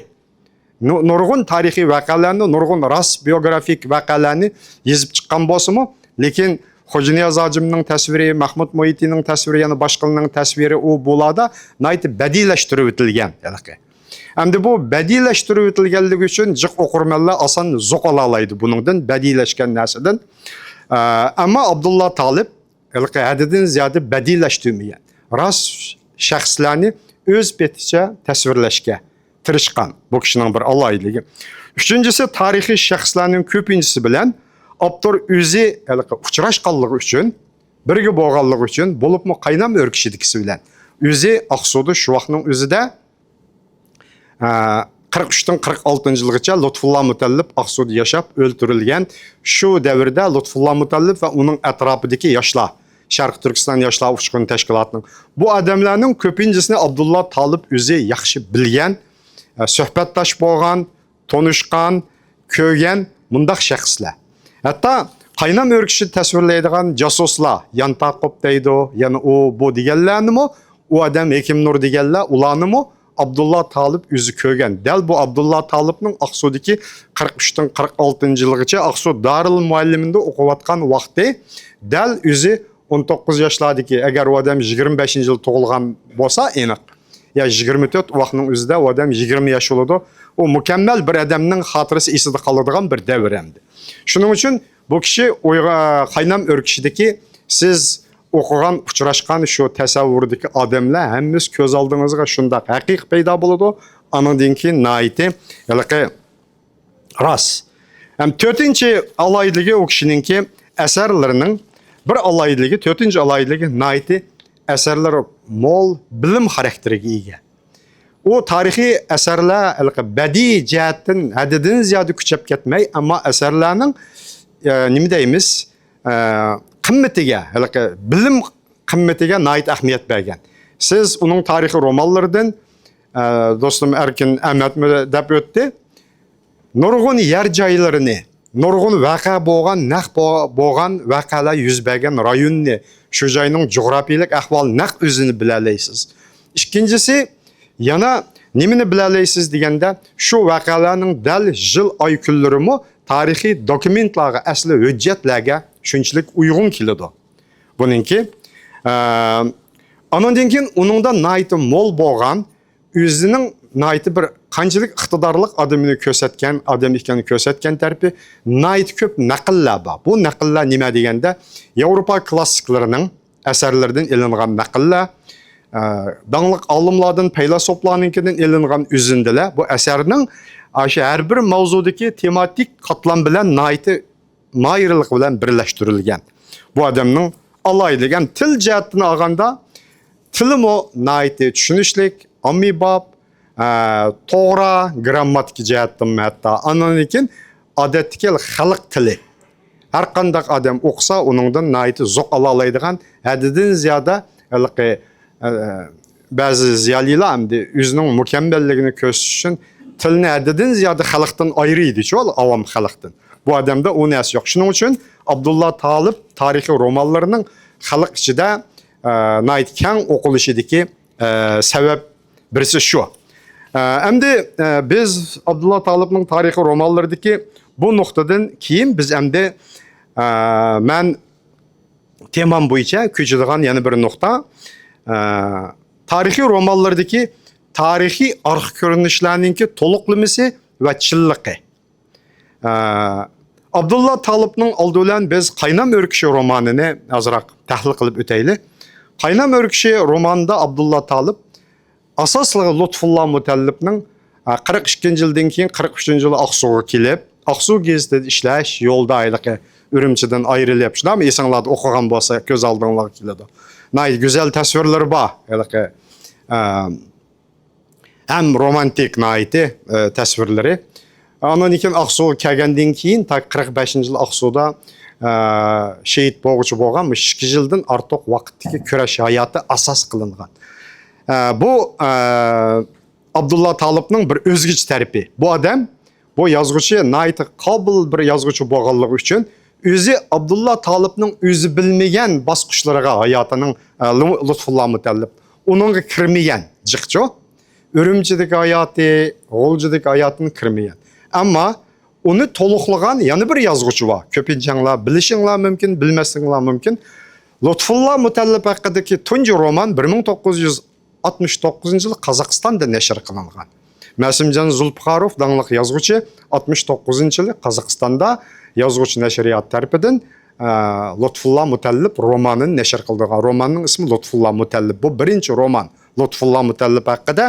نۇ-، نۇرغۇن تارىخىي ۋەقەلەرنى، نۇرغۇن راست بىيوگرافىك ۋەقەلەرنى يېزىپ چىققان بولسىمۇ، لېكىن خوجانىياز ھاجىمنىڭ تەسۋىرى، مەھمۇد مۇھىتىنىڭ تەسۋىرى، يەنە باشقىلارنىڭ تەسۋىرى، ئۇ بۇلاردا ناھايىتى بەدىئىيلەشتۈرۈۋېتىلگەن ھېلىقى. ئەمدى بۇ بەدىئىيلەشتۈرۈۋېتىلگەنلىكى ئۈچۈن جىق ئوقۇرمەنلەر ئاسان زوق ئالالايدۇ بۇنىڭدىن، بەدىئىيلەشكەن نەرسىدىن. ئە، ئەمما ئابدۇللا تالىپ ھېلىقى ھەددىدىن زىيادە بەدىئىيلەشتۈرمىگەن. راست شەخسلەرنى ئۆز پېتىچە تەسۋىرلەشكە تىرىشقان. بۇ كىشىنىڭ بىر ئالاھىدىلىكى. ئۈچىنچىسى، تارىخىي شەخسلەرنىڭ كۆپىنچىسى بىلەن ئاپتور ئۆزى ھېلىقى ئۇچراشقانلىقى ئۈچۈن، بىرگە بولغانلىقى ئۈچۈن، بولۇپمۇ قاينام ئۆركىشىدىكىسى بىلەن ئۆزى ئاقسۇدا شۇ ۋاقىتنىڭ ئۆزىدە، ئە، قىرىق ئۈچتىن قىرىق ئالتىنچى يىلغىچە لۇتپۇللا مۇتەللىپ ئاقسۇدا ياشاپ ئۆلتۈرۈلگەن. شۇ دەۋردە لۇتپۇللا مۇتەللىپ ۋە ئۇنىڭ ئەتراپىدىكى ياشلار، شەرقىي تۈركىستان ياشلار ئۇچقۇن تەشكىلاتىنىڭ، بۇ ئادەملەرنىڭ كۆپىنچىسىنى ئابدۇللا تالىپ ئۆزى ياخشى بىلگەن، ئە، سۆھبەتداش بولغان، تونۇشقان، كۆرگەن مۇنداق شەخسلەر. ھەتتا قاينام ئۆركىشى تەسۋىرلەيدىغان جاسۇسلار، يانتاقوپ دەيدۇ، يەنە ئۇ، بۇ دېگەنلەرنىمۇ، ئۇ ئادەم ھېكىم نۇر دېگەنلەر، ئۇلارنىمۇ ئابدۇللا تالىپ ئۆزى كۆرگەن. دەل بۇ ئابدۇللا تالىپنىڭ ئاقسۇدىكى قىرىق ئۈچتىن قىرىق ئالتىنچى يىلغىچە ئاقسۇ دارىل مۇئەللىمىنىدا ئوقۇۋاتقان ۋاقتى، دەل ئۆزى ئون توققۇز ياشلاردىكى، ئەگەر ئۇ ئادەم يىگىرمە بەشىنچى يىل تۇغۇلغان بولسا ئېنىق، يا يىگىرمە تۆت، ئۇ ۋاقىتنىڭ ئۆزىدە ئۇ ئادەم يىگىرمە ياش بولىدۇ. ئۇ مۇكەممەل بىر ئادەمنىڭ خاتىرىسى ئېسىدە قالىدىغان بىر دەۋر ئەمدى. شۇنىڭ ئۈچۈن بۇ كىشى ئويغا-، قاينام ئۆركىشىدىكى سىز ئوقۇغان، ئۇچراشقان شۇ تەسەۋۋۇردىكى ئادەملەر ھەممىسى كۆز ئالدىڭىزغا شۇنداق ھەقىقىي پەيدا بولىدۇ. ئانىڭدىن كېيىن ناھايىتى ھېلىقى راست. ھەم تۆتىنچى ئالاھىدىلىكى ئۇ كىشىنىڭكى ئەسەرلىرىنىڭ بىر ئالاھىدىلىكى، تۆتىنچى ئالاھىدىلىكى ناھايىتى ئەسەرلىرى مول، بىلىم خاراكتېرىگە ئىگە. ئۇ تارىخىي ئەسەرلەر ھېلىقى بەدىئىي جەھەتتىن ھەددىدىن زىيادە كۈچەپ كەتمەي، ئەمما ئەسەرلەرنىڭ، ئە، نېمە دەيمىز، ئە، قىممىتىگە، ھېلىقى بىلىم قىممىتىگە ناھايىتى ئەھمىيەت بەرگەن. سىز ئۇنىڭ تارىخىي رومانلىرىدىن، ئە، دوستۇم ئەركىن ئەمەتمۇ دەپ ئۆتتى. نۇرغۇن يەر جايلىرىنى، نۇرغۇن ۋەقە بولغان، نەق بو-، بولغان ۋەقەلەر يۈز بەرگەن رايوننى، شۇ جاينىڭ جۇغراپىيىلىك ئەھۋالى نەق ئۆزىنى بىلەلەيسىز. ئىككىنچىسى، يەنە نېمىنى بىلەلەيسىز دېگەندە، شۇ ۋەقەلەرنىڭ دەل يىل، ئاي، كۈنلىرىمۇ تارىخىي دوكۇمېنتلارغا، ئەسلى ھۆججەتلەرگە شۇنچىلىك ئۇيغۇن كېلىدۇ. بۇنىڭكى، ئە، ئانىڭدىن كېيىن ئۇنىڭدا ناھايىتى مول بولغان ئۆزىنىڭ ناھايىتى بىر قانچىلىك ئىقتىدارلىق ئادىمىنى كۆرسەتكەن، ئادەم ئىكەننى كۆرسەتكەن تەرىپى ناھايىتى كۆپ نەقىللەر بار. بۇ نەقىللەر نېمە دېگەندە، ياۋروپا كلاسسىكلىرىنىڭ ئەسەرلىرىدىن ئېلىنغان نەقىللەر، ئە، داڭلىق ئالىملاردىن، پەيلاسوپلارنىڭكىدىن ئېلىنغان ئۈزۈندىلەر. بۇ ئەسەرنىڭ ئاشۇ ھەر بىر ماۋزۇدىكى تېماتىك قاتلام بىلەن ناھايىتى ماھىرلىق بىلەن بىرلەشتۈرۈلگەن. بۇ ئادەمنىڭ ئالاھىدىلىكى، ھەم تىل جەھەتتىن ئالغاندا، تىلىمۇ ناھايىتى چۈشىنىشلىك، ئاممىباب، ئە، توغرا، گىرامماتىكا جەھەتتىنمۇ ھەتتا. ئاندىن كېيىن ئادەتتىكى خەلق تىلى. ھەر قانداق ئادەم ئوقۇسا، ئۇنىڭدىن ناھايىتى زوق ئالالايدىغان، ھەددىدىن زىيادە ھېلىقى، ئە، بەزى زىيالىيلار ئەمدى ئۆزىنىڭ مۇكەممەللىكىنى كۆرسىتىش ئۈچۈن تىلنى ھەددىدىن زىيادە خەلقتىن ئايرىيدىچۇ، ئاۋام خەلقتىن. بۇ ئادەمدە ئۇ نەرسە يوق. شۇنىڭ ئۈچۈن ئابدۇللا تالىپ تارىخىي رومانلىرىنىڭ خەلق ئىچىدە، ئە، ناھايىتى كەڭ ئوقۇلۇشىدىكى، ئە، سەۋەب بىرسى شۇ. ئە، ئەمدى، ئە، بىز ئابدۇللا تالىپنىڭ تارىخىي رومانلىرىدىكى بۇ نۇقتىدىن كېيىن بىز ئەمدى، ئە، مەن تېمام بويىچە كۆچىدىغان يەنە بىر نۇقتا، ئە، تارىخىي رومانلىرىدىكى تارىخىي ئارقا كۆرۈنۈشلەرنىڭكى تولۇقلىمىسى ۋە چىنلىقى. ئە، ئابدۇللا تالىپنىڭ ئالدى بىلەن بىز قاينام ئۆركىشى رومانىنى ئازراق تەھلىل قىلىپ ئۆتەيلى. قاينام ئۆركىشى رومانىدا ئابدۇللا تالىپ ئاساسلىقى لۇتپۇللا مۇتەللىپنىڭ، ئە، قىرىق ئىككىنچى يىلدىن كېيىن قىرىق ئۈچىنچى يىلى ئاقسۇغا كېلىپ، ئاقسۇ گېزىتىدە ئىشلەش، يولدا ھېلىقى ئۈرۈمچىدىن ئايرىلىپ، شۇنداقمۇ؟ ئېسىڭلاردا ئوقۇغان بولسا، كۆز ئالدىڭلارغا كېلىدۇ. ناھايىتى گۈزەل تەسۋىرلىرى بار ھېلىقى، ئە، ھەم رومانتىك ناھايىتى، ئە، تەسۋىرلىرى. ئاندىن كېيىن ئاقسۇغا كەلگەندىن كېيىن، تا قىرىق بەشىنچى يىل ئاقسۇدا، ئە، شېھىت بولغۇچە بولغان مۇشۇ ئىككى يىلدىن ئارتۇق ۋاقىتتىكى كۈرەش ھاياتى ئاساس قىلىنغان. ئە، بۇ، ئە، ئابدۇللا تالىپنىڭ بىر ئۆزگىچە تەرىپى. بۇ ئادەم، بۇ يازغۇچى ناھايىتى قابىل بىر يازغۇچى بولغانلىقى ئۈچۈن، ئۆزى ئابدۇللا تالىپنىڭ ئۆزى بىلمىگەن باسقۇچلىرىغا ھاياتىنىڭ، ئە، لۇ-، لۇتپۇللا مۇتەللىپ ئۇنىڭغا كىرمىگەن جىقچۇ. ئۈرۈمچىدىكى ھاياتى، غۇلجىدىكى ھاياتىنى كىرمىگەن. ئەمما ئۇنى تولۇقلىغان يەنە بىر يازغۇچى بار. كۆپىنچەڭلار بىلىشىڭلار مۇمكىن، بىلمەسلىكىڭلار مۇمكىن. لۇتپۇللا مۇتەللىپ ھەققىدىكى تۇنجى رومان بىر مىڭ توققۇز يۈز ئاتمىش توققۇزىنچى يىلى قازاقىستاندا نەشر قىلىنغان. مەسۇمجان زۇلپىقاروف داڭلىق يازغۇچى ئاتمىش توققۇزىنچى يىلى قازاقىستاندا يازغۇچى نەشرىيات تەرىپىدىن، ئە، لۇتپۇللا مۇتەللىپ رومانىنى نەشر قىلدۇرغان. روماننىڭ ئىسمى لۇتپۇللا مۇتەللىپ. بۇ بىرىنچى رومان لۇتپۇللا مۇتەللىپ ھەققىدە.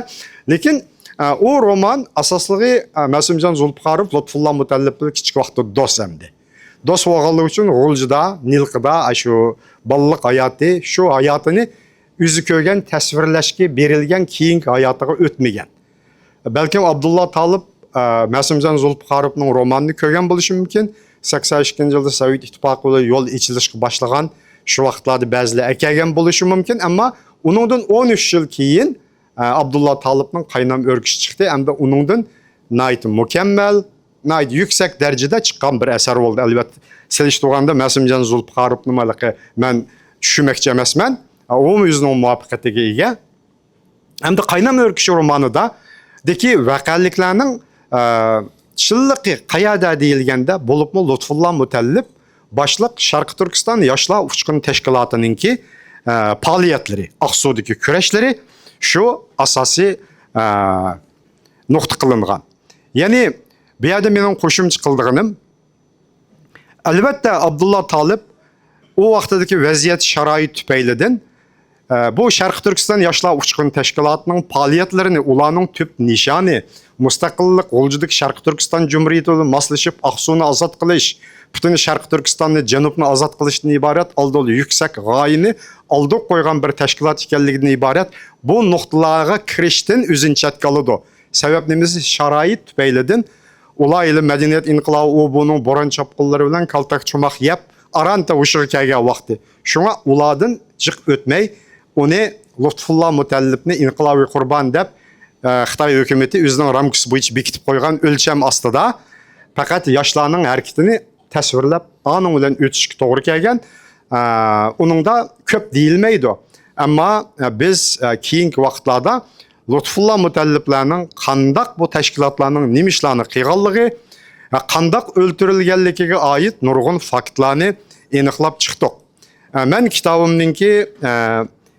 لېكىن، ئە، ئۇ رومان ئاساسلىقى، ئە، مەسۇمجان زۇلپىقاروف لۇتپۇللا مۇتەللىپ بىلەن كىچىك ۋاقىتتا دوست ئەمدى. دوست بولغانلىقى ئۈچۈن غۇلجىدا، نىلقىدا، ئاشۇ بالىلىق ھاياتى، شۇ ھاياتىنى ئۆزى كۆرگەن تەسۋىرلەشكە بېرىلگەن كېيىنكى ھاياتىغا ئۆتمىگەن. بەلكىم ئابدۇللا تالىپ، ئە، مەسۇمجان زۇلپىقاروفنىڭ رومانىنى كۆرگەن بولۇشى مۇمكىن. سەكسەن ئىككىنچى يىلدا سوۋېت ئىتتىپاقى بىلەن يول ئېچىلىشقا باشلىغان، شۇ ۋاقىتلاردا بەزىلەر ئەكەلگەن بولۇشى مۇمكىن، ئەمما ئۇنىڭدىن ئون ئۈچ يىل كېيىن، ئە، ئابدۇللا تالىپنىڭ قاينام ئۆركىشى چىقتى ھەمدە ئۇنىڭدىن ناھايىتى مۇكەممەل، ناھايىتى يۈكسەك دەرىجىدە چىققان بىر ئەسەر بولدى. ئەلۋەتتە، سېلىشتۇرغاندا مەسۇمجان زۇلپىقاروفنىمۇ ھېلىقى مەن چۈشىمەكچى ئەمەسمەن. ئۇمۇ ئۆزىنىڭ مۇۋەپپەقىيىتىگە ئىگە. ئەمدى قاينام ئۆركىشى رومانىدا دىكى ۋەقەلىكلەرنىڭ، ئە، چىنلىقى قەيەردە دېيىلگەندە، بولۇپمۇ لۇتپۇللا مۇتەللىپ باشلىق شەرقىي تۈركىستان ياشلار ئۇچقۇن تەشكىلاتىنىڭكى، ئە، پائالىيەتلىرى، ئاقسۇدىكى كۈرەشلىرى شۇ ئاساسىي، ئە، نۇقتا قىلىنغان. يەنى بۇ يەردە مېنىڭ قوشۇمچە قىلىدىغىنىم، ئەلۋەتتە، ئابدۇللا تالىپ ئۇ ۋاقتىدىكى ۋەزىيەت شارائىت تۈپەيلىدىن، ئە، بۇ شەرقىي تۈركىستان ياشلار ئۇچقۇن تەشكىلاتىنىڭ پائالىيەتلىرىنى، ئۇلارنىڭ تۈپ نىشانى مۇستەقىللىق، غۇلجىدىكى شەرقىي تۈركىستان جۇمھۇرىيىتى بىلەن ماسلىشىپ، ئاقسۇنى ئازاد قىلىش، پۈتۈن شەرقىي تۈركىستاننى، جەنۇبنى ئازاد قىلىشتىن ئىبارەت ئالدى ئالا يۈكسەك غايىنى ئالدىغا قويغان بىر تەشكىلات ئىكەنلىكىدىن ئىبارەت بۇ نۇقتىلارغا كىرىشتىن ئۆزىنى چەتكە ئالىدۇ. سەۋەب نېمىسى؟ شارائىت تۈپەيلىدىن ئۇلار ھېلى مەدەنىيەت ئىنقىلابى ئۇ بۇنىڭ بوران چاپقۇنلىرى بىلەن كالتەك چوماق يەپ، ئارانتا ھوشىغا كەلگەن ۋاقتى. شۇڭا ئۇلاردىن جىق ئۆتمەي، ئۇنى لۇتپۇللا مۇتەللىپنى ئىنقىلابىي قۇربان دەپ، ئە، خىتاي ھۆكۈمىتى ئۆزىنىڭ رامكىسى بويىچە بېكىتىپ قويغان ئۆلچەم ئاستىدا پەقەت ياشلارنىڭ ھەرىكىتىنى تەسۋىرلەپ، ئانىڭ بىلەن ئۆتۈشكە توغرا كەلگەن. ئە، ئۇنىڭدا كۆپ دېيىلمەيدۇ. ئەمما، ئە، بىز، ئە، كېيىنكى ۋاقىتلاردا لۇتپۇللا مۇتەللىپلەرنىڭ قانداق بۇ تەشكىلاتلارنىڭ نېمە ئىشلارنى قىلغانلىقى، قانداق ئۆلتۈرۈلگەنلىكىگە ئائىت نۇرغۇن فاكتلارنى ئېنىقلاپ چىقتۇق. ئە، مەن كىتابىمنىڭكى، ئە،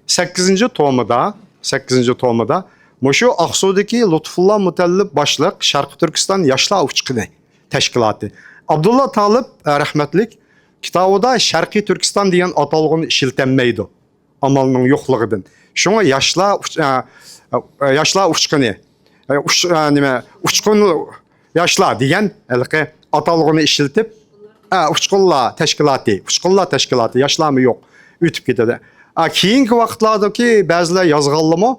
سەككىزىنچى تومىدا، سەككىزىنچى تومىدا مۇشۇ ئاقسۇدىكى لۇتپۇللا مۇتەللىپ باشلىق شەرقىي تۈركىستان ياشلار ئۇچقۇنى تەشكىلاتى. ئابدۇللا تالىپ، ئە، رەھمەتلىك كىتابىدا شەرقىي تۈركىستان دېگەن ئاتالغۇنى ئىشلىتەلمەيدۇ. ئامالنىڭ يوقلۇقىدىن. شۇڭا ياشلار ئۇچ-، ئە، ئە، ياشلار ئۇچقۇنى، ئە، ئۇچ-، ئە، نېمە، ئۇچقۇن ياشلار دېگەن ھېلىقى ئاتالغۇنى ئىشلىتىپ، ئە، ئۇچقۇنلار تەشكىلاتى، ئۇچقۇنلار تەشكىلاتى، ياشلارمۇ يوق، ئۆتۈپ كېتىدۇ. ئە، كېيىنكى ۋاقىتلاردىكى بەزىلەر يازغانلىمۇ،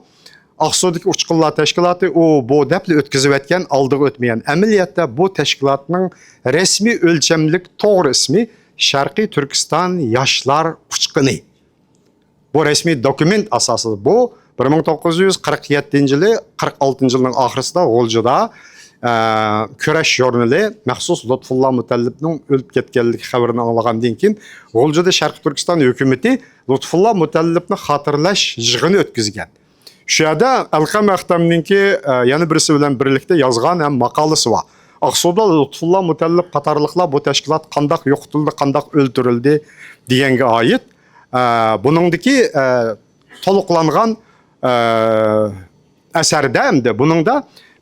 ئاقسۇدىكى ئۇچقۇنلار تەشكىلاتى ئۇ، بۇ دەپلا ئۆتكۈزۈۋەتكەن، ئالدىغا ئۆتمىگەن. ئەمەلىيەتتە بۇ تەشكىلاتنىڭ رەسمىي ئۆلچەملىك توغرا ئىسمى شەرقىي تۈركىستان ياشلار ئۇچقۇنى. بۇ رەسمىي دوكۇمېنت ئاساسىدا، بۇ بىر مىڭ توققۇز يۈز قىرىق يەتتىنچى يىلى، قىرىق ئالتىنچى يىلنىڭ ئاخىرىسىدا غۇلجىدا، ئە، كۈرەش ژۇرنىلى مەخسۇس لۇتپۇللا مۇتەللىپنىڭ ئۆلۈپ كەتكەنلىكى خەۋىرىنى ئاڭلىغاندىن كېيىن، غۇلجىدا شەرقىي تۈركىستان ھۆكۈمىتى لۇتپۇللا مۇتەللىپنى خاتىرىلەش يىغىنى ئۆتكۈزگەن. شۇ يەردە ئەلقەم ئەختەمنىڭكى، ئە، يەنە بىرسى بىلەن بىرلىكتە يازغان ھەم ماقالىسى بار. ئاقسۇدا لۇتپۇللا مۇتەللىپ قاتارلىقلار بۇ تەشكىلات قانداق يوقىتىلدى، قانداق ئۆلتۈرۈلدى دېگەنگە ئائىت. ئە، بۇنىڭدىكى، ئە، تولۇقلانغان، ئە، ئەسەردە ئەمدى بۇنىڭدا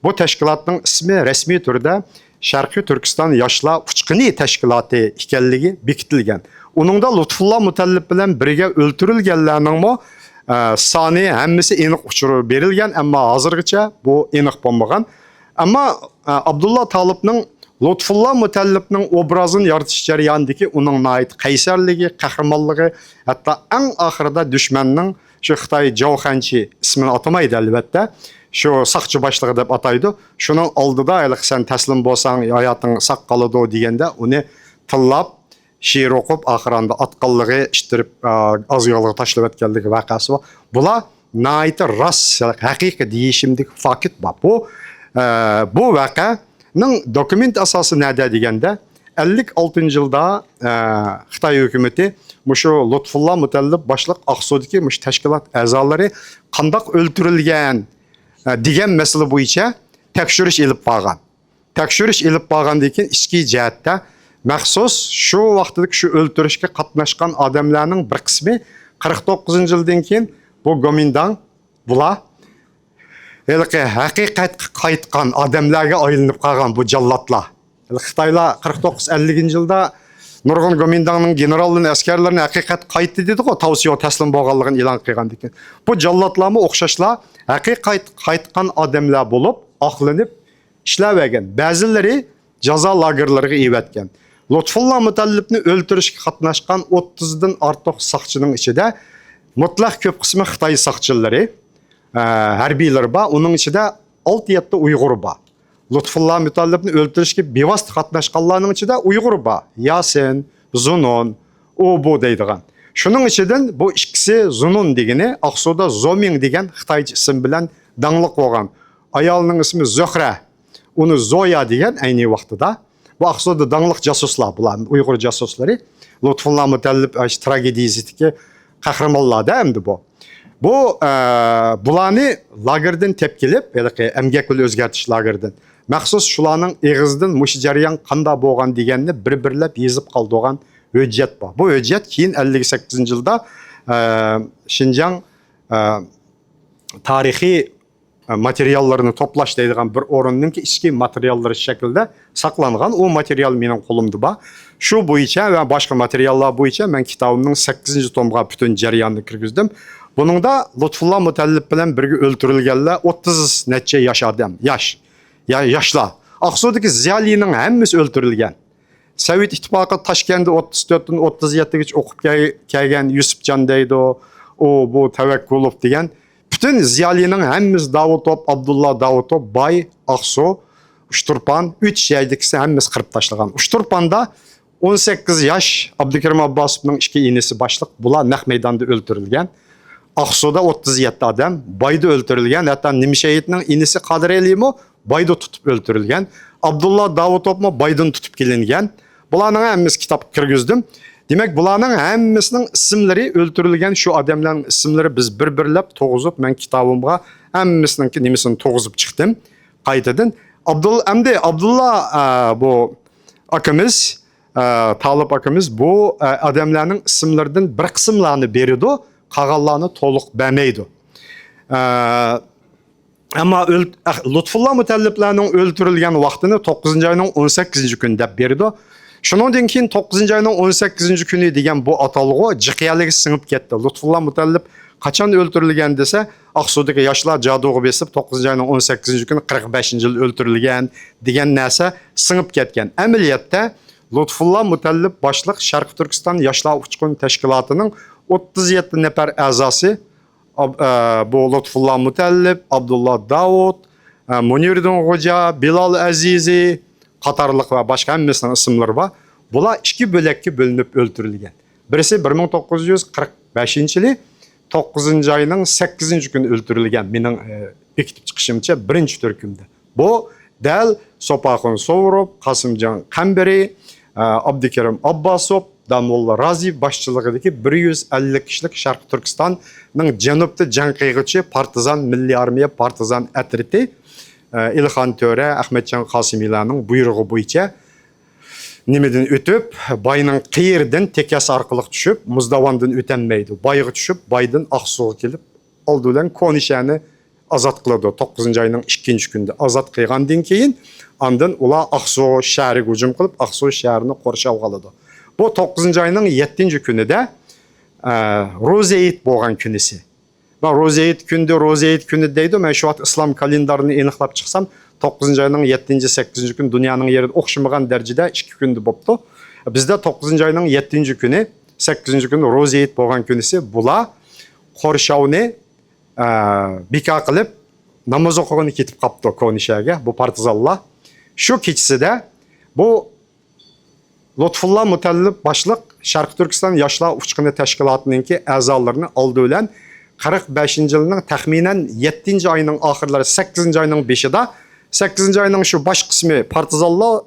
بۇ تەشكىلاتنىڭ ئىسمى رەسمىي تۈردە شەرقىي تۈركىستان ياشلار ئۇچقۇنى تەشكىلاتى ئىكەنلىكى بېكىتىلگەن. ئۇنىڭدا لۇتپۇللا مۇتەللىپ بىلەن بىرگە ئۆلتۈرۈلگەنلەرنىڭمۇ، ئە، سانى ھەممىسى ئېنىق ئۇچۇر بېرىلگەن، ئەمما ھازىرغىچە بۇ ئېنىق بولمىغان. ئەمما، ئە، ئابدۇللا تالىپنىڭ لۇتپۇللا مۇتەللىپنىڭ ئوبرازىنى يارىتىش جەريانىدىكى ئۇنىڭ ناھايىتى قەيسەرلىكى، قەھرىمانلىقى، ھەتتا ئەڭ ئاخىرىدا دۈشمەننىڭ شۇ خىتاي جاۋخەنچى، ئىسمىنى ئاتىمايدۇ ئەلۋەتتە، شۇ ساقچى باشلىقى دەپ ئاتايدۇ، شۇنىڭ ئالدىدا ھېلىقى سەن تەسلىم بولساڭ ھاياتىڭ ساق قالىدۇ دېگەندە ئۇنى تىللاپ، شېئىر ئوقۇپ، ئاخىراندا ئاتقانلىقى، ئىتتىرىپ، ئا، ئازگالغا تاشلىۋەتكەنلىكى ۋەقەسى بار. بۇلار ناھايىتى راست، ھەقىقىي دېيىشىمدىكى فاكت بار. بۇ، ئە، بۇ ۋەقەنىڭ دوكۇمېنت ئاساسى نەدە دېگەندە، ئەللىك ئالتىنچى يىلدا، ئە، خىتاي ھۆكۈمىتى مۇشۇ لۇتپۇللا مۇتەللىپ باشلىق ئاقسۇدىكى مۇشۇ تەشكىلات ئەزالىرى قانداق ئۆلتۈرۈلگەن، ئە، دېگەن مەسىلە بويىچە تەكشۈرۈش ئېلىپ بارغان. تەكشۈرۈش ئېلىپ بارغاندىن كېيىن ئىچكى جەھەتتە مەخسۇس شۇ ۋاقىتتىكى شۇ ئۆلتۈرۈشكە قاتناشقان ئادەملەرنىڭ بىر قىسمى قىرىق توققۇزىنچى يىلدىن كېيىن بۇ گومىنداڭ بۇلار ھېلىقى ھەقىقەتكە قايتقان ئادەملەرگە ئايلىنىپ قالغان بۇ جاللاتلار. خىتايلار قىرىق توققۇز ئەللىكىنچى يىلدا نۇرغۇن گومىنداڭنىڭ گېنېراللىرىنى، ئەسكەرلىرىنى ھەقىقەت قايتتى دېدىغۇ، تاۋسىيو تەسلىم بولغانلىقىنى ئېلان قىلغاندىن كېيىن. بۇ جاللاتلارمۇ ئوخشاشلا ھەقىقەت قايتقان ئادەملەر بولۇپ ئاقلىنىپ، ئىشلەۋەرگەن. بەزىلىرى جازا لاگېرلىرىغا ئېۋەتكەن. لۇتپۇللا مۇتەللىپنى ئۆلتۈرۈشكە قاتناشقان ئوتتۇزدىن ئارتۇق ساقچىنىڭ ئىچىدە مۇتلەق كۆپ قىسمى خىتاي ساقچىلىرى، ئە، ھەربىيلىرى بار. ئۇنىڭ ئىچىدە ئالتە يەتتە ئۇيغۇر بار. لۇتپۇللا مۇتەللىپنى ئۆلتۈرۈشكە بىۋاسىتە قاتناشقانلارنىڭ ئىچىدە ئۇيغۇر بار. ياسىن، زۇنۇن، ئۇ بۇ دەيدىغان. شۇنىڭ ئىچىدىن بۇ ئىككىسى زۇنۇن دېگىنى ئاقسۇدا زومىڭ دېگەن خىتايچە ئىسىم بىلەن داڭلىق بولغان. ئايالىنىڭ ئىسمى زۆھرە. ئۇنى زويا دېگەن ئەينى ۋاقتىدا. بۇ ئاقسۇدا داڭلىق جاسۇسلار، بۇلار ئۇيغۇر جاسۇسلىرى. لۇتپۇللا مۇتەللىپ، ئە، تراگېدىيىسىدىكى قەھرىمانلار-دە ئەمدى بۇ. بۇ، ئە، بۇلارنى لاگېردىن تېپىپ كېلىپ، ھېلىقى ئەمگەك يولى ئۆزگەرتىش لاگېرىدىن مەخسۇس شۇلارنىڭ ئېغىزىدىن مۇشۇ جەريان قانداق بولغان دېگەننى بىر-بىرلەپ يېزىپ قالدۇرغان ھۆججەت بار. بۇ ھۆججەت كېيىن ئەللىك سەككىزىنچى يىلدا، ئە، شىنجاڭ، ئە، تارىخىي ماتېرىياللىرىنى توپلاش دەيدىغان بىر ئورۇننىڭكى ئىچكى ماتېرىياللىرى شەكلىدە ساقلانغان. ئۇ ماتېرىيال مېنىڭ قولۇمدا بار. شۇ بويىچە ۋە باشقا ماتېرىياللار بويىچە مەن كىتابىمنىڭ سەككىزىنچى تومىغا پۈتۈن جەرياننى كىرگۈزدۈم. بۇنىڭدا لۇتپۇللا مۇتەللىپ بىلەن بىرگە ئۆلتۈرۈلگەنلەر ئوتتۇز نەچچە ياش ئادەم، ياش، يا-، ياشلار. ئاقسۇدىكى زىيالىينىڭ ھەممىسى ئۆلتۈرۈلگەن. سوۋېت ئىتتىپاقى تاشكەنتتە ئوتتۇز تۆتتىن ئوتتۇز يەتتىگىچە ئوقۇپ كەل-، كەلگەن يۈسۈپجان دەيدۇ، ئۇ، بۇ، تەۋەككۇلوف دېگەن پۈتۈن زىيالىينىڭ ھەممىسى، داۋۇتوف، ئابدۇللا داۋۇتوف، باي، ئاقسۇ، ئۇچتۇرپان، ئۈچ يەردىكىسى ھەممىسى قىرىپ تاشلىغان. ئۇچتۇرپاندا ئون سەككىز ياش ئابدۇكېرىم ئابباسوفنىڭ ئىككى ئىنىسى باشلىق، بۇلار نەق مەيداندا ئۆلتۈرۈلگەن. ئاقسۇدا ئوتتۇز يەتتە ئادەم، بايدا ئۆلتۈرۈلگەن، ھەتتا نىمشېھىتنىڭ ئىنىسى قادىر ئەلىمۇ بايدا تۇتۇپ ئۆلتۈرۈلگەن. ئابدۇللا داۋۇتوفمۇ بايدىن تۇتۇپ كېلىنگەن. بۇلارنىڭ ھەممىسى كىتابقا كىرگۈزدۈم. دېمەك، بۇلارنىڭ ھەممىسىنىڭ ئىسىملىرى، ئۆلتۈرۈلگەن شۇ ئادەملەرنىڭ ئىسىملىرى بىز بىر-بىرلەپ تۇغۇزۇپ، مەن كىتابىمغا ھەممىسىنىڭكى نېمىسىنى تۇغۇزۇپ چىقتىم. قايتىدىن ئابدۇل-، ئەمدى ئابدۇللا، ئە، بۇ ئاكىمىز، ئە، تالىپ ئاكىمىز بۇ، ئە، ئادەملەرنىڭ ئىسىملىرىدىن بىر قىسىملارنى بېرىدۇ، قالغانلارنى تولۇق بەرمەيدۇ. ئە، ئەمما ئۆل-، ئەھ، لۇتپۇللا مۇتەللىپلەرنىڭ ئۆلتۈرۈلگەن ۋاقتىنى توققۇزىنچى ئاينىڭ ئون سەككىزىنچى كۈنى دەپ بېرىدۇ. شۇنىڭدىن كېيىن توققۇزىنچى ئاينىڭ ئون سەككىزىنچى كۈنى دېگەن بۇ ئاتالغۇ جىقيەلىگە سىڭىپ كەتتى. لۇتپۇللا مۇتەللىپ قاچان ئۆلتۈرۈلگەن دېسە، ئاقسۇدىكى ياشلار جادۇغا بېسىپ، توققۇزىنچى ئاينىڭ ئون سەككىزىنچى كۈنى قىرىق بەشىنچى يىل ئۆلتۈرۈلگەن دېگەن نەرسە سىڭىپ كەتكەن. ئەمەلىيەتتە، لۇتپۇللا مۇتەللىپ باشلىق شەرقىي تۈركىستان ياشلار ئۇچقۇن تەشكىلاتىنىڭ ئوتتۇز يەتتە نەپەر ئەزاسى، ئاب-، ئە، بۇ لۇتپۇللا مۇتەللىپ، ئابدۇللا داۋۇت، ئە، مۇنىردىن خوجا، بىلال ئەزىزى قاتارلىق ۋە باشقا ھەممىسىنىڭ ئىسىملىرى بار. بۇلار ئىككى بۆلەككە بۆلۈنۈپ ئۆلتۈرۈلگەن. بىرسى بىر مىڭ توققۇز يۈز قىرىق بەشىنچى يىلى توققۇزىنچى ئاينىڭ سەككىزىنچى كۈنى ئۆلتۈرۈلگەن، مېنىڭ، ئە، بېكىتىپ چىقىشىمچە، بىرىنچى تۈركۈمدە. بۇ دەل سوپاخۇن سوۋۇروف، قاسىمجان قەمبىرى، ئە، ئابدۇكېرىم ئابباسوف، داموللا رازى باشچىلىقىدىكى بىر يۈز ئەللىك كىشىلىك شەرقىي تۈركىستاننىڭ جەنۇبتا جەڭ قىلغۇچى پارتىزان، مىللىي ئارمىيە پارتىزان ئەترىتى، ئە، ئېلىخان تۆرە، ئەخمەتجان قاسىمىلارنىڭ بۇيرۇقى بويىچە نېمىدىن ئۆتۈپ، باينىڭ قىيرىدىن تېكەس ئارقىلىق چۈشۈپ، مۇزداۋاندىن ئۆتەلمەيدۇ. بايغا چۈشۈپ، بايدىن ئاقسۇغا كېلىپ، ئالدى بىلەن كونىشەنى ئازاد قىلىدۇ. توققۇزىنچى ئاينىڭ ئىككىنچى كۈنىدە ئازاد قىلغاندىن كېيىن، ئاندىن ئۇلار ئاقسۇ شەھىرىگە ھۇجۇم قىلىپ، ئاقسۇ شەھىرىنى قورشاۋغا ئالىدۇ. بۇ توققۇزىنچى ئاينىڭ يەتتىنچى كۈنىدە، ئە، روزا ھېيت بولغان كۈنىسى. مەن روزا ھېيت كۈندە، روزا ھېيت كۈنى دەيدۇ. مەن شۇ ۋاقىت ئىسلام كالېندارىنى ئېنىقلاپ چىقسام، توققۇزىنچى ئاينىڭ يەتتىنچى، سەككىزىنچى كۈنى دۇنيانىڭ يېرىدە ئوخشىمىغان دەرىجىدە ئىككى كۈندە بوپتۇ. بىزدە توققۇزىنچى ئاينىڭ يەتتىنچى كۈنى، سەككىزىنچى كۈنى روزا ھېيت بولغان كۈنىسى بۇلار قورشاۋنى، ئە، بىكار قىلىپ، ناماز ئوقۇغىلى كېتىپ قاپتۇ كونىشەگە بۇ پارتىزانلار. شۇ كېچىسىدە بۇ لۇتپۇللا مۇتەللىپ باشلىق شەرقىي تۈركىستان ياشلار ئۇچقۇنى تەشكىلاتىنىڭكى ئەزالىرىنى ئالدى بىلەن قىرىق بەشىنچى يىلنىڭ تەخمىنەن يەتتىنچى ئاينىڭ ئاخىرلىرى، سەككىزىنچى ئاينىڭ بېشىدا، سەككىزىنچى ئاينىڭ شۇ باش قىسمى پارتىزانلار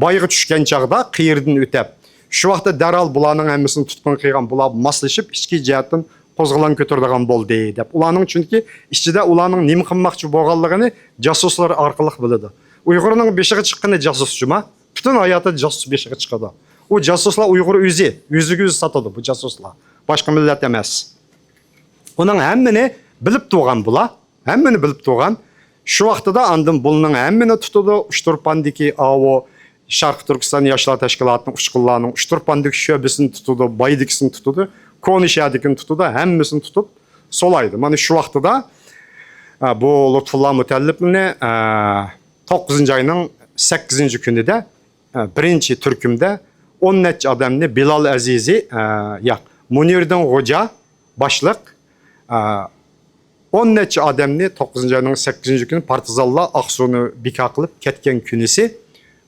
بايغا چۈشكەن چاغدا قىيرىدىن ئۆتەپ، شۇ ۋاقىتتا دەرھال بۇلارنىڭ ھەممىسىنى تۇتقۇن قىلغان، بۇلار ماسلىشىپ ئىچكى جەھەتتىن قوزغىلاڭ كۆتۈرىدىغان بولدى دەپ. ئۇلارنىڭ، چۈنكى ئىچىدە ئۇلارنىڭ نېمە قىلماقچى بولغانلىقىنى جاسۇسلار ئارقىلىق بىلىدۇ. ئۇيغۇرنىڭ بېشىغا چىققىنى جاسۇس جۇما. پۈتۈن ھاياتى جاسۇس بېشىغا چىقىدۇ. ئۇ جاسۇسلار ئۇيغۇر ئۆزى، ئۆزىگە ئۆزى ساتىدۇ بۇ جاسۇسلار. باشقا مىللەت ئەمەس. ئۇنىڭ ھەممىنى بىلىپ تۇرغان بۇلار. ھەممىنى بىلىپ تۇرغان. شۇ ۋاقتىدا ئاندىن بۇلارنىڭ ھەممىنى تۇتىدۇ. ئۇچتۇرپاندىكى ئاۋۇ شەرقىي تۈركىستان ياشلار تەشكىلاتىنىڭ ئۇچقۇنلارنىڭ ئۇچتۇرپاندىكى شۆبىسىنى تۇتىدۇ، بايدىكىسىنى تۇتىدۇ، كونىشەدىكىنى تۇتىدۇ، ھەممىسىنى تۇتۇپ سولايدۇ. مانا شۇ ۋاقتىدا، ئە، بۇ لۇتپۇللا مۇتەللىپنى، ئە، توققۇزىنچى ئاينىڭ سەككىزىنچى كۈنىدە، ئە، بىرىنچى تۈركۈمدە ئون نەچچە ئادەمنى، بىلال ئەزىزى، ئە، ياق، مۇنىردىن غوجا باشلىق، ئە، ئون نەچچە ئادەمنى توققۇزىنچى ئاينىڭ سەككىزىنچى كۈنى پارتىزانلار ئاقسۇنى بىكار قىلىپ كەتكەن كۈنىسى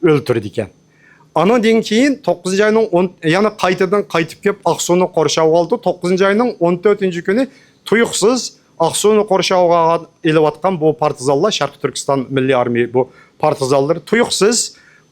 ئۆلتۈرىدىكەن. ئانىڭدىن كېيىن توققۇزىنچى ئاينىڭ ئون، يەنە قايتىدىن قايتىپ كېلىپ ئاقسۇنى قورشاۋغا ئالدى. توققۇزىنچى ئاينىڭ ئون تۆتىنچى كۈنى تۇيۇقسىز ئاقسۇنى قورشاۋغا ئېلىۋاتقان بۇ پارتىزانلار، شەرقىي تۈركىستان مىللىي ئارمىيە بۇ پارتىزانلىرى تۇيۇقسىز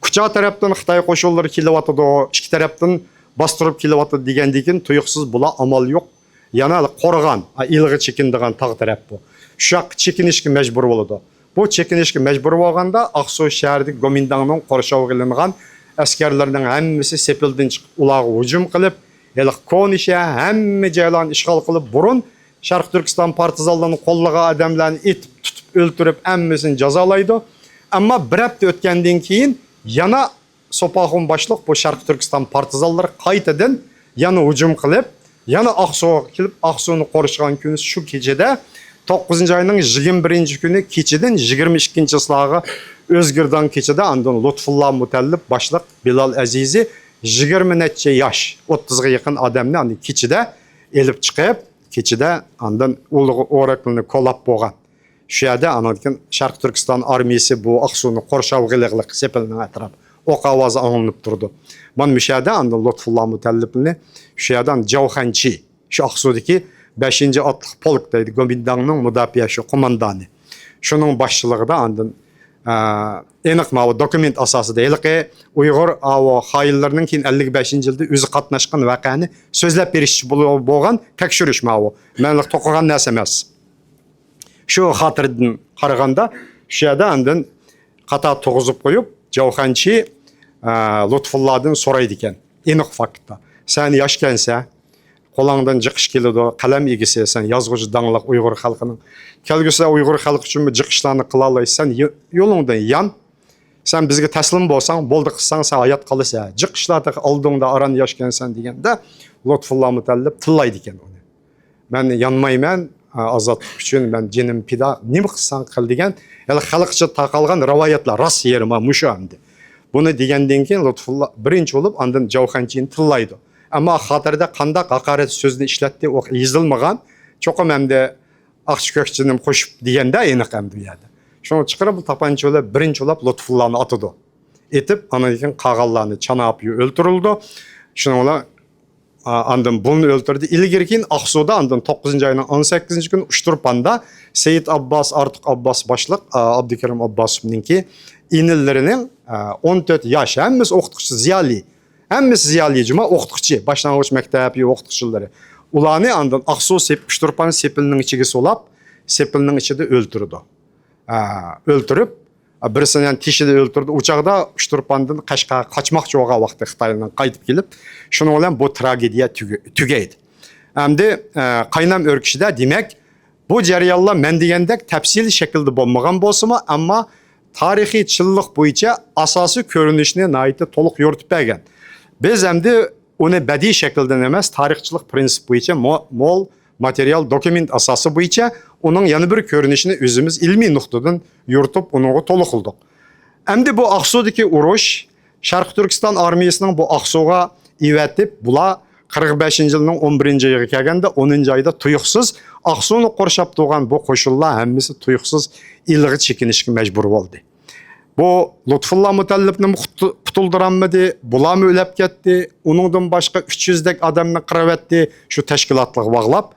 كۇچا تەرەپتىن خىتاي قوشۇنلىرى كېلىۋاتىدۇ، ئىككى تەرەپتىن باستۇرۇپ كېلىۋاتىدۇ دېگەندىن كېيىن تۇيۇقسىز بۇلار ئامال يوق يەنە قورغان، ئا، ئىلغا چېكىنىدىغان تاغ تەرەپ بۇ. شۇ ياققا چېكىنىشكە مەجبۇر بولىدۇ. بۇ چېكىنىشكە مەجبۇر بولغاندا، ئاقسۇ شەھىرىدىكى گومىنداڭنىڭ قورشاۋغا ئېلىنغان ئەسكەرلىرىنىڭ ھەممىسى سېپىلدىن چىقىپ، ئۇلارغا ھۇجۇم قىلىپ، ھېلىقى كونىشەھەر ھەممە جايلارنى ئىشغال قىلىپ، بۇرۇن شەرقىي تۈركىستان پارتىزانلىرىنى قوللىغان ئادەملەرنى ئېتىپ، تۇتۇپ، ئۆلتۈرۈپ، ھەممىسىنى جازالايدۇ. ئەمما بىر ھەپتە ئۆتكەندىن كېيىن يەنە سوپاخۇن باشلىق بۇ شەرقىي تۈركىستان پارتىزانلىرى قايتىدىن يەنە ھۇجۇم قىلىپ، يەنە ئاقسۇغا كېلىپ، ئاقسۇنى قورشىغان كۈنى شۇ كېچىدە، توققۇزىنچى ئاينىڭ يىگىرمە بىرىنچى كۈنى كېچىدىن يىگىرمە ئىككىنچى چىسلاغا ئۆزگىرىدىغان كېچىدە ئاندىن لۇتپۇللا مۇتەللىپ باشلىق بىلال ئەزىزى يىگىرمە نەچچە ياش، ئوتتۇزغا يېقىن ئادەمنى ئاندىن كېچىدە ئېلىپ چىقىپ، كېچىدە ئاندىن ئۇلۇغ ئورەكلىنى كولاپ بولغان. شۇ يەردە ئاندىن كېيىن شەرقىي تۈركىستان ئارمىيىسى بۇ ئاقسۇنى قورشاۋغا ئېلىغلىق سېپىلنىڭ ئەتراپ ئوق ئاۋازى ئاڭلىنىپ تۇرىدۇ. مانا مۇشۇ يەردە ئاندىن لۇتپۇللا مۇتەللىپنى شۇ يەردە جاۋخەنچى، شۇ ئاقسۇدىكى بەشىنچى ئاتلىق پولك دەيدۇ، گومىنداڭنىڭ مۇداپىئە شۇ قوماندانى. شۇنىڭ باشچىلىقىدا ئاندىن، ئە، ئېنىق ماۋۇ دوكۇمېنت ئاساسىدا ھېلىقى ئۇيغۇر ئاۋۇ خائىنلىرىنىڭ كېيىن ئەللىك بەشىنچى يىلدا ئۆزى قاتناشقان ۋەقەنى سۆزلەپ بېرىشچى بول-، بولغان تەكشۈرۈش ماۋۇ. مەن توقۇغان نەرسە ئەمەس. شۇ خاتىرىدىن قارىغاندا، شۇ يەردە ئاندىن قاتار تۇرغۇزۇپ قويۇپ، جاۋخەنچى ئە، لۇتپۇللادىن سورايدىكەن، ئېنىق ۋاقىتتا. سەن ياشكەنسەن، قولۇڭدىن جىق ئىش كېلىدۇ، قەلەم ئىگىسى، سەن يازغۇچى داڭلىق ئۇيغۇر خەلقىنىڭ. كەلگۈسىدە ئۇيغۇر خەلقى ئۈچۈنمۇ جىق ئىشلارنى قىلالايسەن، يو-، يولۇڭدىن يان. سەن بىزگە تەسلىم بولساڭ، بولدى قىلساڭ، سەن ھايات قالىسەن. جىق ئىشلار تېخى ئالدىڭدا، ئاران ياشكەنسەن دېگەندە، لۇتپۇللا مۇتەللىپ تىللايدىكەن ئۇنى. مەن يانمايمەن، ئازادلىق ئۈچۈن مەن جېنىم پىدا، نېمە قىلساڭ قىل دېگەن، ھېلى خەلقچە تارقالغان رىۋايەتلەر راست يېرىما مۇشۇ ئەمدى. بۇنى دېگەندىن كېيىن لۇتپۇللا بىرىنچى بولۇپ ئاندىن جاۋخەنچىنى تىللايدۇ. ئەمما خاتىرىدە قانداق ھاقارەت سۆزنى ئىشلەتتى، ئۇ يېزىلمىغان. چوقۇم ئەمدى ئاقچى كۆكچىنى قوشۇپ دېگەندە ئېنىق ئەمدى بۇ يەردە. شۇڭا چىقىرىپ تاپانچا بىلەن بىرىنچى بولۇپ لۇتپۇللانى ئاتىدۇ. ئېتىپ، ئاندىن كېيىن قالغانلارنى چاناپى ئۆلتۈرۈلىدۇ. شۇنىڭ بىلەن ئا، ئاندىن بۇلنى ئۆلتۈردى. ئىلگىرى كېيىن ئاقسۇدا ئاندىن توققۇزىنچى ئاينىڭ ئون سەككىزىنچى كۈنى ئۇچتۇرپاندا سېيىت ئابباس، ئارتۇق ئابباس باشلىق، ئا، ئابدۇكېرىم ئابباسوۋنىڭكى ئىنىلىرىنىڭ، ئا، ئون تۆت ياش، ھەممىسى ئوقۇتقۇچى، زىيالىي. ھەممىسى زىيالىي جۇما، ئوقۇتقۇچى، باشلانغۇچ مەكتەپ ئوقۇتقۇچىلىرى. ئۇلارنى ئاندىن ئاقسۇ سېپ-، ئۇچتۇرپان سېپىلنىڭ ئىچىگە سولاپ، سېپىلنىڭ ئىچىدە ئۆلتۈرىدۇ. ئا، ئۆلتۈرۈپ، بىرسىنى يەنە تېشىدا ئۆلتۈردى. ئۇ چاغدا ئۇچتۇرپاندىن قەشقەرگە قاچماقچى بولغان ۋاقتى خىتاينىڭ قايتىپ كېلىپ، شۇنىڭ بىلەن بۇ تراگېدىيە تۈگە-، تۈگەيدى. ئەمدى، ئە، قاينام ئۆركىشىدە، دېمەك، بۇ جەريانلار مەن دېگەندەك تەپسىلىي شەكىلدە بولمىغان بولسىمۇ، ئەمما تارىخىي چىنلىق بويىچە ئاساسىي كۆرۈنۈشىنى ناھايىتى تولۇق يورۇتۇپ بەرگەن. بىز ئەمدى ئۇنى بەدىئىي شەكىلدىن ئەمەس، تارىخچىلىق پرىنسىپ بويىچە مو-، مول ماتېرىيال، دوكۇمېنت ئاساسى بويىچە ئۇنىڭ يەنە بىر كۆرۈنۈشىنى ئۆزىمىز ئىلمىي نۇقتىدىن يورۇتۇپ، ئۇنىڭغا تولۇقلىدۇق. ئەمدى بۇ ئاقسۇدىكى ئۇرۇش، شەرقىي تۈركىستان ئارمىيىسىنىڭ بۇ ئاقسۇغا ئېۋەتىپ، بۇلار قىرىق بەشىنچى يىلنىڭ ئون بىرىنچى ئايىغا كەلگەندە، ئونىنچى ئايدا تۇيۇقسىز ئاقسۇنى قورشاپ تۇرغان بۇ قوشۇنلار ھەممىسى تۇيۇقسىز ئىلىغا چېكىنىشكە مەجبۇر بولدى. بۇ لۇتپۇللا مۇتەللىپنىمۇ قۇتۇ-، قۇتۇلدۇرالمىدى، بۇلارمۇ ئۆلۈپ كەتتى. ئۇنىڭدىن باشقا ئۈچ يۈزدەك ئادەمنى قىرىۋەتتى، شۇ تەشكىلاتلارغا باغلاپ.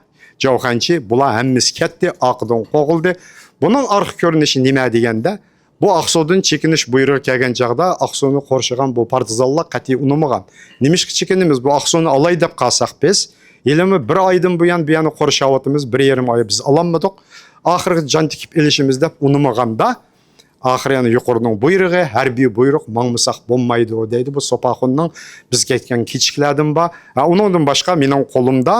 جاۋخەنچى، بۇلار ھەممىسى كەتتى، ئارقىدىن قوغلىدى. بۇنىڭ ئارقا كۆرۈنۈشى نېمە دېگەندە، بۇ ئاقسۇدىن چېكىنىش بۇيرۇقى كەلگەن چاغدا ئاقسۇنى قورشىغان بۇ پارتىزانلار قەتئىي ئۇنىمىغان. نېمىشقا چېكىنىمىز؟ بۇ ئاقسۇنى ئالاي دەپ قالساق بىز، ھېلىمۇ بىر ئايدىن بۇيان بۇ يەرنى قورشاۋاتىمىز، بىر يېرىم ئاي بىز ئالالمىدۇق. ئاخىرىدا جان تىكىپ ئېلىشىمىز دەپ ئۇنىمىغاندا، ئاخىرى يەنە يۇقىرىنىڭ بۇيرۇقى، ھەربىي بۇيرۇق، ماڭمىساق بولمايدۇ دەيدۇ. بۇ سوپاخۇننىڭ بىز كەتكەن كېچىكلەردىن بار. ھە، ئۇنىڭدىن باشقا مېنىڭ قولۇمدا،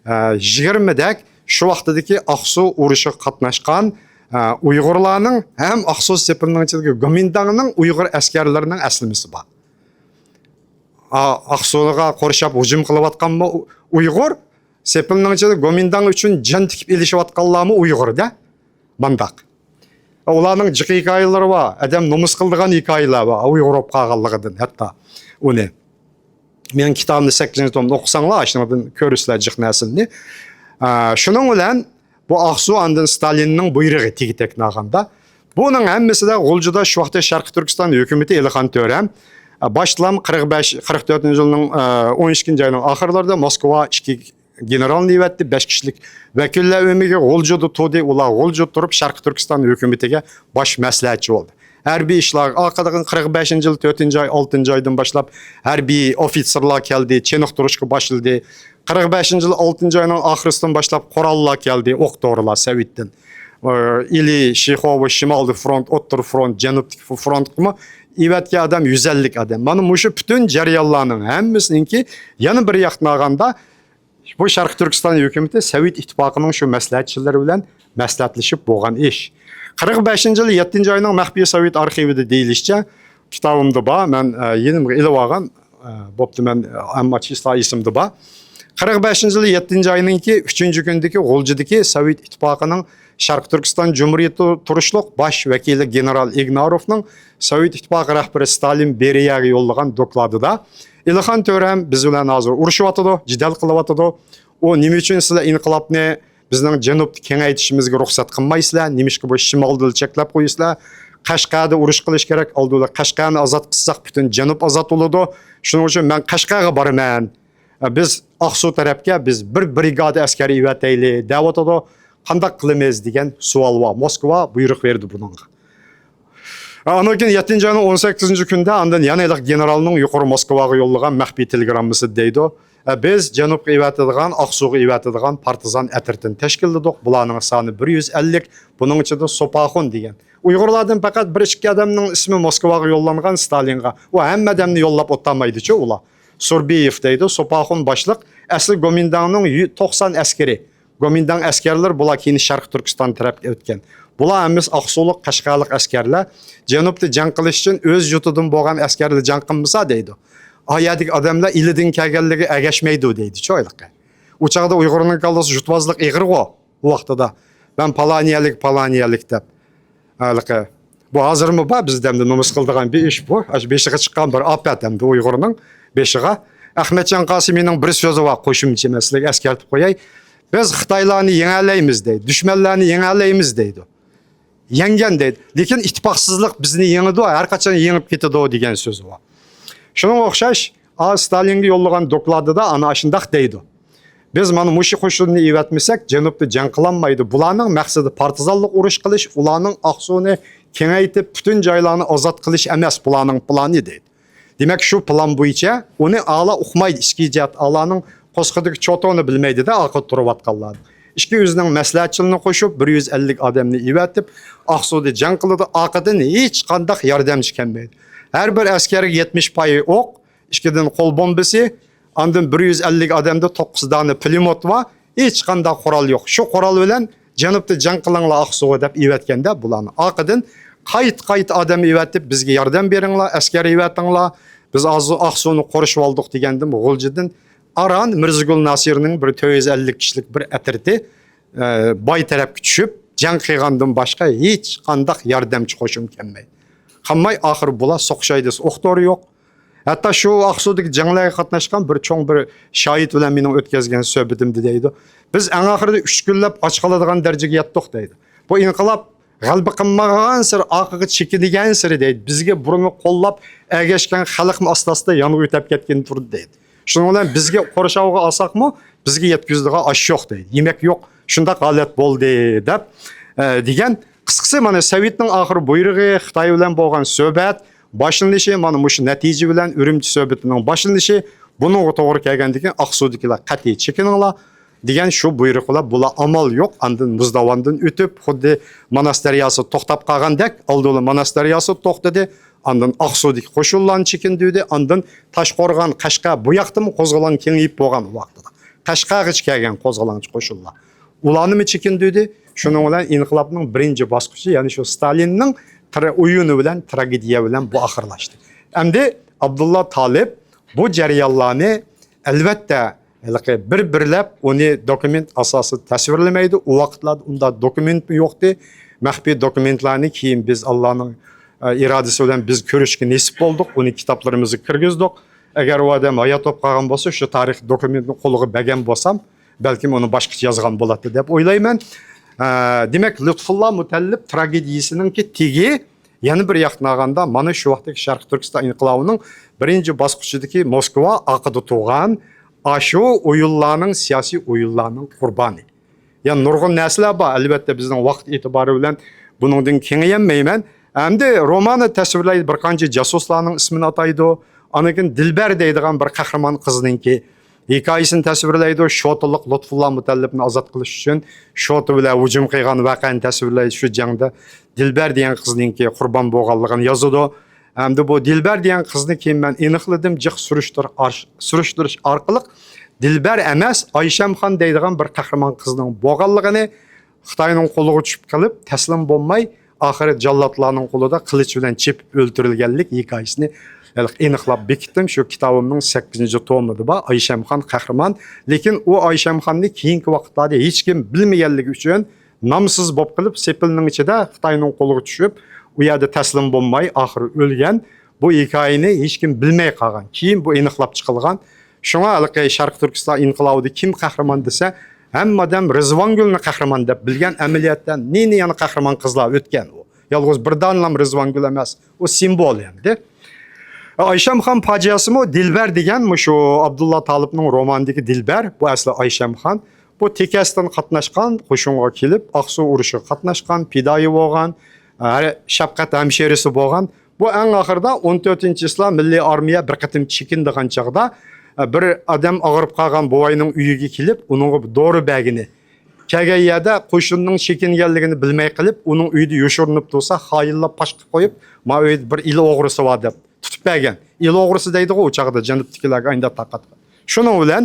ئە، يىگىرمىدەك شۇ ۋاقتىدىكى ئاقسۇ ئۇرۇشىغا قاتناشقان، ئە، ئۇيغۇرلارنىڭ ھەم ئاقسۇ سېپىلنىڭ ئىچىدىكى گومىنداڭنىڭ ئۇيغۇر ئەسكەرلىرىنىڭ ئەسلىمىسى بار. ئا-، ئاقسۇغا قورشاپ ھۇجۇم قىلىۋاتقانمۇ ئۇ-، ئۇيغۇر، سېپىلنىڭ ئىچىدە گومىنداڭ ئۈچۈن جان تىكىپ ئېلىشىۋاتقانلارمۇ ئۇيغۇر-دە. مانداق. ئۇلارنىڭ جىق ھېكايىلىرى بار، ئادەم نومۇس قىلىدىغان ھېكايىلەر بار، ئۇيغۇر بولۇپ قالغانلىقىدىن ھەتتا ئۇنى. مېنىڭ كىتابىمنى سەككىزىنچى تومدا ئوقۇساڭلار، ئاشۇنىڭدىن كۆرىسىلەر جىق نەرسىنى. ئا، شۇنىڭ بىلەن بۇ ئاقسۇ ئاندىن ستالىننىڭ بۇيرۇقى تېگى-تەكنى ئالغاندا، بۇنىڭ ھەممىسىدە غۇلجىدا شۇ ۋاقىتتا شەرقىي تۈركىستان ھۆكۈمىتى ئېلىخان تۆرەم، ئا، باشلام قىرىق بەش، قىرىق تۆتىنچى يىلنىڭ، ئا، ئون ئىككىنچى ئاينىڭ ئاخىرلىرىدا موسكۋا ئىككى گېنېرالنى يىۋەتتى، بەش كىشىلىك ۋەكىللەر ئۆمىكى غۇلجىدا تۇردى. ئۇلار غۇلجىدا تۇرۇپ، شەرقىي تۈركىستان ھۆكۈمىتىگە باش مەسلىھەتچى بولدى. ھەربىي ئىشلارغا ئارقىدىن قىرىق بەشىنچى يىل تۆتىنچى ئاي، ئالتىنچى ئايدىن باشلاپ ھەربىي ئوفىتسېرلار كەلدى، چېنىقتۇرۇشقا باشلىدى. قىرىق بەشىنچى يىل ئالتىنچى ئاينىڭ ئاخىرىسىدىن باشلاپ قوراللار كەلدى، ئوق دورىلار سوۋېتتىن. ئى، ئىلى، شىخوۋو، شىمالدىكى فرونت، ئوتتۇرا فرونت، جەنۇبتىكى فرونتقىمۇ ئېۋەتكەن ئادەم يۈز ئەللىك ئادەم. مانا مۇشۇ پۈتۈن جەريانلارنىڭ ھەممىسىنىڭكى يەنە بىر ياقتىن ئالغاندا، بۇ شەرقىي تۈركىستان ھۆكۈمىتى سوۋېت ئىتتىپاقىنىڭ شۇ مەسلىھەتچىلىرى بىلەن مەسلىھەتلىشىپ بولغان ئىش. قىرىق بەشىنچى يىلى يەتتىنچى ئاينىڭ مەخپىي سوۋېت ئارخىۋىدا دېيىلىشىچە، كىتابىمدا بار، مەن، ئە، يېنىمغا ئېلىپ ئالغان، ئە، بوپتۇ، مەن، ئە، ئەمما چىسلا ئېسىمدە بار. قىرىق بەشىنچى يىلى يەتتىنچى ئاينىڭكى ئۈچىنچى كۈنىدىكى غۇلجىدىكى سوۋېت ئىتتىپاقىنىڭ شەرقىي تۈركىستان جۇمھۇرىيىتى تۇرۇشلۇق باش ۋەكىلى گېنېرال ئىگناروفنىڭ سوۋېت ئىتتىپاقى رەھبىرى ستالىن بېرىيەگە يوللىغان دوكلاتىدا، ئېلىخان تۆرەم بىز بىلەن ھازىر ئۇرۇشۇۋاتىدۇ، جېدەل قىلىۋاتىدۇ. ئۇ نېمە ئۈچۈن سىلەر ئىنقىلابنى بىزنىڭ جەنۇبتا كېڭەيتىشىمىزگە رۇخسەت قىلمايسىلەر؟ نېمىشقا بۇ شىمالدا چەكلەپ قويىسىلەر؟ قەشقەردە ئۇرۇش قىلىش كېرەك، ئالدى بىلەن قەشقەرنى ئازاد قىلساق، پۈتۈن جەنۇب ئازاد بولىدۇ. شۇنىڭ ئۈچۈن مەن قەشقەرگە بارىمەن. بىز ئاقسۇ تەرەپكە بىز بىر برىگادا ئەسكەر ئېۋەتەيلى دەۋاتىدۇ. قانداق قىلىمىز دېگەن سوئال بار. موسكۋا بۇيرۇق بەردى بۇنىڭغا. ئاندىن كېيىن يەتتىنچى ئاينىڭ ئون سەككىزىنچى كۈنىدە ئاندىن يەنە ھېلىقى گېنېرالنىڭ يۇقىرى موسكۋاغا يوللىغان مەخپىي تېلېگراممىسى دەيدۇ. ئە، بىز جەنۇبقا ئېۋەتىدىغان، ئاقسۇغا ئېۋەتىدىغان پارتىزان ئەترىتىنى تەشكىللىدۇق. بۇلارنىڭ سانى بىر يۈز ئەللىك، بۇنىڭ ئىچىدە سوپاخۇن دېگەن. ئۇيغۇرلاردىن پەقەت بىر ئىككى ئادەمنىڭ ئىسمى موسكۋاغا يوللانغان ستالىنغا. ئۇ ھەممە ئادەمنى يوللاپ ئولتۇرمايدىچۇ ئۇلار. سۇربىيېف دەيدۇ، سوپاخۇن باشلىق، ئەسلى گومىنداڭنىڭ يۈ-، توقسان ئەسكىرى. گومىنداڭ ئەسكەرلىرى بۇلار كېيىن شەرقىي تۈركىستان تەرەپكە ئۆتكەن. بۇلار ھەممىسى ئاقسۇلۇق، قەشقەرلىك ئەسكەرلەر. جەنۇبتا جەڭ قىلىش ئۈچۈن ئۆز يۇرتىدىن بولغان ئەسكەرلەر جەڭ قىلمىسا دەيدۇ. ئا يەردىكى ئادەملەر ئىلىدىن كەلگەنلىرىگە ئەگەشمەيدۇ دەيدىچۇ ھېلىقى. ئۇ چاغدا ئۇيغۇرنىڭ كاللىسى يۇتۇۋازلىق ئېغىرغۇ ئۇ ۋاقتىدا. مەن پالانىيەلىك، پالانىيەلىك دەپ. ھېلىقى. بۇ ھازىرمۇ بار بىزدە ئەمدى نومۇس قىلىدىغان بىر ئىش بۇ. ئاشۇ بېشىغا چىققان بىر ئاپەت ئەمدى ئۇيغۇرنىڭ بېشىغا. ئەخمەتجان قاسىمىنىڭ بىر سۆزى بار، قوشۇمچە مەن سىلەرگە ئەسكەرتىپ قوياي. بىز خىتايلارنى يېڭەلەيمىز دەيدۇ، دۈشمەنلەرنى يېڭەلەيمىز دەيدۇ. يەڭگەن دەيدۇ. لېكىن ئىتتىپاقسىزلىق بىزنى يېڭىدۇ، ھەر قاچان يېڭىپ كېتىدۇ دېگەن سۆزى بار. شۇنىڭغا ئوخشاش، ئا، ستالىنگە يوللىغان دوكلاتىدا ئانا ئاشۇنداق دەيدۇ. بىز مانا مۇشۇ قوشۇننى ئېۋەتمىسەك، جەنۇبتا جەڭ قىلالمايدۇ. بۇلارنىڭ مەقسىتى پارتىزانلىق ئۇرۇش قىلىش، ئۇلارنىڭ ئاقسۇنى كېڭەيتىپ، پۈتۈن جايلارنى ئازاد قىلىش ئەمەس بۇلارنىڭ پىلانى دەيدۇ. دېمەك، شۇ پىلان بويىچە ئۇنى ئالا ئۇقمايدۇ، ئىچكى جەھەت ئالانىڭ قورسىقىدىكى چوتۇنى بىلمەيدۇ-دە، ئارقىدا تۇرۇۋاتقانلار. ئىككى ئۆزىنىڭ مەسلىھەتچىلىرىنى قوشۇپ، بىر يۈز ئەللىك ئادەمنى ئېۋەتىپ، ئاقسۇدا جەڭ قىلىدۇ. ئارقىدىن ھېچقانداق ياردەمچى كەلمەيدۇ. ھەر بىر ئەسكەرگە يەتمىش پاي ئوق، ئىككىدىن قول بومبىسى، ئاندىن بىر يۈز ئەللىك ئادەمدە توققۇز دانە پۇلېموت بار، ھېچقانداق قورال يوق. شۇ قورال بىلەن جەنۇبتا جەڭ قىلىڭلار ئاقسۇغا دەپ ئېۋەتكەندە، بۇلارنى ئارقىدىن قايتا-قايتا ئادەم ئېۋەتىپ، بىزگە ياردەم بېرىڭلار، ئەسكەر ئېۋەتىڭلار، بىز ھازىر ئاقسۇنى قورشىۋالدۇق دېگەندىن غۇلجىدىن ئاران مىرزىگۈل ناسىرنىڭ بىر تۆت يۈز ئەللىك كىشىلىك بىر ئەترىتى، ئە، باي تەرەپكە چۈشۈپ، جەڭ قىلغاندىن باشقا ھېچقانداق ياردەمچى قوشۇن كەلمەيدۇ. قالماي ئاخىرى بۇلار سوقۇشاي دېسە ئوق-دورا يوق. ھەتتا شۇ ئاقسۇدىكى جەڭلەرگە قاتناشقان بىر چوڭ بىر شاھىت بىلەن مېنىڭ ئۆتكۈزگەن سۆھبىتىمدە دەيدۇ، بىز ئەڭ ئاخىرىدا ئۈچ كۈنلەپ ئاچ قالىدىغان دەرىجىگە يەتتۇق دەيدۇ. بۇ ئىنقىلاب غەلىبە قىلمىغانسېرى، ئارقىغا چېكىنگەنسېرى دەيدۇ، بىزگە بۇرۇنقى قوللاپ ئەگەشكەن خەلقمۇ ئاستا-ئاستا يانغا ئۆتەپ كەتكىلى تۇردى دەيدۇ. شۇنىڭ بىلەن بىزگە قورشاۋغا ئالساقمۇ، بىزگە يەتكۈزىدىغان ئاش يوق دەيدۇ. يېمەك يوق، شۇنداق ھالەت بولدى دەپ، ئە، دېگەن. قىسقىسى، مانا سوۋېتنىڭ ئاخىرى بۇيرۇقى، خىتاي بىلەن بولغان سۆھبەت باشلىنىشى، مانا مۇشۇ نەتىجە بىلەن ئۈرۈمچى سۆھبىتىنىڭ باشلىنىشى، بۇنىڭغا توغرا كەلگەندىن كېيىن ئاقسۇدىكىلەر قەتئىي چېكىنىڭلار دېگەن شۇ بۇيرۇق بىلەن بۇلار ئامال يوق، ئاندىن مۇزداۋاندىن ئۆتۈپ، خۇددى ماناس دەرياسى توختاپ قالغاندەك، ئالدى بىلەن ماناس دەرياسى توختىدى، ئاندىن ئاقسۇدىكى قوشۇنلارنى چېكىندۈردى، ئاندىن تاشقورغان، قەشقەر، بۇ ياقتىمۇ قوزغىلاڭ كېڭىيىپ بولغان ئۇ ۋاقتىدا. قەشقەرگىچە كەلگەن قوزغىلاڭچى قوشۇنلار. ئۇلارنىمۇ چېكىندۈردى. شۇنىڭ بىلەن ئىنقىلابنىڭ بىرىنچى باسقۇچى، يەنى شۇ ستالىننىڭ ترا-، ئويۇنى بىلەن، تراگېدىيە بىلەن بۇ ئاخىرلاشتى. ئەمدى ئابدۇللا تالىپ بۇ جەريانلارنى، ئەلۋەتتە، ھېلىقى بىر-بىرلەپ ئۇنى دوكۇمېنت ئاساسىدا تەسۋىرلىمەيدۇ. ئۇ ۋاقىتلاردا ئۇنداق دوكۇمېنتمۇ يوقتى. مەخپىي دوكۇمېنتلارنى كېيىن بىز ئاللانىڭ، ئە، ئىرادىسى بىلەن بىز كۆرۈشكە نېسىپ بولدۇق. ئۇنى كىتابلىرىمىزغا كىرگۈزدۇق. ئەگەر ئۇ ئادەم ھايات بولۇپ قالغان بولسا، شۇ تارىخ دوكۇمېنتنى قولىغا بەرگەن بولسام، بەلكىم ئۇنى باشقىچە يازغان بولاتتى دەپ ئويلايمەن. ئە، دېمەك، لۇتپۇللا مۇتەللىپ تراگېدىيىسىنىڭكى تېگى، يەنە بىر ياقتىن ئالغاندا، مانا شۇ ۋاقىتتىكى شەرقىي تۈركىستان ئىنقىلابىنىڭ بىرىنچى باسقۇچىدىكى موسكۋا ئارقىدا تۇرغان ئاشۇ ئويۇنلارنىڭ، سىياسىي ئويۇنلارنىڭ قۇربانى. يەنى نۇرغۇن نەرسىلەر بار. ئەلۋەتتە، بىزنىڭ ۋاقىت ئېتىبارى بىلەن بۇنىڭدىن كېڭىيەلمەيمەن. ئەمدى روماندا تەسۋىرلەيدۇ، بىر قانچە جاسۇسلارنىڭ ئىسمىنى ئاتايدۇ. ئاندىن كېيىن دىلبەر دەيدىغان بىر قەھرىمان قىزنىڭكى ھېكايىسىنى تەسۋىرلەيدۇ. شوتىلىق لۇتپۇللا مۇتەللىپنى ئازاد قىلىش ئۈچۈن شوتا بىلەن ھۇجۇم قىلغان ۋەقەنى تەسۋىرلەيدۇ. شۇ جەڭدە دىلبەر دېگەن قىزنىڭكى قۇربان بولغانلىقىنى يازىدۇ. ئەمدى بۇ دىلبەر دېگەن قىزنى كېيىن مەن ئېنىقلىدىم، جىق سۈرۈشتۈر-، ئارش-، سۈرۈشتۈرۈش ئارقىلىق دىلبەر ئەمەس، ئايشەمخان دەيدىغان بىر قەھرىمان قىزنىڭ بولغانلىقىنى، خىتاينىڭ قولىغا چۈشۈپ قېلىپ، تەسلىم بولماي، ئاخىرى جاللاتلارنىڭ قولىدا قىلىچ بىلەن چېپىپ ئۆلتۈرۈلگەنلىك ھېكايىسىنى ھېلىقى ئېنىقلاپ بېكىتتىم. شۇ كىتابىمنىڭ سەككىزىنچى تومىدا بار، ئايشەمخان قەھرىمان. لېكىن ئۇ ئايشەمخاننى كېيىنكى ۋاقىتلاردا ھېچكىم بىلمىگەنلىكى ئۈچۈن، نامسىز بولۇپ قېلىپ، سېپىلنىڭ ئىچىدە خىتاينىڭ قولىغا چۈشۈپ، ئۇ يەردە تەسلىم بولماي، ئاخىرى ئۆلگەن. بۇ ھېكايىنى ھېچكىم بىلمەي قالغان. كېيىن بۇ ئېنىقلاپ چىقىلغان. شۇڭا ھېلىقى شەرقىي تۈركىستان ئىنقىلابىدا كىم قەھرىمان دېسە، ھەممە ئادەم رىزۋانگۈلنى قەھرىمان دەپ بىلگەن. ئەمەلىيەتتە نى-نى يەنە قەھرىمان قىزلار ئۆتكەن ئۇ. يالغۇز بىر دانىلام رىزۋانگۈل ئەمەس. ئۇ سىمۋول ئەمدى. ئايشەمخان پاجىئەسىمۇ دىلبەر دېگەن مۇشۇ ئابدۇللا تالىپنىڭ رومانىدىكى دىلبەر، بۇ ئەسلى ئايشەمخان. بۇ تېكەستىن قاتناشقان، قوشۇنغا كېلىپ، ئاقسۇ ئۇرۇشىغا قاتناشقان، پىدائىي بولغان، ھە، شەپقەت ھەمشىرىسى بولغان. بۇ ئەڭ ئاخىرىدا ئون تۆتىنچى چىسلا مىللىي ئارمىيە بىر قېتىم چېكىنىدىغان چاغدا، بىر ئادەم ئاغرىپ قالغان بوۋاينىڭ ئۆيىگە كېلىپ، ئۇنىڭغا دورا بەرگىنى. كەلگەن يەردە قوشۇننىڭ چېكىنگەنلىكىنى بىلمەي قېلىپ، ئۇنىڭ ئۆيىدە يوشۇرۇنۇپ تۇرسا، خائىنلار پاش قىلىپ قويۇپ، ما ئۆيدە بىر ئىلى ئوغرىسى بار دەپ تۇتۇپ بەرگەن. ئىلى ئوغرىسى دەيدىغۇ ئۇ چاغدا جەنۇبتىكىلەرگە ئاينداق تارقاتقان. شۇنىڭ بىلەن،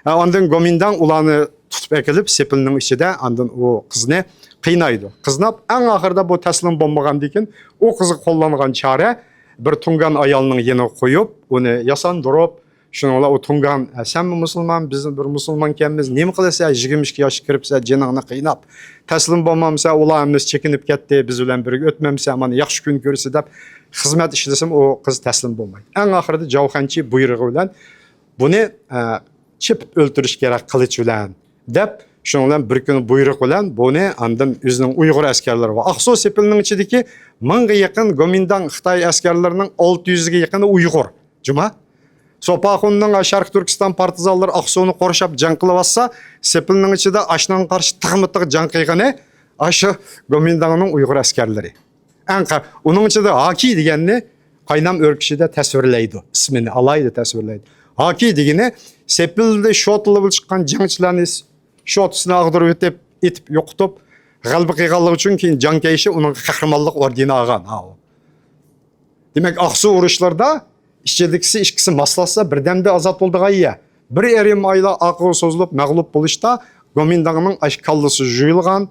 ئە، ئاندىن گومىنداڭ ئۇلارنى تۇتۇپ ئەكېلىپ، سېپىلنىڭ ئىچىدە ئاندىن ئۇ قىزنى قىينايدۇ. قىيناپ، ئەڭ ئاخىرىدا بۇ تەسلىم بولمىغاندىن كېيىن، ئۇ قىزغا قوللانغان چارە بىر تۇڭگان ئايالنىڭ يېنىغا قويۇپ، ئۇنى ياساندۇرۇپ، شۇنىڭ بىلەن ئۇ تۇڭگان، «ئە، سەنمۇ مۇسۇلمان، بىز بىر مۇسۇلمانكەنمىز، نېمە قىلىسەن، يىگىرمە ئىككى ياشقا كىرىپسەن، جېنىڭنى قىيناپ، تەسلىم بولمامسەن، ئۇلار ھەممىسى چېكىنىپ كەتتى، بىز بىلەن بىرگە ئۆتمەمسەن، مانا ياخشى كۈن كۆرسە» دەپ خىزمەت ئىشلىسىمۇ ئۇ قىز تەسلىم بولمايدۇ. ئەڭ ئاخىرىدا جاۋخەنچى بۇيرۇقى بىلەن بۇنى، ئە، چېپىپ ئۆلتۈرۈش كېرەك قىلىچ بىلەن، دەپ، شۇنىڭ بىلەن بىر كۈنى بۇيرۇق بىلەن بۇنى ئاندىن ئۆزىنىڭ ئۇيغۇر ئەسكەرلىرى بار. ئاقسۇ سېپىلنىڭ ئىچىدىكى مىڭغا يېقىن گومىنداڭ خىتاي ئەسكەرلىرىنىڭ ئالتە يۈزگە يېقىنى ئۇيغۇر. جۇما. سوپاخۇننىڭ شەرقىي تۈركىستان پارتىزانلىرى ئاقسۇنى قورشاپ جەڭ قىلىۋاتسا، سېپىلنىڭ ئىچىدە ئاشۇنىڭغا قارشى تىغمۇ تىغ جەڭ قىلغىنى ئاشۇ گومىنداڭنىڭ ئۇيغۇر ئەسكەرلىرى. ئەڭ قا-، ئۇنىڭ ئىچىدە ھاكى دېگەننى قاينام ئۆركىشىدە تەسۋىرلەيدۇ. ئىسمىنى ئالاھىدە تەسۋىرلەيدۇ. ھاكى دېگىنى سېپىلدە شوتىلى بىلەن چىققان جەڭچىلەرنى شوتىسىنى ئاغدۇرۇپ ئېتىپ، ئېتىپ يوقىتىپ، غەلىبە قىلغانلىقى ئۈچۈن كېيىن جاڭ كەيشى ئۇنىڭغا قەھرىمانلىق ئوردېنى ئالغان. ھاۋۇ. دېمەك، ئاقسۇ ئۇرۇشلىرىدا ئىچىدىكىسى ئىككىسى ماسلاشسا، بىردەمدە ئازاد بولىدىغان يەر. بىر يېرىم ئايلار ئارقىغا سوزۇلۇپ مەغلۇپ بولۇشتا، گومىنداڭنىڭ ئاشۇ كاللىسى جۇيۇلغان،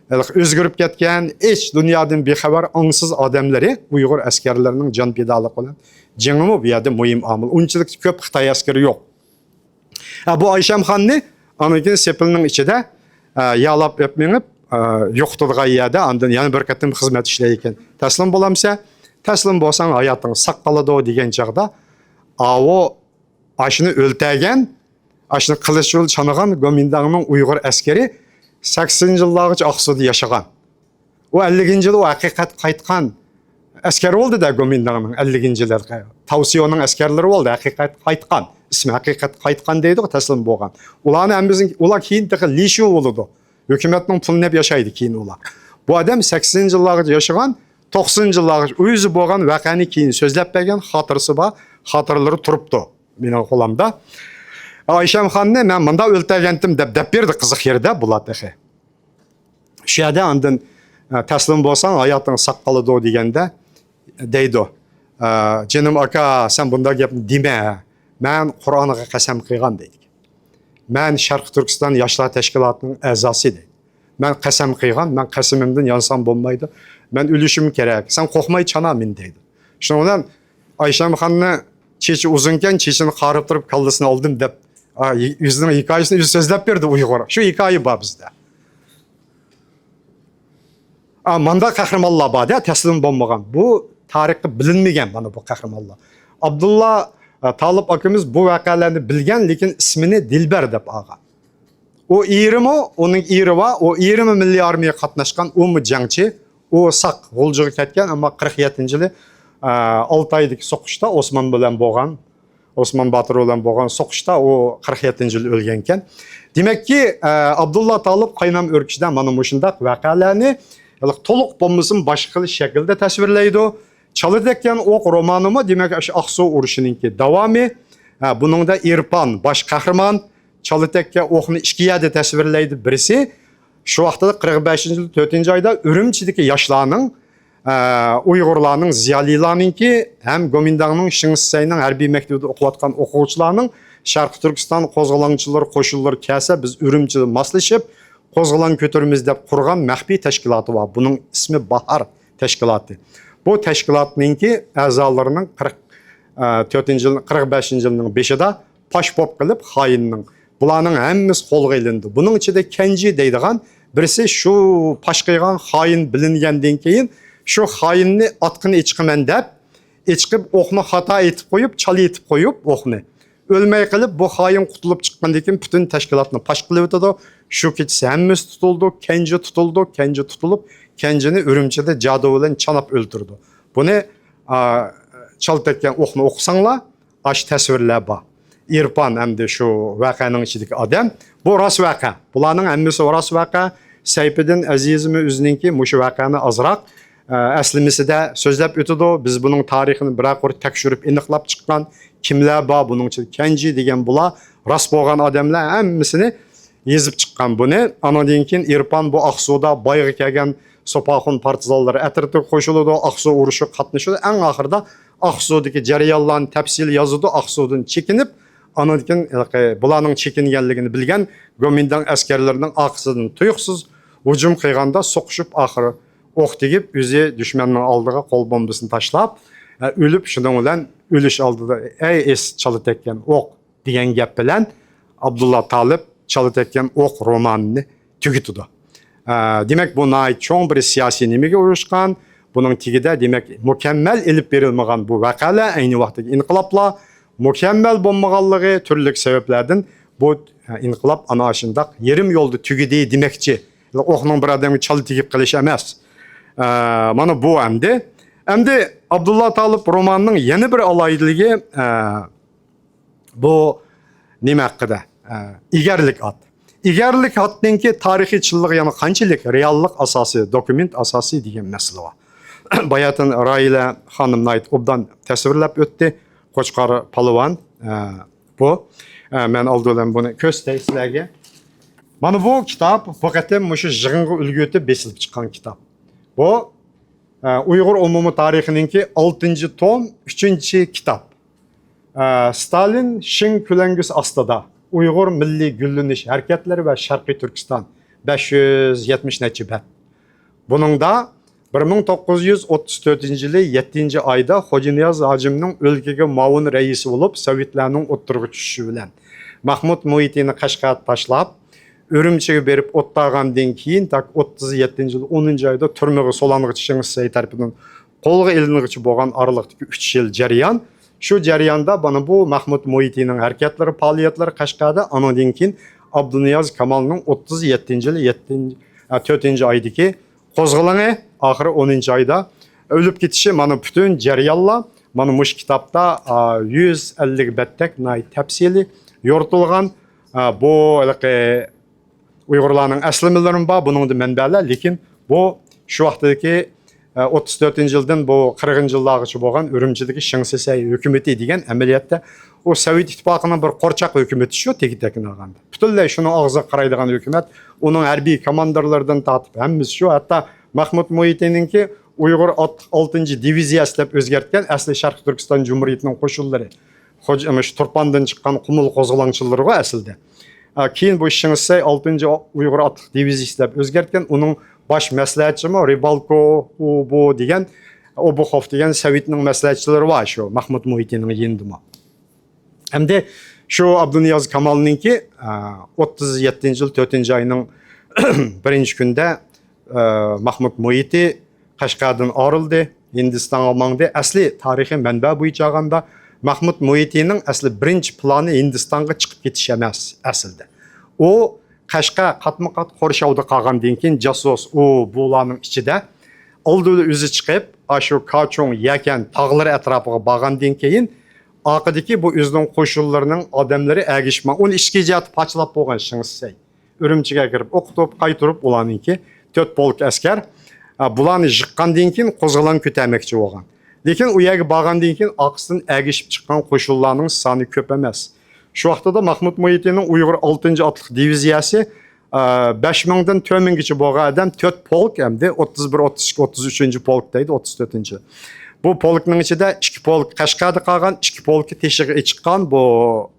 ئۆزگىرىپ كەتكەن، ھېچ دۇنيادىن بىخەۋەر، ئاڭسىز ئادەملىرى ئۇيغۇر ئەسكەرلىرىنىڭ جان پىدالىقى بىلەن جېڭىمۇ بۇ يەردە مۇھىم ئامىل. ئۇنچىلىك كۆپ خىتاي ئەسكىرى يوق. ھە، بۇ ئايشەمخاننى ئاندىن كېيىن سېپىلنىڭ ئىچىدە، ئە، يالاپ ئېلىپ مېڭىپ، ئە، يوقىتىدىغان يەردە ئاندىن يەنە بىر قېتىم خىزمەت ئىشلەيدىكەن. تەسلىم بولامسەن؟ تەسلىم بولساڭ ھاياتىڭ ساق قالىدۇ، دېگەن چاغدا، ئاۋۇ ئاشۇنى ئۆلتەرگەن، ئاشۇنى قىلىچ بىلەن چانىغان گومىنداڭنىڭ ئۇيغۇر ئەسكىرى سەكسىنىنچى يىللارغىچە ئاقسۇدا ياشىغان. ئۇ ئەللىكىنچى يىلى ئۇ ھەقىقەتكە قايتقان ئەسكەر بولدى-دە، گومىنداڭنىڭ ئەللىكىنچى يىلى. تاۋسىيونىڭ ئەسكەرلىرى بولدى، ھەقىقەتكە قايتقان. ئىسمى ھەقىقەتكە قايتقان دەيدۇ، تەسلىم بولغان. ئۇلارنى ھەممىسىنى، ئۇلار كېيىن تېخى لىشۇ بولىدۇ. ھۆكۈمەتنىڭ پۇلىنى يەپ ياشايدۇ كېيىن ئۇلار. بۇ ئادەم سەكسىنىنچى يىللارغىچە ياشىغان، توقسىنىنچى يىللارغىچە ئۆزى بولغان ۋەقەنى كېيىن سۆزلەپ بەرگەن، خاتىرىسى بار، خاتىرىلىرى تۇرۇپتۇ مېنىڭ قولۇمدا. ئايشەمخاننى مەن مۇنداق ئۆلتۈرگەنتىم دەپ، دەپ بەردى قىزىق يېرىدە بۇلار تېخى. شۇ يەردە ئاندىن، ئە، تەسلىم بولساڭ ھاياتىڭ ساق قالىدۇ دېگەندە دەيدۇ، ئە، جېنىم ئاكا، سەن بۇنداق گەپنى دېمە. مەن قۇرئانغا قەسەم قىلغان دەيدىكەن. مەن شەرقىي تۈركىستان ياشلار تەشكىلاتىنىڭ ئەزاسى دەيدۇ. مەن قەسەم قىلغان، مەن قەسىمىمدىن يانسام بولمايدۇ. مەن ئۆلۈشۈم كېرەك. سەن قورقماي چانا مېنى دەيدۇ. شۇنىڭ بىلەن ئايشەمخاننى چېچى ئۇزۇنكەن، چېچىنى قارىتىپ تۇرۇپ كاللىسىنى ئالدىم دەپ، ئا، ئۆزىنىڭ ھېكايىسىنى ئۆزى سۆزلەپ بەردى ئۇيغۇر. شۇ ھېكايە بار بىزدە. ئا، ماندا قەھرىمانلار بار-دە، تەسلىم بولمىغان. بۇ تارىخقا بىلىنمىگەن مانا بۇ قەھرىمانلار. ئابدۇللا، ئا، تالىپ ئاكىمىز بۇ ۋەقەلەرنى بىلگەن، لېكىن ئىسمىنى دىلبەر دەپ ئالغان. ئۇ ئېرىمۇ، ئۇنىڭ ئېرى بار، ئۇ ئېرىمۇ مىللىي ئارمىيەگە قاتناشقان، ئۇمۇ جەڭچى. ئۇ ساق غۇلجىغا كەتكەن، ئەمما قىرىق يەتتىنچى يىلى، ئا، ئالتايدىكى سوقۇشتا ئوسمان بىلەن بولغان. ئوسمان باتۇر بىلەن بولغان سوقۇشتا ئۇ قىرىق يەتتىنچى يىلى ئۆلگەنكەن. دېمەككى، ئە، ئابدۇللا تالىپ قاينام ئۆركىشىدە مانا مۇشۇنداق ۋەقەلەرنى تولۇق بولمىسىمۇ باشقا خىل شەكىلدە تەسۋىرلەيدۇ. چالا تەگكەن ئوق رومانىمۇ، دېمەك، ئاشۇ ئاقسۇ ئۇرۇشىنىڭكى داۋامى. ھە، بۇنىڭدا ئېرپان باش قەھرىمان چالا تەگكەن ئوقنى ئىككى يەردە تەسۋىرلەيدۇ. بىرسى شۇ ۋاقىتتا قىرىق بەشىنچى يىل تۆتىنچى ئايدا ئۈرۈمچىدىكى ياشلارنىڭ، ئە، ئۇيغۇرلارنىڭ، زىيالىيلارنىڭكى ھەم گومىنداڭنىڭ شىڭسىسەينىڭ ھەربىي مەكتىۋىدە ئوقۇۋاتقان ئوقۇغۇچىلارنىڭ شەرقىي تۈركىستان قوزغىلاڭچىلىرى قوشۇنلىرى كەلسە، بىز ئۈرۈمچىدە ماسلىشىپ قوزغىلاڭ كۆتۈرىمىز دەپ قۇرغان مەخپىي تەشكىلاتى بار. بۇنىڭ ئىسمى باھار تەشكىلاتى. بۇ تەشكىلاتنىڭكى ئەزالىرىنىڭ قىرىق، ئە، تۆتىنچى يىل، قىرىق بەشىنچى يىلنىڭ بېشىدا پاش بوپ قېلىپ خائىننىڭ. بۇلارنىڭ ھەممىسى قولغا ئېلىندى. بۇنىڭ ئىچىدە كەنجى دەيدىغان بىرسى شۇ پاش قىلغان خائىن بىلىنگەندىن كېيىن شۇ خائىننى ئاتقىنى ئېچىقىمەن دەپ، ئېچىقىپ ئوقنى خاتا ئېتىپ قويۇپ، چالا ئېتىپ قويۇپ ئوقنى. ئۆلمەي قېلىپ بۇ خائىن قۇتۇلۇپ چىققاندىن كېيىن پۈتۈن تەشكىلاتنى پاش قىلىۋېتىدۇ. شۇ كېچىسى ھەممىسى تۇتۇلىدۇ، كەنجى تۇتۇلىدۇ، كەنجى تۇتۇلۇپ، كەنجىنى ئۈرۈمچىدە جادۇ بىلەن چاناپ ئۆلتۈرىدۇ. بۇنى، ئا، چالا تەگكەن ئوقنى ئوقۇساڭلار، ئاشۇ تەسۋىرلەر بار. ئېرپان ئەمدى شۇ ۋەقەنىڭ ئىچىدىكى ئادەم. بۇ راست ۋەقە. بۇلارنىڭ ھەممىسى راست ۋەقە. سەيپىدىن ئەزىزمۇ ئۆزىنىڭكى مۇشۇ ۋەقەنى ئازراق، ئە، ئەسلىمىسىدە سۆزلەپ ئۆتىدۇ. بىز بۇنىڭ تارىخىنى بىرەر قۇر تەكشۈرۈپ ئېنىقلاپ چىققان. كىملەر بار، بۇنىڭ ئىچىدە كەنجى دېگەن بۇلار، راست بولغان ئادەملەر ھەممىسىنى يېزىپ چىققان بۇنى. ئانىڭدىن كېيىن ئېرپان بۇ ئاقسۇدا بايغا كەلگەن سوپاخۇن پارتىزانلىرى ئەترىتىگە قوشۇلىدۇ، ئاقسۇ ئۇرۇشىغا قاتنىشىدۇ. ئەڭ ئاخىرىدا ئاقسۇدىكى جەريانلارنى تەپسىلىي يازىدۇ، ئاقسۇدىن چېكىنىپ، ئانىڭدىن كېيىن ھېلىقى بۇلارنىڭ چېكىنگەنلىكىنى بىلگەن گومىنداڭ ئەسكەرلىرىنىڭ ئارقىسىدىن تۇيۇقسىز ھۇجۇم قىلغاندا سوقۇشۇپ، ئاخىرى ئوق تېگىپ، ئۆزى دۈشمەننىڭ ئالدىغا قول بومبىسىنى تاشلاپ، ئە، ئۆلۈپ، شۇنىڭ بىلەن ئۆلۈش ئالدىدا، «ئەي ئېس چالا تەگكەن ئوق» دېگەن گەپ بىلەن ئابدۇللا تالىپ «چالا تەگكەن ئوق» رومانىنى تۈگىتىدۇ. ئە، دېمەك، بۇ ناھايىتى چوڭ بىر سىياسىي نېمىگە ئۇرۇشقان. بۇنىڭ تېگىدە، دېمەك، مۇكەممەل ئېلىپ بېرىلمىغان بۇ ۋەقەلەر، ئەينى ۋاقىتتىكى ئىنقىلابلار مۇكەممەل بولمىغانلىقى، تۈرلۈك سەۋەبلەردىن بۇ، ئە، ئىنقىلاب ئانا شۇنداق يېرىم يولدا تۈگىدى دېمەكچى. ئوقنىڭ بىر ئادەمگە چالا تېگىپ قېلىش ئەمەس. ئە، مانا بۇ ئەمدى. ئەمدى ئابدۇللا تالىپ رومانىنىڭ يەنە بىر ئالاھىدىلىكى، ئە، بۇ نېمە ھەققىدە؟ ئە، ئېگەرلىك ئات. ئېگەرلىك ئاتنىڭكى تارىخىي چىنلىقى يەنە قانچىلىك؟ رېئاللىق ئاساسى، دوكۇمېنت ئاساسى دېگەن مەسىلە بار. باياتىن راھىلە خانىم ناھايىتى ئوبدان تەسۋىرلەپ ئۆتتى. قوچقار پالۋان، ئە، بۇ. ئە، مەن ئالدى بىلەن بۇنى كۆرسىتەي سىلەرگە. مانا بۇ كىتاب بۇ قېتىم مۇشۇ يىغىنغا ئۈلگە ئېتىپ بېسىلىپ چىققان كىتاب. بۇ، ئە، ئۇيغۇر ئومۇمىي تارىخىنىڭكى ئالتىنچى توم، ئۈچىنچى كىتاب. ئە، ستالىن شىڭ كۆلەڭگىسى ئاستىدا ئۇيغۇر مىللىي گۈللىنىش ھەرىكەتلىرى ۋە شەرقىي تۈركىستان، بەش يۈز يەتمىش نەچچە بەت. بۇنىڭدا بىر مىڭ توققۇز يۈز ئوتتۇز تۆتىنچى يىلى يەتتىنچى ئايدا خوجانىياز ھاجىمنىڭ ئۆلكىگە مۇئاۋىن رەئىسى بولۇپ، سوۋېتلارنىڭ ئوتتۇرىغا چۈشۈشى بىلەن، مەھمۇد مۇھىتىنى قەشقەردە تاشلاپ، ئۈرۈمچىگە بېرىپ ئوت تاغاندىن كېيىن، تاكى ئوتتۇز يەتتىنچى يىل ئونىنچى ئايدا تۈرمىگە سولانغىچە شېڭ شىسەي تەرىپىدىن قولغا ئېلىنغىچە بولغان ئارىلىقتىكى ئۈچ يىل جەريان. شۇ جەرياندا مانا بۇ مەھمۇد مۇھىتىنىڭ ھەرىكەتلىرى، پائالىيەتلىرى قەشقەردە، ئانىڭدىن كېيىن ئابدۇنىياز كامالنىڭ ئوتتۇز يەتتىنچى يىلى يەتتىنچى، ئە، تۆتىنچى ئايدىكى قوزغىلىڭى، ئاخىرى ئونىنچى ئايدا ئۆلۈپ كېتىشى، مانا پۈتۈن جەريانلار مانا مۇشۇ كىتابتا، ئا، يۈز ئەللىك بەتتەك ناھايىتى تەپسىلىي يورۇتۇلغان. ئا، بۇ ھېلىقى ئۇيغۇرلارنىڭ ئەسلىمىلىرىمۇ بار، بۇنىڭدا مەنبەلەر، لېكىن بۇ شۇ ۋاقىتتىكى، ئە، ئوتتۇز تۆتىنچى يىلدىن بۇ قىرىقىنچى يىللارغىچە بولغان ئۈرۈمچىدىكى شېڭ شىسەي ھۆكۈمىتى دېگەن ئەمەلىيەتتە ئۇ سوۋېت ئىتتىپاقىنىڭ بىر قورچاق ھۆكۈمىتى شۇ، تېگى تېكىنى ئالغاندا. پۈتۈنلەي شۇنىڭ ئاغزىغا قارايدىغان ھۆكۈمەت، ئۇنىڭ ھەربىي كاماندىرلىرىدىن تارتىپ ھەممىسى شۇ. ھەتتا مەھمۇد مۇھىتىنىڭكى ئۇيغۇر ئاتلىق ئالتىنچى دىۋىزىيەسى دەپ ئۆزگەرتكەن، ئەسلى شەرقىي تۈركىستان جۇمھۇرىيىتىنىڭ قوشۇنلىرى. خوج-، مۇشۇ تۇرپاندىن چىققان قۇمۇل قوزغىلاڭچىلىرىغۇ ئەسلىدە. ئا، كېيىن بۇ شېڭ شىسەي ئالتىنچى ئۇيغۇر ئاتلىق دىۋىزىيىسى دەپ ئۆزگەرتكەن، ئۇنىڭ باش مەسلىھەتچىمۇ رىبالكو، ئۇ، بۇ دېگەن، ئوبۇخوف دېگەن سوۋېتنىڭ مەسلىھەتچىلىرى بار شۇ مەھمۇد مۇھىتىنىڭ يېنىدىمۇ. ئەمدى شۇ ئابدۇنىياز كامالنىڭكى، ئە، ئوتتۇز يەتتىنچى يىل تۆتىنچى ئاينىڭ بىرىنچى كۈنىدە، ئە، مەھمۇد مۇھىتى قەشقەردىن ئايرىلدى، ھىندىستانغا ماڭدى. ئەسلى تارىخىي مەنبە بويىچە ئالغاندا، مەھمۇد مۇھىتىنىڭ ئەسلى بىرىنچى پىلانى ھىندىستانغا چىقىپ كېتىش ئەمەس ئەسلىدە. ئۇ قەشقەر قاتمۇ قات قورشاۋدا قالغاندىن كېيىن، جاسۇس، ئۇ، بۇلارنىڭ ئىچىدە ئالدى ئۆزى چىقىپ، ئاشۇ كاچۇڭ، يەكەن تاغلىرى ئەتراپىغا بارغاندىن كېيىن، ئارقىدىكى بۇ ئۆزىنىڭ قوشۇنلىرىنىڭ ئادەملىرى ئەگىشىپ ماڭ-، ئۇنى ئىككى جەھەتتە پارچىلاپ بولغان شېڭ شىسەي. ئۈرۈمچىگە كىرىپ ئوقۇتۇپ، قايتۇرۇپ ئۇلارنىڭكى تۆت پولك ئەسكەر، ئا، بۇلارنى يىققاندىن كېيىن قوزغىلاڭ كۆتەرمەكچى بولغان. لېكىن ئۇ يەرگە بارغاندىن كېيىن ئارقىسىدىن ئەگىشىپ چىققان قوشۇنلارنىڭ سانى كۆپ ئەمەس. شۇ ۋاقتىدا مەھمۇد مۇھىتىنىڭ ئۇيغۇر ئالتىنچى ئاتلىق دىۋىزىيەسى، ئا، بەش مىڭدىن تۆت مىڭگىچە بولغان ئادەم، تۆت پولك، ئەمدى ئوتتۇز بىر، ئوتتۇز ئىككى، ئوتتۇز ئۈچىنچى پولك دەيدۇ، ئوتتۇز تۆتىنچى. بۇ پولكنىڭ ئىچىدە ئىككى پولك قەشقەردە قالغان، ئىككى پولكى تېشىغا ئېچىققان بۇ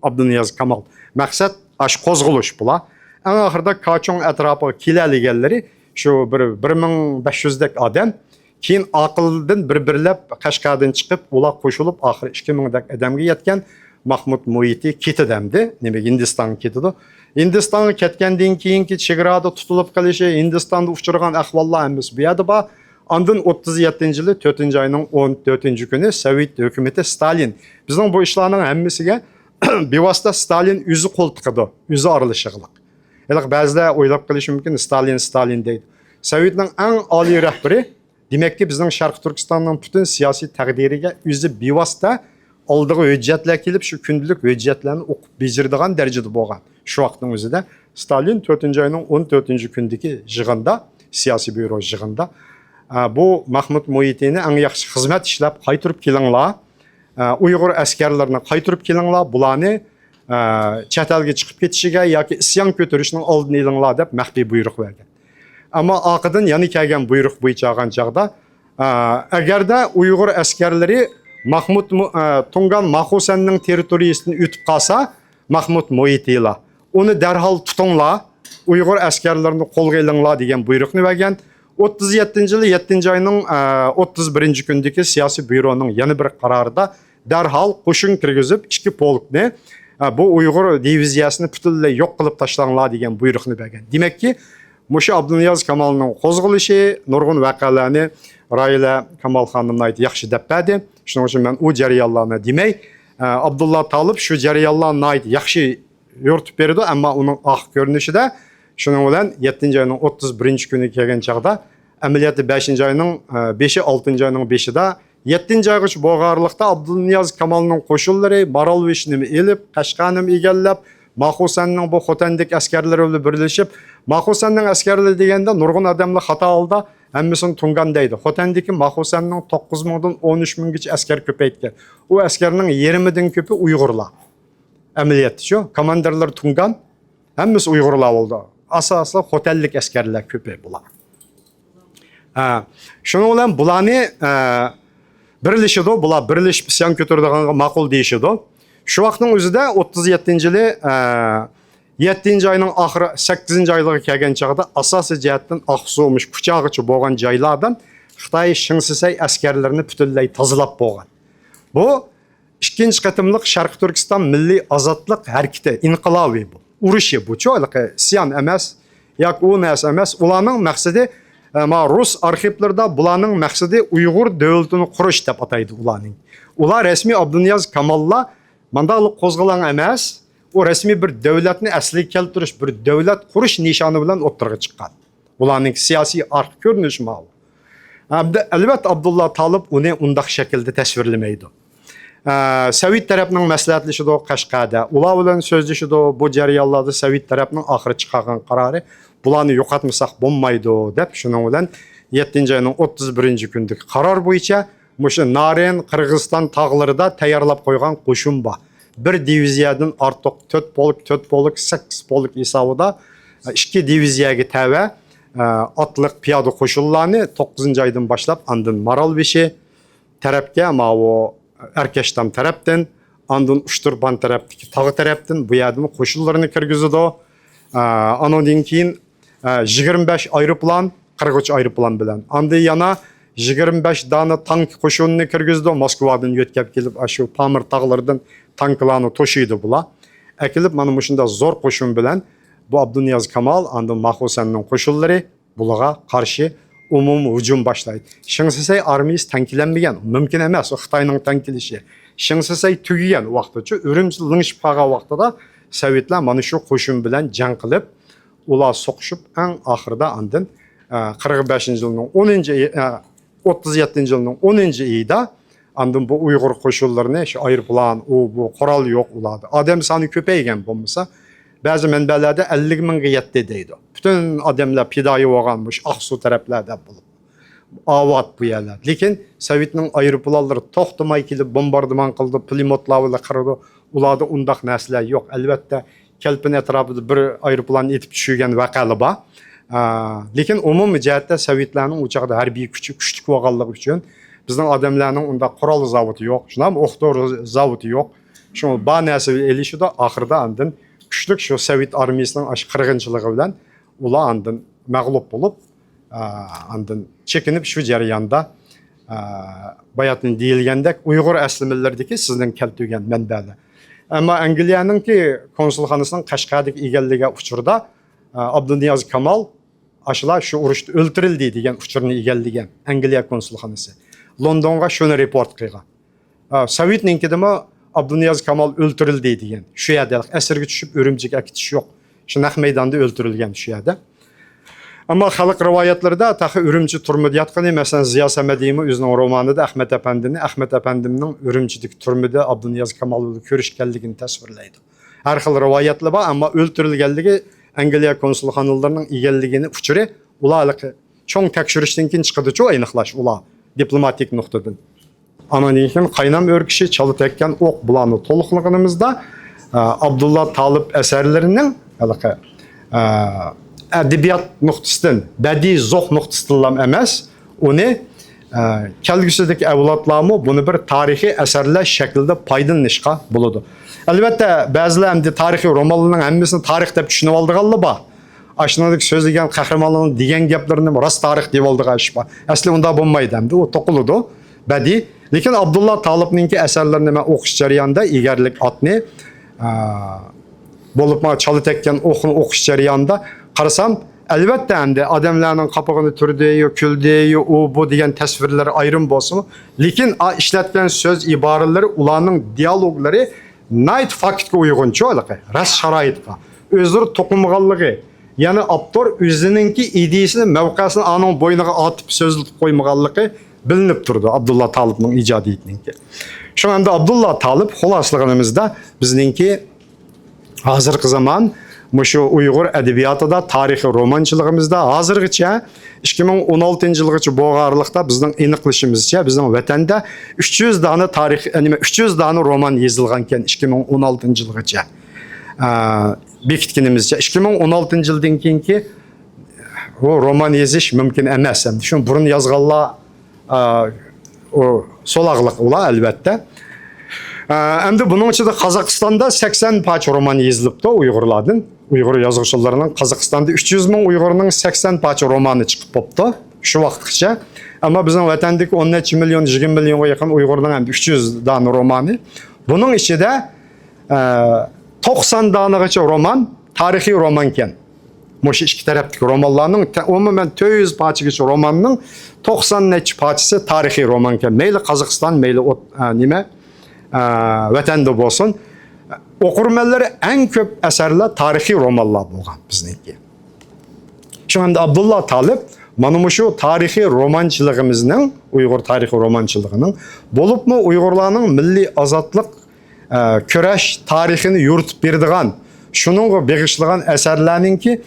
ئابدۇنىياز كامال. مەقسەت ئاشۇ قوزغىلىش بۇلار. ئەڭ ئاخىرىدا كاچۇڭ ئەتراپىغا كېلەلىگەنلىرى شۇ بىر، بىر مىڭ بەش يۈزدەك ئادەم. كېيىن ئارقىدىن بىر-بىرلەپ قەشقەردىن چىقىپ، ئۇلار قوشۇلۇپ، ئاخىرى ئىككى مىڭدەك ئادەمگە يەتكەن. مەھمۇد مۇھىتى كېتىدۇ ئەمدى، نېمە، ھىندىستانغا كېتىدۇ. ھىندىستانغا كەتكەندىن كېيىنكى چېگرادا تۇتۇلۇپ قېلىشى، ھىندىستاندا ئۇچرىغان ئەھۋاللار ھەممىسى بۇ يەردە بار. ئاندىن ئوتتۇز يەتتىنچى يىلى تۆتىنچى ئاينىڭ ئون تۆتىنچى كۈنى سوۋېت ھۆكۈمىتى، ستالىن، بىزنىڭ بۇ ئىشلارنىڭ ھەممىسىگە بىۋاسىتە ستالىن ئۆزى قول تىقىدۇ، ئۆزى ئارىلىشىغلىق. ھېلىقى بەزىلەر ئويلاپ قېلىشى مۇمكىن، ستالىن، ستالىن دەيدۇ. سوۋېتنىڭ ئەڭ ئالىي رەھبىرى، دېمەككى، بىزنىڭ شەرقىي تۈركىستاننىڭ پۈتۈن سىياسىي تەقدىرىگە ئۆزى بىۋاسىتە ئالدىغا ھۆججەتلەر كېلىپ، شۇ كۈندىلىك ھۆججەتلەرنى ئوقۇپ بېجىرىدىغان دەرىجىدە بولغان. شۇ ۋاقىتنىڭ ئۆزىدە ستالىن تۆتىنچى ئاينىڭ ئون تۆتىنچى كۈنىدىكى يىغىندا، سىياسىي بيۇرو يىغىندا، ئە، بۇ مەخمۇت مۇھىتىنى ئەڭ ياخشى خىزمەت ئىشلەپ قايتۇرۇپ كېلىڭلار. ئە، ئۇيغۇر ئەسكەرلىرىنى قايتۇرۇپ كېلىڭلار، بۇلارنى، ئە، چەت ئەلگە چىقىپ كېتىشىگە ياكى ئىسيان كۆتۈرۈشنىڭ ئالدىنى ئېلىڭلار دەپ مەخپىي بۇيرۇق بەرگەن. ئەمما ئارقىدىن يەنە كەلگەن بۇيرۇق بويىچە ئالغان چاغدا، ئە، ئەگەردە ئۇيغۇر ئەسكەرلىرى مەخمۇت مۇ-، ئە، تۇڭگان ماخۇسەننىڭ تېررىتورىيىسىدىن ئۆتۈپ قالسا، مەخمۇت مۇھىتىلا، ئۇنى دەرھال تۇتۇڭلار، ئۇيغۇر ئەسكەرلىرىنى قولغا ئېلىڭلار دېگەن بۇيرۇقنى بەرگەن. ئوتتۇز يەتتىنچى يىلى يەتتىنچى ئاينىڭ، ئە، ئوتتۇز بىرىنچى كۈنىدىكى سىياسىي بيۇرونىڭ يەنە بىر قارارىدا دەرھال قوشۇن كىرگۈزۈپ، ئىككى پولكنى، ئە، بۇ ئۇيغۇر دىۋىزىيەسىنى پۈتۈنلەي يوق قىلىپ تاشلاڭلار دېگەن بۇيرۇقنى بەرگەن. دېمەككى، مۇشۇ ئابدۇنىياز كامالنىڭ قوزغىلىشى نۇرغۇن ۋەقەلەرنى راھىلە كامال خانىم ناھايىتى ياخشى دەپ بەردى. شۇنىڭ ئۈچۈن مەن ئۇ جەريانلارنى دېمەي، ئە، ئابدۇللا تالىپ شۇ جەريانلارنى ناھايىتى ياخشى يورۇتۇپ بېرىدۇ، ئەمما ئۇنىڭ ئاخىر كۆرۈنۈشىدە، شۇنىڭ بىلەن يەتتىنچى ئاينىڭ ئوتتۇز بىرىنچى كۈنى كەلگەن چاغدا، ئەمەلىيەتتە بەشىنچى ئاينىڭ، ئە، بېشى، ئالتىنچى ئاينىڭ بېشىدا، يەتتىنچى ئايغىچە بولغانلىقتا، ئابدۇنىياز كامالنىڭ قوشۇنلىرى مارالبېشىنىمۇ ئېلىپ، قەشقەرنىمۇ ئىگىلەپ، ماخۇسەننىڭ بۇ خوتەندىكى ئەسكەرلىرى بىلەن بىرلىشىپ، ماخۇسەننىڭ ئەسكەرلىرى دېگەندە نۇرغۇن ئادەملەر خاتا ھالدا ھەممىسىنى تۇڭگان دەيدۇ. خوتەندىكى ماخۇسەننىڭ توققۇز مىڭدىن ئون ئۈچ مىڭگىچە ئەسكەر كۆپەيتكەن. ئۇ ئەسكەرنىڭ يېرىمىدىن كۆپى ئۇيغۇرلار. ئەمەلىيەتتە شۇ، كوماندىرلىرى تۇڭگان، ھەممىسى ئۇيغۇرلار بولدى. ئاساسلىق خوتەنلىك ئەسكەرلەر كۆپى بۇلار. ھە، شۇنىڭ بىلەن بۇلارنى، ئە، بىرلىشىدۇ، بۇلار بىرلىشىپ ئىسيان كۆتۈرىدىغانغا ماقۇل دېيىشىدۇ. شۇ ۋاقىتنىڭ ئۆزىدە ئوتتۇز يەتتىنچى يىلى، ئە، يەتتىنچى ئاينىڭ ئاخىرى، سەككىزىنچى ئايلىرىغا كەلگەن چاغدا ئاساسىي جەھەتتىن ئاقسۇ، مۇشۇ كۇچاغىچە بولغان جايلاردىن خىتاي شېڭ شىسەي ئەسكەرلىرىنى پۈتۈنلەي تازىلاپ بولغان. بۇ ئىككىنچى قېتىملىق شەرقىي تۈركىستان مىللىي ئازادلىق ھەرىكىتى، ئىنقىلابى بۇ. ئۇرۇشى بۇچۇ، ھېلىقى ئىسيان ئەمەس، ياكى ئۇ نەرسە ئەمەس. ئۇلارنىڭ مەقسىتى، ئە، ما رۇس ئارخىپلىرىدا بۇلارنىڭ مەقسىتى ئۇيغۇر دۆلىتىنى قۇرۇش دەپ ئاتايدۇ ئۇلارنىڭ. ئۇلار رەسمىي ئابدۇنىياز كاماللا مانداقلىق قوزغىلاڭ ئەمەس، ئۇ رەسمىي بىر دۆلەتنى ئەسلىگە كەلتۈرۈش، بىر دۆلەت قۇرۇش نىشانى بىلەن ئوتتۇرىغا چىققان. بۇلارنىڭ سىياسىي ئارقا كۆرۈنۈشى ماۋۇ. ئەمدى، ئەلۋەتتە، ئابدۇللا تالىپ ئۇنى ئۇنداق شەكىلدە تەسۋىرلىمەيدۇ. ئە، سوۋېت تەرەپنىڭ مەسلىھەتلىشىدۇ قەشقەردە. ئۇلار بىلەن سۆزلىشىدۇ. بۇ جەريانلاردا سوۋېت تەرەپنىڭ ئاخىرى چىقارغان قارارى، بۇلارنى يوقاتمىساق بولمايدۇ، دەپ، شۇنىڭ بىلەن يەتتىنچى ئاينىڭ ئوتتۇز بىرىنچى كۈنىدىكى قارار بويىچە مۇشۇ نارىن، قىرغىزىستان تاغلىرىدا تەييارلاپ قويغان قوشۇن بار. بىر دىۋىزىيەدىن ئارتۇق، تۆت پولك، تۆت پولك، سەككىز پولك ھېسابىدا ئىككى دىۋىزىيەگە تەۋە، ئە، ئاتلىق پىيادە قوشۇنلارنى توققۇزىنچى ئايدىن باشلاپ ئاندىن مارالبېشى تەرەپكە، ماۋۇ ئەركەشتام تەرەپتىن، ئاندىن ئۇچتۇرپان تەرەپتىكى تاغ تەرەپتىن بۇ يەردىن قوشۇنلىرىنى كىرگۈزىدۇ. ئە، ئانىڭدىن كېيىن، ئە، يىگىرمە بەش ئايروپىلان، قىرىق ئۈچ ئايروپىلان بىلەن. ئاندىن يەنە يىگىرمە بەش دانە تانك قوشۇنىنى كىرگۈزىدۇ. موسكۋادىن يۆتكەپ كېلىپ، ئاشۇ پامىر تاغلىرىدىن تانكلارنى توشۇيدۇ بۇلار. ئەكېلىپ، مانا مۇشۇنداق زور قوشۇن بىلەن بۇ ئابدۇنىياز كامال، ئاندىن ماخۇسەننىڭ قوشۇنلىرى بۇلارغا قارشى ئومۇمىي ھۇجۇم باشلايدۇ. شېڭ شىسەي ئارمىيىسى تەڭكىلەنمىگەن، مۇمكىن ئەمەس، ئۇ خىتاينىڭ تەڭكىلىشى. شېڭ شىسەي تۈگىگەن ۋاقتىچۇ، ئۈرۈمچى لىڭشىپ قالغان ۋاقتىدا سوۋېتلار مانا شۇ قوشۇن بىلەن جەڭ قىلىپ، ئۇلار سوقۇشۇپ، ئەڭ ئاخىرىدا ئاندىن، ئە، قىرىق بەشىنچى يىلنىڭ ئونىنچى ئېيى، ئە، ئوتتۇز يەتتىنچى يىلنىڭ ئونىنچى ئېيىدا ئاندىن بۇ ئۇيغۇر قوشۇنلىرىنى، شۇ ئايروپىلان، ئۇ، بۇ، قورال يوق ئۇلاردا. ئادەم سانى كۆپەيگەن بولمىسا، بەزى مەنبەلەردە ئەللىك مىڭغا يەتتى دەيدۇ. پۈتۈن ئادەملەر پىدائىي بولغان مۇشۇ ئاقسۇ تەرەپلەردە بولۇپ. ئاۋات بۇ يەرلەر. لېكىن سوۋېتنىڭ ئايروپىلانلىرى توختىماي كېلىپ بومباردىمان قىلىدۇ، پۇلېموتلار بىلەن قىرىدۇ. ئۇلاردا ئۇنداق نەرسىلەر يوق. ئەلۋەتتە، كەلپىن ئەتراپىدا بىر ئايروپىلان ئېتىپ چۈشۈرگەن ۋەقەلەر بار. ئا، لېكىن ئومۇمىي جەھەتتە سوۋېتلارنىڭ ئۇ چاغدا ھەربىي كۈچى كۈچلۈك بولغانلىقى ئۈچۈن بىزنىڭ ئادەملەرنىڭ ئۇنداق قورال زاۋۇتى يوق، شۇنداقمۇ ئوق دورا زاۋۇتى يوق. شۇڭا بار نەرسە بىلەن ئېلىشىدۇ. ئاخىرىدا ئاندىن كۈچلۈك شۇ سوۋېت ئارمىيىسىنىڭ ئاشۇ قىرغىنچىلىقى بىلەن ئۇلار ئاندىن مەغلۇپ بولۇپ، ئا، ئاندىن چېكىنىپ شۇ جەرياندا، ئا، باياتىن دېيىلگەندەك ئۇيغۇر ئەسلىمىلىرىدىكى سىزنىڭ كەلتۈرگەن مەنبەلەر. ئەمما ئەنگلىيەنىڭكى كونسۇلخانىسىنىڭ قەشقەردىكى ئىگىلىگەن ئۇچۇردا، ئا، ئابدۇنىياز كامال ئاشۇلار شۇ ئۇرۇشتا ئۆلتۈرۈلدى دېگەن ئۇچۇرنى ئىگىلىگەن ئەنگلىيە كونسۇلخانىسى. لوندونغا شۇنى رېپورت قىلغان. ئا، سوۋېتنىڭكىدىمۇ ئابدۇنىياز كامال ئۆلتۈرۈلدى دېگەن. شۇ يەردە ئەسىرگە چۈشۈپ ئۈرۈمچىگە ئەكېتىش يوق. شۇ نەق مەيداندا ئۆلتۈرۈلگەن شۇ يەردە. ئەمما خەلق رىۋايەتلىرىدە تېخى ئۈرۈمچى تۈرمىدە ياتقىنى، مەسىلەن، زىيا سەمەدىمۇ ئۆزىنىڭ رومانىدا ئەخمەت ئەپەندىنى، ئەخمەت ئەپەندىمنىڭ ئۈرۈمچىدىكى تۈرمىدە ئابدۇنىياز كامال بىلەن كۆرۈشكەنلىكىنى تەسۋىرلەيدۇ. ھەر خىل رىۋايەتلەر بار، ئەمما ئۆلتۈرۈلگەنلىكى ئەنگلىيە كونسۇلخانىلىرىنىڭ ئىگىلىگىنى ئۇچۇرى ئۇلار ھېلىقى چوڭ تەكشۈرۈشتىن كېيىن چىقىدىچۇ ئېنىقلاش ئۇلار دىپلوماتىك نۇقتىدىن. ئاندىن كېيىن قاينام ئۆركىشى، چالا تەگكەن ئوق، بۇلارنى تولۇقلىغىنىمىزدا، ئە، ئابدۇللا تالىپ ئەسەرلىرىنىڭ ھېلىقى، ئە، ئەدەبىيات نۇقتىسىدىن، بەدىئىي زوق نۇقتىسىدىنلا ئەمەس، ئۇنى، ئە، كەلگۈسىدىكى ئەۋلادلارمۇ بۇنى بىر تارىخىي ئەسەرلەر شەكلىدە پايدىلىنىشقا بولىدۇ. ئەلۋەتتە، بەزىلەر ئەمدى تارىخىي رومانلارنىڭ ھەممىسىنى تارىخ دەپ چۈشىنىۋالىدىغانلار بار. ئاشۇنىڭدىكى سۆزلىگەن قەھرىمانلارنىڭ دېگەن گەپلىرىنى راست تارىخ دېيىۋالىدىغان ئىش بار. ئەسلى ئۇنداق بولمايدۇ ئەمدى، ئۇ توقۇلىدۇ، بەدىئىي. لېكىن ئابدۇللا تالىپنىڭكى ئەسەرلىرىنى مەن ئوقۇش جەريانىدا ئېگەرلىك ئاتنى، ئا، بولۇپمۇ چالا تەگكەن ئوقنى ئوقۇش جەريانىدا قارىسام، ئەلۋەتتە ئەمدى ئادەملەرنىڭ قاپىقىنى تۈردى، يو كۈلدى، يو ئۇ بۇ دېگەن تەسۋىرلەر ئايرىم بولسىمۇ، لېكىن ئا، ئىشلەتكەن سۆز ئىبارىلىرى، ئۇلارنىڭ دىيالوگلىرى ناھايىتى فاكتقا ئۇيغۇنچۇ ھېلىقى، راست شارائىتقا ئۆزلىرى توقۇنمىغانلىقى، يەنى ئاپتور ئۆزىنىڭكى ئىدىيىسىنى، مەۋقەسىنى ئانىڭ بوينىغا ئارتىپ سۆزلىتىپ قويمىغانلىقى بىلىنىپ تۇرىدۇ ئابدۇللا تالىپنىڭ ئىجادىيىتىنىڭكى. شۇڭا ئەمدى ئابدۇللا تالىپ، خۇلاسىلىغىنىمىزدا، بىزنىڭكى ھازىرقى زامان مۇشۇ ئۇيغۇر ئەدەبىياتىدا، تارىخىي رومانچىلىقىمىزدا ھازىرغىچە، ئىككى مىڭ ئون ئالتىنچى يىلغىچە بولغان ئارىلىقتا بىزنىڭ ئېنىقلىشىمىزچە، بىزنىڭ ۋەتەندە ئۈچ يۈز دانە تارىخ، نېمە، ئۈچ يۈز دانە رومان يېزىلغانكەن ئىككى مىڭ ئون ئالتىنچى يىلغىچە. ئە، بېكىتكىنىمىزچە، ئىككى مىڭ ئون ئالتىنچى يىلدىن كېيىنكى بۇ رومان يېزىش مۇمكىن ئەمەس. ئەمدى شۇنى بۇرۇن يازغانلار، ئا، ئۇ سولاقلىق ئۇلار، ئەلۋەتتە. ئا، ئەمدى بۇنىڭ ئىچىدە قازاقىستاندا سەكسەن پارچە رومان يېزىلىپتۇ ئۇيغۇرلاردىن. ئۇيغۇر يازغۇچىلىرىنىڭ، قازاقىستاندا ئۈچ يۈز مىڭ ئۇيغۇرنىڭ سەكسەن پارچە رومانى چىقىپ بوپتۇ شۇ ۋاقىتقىچە. ئەمما بىزنىڭ ۋەتەندىكى ئون نەچچە مىليون، يىگىرمە مىليونغا يېقىن ئۇيغۇرنىڭ ئەمدى ئۈچ يۈز دانە رومانى. بۇنىڭ ئىچىدە، ئە، توقسان دانىغىچە رومان تارىخىي رومانكەن. مۇشۇ ئىككى تەرەپتىكى رومانلارنىڭ تە-، ئومۇمەن تۆت يۈز پارچىگىچە روماننىڭ توقسان نەچچە پارچىسى تارىخىي رومانكەن. مەيلى قازاقىستان، مەيلى ئوت-، ئە، نېمە، ئە، ۋەتەندە بولسۇن. ئوقۇرمەنلىرى ئەڭ كۆپ ئەسەرلەر تارىخىي رومانلار بولغان بىزنىڭكى. شۇڭا ئەمدى ئابدۇللا تالىپ مانا مۇشۇ تارىخىي رومانچىلىقىمىزنىڭ، ئۇيغۇر تارىخىي رومانچىلىقىنىڭ، بولۇپمۇ ئۇيغۇرلارنىڭ مىللىي ئازادلىق ئە، كۈرەش تارىخىنى يورۇتۇپ بېرىدىغان، شۇنىڭغا بېغىشلىغان ئەسەرلەرنىڭكى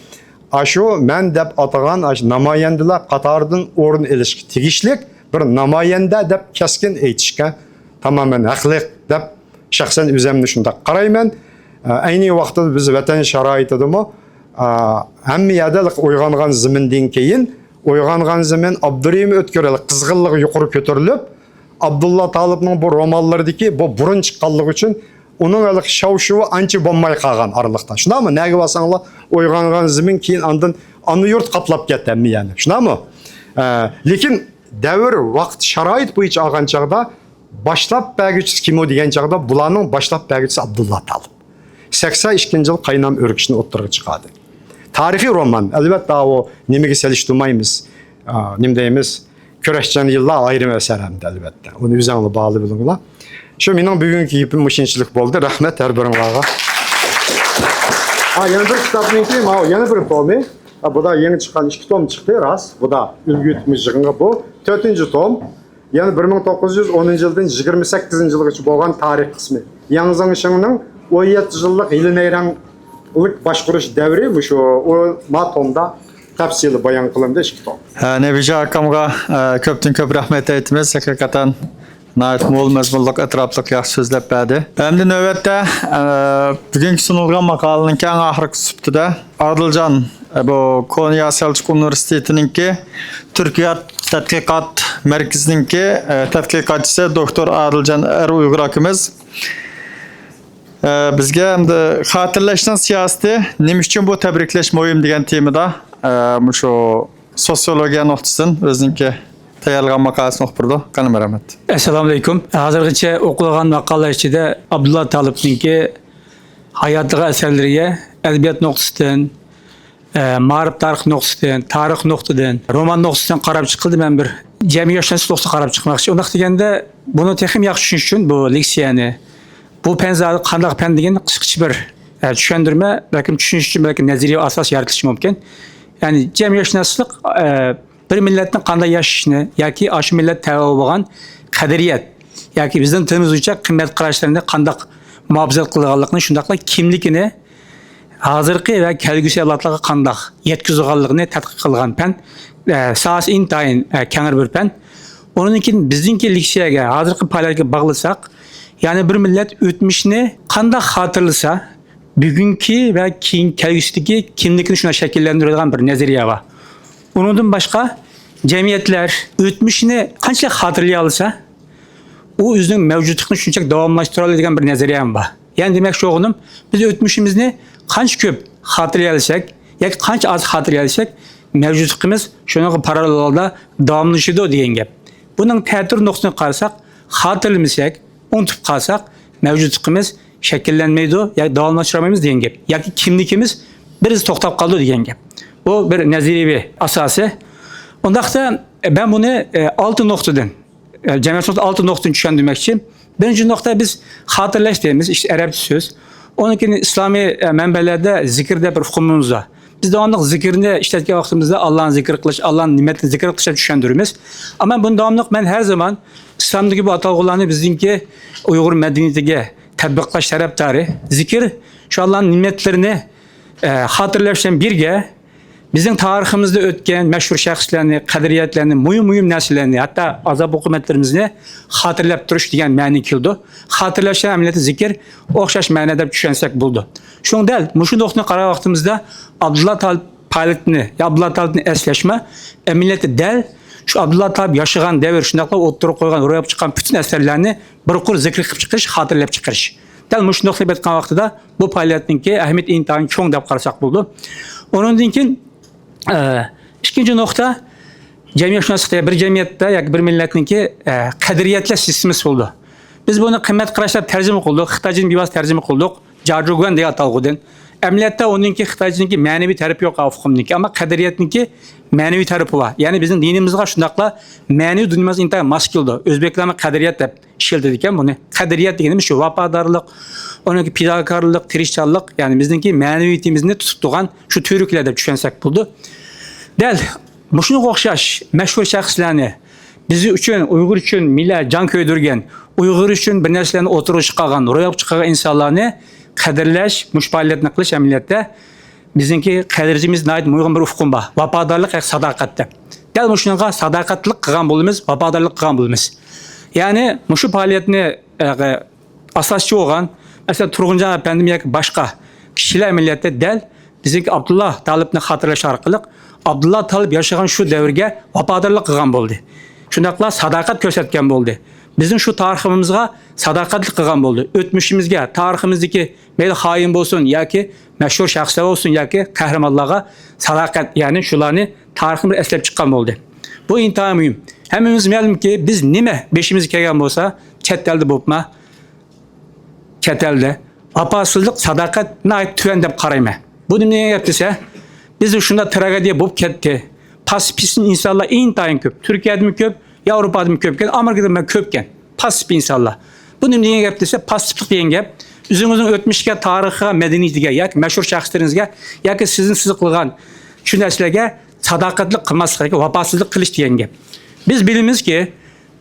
ئاشۇ مەن دەپ ئاتىغان ئاشۇ نامايەندىلەر قاتارىدىن ئورۇن ئېلىشقا تېگىشلىك بىر نامايەندە دەپ كەسكىن ئېيتىشقا تامامەن ھەقلىق دەپ شەخسەن ئۆزەمنى شۇنداق قارايمەن. ئە، ئەينى ۋاقىتتا بىز ۋەتەن شارائىتىدىمۇ، ئە، ھەممە يەردە ئويغانغان زېمىندىن كېيىن، ئويغانغان زېمىن، ئابدۇرېھىم ئۆتكۈر قىزغىنلىقى يۇقىرى كۆتۈرۈلۈپ، ئابدۇللا تالىپنىڭ بۇ رومانلىرىدىكى بۇ بۇرۇن چىققانلىقى ئۈچۈن ئۇنىڭ ھېلىقى شاۋشۇۋى ئانچە بولماي قالغان ئارىلىقتا. شۇنداقمۇ؟ نەگە بارساڭلار ئويغانغان زېمىن، كېيىن ئاندىن ئانا يۇرت قاپلاپ كەتتى ھەممە يەرنى. شۇنداقمۇ؟ ئە، لېكىن دەۋر، ۋاقىت، شارائىت بويىچە ئالغان چاغدا باشلاپ بەرگۈچىسى كىم ئۇ دېگەن چاغدا بۇلارنىڭ باشلاپ بەرگۈچىسى ئابدۇللا تالىپ. سەكسەن ئىككىنچى يىل قاينام ئۆركىشىنى ئوتتۇرىغا چىقاردى. تارىخىي رومان، ئەلۋەتتە، ئۇ نېمىگە سېلىشتۇرمايمىز، ئا، نېمە دەيمىز، كۈرەشچان يىللار ئايرىم ئەسەر ئەمدى، ئەلۋەتتە. ئۇنى ئۆزۈڭلار باھالىي بىلىڭلار. شۇ مېنىڭ بۈگۈنكى گېپىم مۇشۇنچىلىك بولدى. رەھمەت ھەر بىرىڭلارغا. ھا، يەنە بىر كىتابنىڭكى، ماۋۇ يەنە بىر تومى. ھا، بۇدا يېڭى چىققان ئىككى توم چىقتى، راست. بۇدا ئۈلگە ئۆتمۈش يىغىنغا بۇ تۆتىنچى توم. يەنى بىر مىڭ توققۇز يۈز ئونىنچى يىلدىن يىگىرمە سەككىزىنچى يىلغىچە بولغان تارىخ قىسمى. ياڭ زېڭشىڭنىڭ ئون يەتتە يىللىق يېلىنەيرەڭلىك باشقۇرۇش دەۋرى مۇشۇ ئۇ ما تومدا تەپسىلىي بايان قىلىندى، ئىككى توم. ھە، نەبىجان ئاكامغا، ئە، كۆپتىن كۆپ رەھمەت ئېيتىمىز. ھەقىقەتەن ناھايىتى مول مەزمۇنلۇق، ئەتراپلىق ياخشى سۆزلەپ بەردى. ئەمدى نۆۋەتتە، ئە، بۈگۈنكى سۇنۇلغان ماقالىنىڭكى ئەڭ ئاخىرقى سۈپىتىدە ئادىلجان، ئە، بۇ كونيا سەلچۇق ئۇنىۋېرسىتېتىنىڭكى تۈركىيە تەتقىقات مەركىزىنىڭكى، ئە، تەتقىقاتچىسى دوكتور ئادىلجان ئەر ئۇيغۇر ئاكىمىز، ئە، بىزگە ئەمدى خاتىرىلەشنىڭ سىياسىتى، نېمە ئۈچۈن بۇ تەبرىكلەش مۇھىم دېگەن تېمىدا، ئە، مۇشۇ سوسىيولوگىيە نۇقتىسىدىن ئۆزىنىڭكى تەييارلىغان ماقالىسىنى ئوقۇپ بېرىدۇ. قېنى، مەرھەمەت. ئەسسالامۇئەلەيكۇم. ھازىرغىچە ئوقۇلغان ماقالىلەر ئىچىدە ئابدۇللا تالىپنىڭكى ھاياتىغا، ئەسەرلىرىگە ئەدەبىيات نۇقتىسىدىن، ئە، مائارىپ تارىخ نۇقتىسىدىن، تارىخ نۇقتىدىن، رومان نۇقتىسىدىن قاراپ چىقىلدى. مەن بىر جەمئىيەتشۇناسلىق نۇقتىسىدىن قاراپ چىقماقچى. ئۇنداق دېگەندە، بۇنى تېخىمۇ ياخشى چۈشىنىش ئۈچۈن بۇ لېكسىيەنى، بۇ پەن زادى قانداق پەن دېگەن قىسقىچە بىر، ئە، چۈشەندۈرمە، بەلكىم چۈشىنىش ئۈچۈن بەلكىم نەزەرىيە ئاساس يارىتىلىشى مۇمكىن. يەنى جەمئىيەتشۇناسلىق، ئە، بىر مىللەتنىڭ قانداق ياشىشىنى ياكى ئاشۇ مىللەت تەۋە بولغان قەدرىيەت ياكى بىزنىڭ تىلىمىز بويىچە قىممەت قاراشلىرىنى قانداق مۇھاپىزەت قىلىدىغانلىقىنى، شۇنداقلا كىملىكىنى ھازىرقى ۋە كەلگۈسى ئەۋلادلارغا قانداق يەتكۈزىدىغانلىقىنى تەتقىق قىلغان پەن. ئە، ساھەسى ئىنتايىن، ئە، كەڭرى بىر پەن. ئۇنىڭدىن كېيىن بىزنىڭكى لېكسىيەگە، ھازىرقى پائالىيەتكە باغلىساق، يەنى بىر مىللەت ئۆتمۈشىنى قانداق خاتىرىلىسە، بۈگۈنكى ۋە كېيىن كەلگۈسىدىكى كىملىكىنى شۇنداق شەكىللەندۈرىدىغان بىر نەزەرىيە بار. ئۇنىڭدىن باشقا، جەمئىيەتلەر ئۆتمۈشىنى قانچىلىك خاتىرىلىيالىسا، ئۇ ئۆزىنىڭ مەۋجۇتلۇقىنى شۇنچىلىك داۋاملاشتۇرالىدىغان بىر نەزەرىيەمۇ بار. يەنى دېمەكچى بولغىنىم، بىز ئۆتمۈشىمىزنى قانچە كۆپ خاتىرىلىيەلىسەك ياكى قانچە ئاز خاتىرىلىيەلىسەك، مەۋجۇتلۇقىمىز شۇنىڭغا پاراللېل ھالدا داۋاملىشىدۇ دېگەن گەپ. بۇنىڭ تەتۈر نۇقتىسىدىن قارىساق، خاتىرىلىمىسەك، ئۇنتۇپ قالساق، مەۋجۇتلۇقىمىز شەكىللەنمەيدۇ ياكى داۋاملاشتۇرالمايمىز دېگەن گەپ. ياكى كىملىكىمىز بىر ئىزدا توختاپ قالىدۇ دېگەن گەپ. بۇ بىر نەزەرىيەۋى ئاساسى. ئۇنداقتا مەن بۇنى، ئە، ئالتە نۇقتىدىن، ئە، جەمئىيەتشۇناسلىق ئالتە نۇقتىنى چۈشەندۈرمەكچى. بىرىنچى نۇقتا، بىز خاتىرىلەش دەيمىز، ئىشتە ئەرەبچە سۆز. ئۇنىڭدىن كېيىن ئىسلامىي، ئە، مەنبەلەردە زىكىر دەپ بىر ئۇقۇمىمىز بار. بىز داۋاملىق زىكىرنى ئىشلەتكەن ۋاقتىمىزدا ئاللانى زىكىر قىلىش، ئاللانى نېمەتنى زىكىر قىلىش دەپ چۈشەندۈرىمىز. ئەمما بۇنى داۋاملىق مەن ھەر زامان ئىسلامدىكى بۇ ئاتالغۇلارنى بىزنىڭكى ئۇيغۇر مەدەنىيىتىگە تەتبىقلاش تەرەپدارى. زىكىر شۇ ئاللانىڭ نېمەتلىرىنى، ئە، خاتىرىلەش بىلەن بىرگە، بىزنىڭ تارىخىمىزدا ئۆتكەن مەشھۇر شەخسلەرنى، قەدرىيەتلەرنى، مۇھىم، مۇھىم نەرسىلەرنى، ھەتتا ئازاب-ئوقۇبەتلىرىمىزنى خاتىرىلەپ تۇرۇش دېگەن مەنىگە كېلىدۇ. خاتىرىلەش بىلەن ئەمەلىيەتتە زىكىر ئوخشاش مەنىدە دەپ چۈشەنسەك بولىدۇ. شۇڭا دەل مۇشۇ نۇقتىنى قارىغان ۋاقتىمىزدا ئابدۇللا تالىپ پائالىيىتىنى، يا ئابدۇللا تالىپنى ئەسلەشمە، ئەمەلىيەتتە دەل شۇ ئابدۇللا تالىپ ياشىغان دەۋر، شۇنداقلا ئوتتۇرىغا قويغان، روياپقا چىققان پۈتۈن ئەسەرلەرنى بىر قۇر زىكىر قىلىپ چىقىرىش، خاتىرىلەپ چىقىرىش. دەل مۇشۇ نۇقتىنى ئېيتقان ۋاقتىدا بۇ پائالىيەتنىڭكى ئەھمىيىتى ئىنتايىن چوڭ دەپ قارىساق بولىدۇ. ئۇنىڭدىن كېيىن، ئە، ئىككىنچى نۇقتا، جەمئىيەتشۇناسلىقتا بىر جەمئىيەتتە ياكى بىر مىللەتنىڭكى، ئە، قەدرىيەتلەش سىستېمىسى بولىدۇ. بىز بۇنى قىممەت قاراش دەپ تەرجىمە قىلدۇق، خىتايچىدىن بىۋاسىتە تەرجىمە قىلدۇق، جاجۇگۈەن دېگەن ئاتالغۇدىن. ئەمەلىيەتتە ئۇنىڭكى خىتايچىنىڭكى مەنىۋى تەرىپى يوق ئۇقۇمنىڭكى، ئەمما قەدرىيەتنىڭكى مەنىۋى تەرىپى بار. يەنى بىزنىڭ دىنىمىزغا شۇنداقلا مەنىۋى دۇنيىمىزغا ئىنتايىن ماس كېلىدۇ. ئۆزبەكلەرمۇ قەدرىيەت دەپ ئىشلىتىدىكەن بۇنى. قەدرىيەت دېگىنىمىز شۇ ۋاپادارلىق، ئۇنىڭكى پىداكارلىق، تىرىشچانلىق، يەنى بىزنىڭكى مەنىۋىيىتىمىزنى تۇتۇپ تۇرغان شۇ تۈۋرۈكلەر دەپ چۈشەنسەك بولىدۇ. دەل مۇشۇنىڭغا ئوخشاش مەشھۇر شەخسلەرنى، بىز ئۈچۈن، ئۇيغۇر ئۈچۈن مىللەت جان كۆيدۈرگەن، ئۇيغۇر ئۈچۈن بىر نەرسىلەرنى ئوتتۇرىغا چىقارغان، روياپقا چىقارغان ئىنسانلارنى قەدىرلەش، مۇشۇ پائالىيەتنى قىلىش ئەمەلىيەتتە بىزنىڭكى قەدرىيىتىمىزدە ناھايىتى مۇھىم بىر ئۇقۇم بار. ۋاپادارلىق ھەم ساداقەت دەپ. دەل مۇشۇنىڭغا ساداقەتلىك قىلغان بولىمىز، ۋاپادارلىق قىلغان بولىمىز. يەنى مۇشۇ پائالىيەتنى، ئە، ئاساسچى بولغان، مەسىلەن، تۇرغۇنجان ئەپەندىم ياكى باشقا كىشىلەر ئەمەلىيەتتە دەل بىزنىڭكى ئابدۇللا تالىپنى خاتىرىلەش ئارقىلىق ئابدۇللا تالىپ ياشىغان شۇ دەۋرگە ۋاپادارلىق قىلغان بولدى. شۇنداقلا ساداقەت كۆرسەتكەن بولدى. بىزنىڭ شۇ تارىخىمىزغا ساداقەتلىك قىلغان بولدى. ئۆتمۈشىمىزگە، تارىخىمىزدىكى مەيلى خائىن بولسۇن ياكى مەشھۇر شەخسلەر بولسۇن ياكى قەھرىمانلارغا ساداقەت، يەنى شۇلارنى تارىخنى بىر ئەسلەپ چىققان بولدى. بۇ ئىنتايىن مۇھىم. ھەممىمىز مەلۇمكى، بىز نېمە بېشىمىزغا كەلگەن بولسا، چەت ئەلدە بولۇپمۇ، چەت ئەلدە ۋاپاسىزلىق، ساداقەت ناھايىتى تۆۋەن دەپ قارايمەن. بۇ نېمە دېگەن گەپ دېسە، بىزدە شۇنداق تراگېدىيە بولۇپ كەتتى. پاسسىپىست ئىنسانلار ئىنتايىن كۆپ. تۈركىيەدىمۇ كۆپ، ياۋروپادىمۇ كۆپكەن، ئامېرىكىدىمۇ كۆپكەن. پاسسىپ ئىنسانلار. بۇ نېمە دېگەن گەپ دېسە، پاسسىپلىق دېگەن گەپ ئۆزىڭىزنىڭ ئۆتمۈشكە، تارىخقا، مەدەنىيىتىگە ياكى مەشھۇر شەخسلىرىڭىزگە ياكى سىزنى سىز قىلغان شۇ نەرسىلەرگە ساداقەتلىك قىلماسلىق ياكى ۋاپاسىزلىق قىلىش دېگەن گەپ. بىز بىلىمىزكى،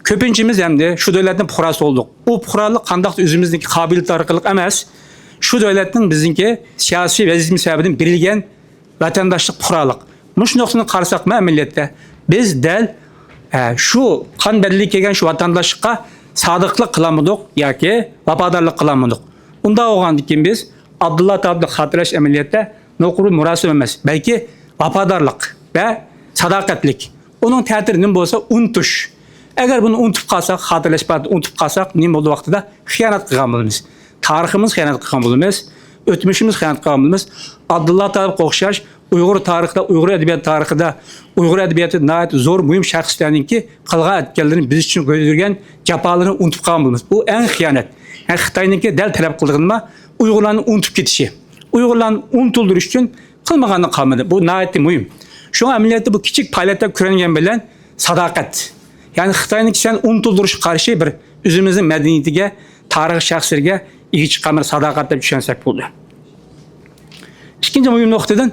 كۆپىنچىمىز ئەمدى شۇ دۆلەتنىڭ پۇقراسى بولدۇق. ئۇ پۇقرالىق قانداقتۇر ئۆزىمىزنىڭكى قابىلىيىتى ئارقىلىق ئەمەس، شۇ دۆلەتنىڭ بىزنىڭكى سىياسىي ۋەزىپىمىز سەۋەبىدىن بېرىلگەن ۋەتەنداشلىق پۇقرالىق. مۇشۇ نۇقتىدىن قارىساقمۇ ئەمەلىيەتتە بىز دەل، ئە، شۇ قان بەدىلى كەلگەن شۇ ۋەتەنداشلىققا سادىقلىق قىلالمىدۇق ياكى ۋاپادارلىق قىلالمىدۇق. ئۇنداق بولغاندىن كېيىن بىز ئابدۇللا تالىپنى خاتىرىلەش ئەمەلىيەتتە نوقۇل مۇراسىم ئەمەس، بەلكى ۋاپادارلىق ۋە ساداقەتلىك. ئۇنىڭ تەتۈرى نېمە بولسا، ئۇنتۇش. ئەگەر بۇنى ئۇنتۇپ قالساق، خاتىرىلەش پائالىيىتىنى ئۇنتۇپ قالساق، نېمە بولدى ۋاقتىدا؟ خىيانەت قىلغان بولىمىز. تارىخىمىزغا خىيانەت قىلغان بولىمىز. ئۆتمۈشىمىزگە خىيانەت قىلغان بولىمىز. ئابدۇللا تالىپقا ئوخشاش ئۇيغۇر تارىخىدا، ئۇيغۇر ئەدەبىيات تارىخىدا، ئۇيغۇر ئەدەبىياتىدا ناھايىتى زور، مۇھىم شەخسلەرنىڭكى قىلغان ئەتكەنلىرىنى، بىز ئۈچۈن كۆيدۈرگەن جاپالىرىنى ئۇنتۇپ قالغان بولىمىز. بۇ ئەڭ خىيانەت. يەنى خىتاينىڭكى دەل تەلەپ قىلىدىغىنى ئۇيغۇرلارنى ئۇنتۇپ كېتىشى. ئۇيغۇرلارنى ئۇنتۇلدۇرۇش ئۈچۈن قىلمىغاننى قالمىدى. بۇ ناھايىتى مۇھىم. شۇڭا ئەمەلىيەتتە بۇ كىچىك پائالىيەتلەر كۆرۈنگەن بىلەن ساداقەت. يەنى خىتاينىڭكى سەن ئۇنتۇلدۇرۇشقا قارشى بىر ئۆزىمىزنىڭ مەدەنىيىتىگە، تارىخىي شەخسلىرىگە ئىگە چىققان بىر ساداقەت دەپ چۈشەنسەك بولىدۇ. ئىككىنچى مۇھىم نۇقتىدىن،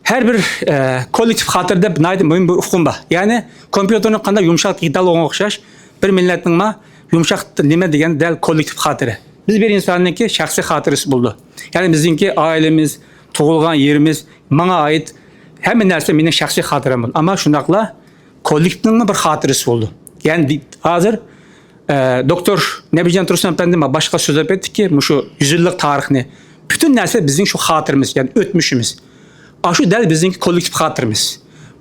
ھەر بىر، ئە، كوللېكتىپ خاتىرە دەپ ناھايىتى مۇھىم بىر ئۇقۇم بار. يەنى كومپيۇتېرنى قانداق يۇمشاق دېتالغا ئوخشاش، بىر مىللەتنىڭمۇ يۇمشاق نېمە دېگەن دەل كوللېكتىپ خاتىرە. بىز بىر ئىنساننىڭكى شەخسىي خاتىرىسى بولىدۇ. يەنى بىزنىڭكى ئائىلىمىز، تۇغۇلغان يېرىمىز، ماڭا ئائىت، ھەممە نەرسە مېنىڭ شەخسىي خاتىرەم بولدى. ئەمما شۇنداقلا كوللېكتىپنىڭمۇ بىر خاتىرىسى بولدى. يەنى دى-، ھازىر، ئە، دوكتور نەبىجان تۇرسۇن ئەپەندى ما-، باشقا سۆزلەپ ئۆتتىكى، مۇشۇ يۈز يىللىق تارىخنى، پۈتۈن نەرسە بىزنىڭ شۇ خاتىرىمىز، يەنى ئۆتمۈشىمىز. ئاشۇ دەل بىزنىڭكى كوللېكتىپ خاتىرىمىز.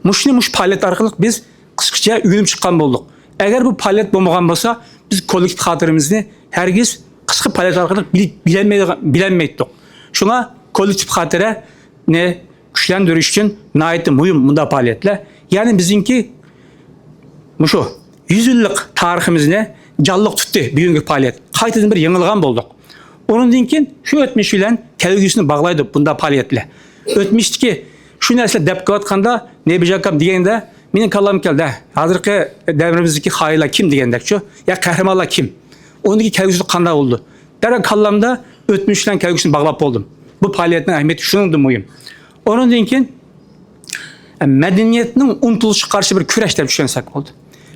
مۇشۇنى مۇشۇ پائالىيەت ئارقىلىق بىز قىسقىچە ئۆگىنىپ چىققان بولدۇق. ئەگەر بۇ پائالىيەت بولمىغان بولسا، بىز كوللېكتىپ خاتىرىمىزنى ھەرگىز قىسقا پائالىيەت ئارقىلىق بىل-، بىلەلمەيدىغان، بىلەلمەيتتۇق. شۇڭا كوللېكتىپ خاتىرە نى كۈچلەندۈرۈش ئۈچۈن ناھايىتى مۇھىم مۇنداق پائالىيەتلەر. يەنى بىزنىڭكى مۇشۇ يۈز يىللىق تارىخىمىزنى جانلىق تۇتتى بۈگۈنكى پائالىيەت. قايتىدىن بىر يېڭىلغان بولدۇق. ئۇنىڭدىن كېيىن شۇ ئۆتمۈش بىلەن كەلگۈسىنى باغلايدۇ بۇنداق پائالىيەتلەر. ئۆتمۈشتىكى شۇ نەرسىلەر دەپ كېلىۋاتقاندا، نەبىجان ئاكام دېگەندە مېنىڭ كاللام كەلدى، ھە، ھازىرقى دەۋرىمىزدىكى خائىنلار كىم دېگەندەكچۇ، يا قەھرىمانلار كىم؟ ئۇنىڭدىكى كەلگۈسى قانداق بولىدۇ؟ دەرھال كاللامدا ئۆتمۈش بىلەن كەلگۈسىنى باغلاپ بولدۇم. بۇ پائالىيەتنىڭ ئەھمىيىتى شۇنىڭدىن مۇھىم. ئۇنىڭدىن كېيىن، ئە، مەدەنىيەتنىڭ ئۇنتۇلۇشىغا قارشى بىر كۈرەش دەپ چۈشەنسەك بولدى.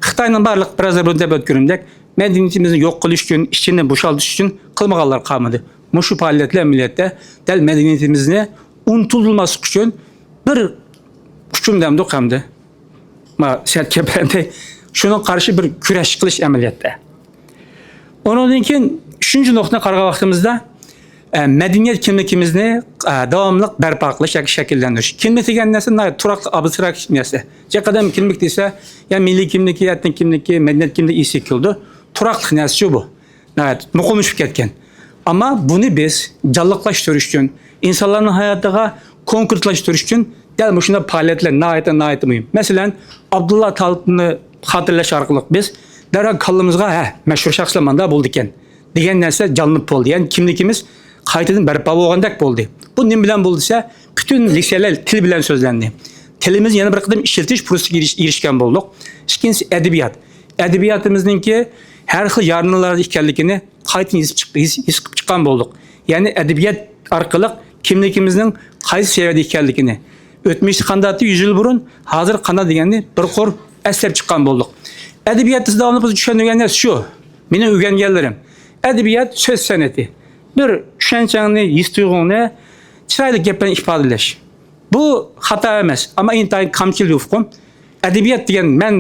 خىتاينىڭ بارلىق بىرازدا بۇنى دەپ ئۆتكىنىمدەك، مەدەنىيىتىمىزنى يوق قىلىش ئۈچۈن، ئىچىنى بوشالتىش ئۈچۈن قىلمىغانلار قالمىدى. مۇشۇ پائالىيەتلەر ئەمەلىيەتتە دەل مەدەنىيىتىمىزنى ئۇنتۇلماسلىق ئۈچۈن بىر ئۇچۇم دەمدۇق ئەمدى. ما، سەت كەپەندى. شۇنىڭغا قارشى بىر كۈرەش قىلىش ئەمەلىيەتتە. ئۇنىڭدىن كېيىن ئۈچىنچى نۇقتىنى قارىغان ۋاقتىمىزدا، ئە، مەدەنىيەت كىملىكىمىزنى، ئە، داۋاملىق بەرپا قىلىش ياكى شەكىللەندۈرۈش. كىملىك دېگەن نەرسە ناھايىتى تۇراقلىق، ئابستراكت نەرسە. جىق ئادەم كىملىك دېسە، يا مىللىي كىملىكى، يا ئېتنىك كىملىكى، مەدەنىيەت كىملىكى ئېسىگە كېلىدۇ. تۇراقلىق نەرسىچۇ بۇ. ناھايىتى مۇقىملىشىپ كەتكەن. ئەمما بۇنى بىز جانلىقلاشتۇرۇش ئۈچۈن، ئىنسانلارنىڭ ھاياتىغا كونكرېتلاشتۇرۇش ئۈچۈن دەل مۇشۇنداق پائالىيەتلەر ناھايىتى، ناھايىتى مۇھىم. مەسىلەن، ئابدۇللا تالىپنى خاتىرىلەش ئارقىلىق بىز دەرھال كاللىمىزغا، ھە، مەشھۇر شەخسلەر مانداق بولىدىكەن دېگەن نەرسە جانلىنىپ بولدى. يەنى كىملىكىمىز قايتىدىن بەرپا بولغاندەك بولدى. بۇ نېمە بىلەن بولدى دېسە، پۈتۈن لىسېلەر تىل بىلەن سۆزلەندى. تىلىمىزنى يەنە بىر قېتىم ئىشلىتىش پۇرسىتىگە ئېرىش-، ئېرىشكەن بولدۇق. ئىككىنچىسى ئەدەبىيات. ئەدەبىياتىمىزنىڭكى ھەر خىل يارنىلاردا ئىكەنلىكىنى قايتىدىن ھېس چىق-، ھېس، ھېس قىلىپ چىققان بولدۇق. يەنى ئەدەبىيات ئارقىلىق كىملىكىمىزنىڭ قايسى سەۋىيەدە ئىكەنلىكىنى، ئۆتمۈشتە قانداق ئىدى يۈز يىل بۇرۇن، ھازىر قانداق دېگەننى بىر قۇر ئەسلەپ چىققان بولدۇق. ئەدەبىياتتا داۋاملىق بىز چۈشەندۈرگەن نەرسە شۇ. مېنىڭ ئۆگەنگەنلىرىم. ئەدەبىيات سۆز سەنئىتى. بىر چۈشەنچەڭنى، ھېس تۇيغۇڭنى چىرايلىق گەپ بىلەن ئىپادىلەش. بۇ خاتا ئەمەس، ئەمما ئىنتايىن كامچىل يۇفقۇم. ئەدەبىيات دېگەن، مەن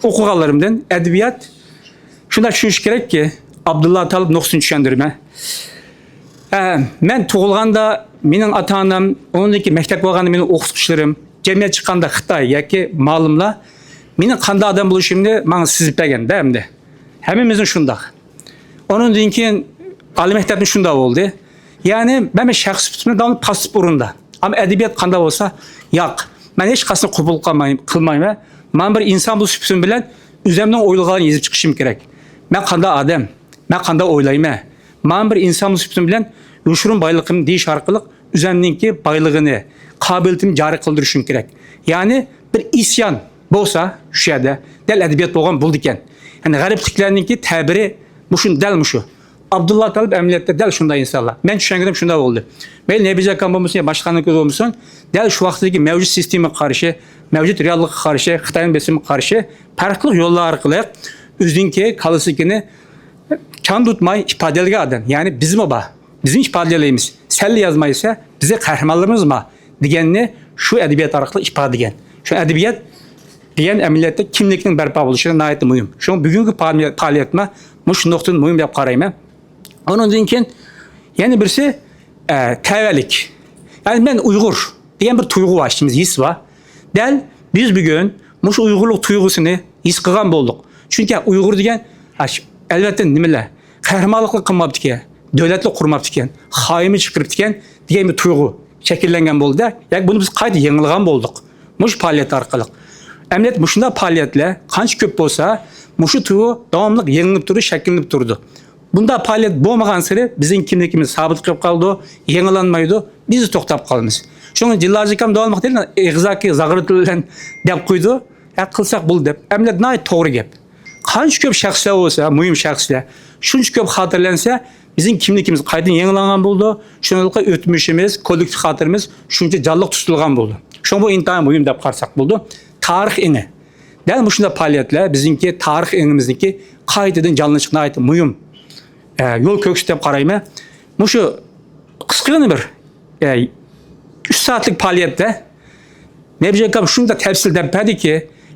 ئوقۇغانلىرىمدىن ئەدەبىيات شۇنداق چۈشىنىش كېرەككى، ئابدۇللا تالىپ نۇقتىسىنى چۈشەندۈرىمەن. ئە، مەن تۇغۇلغاندا مېنىڭ ئاتا-ئانام، ئۇنىڭدىن كېيىن مەكتەپكە بارغاندا مېنىڭ ئوقۇتقۇچىلىرىم، جەمئىيەت چىققاندا خىتاي ياكى مالىملار مېنىڭ قانداق ئادەم بولۇشۇمنى ماڭا سىزىپ بەرگەندە ئەمدى. ھەممىمىزنىڭ شۇنداق. ئۇنىڭدىن كېيىن ئالىي مەكتەپتە شۇنداق بولدى. يەنى مەن بىر شەخس سۈپىتىمدە داۋاملىق پاسسىپ ئورۇندا. ئەمما ئەدەبىيات قانداق بولسا، ياق، مەن ھېچقايسىنى قوبۇل قىلماي-، قىلمايمەن. مەن بىر ئىنسان بولۇش سۈپىتىم بىلەن ئۆزۈمنىڭ ئويلىغاننى يېزىپ چىقىشىم كېرەك. مەن قانداق ئادەم؟ مەن قانداق ئويلايمەن؟ مەن بىر ئىنسان بولۇش سۈپىتىم بىلەن يوشۇرۇن بايلىقىم دېيىش ئارقىلىق ئۆزۈمنىڭكى بايلىقىنى، قابىلىيىتىمنى جارى قىلدۇرۇشۇم كېرەك. يەنى بىر ئىسيان بولسا شۇ يەردە دەل ئەدەبىيات بولغان بولىدىكەن. يەنى غەربلىكلەرنىڭكى تەبىرى مۇشۇ، دەل مۇشۇ. ئابدۇللا تالىپ ئەمەلىيەتتە دەل شۇنداق ئىنسانلار. مەن چۈشەنگىنىم شۇنداق بولدى. مەيلى نەبىجان ئاكام بولمىسۇن يا باشقا قانداق بولمىسۇن، دەل شۇ ۋاقىتتىكى مەۋجۇت سىستېمىغا قارشى، مەۋجۇت رېئاللىققا قارشى، خىتاينىڭ بېسىمىغا قارشى پەرقلىق يوللار ئارقىلىق ئۆزىنىڭكى كاللىسىنىڭكىنى چاندۇرماي ئىپادىلىگەن ئادەم. يەنى بىزمۇ بار. بىزمۇ ئىپادىلەيمىز. سەنلا يازمايسەن، بىزنىڭ قەھرىمانلىرىمىز بار دېگەننى شۇ ئەدەبىيات ئارقىلىق ئىپادىلىگەن. شۇ ئەدەبىيات دېگەن ئەمەلىيەتتە كىملىكنىڭ بەرپا بولۇشىدا ناھايىتى مۇھىم. شۇڭا بۈگۈنكى پائالىيەت-، پائالىيەتمۇ مۇشۇ نۇقتىدىن مۇھىم دەپ قارايمەن. ئۇنىڭدىن كېيىن يەنە بىرسى، ئە، تەۋەلىك. يەنى مەن ئۇيغۇر دېگەن بىر تۇيغۇ بار، ئىچىمىزدە ھېس بار. دەل بىز بۈگۈن مۇشۇ ئۇيغۇرلۇق تۇيغۇسىنى ھېس قىلغان بولدۇق. چۈنكى ئۇيغۇر دېگەن، ھە، شۇ، ئەلۋەتتە نېمىلەر؟ قەھرىمانلىقلا قىلماپتىكەن، دۆلەتلا قۇرماپتىكەن، خائىنمۇ چىقىرىپتىكەن دېگەن بىر تۇيغۇ شەكىللەنگەن بولدى-دە. يەنى بۇنى بىز قايتا يېڭىلىغان بولدۇق. مۇشۇ پائالىيەت ئارقىلىق. ئەمەلىيەتتە مۇشۇنداق پائالىيەتلەر قانچە كۆپ بولسا، مۇشۇ تۇيغۇ داۋاملىق يېڭىلىنىپ تۇرىدۇ، شەكىللىنىپ تۇرىدۇ. بۇنداق پائالىيەت بولمىغانسېرى بىزنىڭ كىملىكىمىز سابىت قېلىپ قالىدۇ، يېڭىلانمايدۇ، بىز توختاپ قالىمىز. شۇڭا جىللاجىكام داۋاملىق دەيدۇ، ئېغىزدىكى زاغرا تىل بىلەن دەپ قويىدۇ، ھە، قىلساق بولدى دەپ. ئەمەلىيەتتە ناھايىتى توغرا گەپ. قانچە كۆپ شەخسلەر بولسا، مۇھىم شەخسلەر، شۇنچە كۆپ خاتىرىلەنسە، بىزنىڭ كىملىكىمىز قايتىدىن يېڭىلانغان بولىدۇ. شۇنىڭدىن ئۆتمۈشىمىز، كوللېكتىپ خاتىرىمىز شۇنچە جانلىق تۇتۇلغان بولىدۇ. شۇڭا بۇ ئىنتايىن مۇھىم دەپ قارىساق بولىدۇ. تارىخ ئېڭى. دەل مۇشۇنداق پائالىيەتلەر بىزنىڭكى تارىخ ئېڭىمىزنىڭكى قايتىدىن جانلىنىشىغا ناھايىتى مۇھىم، ئە، يول كۆرسىتىش دەپ قارايمەن. مۇشۇ قىسقىغىنە بىر، ئە، ئۈچ سائەتلىك پائالىيەتتە نەبىجاكام شۇنداق تەپسىل دەپ بەردىكى،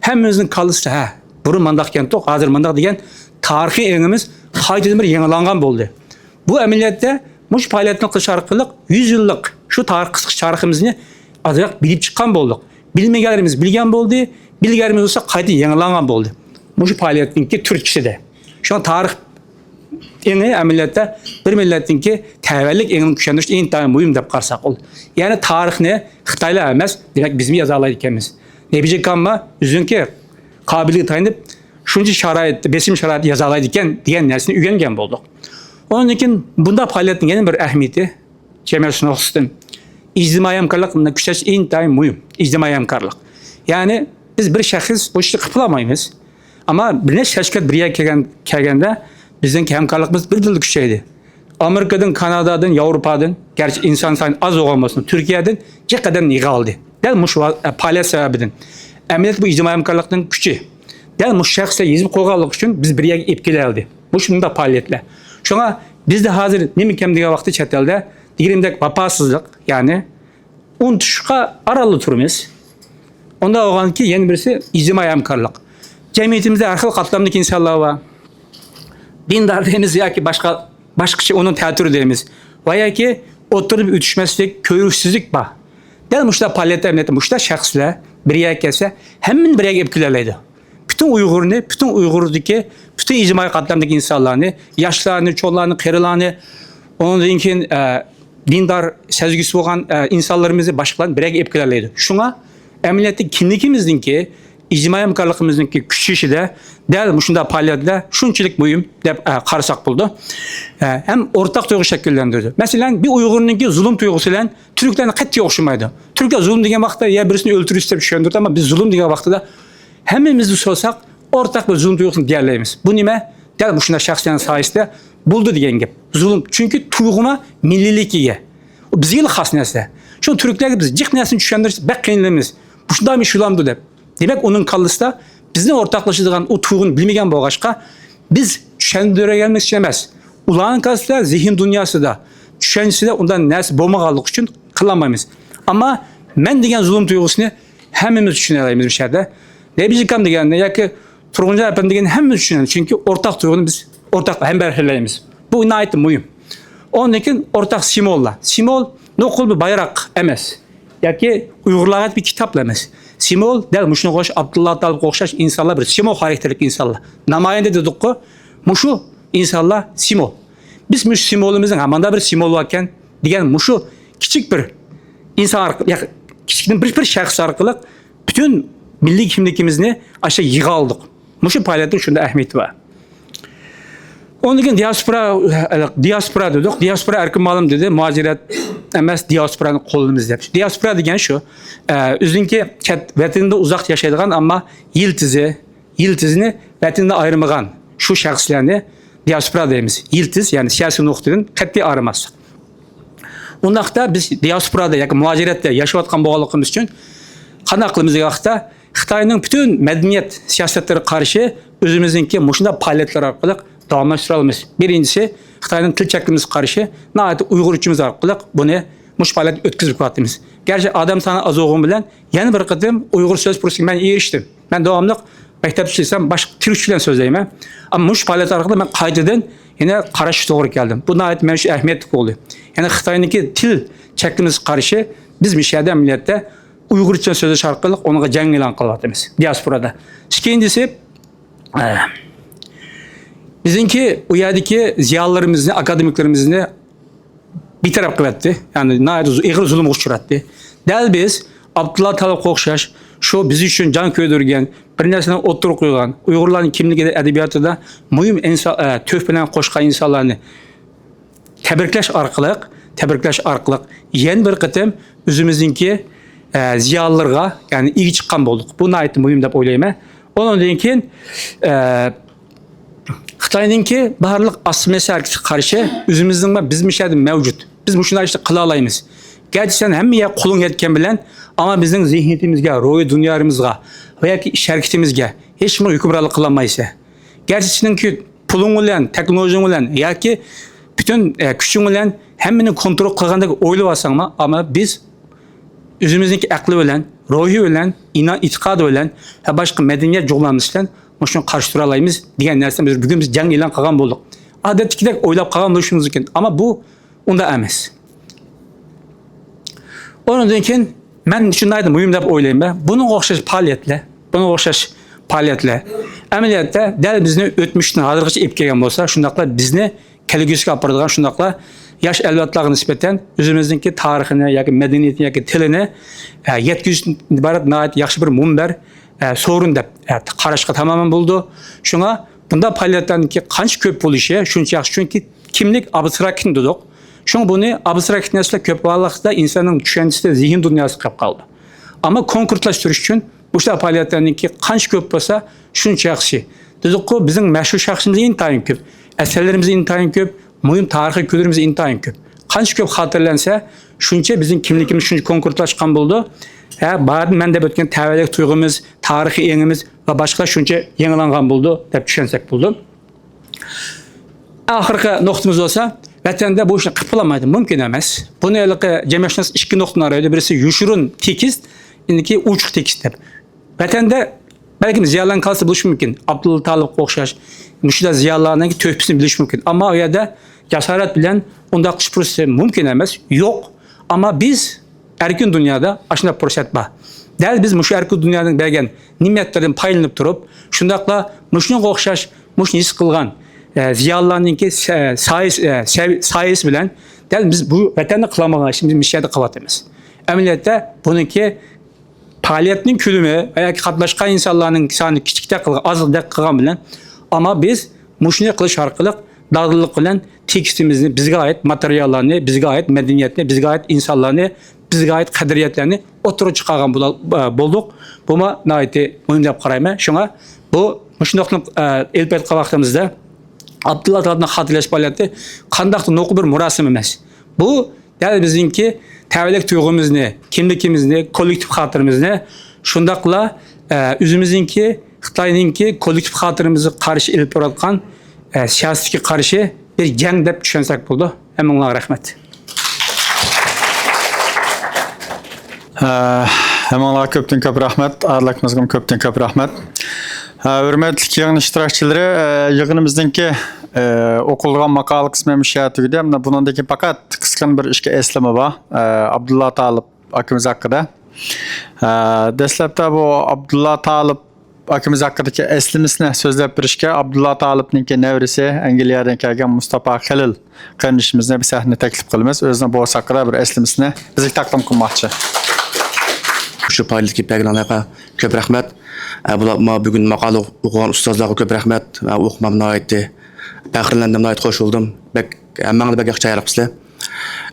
ھەممىمىزنىڭ كاللىسىدا، ھە، بۇرۇن مانداق ئىكەنتۇق، ھازىر مانداق دېگەن تارىخىي ئېڭىمىز قايتىدىن بىر يېڭىلانغان بولدى. بۇ ئەمەلىيەتتە مۇشۇ پائالىيەتنى قىلىش ئارقىلىق يۈز يىللىق شۇ تارىخ، قىسقىچە تارىخىمىزنى ئازراق بىلىپ چىققان بولدۇق. بىلمىگەنلىرىمىز بىلگەن بولدى، بىلگەنلىرىمىز بولسا قايتا يېڭىلانغان بولدى. مۇشۇ پائالىيەتنىڭكى تۈرتكىسىدە. شۇڭا تارىخ ئېڭى ئەمەلىيەتتە بىر مىللەتنىڭكى تەۋەلىك ئېڭىنى كۈچەندۈرۈش ئىنتايىن مۇھىم دەپ قارىساق بولىدۇ. يەنى تارىخنى خىتايلار ئەمەس، دېمەك، بىزمۇ يازالايدىكەنمىز. نەبىجاكاممۇ ئۆزىنىڭكى قابىلىيىتىگە تايىنىپ، شۇنچە شارائىتتا، بېسىم شارائىتىدا يازالايدىكەن دېگەن نەرسىنى ئۆگەنگەن بولدۇق. ئۇنىڭدىن كېيىن بۇنداق پائالىيەتنىڭ يەنە بىر ئەھمىيىتى، جەمئىيەت نۇقتىسىدىن ئىجتىمائىي ھەمكارلىقنى كۈچەيتىش ئىنتايىن مۇھىم. ئىجتىمائىي ھەمكارلىق. يەنى بىز بىر شەخس بۇ ئىشنى قىلىپ بولالمايمىز. ئەمما بىر نەچچە تەشكىلات بىر يەرگە كەلگەن، كەلگەندە بىزنىڭكى ھەمكارلىقىمىز بىردىنلا كۈچەيدى. ئامېرىكىدىن، كانادادىن، ياۋروپادىن، گەرچە ئىنسان سانى ئاز بولغان بولسىمۇ، تۈركىيەدىن جىق ئادەمنى يىغالدى. دەل مۇشۇ ۋا-، پائالىيەت سەۋەبىدىن. ئەمەلىيەتتە بۇ ئىجتىمائىي ھەمكارلىقنىڭ كۈچى. دەل مۇشۇ شەخسلەر يېزىپ قويغانلىقى ئۈچۈن بىز بىر يەرگە ئېلىپ كېلەلدى. مۇشۇنداق پائالىيەتلەر. شۇڭا بىزدە ھازىر نېمە كەم دېگەن ۋاقىتتا چەت ئەلدە دېگىنىمدەك ۋاپاسىزلىق، يەنى ئۇنتۇشقا ئارانلا تۇرىمىز. ئۇنداق بولغاندىكىن يەنە بىرسى ئىجتىمائىي ھەمكارلىق. جەمئىيىتىمىزدە ھەر خىل قاتلامدىكى ئىنسانلار بار. دىندار دەيمىز ياكى باشقا، باشقىچە ئۇنىڭ تەتۈرى دەيمىز. ۋە ياكى ئوتتۇرىدا ئۆتۈشمەسلىك، كۆرۈشسىزلىك بار. دەل مۇشۇنداق پائالىيەتلەر، ئەمەلىيەتتە مۇشۇنداق شەخسلەر بىر يەرگە كەلسە، ھەممىنى بىر يەرگە ئېلىپ كېلەلەيدۇ. پۈتۈن ئۇيغۇرنى، پۈتۈن ئۇيغۇردىكى، پۈتۈن ئىجتىمائىي قاتلامدىكى ئىنسانلارنى، ياشلارنى، چوڭلارنى، قېرىلارنى، ئۇنىڭدىن كېيىن، ئە، دىندار سەزگۈسى بولغان، ئە، ئىنسانلىرىمىزنى، باشقىلارنى بىر يەرگە ئېلىپ كېلەلەيدۇ. شۇڭا ئەمەلىيەتتە كىملىكىمىزنىڭكى، ئىجتىمائىي ھەمكارلىقىمىزنىڭكى كۈچىيىشىدە دەل مۇشۇنداق پائالىيەتلەر شۇنچىلىك مۇھىم دەپ، ئە، قارىساق بولىدۇ. ئە، ھەم ئورتاق تۇيغۇ شەكىللەندۈرىدۇ. مەسىلەن، بىر ئۇيغۇرنىڭكى زۇلۇم تۇيغۇسى بىلەن تۈركلەرنىڭ قەتئىي ئوخشىمايدۇ. تۈركلەر زۇلۇم دېگەن ۋاقىتتا يا بىرسىنى ئۆلتۈرۈش دەپ چۈشەندۈرىدۇ، ئەمما بىز زۇلۇم دېگەن ۋاقتىدا ھەممىمىزنى سورىساق، ئورتاق بىر زۇلۇم تۇيغۇسىنى دېيەلەيمىز. بۇ نېمە؟ دەل مۇشۇنداق شەخسلەرنىڭ سايىسىدە بولىدۇ دېگەن گەپ. زۇلۇم، چۈنكى تۇيغۇما مىللىيلىككە ئىگە. ئۇ بىزگىلا خاس نەرسە. شۇ تۈركلەرگە بىز جىق نەرسىنى چۈشەندۈرسەك بەك قىينىلىمىز. مۇشۇنداقمۇ ئىش بولامدۇ دەپ. دېمەك، ئۇنىڭ كاللىسىدا بىزنىڭ ئورتاقلىشىدىغان ئۇ تۇيغۇنى بىلمىگەن بولغاچقا، بىز چۈشەندۈرەلمىگەن ئۈچۈن ئەمەس. ئۇلارنىڭ كاللىسىدا، زېھىن دۇنياسىدا، چۈشەنچىسىدە ئۇنداق نەرسە بولمىغانلىقى ئۈچۈن قىلالمايمىز. ئەمما مەن دېگەن زۇلۇم تۇيغۇسىنى ھەممىمىز چۈشىنەلەيمىز بۇ يەردە. نەبىجاكام دېگەننى ياكى تۇرغۇنجان ئەپەندى دېگەننى ھەممىمىز چۈشىنىمىز. چۈنكى ئورتاق تۇيغۇنى بىز ئورتاق ھەمبەھىرلەيمىز. بۇ ناھايىتى مۇھىم. ئۇنىڭدىن كېيىن ئورتاق سىمۋوللار. سىمۋول نوقۇل بىر بايراق ئەمەس. ياكى ئۇيغۇرلارغا بىر كىتابلا ئەمەس. سىمۋول دەل مۇشۇنىڭغا ئوخشاش، ئابدۇللا تالىپقا ئوخشاش ئىنسانلار بىر سىمۋول خاراكتېرلىك ئىنسانلار. نامايەندە دېدۇققۇ، مۇشۇ ئىنسانلار سىمۋول. بىز مۇشۇ سىمۋولىمىزنىڭ، ھە، مانداق بىر سىمۋول باركەن دېگەن مۇشۇ كىچىك بىر ئىنسان ئارق-، يا، كىچىكتىن بىر، بىر شەخس ئارقىلىق پۈتۈن مىللىي كىملىكىمىزنى ئاشۇ يىغالدۇق. مۇشۇ پائالىيەتنىڭ شۇنداق ئەھمىيىتى بار. ئۇنىڭدىن كېيىن دىياسپورا، دىياسپورا دېدۇق. دىياسپورا ئەركىن مۇئەللىم دېدى، مۇھاجىرەت ئەمەس، دىياسپورانى قوللىمىز دەپ. دىياسپورا دېگەن شۇ، ئە، ئۆزىنىڭكى چەت ۋەتىنىدە ئۇزاق ياشايدىغان، ئەمما يىلتىزى، يىلتىزىنى ۋەتىنىدىن ئايرىمىغان شۇ شەخسلەرنى دىياسپورا دەيمىز. يىلتىز، يەنى سىياسىي نۇقتىدىن قەتئىي ئايرىماسلىق. ئۇنداقتا بىز دىياسپورادا ياكى مۇھاجىرەتتە ياشاۋاتقان بولغانلىقىمىز ئۈچۈن قانداق قىلىمىز دېگەن ۋاقىتتا، خىتاينىڭ پۈتۈن مەدەنىيەت سىياسەتلىرىگە قارشى ئۆزىمىزنىڭكى مۇشۇنداق پائالىيەتلەر ئارقىلىق داۋاملاشتۇرالمىز. بىرىنچىسى، خىتاينىڭ تىل چەكلىمىسىگە قارشى ناھايىتى ئۇيغۇرچىمىز ئارقىلىق بۇنى، مۇشۇ پائالىيەتنى ئۆتكۈزۈپ كېلىۋاتىمىز. گەرچە ئادەم سانى ئاز بولغىنى بىلەن يەنە بىر قېتىم ئۇيغۇر سۆز پۇرسىتىگە مەن ئېرىشتىم. مەن داۋاملىق مەكتەپتە ئىشلىسەم، باشقا تۈركچە بىلەن سۆزلەيمەن. ئەمما مۇشۇ پائالىيەت ئارقىلىق مەن قايتىدىن يەنە قاراشقا توغرا كەلدىم. بۇ ناھايىتى مەن ئۈچۈن ئەھمىيەتلىك بولدى. يەنى خىتاينىڭكى تىل چەكلىمىسىگە قارشى بىز مۇشۇ يەردە ئەمەلىيەتتە ئۇيغۇرچە سۆزلەش ئارقىلىق ئۇنىڭغا جەڭ ئېلان قىلىۋاتىمىز دىياسپورادا. ئىككىنچىسى، ئە، بىزنىڭكى ئۇ يەردىكى زىيالىيلىرىمىزنى، ئاكادېمىكلىرىمىزنى بىتەرەپ قىلىۋەتتى. يەنى ناھايىتى زو-، ئېغىر زۇلۇمغا ئۇچراتتى. دەل بىز ئابدۇللا تالىپقا ئوخشاش شۇ بىز ئۈچۈن جان كۆيدۈرگەن، بىر نەرسىنى ئوتتۇرىغا قويغان، ئۇيغۇرلارنىڭ كىملىكىدە، ئەدەبىياتىدا مۇھىم ئىنسا-، ئە، تۆھپىلەرنى قوشقان ئىنسانلارنى تەبرىكلەش ئارقىلىق، تەبرىكلەش ئارقىلىق يەنە بىر قېتىم ئۆزىمىزنىڭكى، ئە، زىيالىيلىرىغا، يەنى ئىگە چىققان بولدۇق. بۇ ناھايىتى مۇھىم دەپ ئويلايمەن. ئۇنىڭدىن كېيىن، ئە، خىتاينىڭكى بارلىق ئاسسىمىلياتسىيە ھەرىكىتىگە قارشى ئۆزىمىزنىڭ بار، بىز مۇشۇ يەردە مەۋجۇت. بىز مۇشۇنداق ئىشنى قىلالايمىز. گەرچە سەن ھەممە يەرگە قولۇڭ يەتكەن بىلەن، ئەمما بىزنىڭ زېھنىيىتىمىزگە، روھىي دۇنيالىرىمىزغا ۋە ياكى ئىش ھەرىكىتىمىزگە ھېچكىمگە ھۆكۈمرانلىق قىلالمايسەن. گەرچە سېنىڭكى پۇلۇڭ بىلەن، تېخنولوگىيەڭ بىلەن ياكى پۈتۈن، ئە، كۈچۈڭ بىلەن ھەممىنى كونترول قىلغاندەك ئويلىۋالساڭمۇ، ئەمما بىز ئۆزىمىزنىڭكى ئەقلى بىلەن، روھى بىلەن، ئىنا-، ئېتىقادى بىلەن ۋە باشقا مەدەنىيەت جۇغلانمىسى بىلەن مۇشۇنىڭغا قارشى تۇرالايمىز دېگەن نەرسىنى بىز بۈگۈن بىز جەڭ ئېلان قىلغان بولدۇق. ئادەتتىكىدەك ئويلاپ قالغان بولۇشىمىز مۇمكىن، ئەمما بۇ ئۇنداق ئەمەس. ئۇنىڭدىن كېيىن مەن شۇنداق مۇھىم دەپ ئويلايمەن. بۇنىڭغا ئوخشاش پائالىيەتلەر، بۇنىڭغا ئوخشاش پائالىيەتلەر ئەمەلىيەتتە دەل بىزنى ئۆتمۈشتىن ھازىرغىچە ئېلىپ كەلگەن بولسا، شۇنداقلا بىزنى كەلگۈسىگە ئاپىرىدىغان، شۇنداقلا ياش ئەۋلادلارغا نىسبەتەن ئۆزىمىزنىڭكى تارىخىنى ياكى مەدەنىيىتىنى ياكى تىلىنى، ئە، يەتكۈزۈشتىن ئىبارەت ناھايىتى ياخشى بىر مۇنبەر، ئە، سورۇن دەپ، ئە، قاراشقا تامامەن بولىدۇ. شۇڭا بۇنداق پائالىيەتلەرنىڭكى قانچە كۆپ بولۇشى شۇنچە ياخشى، چۈنكى كىملىك ئابستراكتنى دېدۇق. شۇڭا بۇنى ئابستراكت نەرسىلەر كۆپ ۋاقىتتا ئىنساننىڭ چۈشەنچىسىدە، زېھىن دۇنياسىدا قېلىپ قالىدۇ. ئەمما كونكرېتلاشتۇرۇش ئۈچۈن مۇشۇنداق پائالىيەتلەرنىڭكى قانچە كۆپ بولسا، شۇنچە ياخشى. دېدۇققۇ، بىزنىڭ مەشھۇر شەخسىمىز ئىنتايىن كۆپ، ئەسەرلىرىمىز ئىنتايىن كۆپ، مۇھىم تارىخىي كۈنلىرىمىز ئىنتايىن كۆپ. قانچە كۆپ خاتىرىلەنسە، شۇنچە بىزنىڭ كىملىكىمىز شۇنچە كونكرېتلاشقان بولىدۇ. ھە، بايىقى مەن دەپ ئۆتكەن تەۋەلىك تۇيغۇمىز، تارىخىي ئېڭىمىز ۋە باشقىلار شۇنچە يېڭىلانغان بولىدۇ دەپ چۈشەنسەك بولىدۇ. ئاخىرقى نۇقتىمىز بولسا، ۋەتەندە بۇ ئىشنى قىلىپ بولالمايدۇ، مۇمكىن ئەمەس. بۇنى ھېلىقى جەمئىيەتشۇناس ئىككى نۇقتىنى ئايرىدۇ، بىرسى يوشۇرۇن تېكىست، ئىككىنچىسى ئوچۇق تېكىست دەپ. ۋەتەندە بەلكىم زىيالىيلارنىڭ كاللىسىدا بولۇشى مۇمكىن. ئابدۇللا تالىپقا ئوخشاش مۇشۇنداق زىيالىيلارنىڭ تۆھپىسىنى بىلىشى مۇمكىن. ئەمما ئۇ يەردە جاسارەت بىلەن ئۇنداق قىلىش پۇرسىتى مۇمكىن ئەمەس، يوق. ئەمما بىز ئەركىن دۇنيادا ئاشۇنداق پۇرسەت بار. دەل بىز مۇشۇ ئەركىن دۇنيانىڭ بەرگەن نېمەتلىرىدىن پايدىلىنىپ تۇرۇپ، شۇنداقلا مۇشۇنىڭغا ئوخشاش مۇشۇنى ھېس قىلغان، ئە، زىيالىيلارنىڭكى سە-، سايىس-، ئە، سەۋ-، سايىسى بىلەن دەل بىز بۇ ۋەتەندە قىلالمىغان ئىشنى بىز مۇشۇ يەردە قىلىۋاتىمىز. ئەمەلىيەتتە بۇنىڭكى پائالىيەتنىڭ كۆلىمى ۋە ياكى قاتناشقان ئىنسانلارنىڭ سانى كىچىكتەك قىلغان، ئازدەك قىلغان بىلەن، ئەمما بىز مۇشۇنى قىلىش ئارقىلىق دادىللىق بىلەن تېكىستىمىزنى، بىزگە ئائىت ماتېرىياللارنى، بىزگە ئائىت مەدەنىيەتنى، بىزگە ئائىت ئىنسانلارنى، بىزگە ئائىت قەدرىيەتلەرنى ئوتتۇرىغا چىقارغان بولا-، بولدۇق. بۇمۇ ناھايىتى مۇھىم دەپ قارايمەن. شۇڭا بۇ مۇشۇنداق، ئە، ئېلىپ بېرىپ قالغان ۋاقتىمىزدا ئابدۇللا تالىپنى خاتىرىلەش پائالىيىتى قانداقتۇر نوقۇ بىر مۇراسىم ئەمەس. بۇ دەل بىزنىڭكى تەۋەلىك تۇيغۇمىزنى، كىملىكىمىزنى، كوللېكتىپ خاتىرىمىزنى، شۇنداقلا، ئە، ئۆزىمىزنىڭكى، خىتاينىڭكى كوللېكتىپ خاتىرىمىزگە قارشى ئېلىپ بېرىۋاتقان، ئە، سىياسىتىگە قارشى بىر جەڭ دەپ چۈشەنسەك بولىدۇ. ھەممىڭلارغا رەھمەت. ھە، ھەممىڭلارغا كۆپتىن كۆپ رەھمەت. ئادىل ئاكىمىزغىمۇ كۆپتىن كۆپ رەھمەت. ھە، ھۆرمەتلىك يىغىن ئىشتىراكچىلىرى، ئە، يىغىنىمىزنىڭكى، ئە، ئوقۇلىدىغان ماقالە قىسمى مۇشۇ يەردە تۈگىدى. مانا بۇنىڭدىن كېيىن پەقەت قىسقىنا بىر ئىككى ئەسلىمە بار، ئە، ئابدۇللا تالىپ ئاكىمىز ھەققىدە. ئە، دەسلەپتە بۇ ئابدۇللا تالىپ ئاكىمىز ھەققىدىكى ئەسلىمىسىنى سۆزلەپ بېرىشكە ئابدۇللا تالىپنىڭكى نەۋرىسى، ئەنگلىيەدىن كەلگەن مۇستاپا خېلىل قېرىندىشىمىزنى بىر سەھنىگە تەكلىپ قىلىمىز. ئۆزىنىڭ بوۋىسى ھەققىدە بىر ئەسلىمىسىنى بىزگە تەقدىم قىلماقچى. شۇ پائالىيەتكە كېلىپ بەرگىنىڭلارغا كۆپ رەھمەت. ئە، بۇلار ما-، بۈگۈن ماقالە ئوقۇغان ئۇستازلارغا كۆپ رەھمەت. ئە، ئوقۇمام ناھايىتى پەخىرلەندىم، ناھايىتى خوش بولدۇم. بەك ھەممەڭلار بەك ياخشى تەييارلىق قىپسىلەر.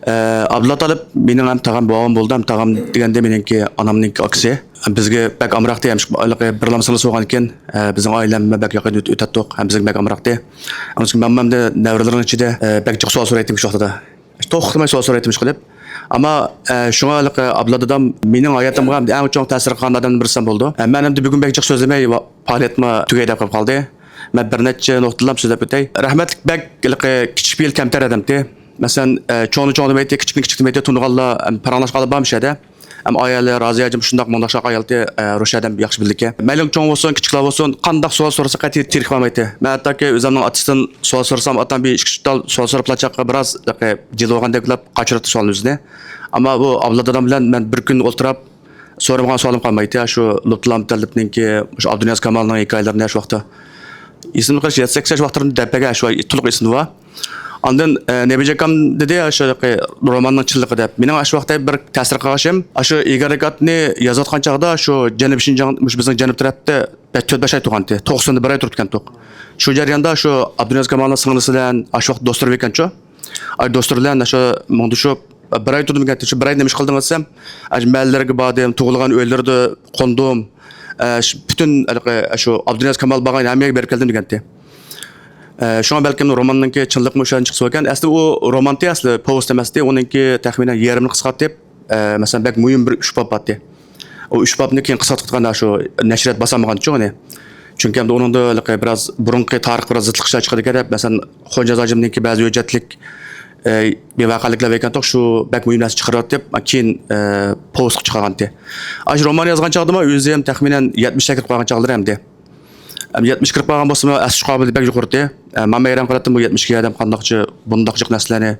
ئە، ئابدۇللا تالىپ مېنىڭ ھەم تاغام بوۋام بولدى، ھەم تاغام دېگەندە مېنىڭكى ئانامنىڭكى ئاكىسى. بىزگە بەك ئامراقتى، ھەم شۇ بىرلامسىڭلار سوغانكەن، ئە، بىزنىڭ ئائىلەم بەك يېقىن ئۆت-، ئۆتەتتۇق، ھەم بىزگە بەك ئامراقتى. ئۇنىڭ ئۈچۈن مەنمۇ ئەمدى نەۋرىلىرىڭ ئىچىدە، ئە، بەك جىق سوئال سورايتتىم شۇ ۋاقتىدا. توختىماي سوئال سورايتتىم ئىشقىلىپ. ئەمما، ئە، شۇڭا ھېلىقى ئابدۇللا دادام مېنىڭ ھاياتىمغا ھەم ئەڭ چوڭ تەسىر قىلغان ئادەمدىن بىرسى بولدى. ئە، مەن ئەمدى بۈگۈن بەك جىق سۆزلىمەي، ۋا-، پائالىيەتمۇ تۈگەي دەپ قېلىپ قالدى. مەن بىر نەچچە نۇقتىلام سۆزلەپ ئۆتەي. رەھمەتلىك بەك ھېلىقى كىچىك پېئىل كەمتەر ئادەمتى. مەسىلەن، ئە، چوڭنى چوڭ دېمەيتتى، كىچىكنى كىچىك دېمەيتتى، تونۇغانلار، ئەم، پاراڭلاشقانلار بارمۇ شۇ يەردە؟ ئەم، ئايالى رازىيە ھاجىم شۇنداق مۇنداق شۇنداق ئايالتى، ئە، روشەن ئادەم ياخشى بىلىدىكەن. مەيلى چوڭ بولسۇن، كىچىكلەر بولسۇن، قانداق سوئال سورىسا قەتئىي تېرىكىپ بارمايتتى. مەن ھەتتاكى ئۆزۈمنىڭ ئاتىسىدىن سوئال سورىسام، ئاتام بىر ئىككى ئۈچ تال سوئال سوراپلا چاققا بىراز جىلۋىغاندەك قىلىپ قاچۇراتتى سوئالنى ئۆزىنى. ئەمما بۇ ئابدۇللا دادام بىلەن مەن بىر كۈن ئولتۇراپ، سورىمىغان سوئالىم قالمايتتى. شۇ لۇتپۇللا مۇتەللىپنىڭكى، شۇ ئابدۇنىياز كامالنىڭ ھېكايىلىرىنى شۇ ۋاقىتتا ئېسىمدە قېلىش، يەتتە سەككىز ياش ۋاقتىمدا دەپ بەرگەن، شۇ تولۇق ئېسىمدە بار. ئاندىن، ئە، نەبىجاكام دېدى، شۇ روماننىڭ چىنلىقى دەپ. مېنىڭ شۇ ۋاقىتتا بىر تەسىر قىلغان ئىشىم، شۇ ئىگەر رېكاتنى يازىۋاتقان چاغدا شۇ جەنۇبىي شىنجاڭ، مۇشۇ بىزنىڭ جەنۇب تەرەپتە بەش، تۆت، بەش ئاي تۇرغانتى. توقساندا بىر ئاي تۇرۇپتىكەنتۇق. شۇ جەرياندا شۇ ئابدۇنىياز كامالنىڭ سىڭلىسى بىلەن، شۇ ۋاقىت دوستلىرى بىكەنچۇ. ئاي، دوستلىرى بىلەن شۇ مۇڭدىشىپ، بىر ئاي تۇردۇم ئىكەن. شۇ بىر ئاي نېمە ئىش قىلدىڭ دېسەم، ئاشۇ مەھەللىلەرگە باردىم، تۇغۇلغان ئۆيلىرىدە قوندۇم. ئە، شۇ پۈتۈن ھېلىقى، شۇ ئابدۇنىياز كامال بارغان ھەممە يەرگە بېرىپ كەلدىم دېگەنتى. ئە، شۇڭا بەلكىم روماننىڭكى چىنلىقىمۇ شۇ يەردىن چىقسا بولغان. ئەسلى ئۇ رومانتى، ئەسلى پوۋېست ئەمەستى. ئۇنىڭكى تەخمىنەن يېرىمىنى قىسقارتىپ، ئە، مەسىلەن، بەك مۇھىم بىر ئۈچ باب بارتى. ئۇ ئۈچ بابنى كېيىن قىسقارتىپ قىلغان، شۇ نەشرىيات باسالمىغانچۇ ئۇنى. چۈنكى ئەمدى ئۇنىڭدا ھېلىقى بىراز بۇرۇنقى تارىخقا بىراز زىتلىق ئىشلار چىقىدىكەن دەپ، مەسىلەن، خونجاز ھاجىمنىڭكى بەزى ھۆججەتلىك ئە، بىر ۋەقەلىكلەر بەرگەنتۇق، شۇ بەك مۇھىم نەرسە چىقىرىۋەتتى، كېيىن، ئە، پوۋېستقا چىقارغانتى. ئاشۇ رومان يازغان چاغدىمۇ ئۆزى ھەم تەخمىنەن يەتمىشكە كىرىپ قالغان چاغلىرى ئەمدى. ئەمدى يەتمىشكە كىرىپ قالغان بولسىمۇ، ئەسلىشىش قابىلىيىتى بەك يۇقىرىتى. ئە، مەنمۇ ھەيران قالاتتىم، بۇ يەتمىشكە ئادەم قانداقچە، بۇنداق جىق نەرسىلەرنى،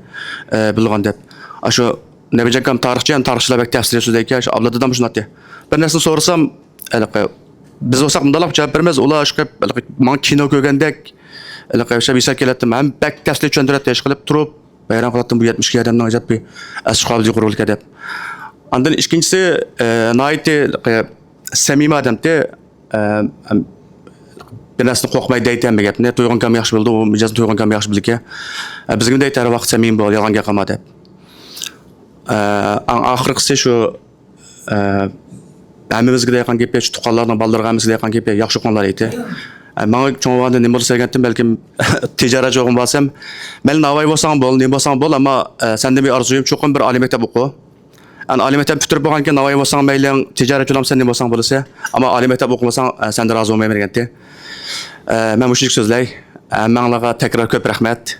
ئە، بىلىدىغان دەپ. ئاشۇ نەبىجان ئاكام تارىخچى، يەنى تارىخچىلار بەك تەپسىلىي سۆزلەيدىكەن. شۇ ئابلا دادام شۇنداقتى. بىر نەرسىنى سورىسام، ھېلىقى، بىز بولساق مۇنداقلا جاۋاب بېرىمىز، ئۇلار ئىشقىلىپ، ھېلىقى، ماڭا كىنو كۆرگەندەك، ھېلىقى، ئوخشاپ ھېساب كېلەتتىم. ھەم بەك تەپسىلىي چۈشەندۈرەتتى، ئىشقىلىپ تۇرۇپ، ھەيران قالاتتىم، بۇ يەتمىشكە ئادەمنىڭ ئەجەب بىر ئەسلىشىش قابىلىيىتى يۇقىرى بولىدىكەن دەپ. ئاندىن ئىككىنچىسى، ئە، ناھايىتى، ھېلىقى، سەمىمىي ئادەمتى. ئە، ئەم، بىر نەرسىدىن قورقمايدۇ دەيتتى ھەممە گەپنى. تۇيغۇڭ كەم ياخشى بىلىدۇ، ئۇ مىجەزنى تۇيغۇڭ كەم ياخشى بىلىدىكەن. ئە، بىزگىمۇ دەيتتى ھەر ۋاقىت سەمىمىي بول، يالغان گەپ قىلما دەپ. ئە، ئەڭ ئاخىرقىسى شۇ، ئە، ھەممىمىزگە دەيدىغان گېپى، شۇ تۇغقانلارنىڭ بالىلىرىغا ھەممىسىگە دەيدىغان گېپى، ياخشى ئوقۇڭلار دەيتتى. ئە، ماڭا چوڭ بولغاندا نېمە بولسا دېگەنتىم، بەلكىم تىجارەتچى بولغان بولسام، مەيلى ناۋايى بولساڭ بول، نېمە بولساڭ بول، ئەمما، ئە، سەندىن بىر ئارزۇيۇم، چوقۇم بىر ئالىي مەكتەپ ئوقۇ. ئەنە ئالىي مەكتەپ پۈتتۈرۈپ بولغاندىكىن ناۋايى بولساڭ مەيلىڭ، تىجارەتچى بولامسەن، نېمە بولساڭ بولىسەن. ئەمما ئالىي مەكتەپ ئوقۇمىساڭ، ئە، سەندىن رازى بولمايمەن دېگەنتى. ئە، مەن مۇشۇنچە سۆزلەي. ھەممەڭلارغا تەكرار كۆپ رەھمەت.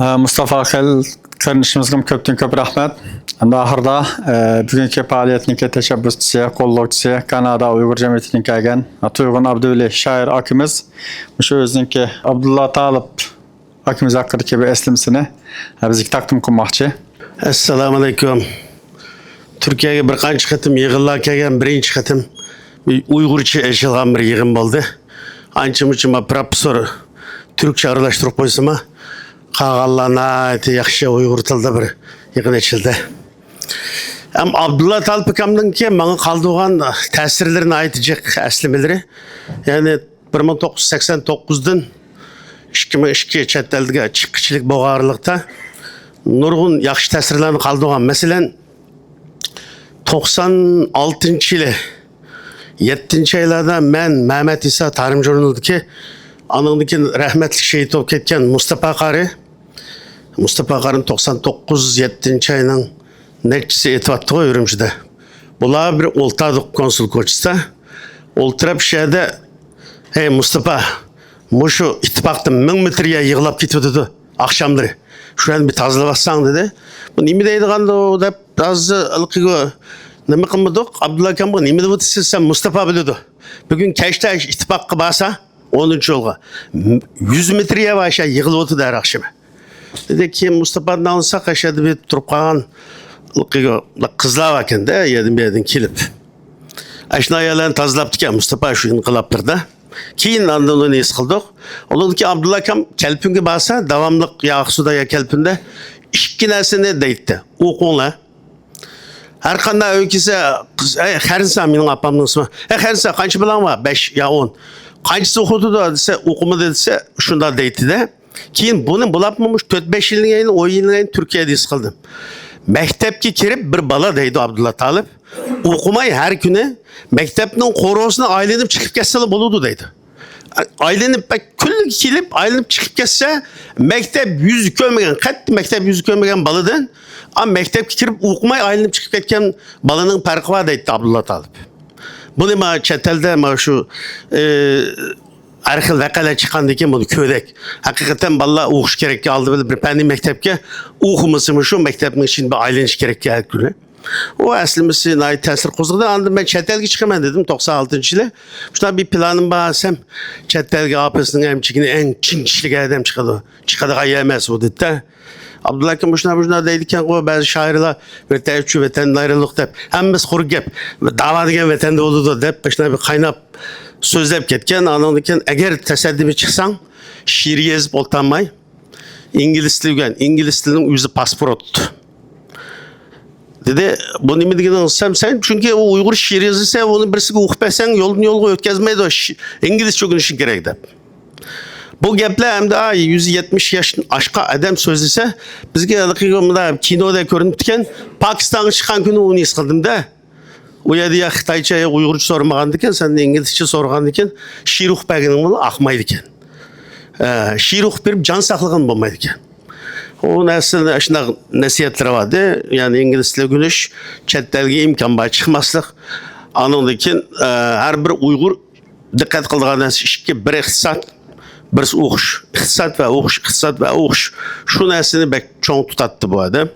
ئە، مۇستافا خېلىل قېرىندىشىمىزغىمۇ كۆپتىن كۆپ رەھمەت. ئەمدى ئاخىرىدا، ئە، بۈگۈنكى پائالىيەتنىڭكى تەشەببۇسچىسى، قوللىغۇچىسى، كانادا ئۇيغۇر جەمئىيىتىدىن كەلگەن تۇيغۇن ئابدۇۋەلى شائىر ئاكىمىز، مۇشۇ ئۆزىنىڭكى ئابدۇللا تالىپ ئاكىمىز ھەققىدىكى بىر ئەسلىمىسىنى، ھە، بىزگە تەقدىم قىلماقچى. ئەسسالامۇئەلەيكۇم. تۈركىيەگە بىر قانچە قېتىم يىغىنلارغا كەلگەن، بىرىنچى قېتىم ئۇيغۇرچە ئېچىلغان بىر يىغىن بولدى. ئانچە-مۇنچە ما پروفېسسور تۈركچە ئارىلاشتۇرۇپ قويسىمۇ، قالغانلار ناھايىتى ياخشى ئۇيغۇر تىلىدا بىر يىغىن ئېچىلدى. ھەم ئابدۇللا تالىپ ئاكامنىڭكى ماڭا قالدۇرغان تەسىرلىرى ناھايىتى جىق، ئەسلىمىلىرى. يەنى بىر مىڭ توققۇز يۈز سەكسەن توققۇزدىن ئىككى مىڭ ئىككى چەت ئەلگە چىققۇچىلىك بولغان ئارىلىقتا نۇرغۇن ياخشى تەسىرلەرنى قالدۇرغان. مەسىلەن، توقسان ئالتىنچى يىلى، يەتتىنچى ئايلاردا مەن، مەمەت ئىسا، تارىم ژۇرنىلىدىكى، ئانىڭدىن كېيىن رەھمەتلىك شېھىت بولۇپ كەتكەن مۇستاپا قارى، مۇستاپا قارىنى توقسان توققۇز يەتتىنچى ئاينىڭ نەچچىسى ئېتىۋاتتىغۇ ئۈرۈمچىدە. بۇلار بىر ئولتۇردۇق كونسۇل كوچىسىدا. ئولتۇرۇپ شۇ يەردە، «ھەي، مۇستاپا، مۇشۇ ئىتتىپاقتا مىڭ مېتىر يەر يىغلاپ كېتىۋاتىدۇ ئاخشاملىرى. شۇ يەرنى بىر تازىلىۋاتساڭ» دېدى. «بۇ نېمە دەيدىغاندۇ؟» دەپ، ھازىر ھېلىقى نېمە قىلمىدۇق. «ئابدۇللا ئاكامغا نېمە دەۋاتىسىز سەن مۇستاپا بىلىدۇ. بۈگۈن كەچتە ئىتتىپاققا بارسا، ئونىنچى يولغا، يۈز مېتىر يەر بار، شۇ يەر يىغىلىۋاتىدۇ ھەر ئاخشىمى.» دېدى. كېيىن مۇستاپادىن ئاڭلىساق، ئاشۇ يەردە بىر تۇرۇپ قالغان قىزلار باركەن-دە، يەردىن بۇ يەردىن كېلىپ. ئاشۇ ئاياللارنى تازىلاپتىكەن مۇستاپا شۇ ئىنقىلابلىرىدا. كېيىن ئاندىن ئۇنى ھېس قىلدۇق. ئۇنىڭدىن كېيىن ئابدۇللا ئاكام كەلپىنگە بارسا، داۋاملىق يا ئاقسۇدا يا كەلپىندە ئىككى نەرسىنى دەيتتى. «ئوقۇڭلار.» ھەر قانداق ئۆيگە كەلسە، قىز، «ئەي، خەرىسا، مېنىڭ ئاپامنىڭ ئىسمى. ئەي، خەرىسا، قانچە بالاڭ بار؟» «بەش يا ئون.» «قانچىسى ئوقۇۋاتىدۇ؟» دېسە، «ئوقۇمىدى» دېسە، شۇنداق دەيتتى-دە. كېيىن بۇنى بۇلاپمۇ مۇشۇ تۆت-بەش يىلدىن كېيىن، ئون يىلدىن كېيىن تۈركىيەدە ھېس قىلدىم. مەكتەپكە كىرىپ بىر بالا دەيدۇ ئابدۇللا تالىپ، ئوقۇماي ھەر كۈنى مەكتەپنىڭ قورۇسىنى ئايلىنىپ چىقىپ كەتسىلا بولىدۇ دەيدۇ. ئايلىنىپ، بەك كۈنلۈك كېلىپ، ئايلىنىپ چىقىپ كەتسە، مەكتەپ يۈزى كۆرمىگەن، قەتئىي مەكتەپ يۈزى كۆرمىگەن بالىدىن، ئا، مەكتەپكە كىرىپ ئوقۇماي ئايلىنىپ چىقىپ كەتكەن بالىنىڭ پەرقى بار دەيتتى ئابدۇللا تالىپ. بۇنى ما چەت ئەلدە ما شۇ، ئى، ھەر خىل ۋەقەلەر چىققاندىن كېيىن بۇنى كۆردۇق. ھەقىقەتەن بالىلار ئوقۇش كېرەككەن ئالدى بىلەن بىر پەننىي مەكتەپكە، ئوقۇمىسىمۇ شۇ مەكتەپنىڭ ئىچىنى بىر ئايلىنىش كېرەككەن ھەر كۈنى. ئۇ ئەسلىمىسى ناھايىتى تەسىر قوزغىدى. ئاندىن مەن چەت ئەلگە چىقىمەن دېدىم، توقسان ئالتىنچى يىلى. شۇنداق بىر پىلانىم بار دېسەم، چەت ئەلگە ئاپىسىنىڭ ئەمچىكىنى ئەڭ چىڭ چىشلىگەن ئادەم چىقىدۇ. چىقىدىغان يەر ئەمەس ئۇ دېدى-دە. ئابدۇللا ئاكا مۇشۇنداق، مۇشۇنداق دەيدىكەنغۇ، بەزى شائىرلار، «ۋەتەن ئۈچۈن ۋەتەندىن ئايرىلدۇق» دەپ. ھەممىسى قۇرۇق گەپ. «داۋا دېگەن ۋەتەندە بولىدۇ» دەپ، مۇشۇنداق بىر قايناپ سۆزلەپ كەتكەن. ئانىڭدىن كېيىن، «ئەگەر تەسەددىمى چىقساڭ، شېئىر يېزىپ ئولتۇرماي، ئىنگلىز تىلى ئۆگەن. ئىنگلىز تىلىنىڭ ئۆزى پاسپورت» دېدى. «بۇ نېمە دېگىنىڭ؟» دېسەم، «سەن، چۈنكى ئۇ ئۇيغۇر شېئىر يېزىلسە، ئۇنى بىرسىگە ئوقۇپ بەرسەڭ، يولدىن يولغا ئۆتكۈزمەيدۇ، ش-، ئىنگلىزچە ئۆگىنىشىڭ كېرەك» دەپ. بۇ گەپلەر ئەمدى، ئاي، يۈز يەتمىش ياشتىن ئاشقان ئادەم سۆزلىسە، بىزگە ھېلىقى مۇنداق كىنودا كۆرۈنۈپتىكەن. پاكىستانغا چىققان كۈنى ئۇنى ھېس قىلدىم-دە. ئۇ يەردە يا خىتايچە، يا ئۇيغۇرچە سورىمىغاندىكىن، سەندىن ئىنگلىزچە سورىغاندىكىن، شېئىر ئوقۇپ بەرگىنىڭ بىلەن ئاقمايدىكەن. ئە، شېئىر ئوقۇپ بېرىپ جان ساقلىغىن بولمايدىكەن. ئۇ نەرسىنى، شۇنداق نەسىھەتلىرى باردى. يەنى ئىنگلىز تىلى ئۆگىنىش، چەت ئەلگە ئىمكان بار چىقماسلىق. ئانىڭدىن كېيىن، ئە، ھەر بىر ئۇيغۇر دىققەت قىلىدىغان نەرسە ئىككى، بىر ئىقتىساد، بىرسى ئوقۇش، ئىقتىساد ۋە ئوقۇش، ئىقتىساد ۋە ئوقۇش. شۇ نەرسىنى بەك چوڭ تۇتاتتى بۇ ئادەم.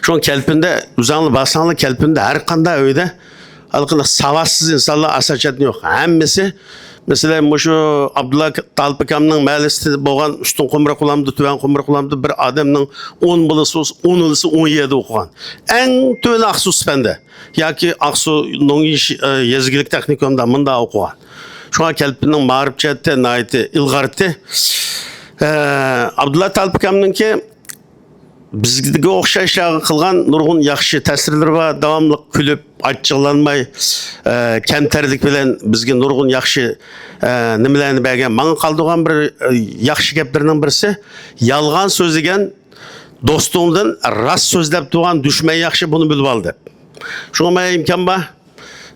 شۇڭا كەلپىندە، ئۆزۈڭلار بارساڭلار، كەلپىندە ھەر قانداق ئۆيدە ھېلىقىنداق ساۋاتسىز ئىنسانلار ئاساسەن يوق. ھەممىسى، مەسىلەن، مۇشۇ ئابدۇللا تالىپ ئاكامنىڭ مەھەللىسىدە بولغان ئۈستۈن قۇمرۇق ئۇلامدا، تۆۋەن قۇمرۇق ئۇلامدا بىر ئادەمنىڭ ئون بالىسى بولسا، ئون بالىسى ئون يەردە ئوقۇغان. ئەڭ تۆۋىنى ئاقسۇ سىپەندە ياكى ئاقسۇ نوڭيىش، ئە، يېزا ئىگىلىك تېخنىكومىدا مۇنداق ئوقۇغان. شۇڭا كەلپىننىڭ مائارىپ جەھەتتە ناھايىتى ئىلغارتى. ئە، ئابدۇللا تالىپ ئاكامنىڭكى بىزگە ئوخشاش قىلغان نۇرغۇن ياخشى تەسىرلىرى بار. داۋاملىق كۈلۈپ، ئاچچىقلانماي، ئە، كەمتەرلىك بىلەن بىزگە نۇرغۇن ياخشى، ئە، نېمىلەرنى بەرگەن. ماڭا قالدۇرغان بىر، ئە، ياخشى گەپلىرىنىڭ بىرسى، يالغان سۆزلىگەن دوستۇڭدىن راست سۆزلەپ تۇرغان دۈشمەن ياخشى، بۇنى بىلىۋال دەپ. شۇڭا مەن ئىمكان بار،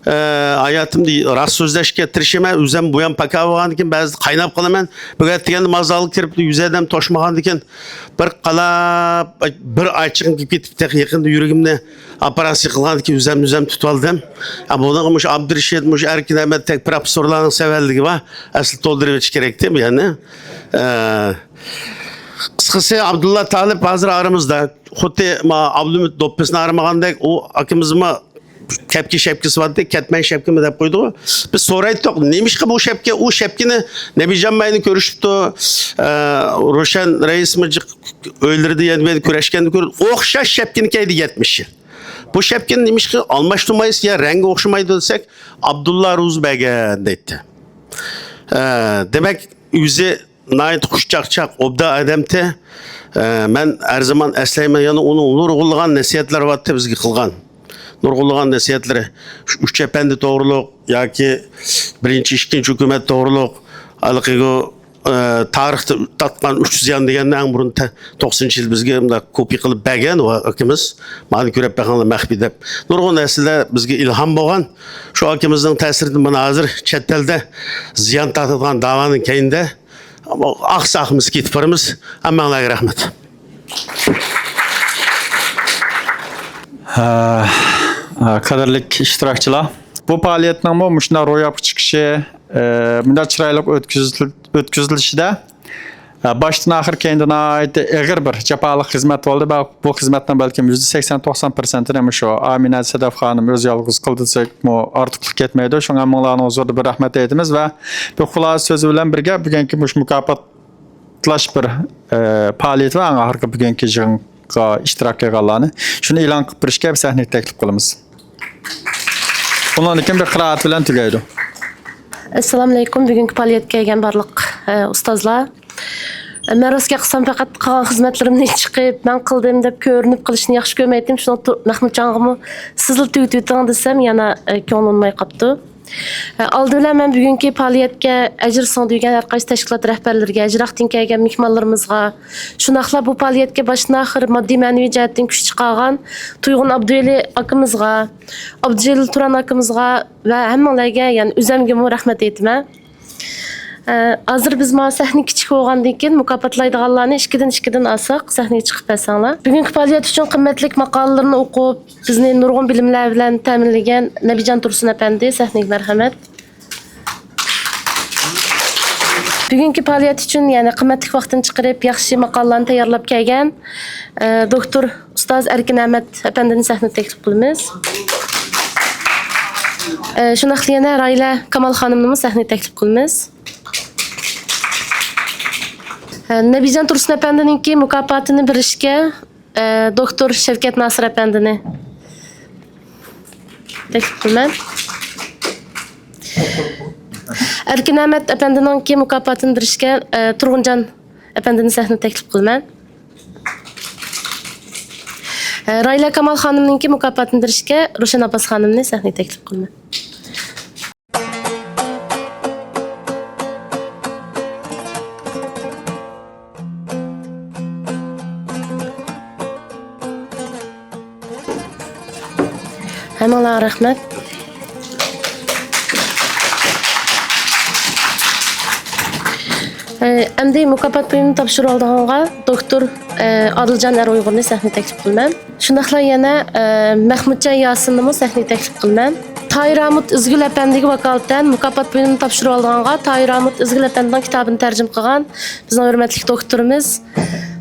ئە، ھاياتىمدا راست سۆزلەشكە تىرىشىمەن. ئۆزۈم بۇيان پاكا بولغاندىن كېيىن بەزىدە قايناپ قالىمەن. بۈگۈن دېگەندە مازالغا كىرىپ، يۈز ئادەم توشمىغاندىكىن بىر قالاپ، بىر ئاچچىقىم كېلىپ كېتىپ، تېخى يېقىندا يۈرىكىمنى ئوپېراتسىيە قىلغاندىن كېيىن ئۆزۈم، ئۆزۈم تۇتۇۋالدىم. ئە، بۇنىڭغا مۇشۇ ئابدۇرېشىت، مۇشۇ ئەركىن ئەمەت تەك پروفېسسورلارنىڭ سەۋەنلىكى بار. ئەسلى تولدۇرۇۋېتىش كېرەكتى بۇ يەرنى. ئە، قىسقىسى، ئابدۇللا تالىپ ھازىر ئارىمىزدا. خۇددى ما ئابلىمىت دوپپىسىنى ئارمىغاندەك، ئۇ ئاكىمىزمۇ كەپكە شەپكىسى بارتى، كەتمەن شەپكىمۇ دەپ قويدىغۇ. بىز سورايتتۇق، نېمىشقا بۇ شەپكە، ئۇ شەپكىنى نەبىجان مەينى كۆرۈشۈپتۇ، ئە، روشەن رەئىسمۇ جىق ئۆيلىرىدە يەنە بىر كۆرۈشكەندە كۆرۈپ، ئوخشاش شەپكىنى كىيدى يەتمىش يىل. بۇ شەپكىنى نېمىشقا ئالماشتۇرمايسىز؟ يا رەڭگى ئوخشىمايدۇ دېسەك، ئابدۇللا روزى بەرگەن دەيتتى. ئە، دېمەك، ئۆزى ناھايىتى خۇشچاقچاق، ئوبدان ئادەمتى. ئە، مەن ھەر زامان ئەسلەيمەن، يەنە ئۇنىڭ نۇرغۇنلىغان نەسىھەتلىرى بارتى بىزگە قىلغان. نۇرغۇنلىغان نەسىھەتلىرى. ئۈچ ئەپەندى توغرۇلۇق ياكى بىرىنچى، ئىككىنچى ھۆكۈمەت توغرۇلۇق، ھېلىقى، ئە، تارىختا تارتقان ئۈچ زىيان دېگەننى ئەڭ بۇرۇن تە-، توقسىنىنچى يىل بىزگە مۇنداق كوپىيە قىلىپ بەرگەن ئۇ ئاكىمىز. مانا كۆرۈپ بېقىڭلار مەخپىي دەپ. نۇرغۇن نەرسىلەر بىزگە ئىلھام بولغان. شۇ ئاكىمىزنىڭ تەسىرىدىن مانا ھازىر چەت ئەلدە زىيان تارتىدىغان داۋانىڭ كەينىدە ئاقسا ئاقمىسا كېتىپ بارىمىز. ھەممەڭلارگە رەھمەت. ھە، ھە، قەدىرلىك ئىشتىراكچىلار، بۇ پائالىيەتنىڭمۇ مۇشۇنداق روياپقا چىقىشى، ئە، مۇنداق چىرايلىق ئۆتكۈزۈل-، ئۆتكۈزۈلۈشىدە، ئە، باشتىن ئاخىر كەينىدە ناھايىتى ئېغىر بىر جاپالىق خىزمەت بولدى. بە-، بۇ خىزمەتنىڭ بەلكىم يۈزدە سەكسەن توقسان پىرسەنتىنى مۇشۇ ئامىنە سەدەپ خانىم ئۆزى يالغۇز قىلدى دېسەكمۇ ئارتۇقلۇق كەتمەيدۇ. شۇڭا ھەممىڭلارنىڭ ھۇزۇرىدا بىر رەھمەت ئېيتىمىز ۋە بۇ خۇلاسە سۆزى بىلەن بىرگە بۈگۈنكى مۇشۇ مۇكاپاتلاش بىر، ئە، پائالىيىتى ۋە ئەڭ ئاخىرقى بۈگۈنكى يىغىنغا ئىشتىراك قىلغانلارنى شۇنى ئېلان قىلىپ بېرىشكە سەھنىگە تەكلىپ قىلىمىز. ئۇنىڭدىن كېيىن بىر قىرائەت بىلەن تۈگەيدۇ. ئەسسالامۇئەلەيكۇم. بۈگۈنكى پائالىيەتكە كەلگەن بارلىق، ئە، ئۇستازلار. ئە، مەن راست گەپ قىلسام، پەقەت قىلغان خىزمەتلىرىمنى چىقىپ، مەن قىلدىم دەپ كۆرۈنۈپ قېلىشنى ياخشى كۆرمەيتتىم. شۇنىڭ تۇ-، مەخمۇتجانغىمۇ سىزلا تۈگىتىۋېتىڭ دېسەم، يەنە، ئە، كۆڭلى ئۇنىماي قاپتۇ. ئە، ئالدى بىلەن مەن بۈگۈنكى پائالىيەتكە ئەجىر سىڭدۈرگەن ھەر قايسى تەشكىلات رەھبەرلىرىگە، يىراقتىن كەلگەن مېھمانلىرىمىزغا، شۇنداقلا بۇ پائالىيەتكە باشتىن ئاخىر ماددىي مەنىۋى جەھەتتىن كۈچ چىقارغان تۇيغۇن ئابدۇۋەلى ئاكىمىزغا، ئابدۇجېلىل تۇران ئاكىمىزغا ۋە ھەممىڭلارگە، يەنى ئۆزەمگىمۇ رەھمەت ئېيتىمەن. ئە، ھازىر بىز مانا سەھنە كىچىك بولغاندىن كېيىن مۇكاپاتلايدىغانلارنى ئىككىدىن ئىككىدىن ئالساق، سەھنىگە چىقىپ بەرسەڭلار. بۈگۈنكى پائالىيەت ئۈچۈن قىممەتلىك ماقالىلىرىنى ئوقۇپ، بىزنى نۇرغۇن بىلىملەر بىلەن تەمىنلىگەن نەبىجان تۇرسۇن ئەپەندى، سەھنىگە مەرھەمەت. بۈگۈنكى پائالىيەت ئۈچۈن يەنە قىممەتلىك ۋاقتىنى چىقىرىپ، ياخشى ماقالىلارنى تەييارلاپ كەلگەن، ئە، دوكتور ئۇستاز ئەركىن ئەمەت ئەپەندىنى سەھنىگە تەكلىپ قىلىمىز. ئە، شۇنداقلا يەنە راھىلە كامال خانىمنىمۇ سەھنىگە تەكلىپ قىلىمىز. ئە، نەبىجان تۇرسۇن ئەپەندىنىڭكى مۇكاپاتىنى بېرىشكە، ئە، دوكتور شەۋكەت ناسىر ئەپەندىنى تەكلىپ قىلىمەن. ئەركىن ئەمەت ئەپەندىنىڭكى مۇكاپاتىنى بېرىشكە، ئە، تۇرغۇنجان ئەپەندىنى سەھنىگە تەكلىپ قىلىمەن. ئە، راھىلە كامال خانىمنىڭكى مۇكاپاتىنى بېرىشكە روشەن ئابباس خانىمنى سەھنىگە تەكلىپ قىلىمەن. ھەممىڭلارغا رەھمەت. ئەمدى مۇكاپات بۇيۇمىنى تاپشۇرۇۋالىدىغانغا دوكتور، ئادىلجان ئەر ئۇيغۇرنى سەھنىگە تەكلىپ قىلىمەن. شۇنداقلا يەنە، مەخمۇتجان ياسىننىمۇ سەھنىگە تەكلىپ قىلىمەن. تاھىر ھامۇت ئىزگۈل ئەپەندىگە ۋاكالىتەن مۇكاپات بۇيۇمىنى تاپشۇرۇۋالغانغا، تاھىر ھامۇت ئىزگۈل ئەپەندىنىڭ كىتابىنى تەرجىمە قىلغان بىزنىڭ ھۆرمەتلىك دوكتورىمىز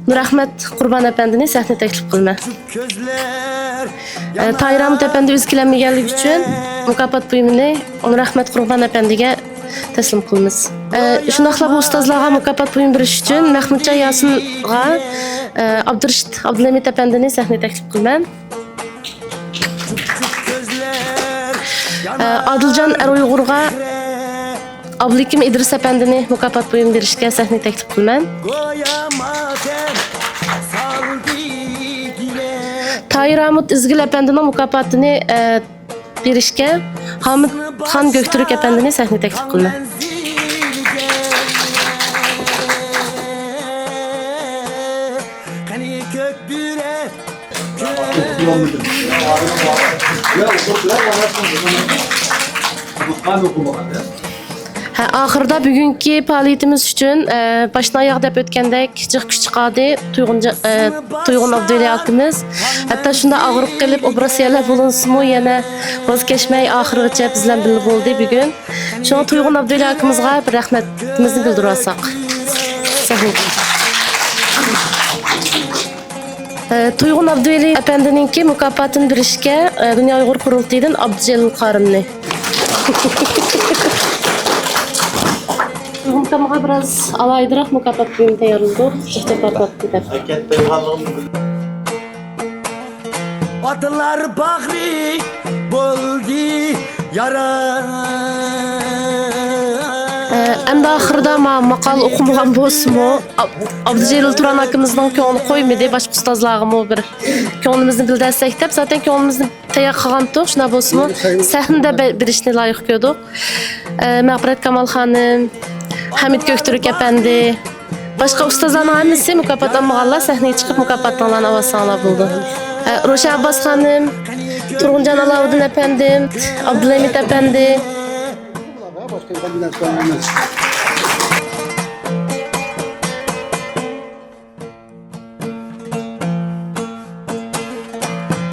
نۇرئەخمەت قۇربان ئەپەندىنى سەھنىگە تەكلىپ قىلىمەن. ئە، تاھىر ھامۇت ئەپەندى ئۆزى كېلەلمىگەنلىكى ئۈچۈن مۇكاپات بۇيۇمىنى نۇرئەخمەت قۇربان ئەپەندىگە تەسلىم قىلىمىز. ئە، شۇنداقلا بۇ ئۇستازلارغا مۇكاپات بۇيۇم بېرىش ئۈچۈن مەخمۇتجان ياسىنغا، ئە، ئابدۇرېشىت ئابدۇلھەمىت ئەپەندىنى سەھنىگە تەكلىپ قىلىمەن. ئادىلجان ئەر ئۇيغۇرغا ئابلىكىم ئىدرىس ئەپەندىنى مۇكاپات بۇيۇم بېرىشكە سەھنىگە تەكلىپ قىلىمەن. تاھىر ھامۇت ئىزگىل ئەپەندىنىڭ مۇكاپاتىنى، ئە، بېرىشكە ھامىتخان گۆكتۈرك ئەپەندىنى سەھنىگە تەكلىپ قىلىمەن. ھە، ئاخىرىدا بۈگۈنكى پائالىيىتىمىز ئۈچۈن، ئە، باشتىن ئاياغ دەپ ئۆتكەندەك جىق كۈچ چىقاردى تۇيغۇن جا-، ئە، تۇيغۇن ئابدۇۋەلى ئاكىمىز. ھەتتا شۇنداق ئاغرىپ قېلىپ، ئوپېراتسىيەلەر بولۇنسىمۇ، يەنە ۋاز كەچمەي ئاخىرغىچە بىز بىلەن بىللە بولدى بۈگۈن. شۇڭا تۇيغۇن ئابدۇۋەلى ئاكىمىزغا بىر رەھمىتىمىزنى بىلدۈرۈۋالساق. سەھنىگە. ئە، تۇيغۇن ئابدۇۋەلى ئەپەندىنىڭكى مۇكاپاتىنى بېرىشكە، ئە، دۇنيا ئۇيغۇر قۇرۇلتىيىدىن ئابدۇجېلىل قارىمنى. تۇيغۇن ئاكامغا بىراز ئالاھىدىراق مۇكاپات بۇيۇمى تەييارلىدۇق. جىق جاپا تارتتى دەپ. ئاتىلار باغرى بولدى يارا. ئە، ئەمدى ئاخىرىدا ما-، ماقالە ئوقۇمىغان بولسىمۇ، ئاب-، ئابدۇجېلىل تۇران ئاكىمىزنىڭ كۆڭلى قويمىدى، باشقا ئۇستازلارغىمۇ بىر كۆڭلىمىزنى بىلدۈرسەك دەپ، زاتەن كۆڭلىمىزنى تەييار قىلغانتۇق، شۇنداق بولسىمۇ، سەھنىدە بە-، بېرىشنى لايىق كۆردۇق. ئە، مەغپىرەت كامال خانىم، ھامىت كۆكتۈرك ئەپەندى، باشقا ئۇستازلارنىڭ ھەممىسى مۇكاپات ئالمىغانلار سەھنىگە چىقىپ مۇكاپاتلىنىڭلار، ئاۋاز ساڭلار بولىدۇ. ئە، روشەن ئابباس خانىم، تۇرغۇنجان ئالاۋۇددىن ئەپەندىم، ئابدۇلھەمىت ئەپەندى.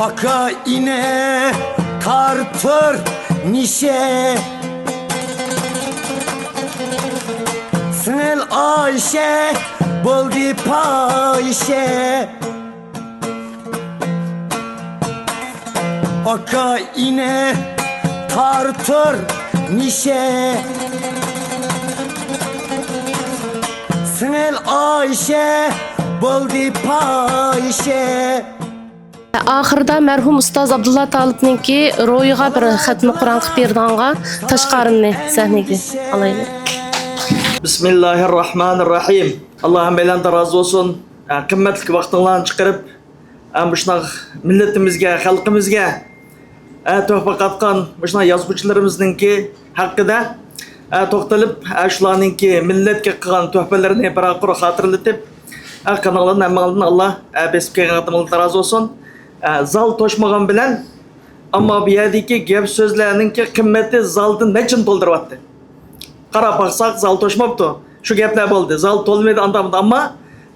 ئاكا ئىنى تارتۇر نىشە، سىڭىل ئايشە بولدى پايشە. ئاكا ئىنى تارتۇر نىشە، سىڭىل ئايشە بولدى پايشە. ئاخىرىدا مەرھۇم ئۇستاز ئابدۇللا تالىپنىڭكى روھىغا بىر خەتمە قۇرئان قىلىپ بېرىدىغانغا تاشقارىمنى سەھنىگە ئالايلى. بىسمىللاھىرراھمانىرراھىم. ئاللا ھەممەيلەندىن رازى بولسۇن. ئە، قىممەتلىك ۋاقتىڭلارنى چىقىرىپ، ئە، مۇشۇنداق مىللىتىمىزگە، خەلقىمىزگە، ئە، تۆھپە قاتقان مۇشۇنداق يازغۇچىلىرىمىزنىڭكى ھەققىدە، ئە، توختىلىپ، ئە، شۇلارنىڭكى مىللەتكە قىلغان تۆھپىلىرىنى بىرەر قۇر خاتىرىلىتىپ، ئە، قېنىڭلاردىن ھەممىڭلاردىن ئاللا، ئە، بېسىپ كەلگەن قېتىمىڭلاردىن رازى بولسۇن. ئە، زال توشمىغان بىلەن، ئەمما بۇ يەردىكى گەپ سۆزلەرنىڭكى قىممىتى زالدىن نەچچىنى تولدۇرۇۋاتتى. قاراپ باقساق، زال توشماپتۇ. شۇ گەپلەر بولدى. زال تولمىدى، ئانداق، ئەمما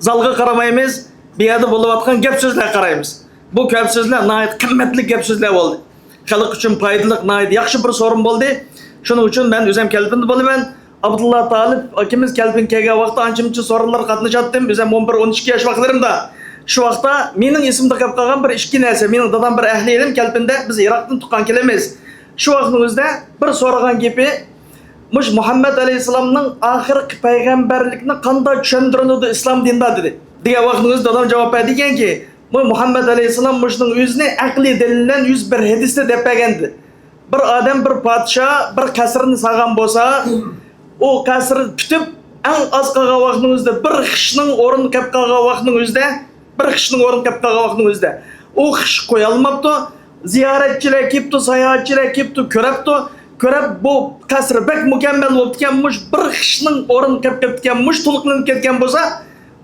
زالغا قارىمايمىز. بۇ يەردە بولۇۋاتقان گەپ سۆزلەرگە قارايمىز. بۇ گەپ سۆزلەر ناھايىتى قىممەتلىك گەپ سۆزلەر بولدى. خەلق ئۈچۈن پايدىلىق، ناھايىتى ياخشى بىر سورۇن بولدى. شۇنىڭ ئۈچۈن مەن ئۆزۈم كەلپىندە بولىمەن. ئابدۇللا تالىپ ئاكىمىز كەلپىن كەلگەن ۋاقىتتا ئانچە-مۇنچە سورۇنلارغا قاتنىشاتتىم. ئۆزۈم ئون بىر، ئون ئىككى ياش ۋاقىتلىرىمدا. شۇ ۋاقىتتا مېنىڭ ئېسىمدە قېلىپ قالغان بىر ئىككى نەرسە. مېنىڭ دادام بىر ئەھلى ئىلىم، كەلپىندە بىز ئىراقتىن تۇغقان كېلىمىز. شۇ ۋاقىتنىڭ ئۆزىدە بىر سورىغان گېپى، مۇشۇ مۇھەممەد ئەلەيھىسسالامنىڭ ئاخىرقى پەيغەمبەرلىكىنى قانداق چۈشەندۈرۈلىدۇ ئىسلام دىندا دېدى. دېگەن ۋاقىتنىڭ ئۆزىدە دادام جاۋاب بەردى ئىكەنكى، بۇ مۇھەممەد ئەلەيھىسسالام مۇشۇنىڭ ئۆزىنى ئەقلىي دەلىل بىلەن يۈز بىر ھەدىستە دەپ بەرگەن دېدى. بىر ئادەم، بىر پادىشاھ بىر قەسىرنى سالغان بولسا، ئۇ قەسىر پۈتۈپ، ئەڭ ئاز قالغان ۋاقىتنىڭ ئۆزىدە، بىر خىشنىڭ ئورنى قېلىپ قالغان ۋاقىتنىڭ ئۆزىدە، بىر خىشنىڭ ئورنى قېلىپ قالغان ۋاقىتنىڭ ئۆزىدە، ئۇ خىش قويالماپتۇ. زىيارەتچىلەر كېلىپتۇ، ساياھەتچىلەر كېلىپتۇ، كۆرەپتۇ. كۆرۈپ، بۇ قەسىر بەك مۇكەممەل بوپتىكەن، مۇشۇ بىر خىشنىڭ ئورنى قېلىپ كېتىپتىكەن، مۇشۇ تولۇقلىنىپ كەتكەن بولسا،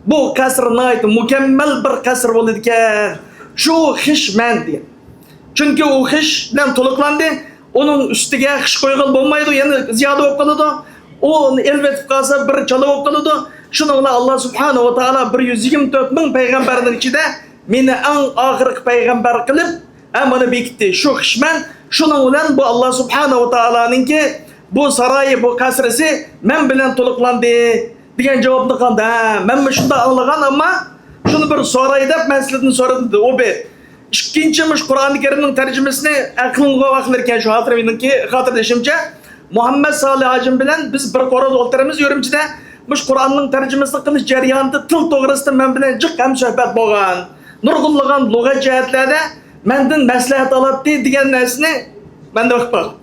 بۇ قەسىر ناھايىتى مۇكەممەل بىر قەسىر بولىدىكەن. شۇ خىش مەن دېگەن. چۈنكى ئۇ خىش بىلەن تولۇقلاندى. ئۇنىڭ ئۈستىگە خىش قويغىلى بولمايدۇ، يەنە زىيادە بولۇپ قالىدۇ. ئۇ ئېلىۋېتىپ قالسا، بىر چالا بولۇپ قالىدۇ. شۇنىڭ بىلەن ئاللا سۇبھانەھۇ ۋە تائالا بىر يۈز يىگىرمە تۆت مىڭ پەيغەمبەرنىڭ ئىچىدە مېنى ئەڭ ئاخىرقى پەيغەمبەر قىلىپ، ھە، مانا بېكىتتى. شۇ خىشمەن، شۇنىڭ بىلەن بۇ ئاللا سۇبھانەھۇ ۋە تائالانىڭكى بۇ سارىيى، بۇ قەسرىسى مەن بىلەن تولۇقلاندى، دېگەن جاۋابنى قىلغاندا، ھە، مەنمۇ شۇنداق ئاڭلىغان، ئەمما شۇنى بىر سوراي دەپ مەن سىلەردىن سورىدىم، دېدى ئۇ بىر. ئىككىنچى، مۇشۇ قۇرئانى كەرىمنىڭ تەرجىمىسىنى ئەقلىڭغا ۋاقلىركەن، شۇ ھازىر مېنىڭكى خاتىرىلىشىمچە، مۇھەممەد سالىھ ھاجىم بىلەن بىز بىر قورۇدا ئولتۇرىمىز ئۈرۈمچىدە. مۇشۇ قۇرئاننىڭ تەرجىمىسىنى قىلىش جەريانىدا تىل توغرىسىدا مەن بىلەن جىق ھەمسۆھبەت بولغان. نۇرغۇنلىغان لۇغەت جەھەتلەردە مەندىن مەسلىھەت ئالاتتى دېگەن نەرسىنى مەن نېمە قىلىپ قالغان.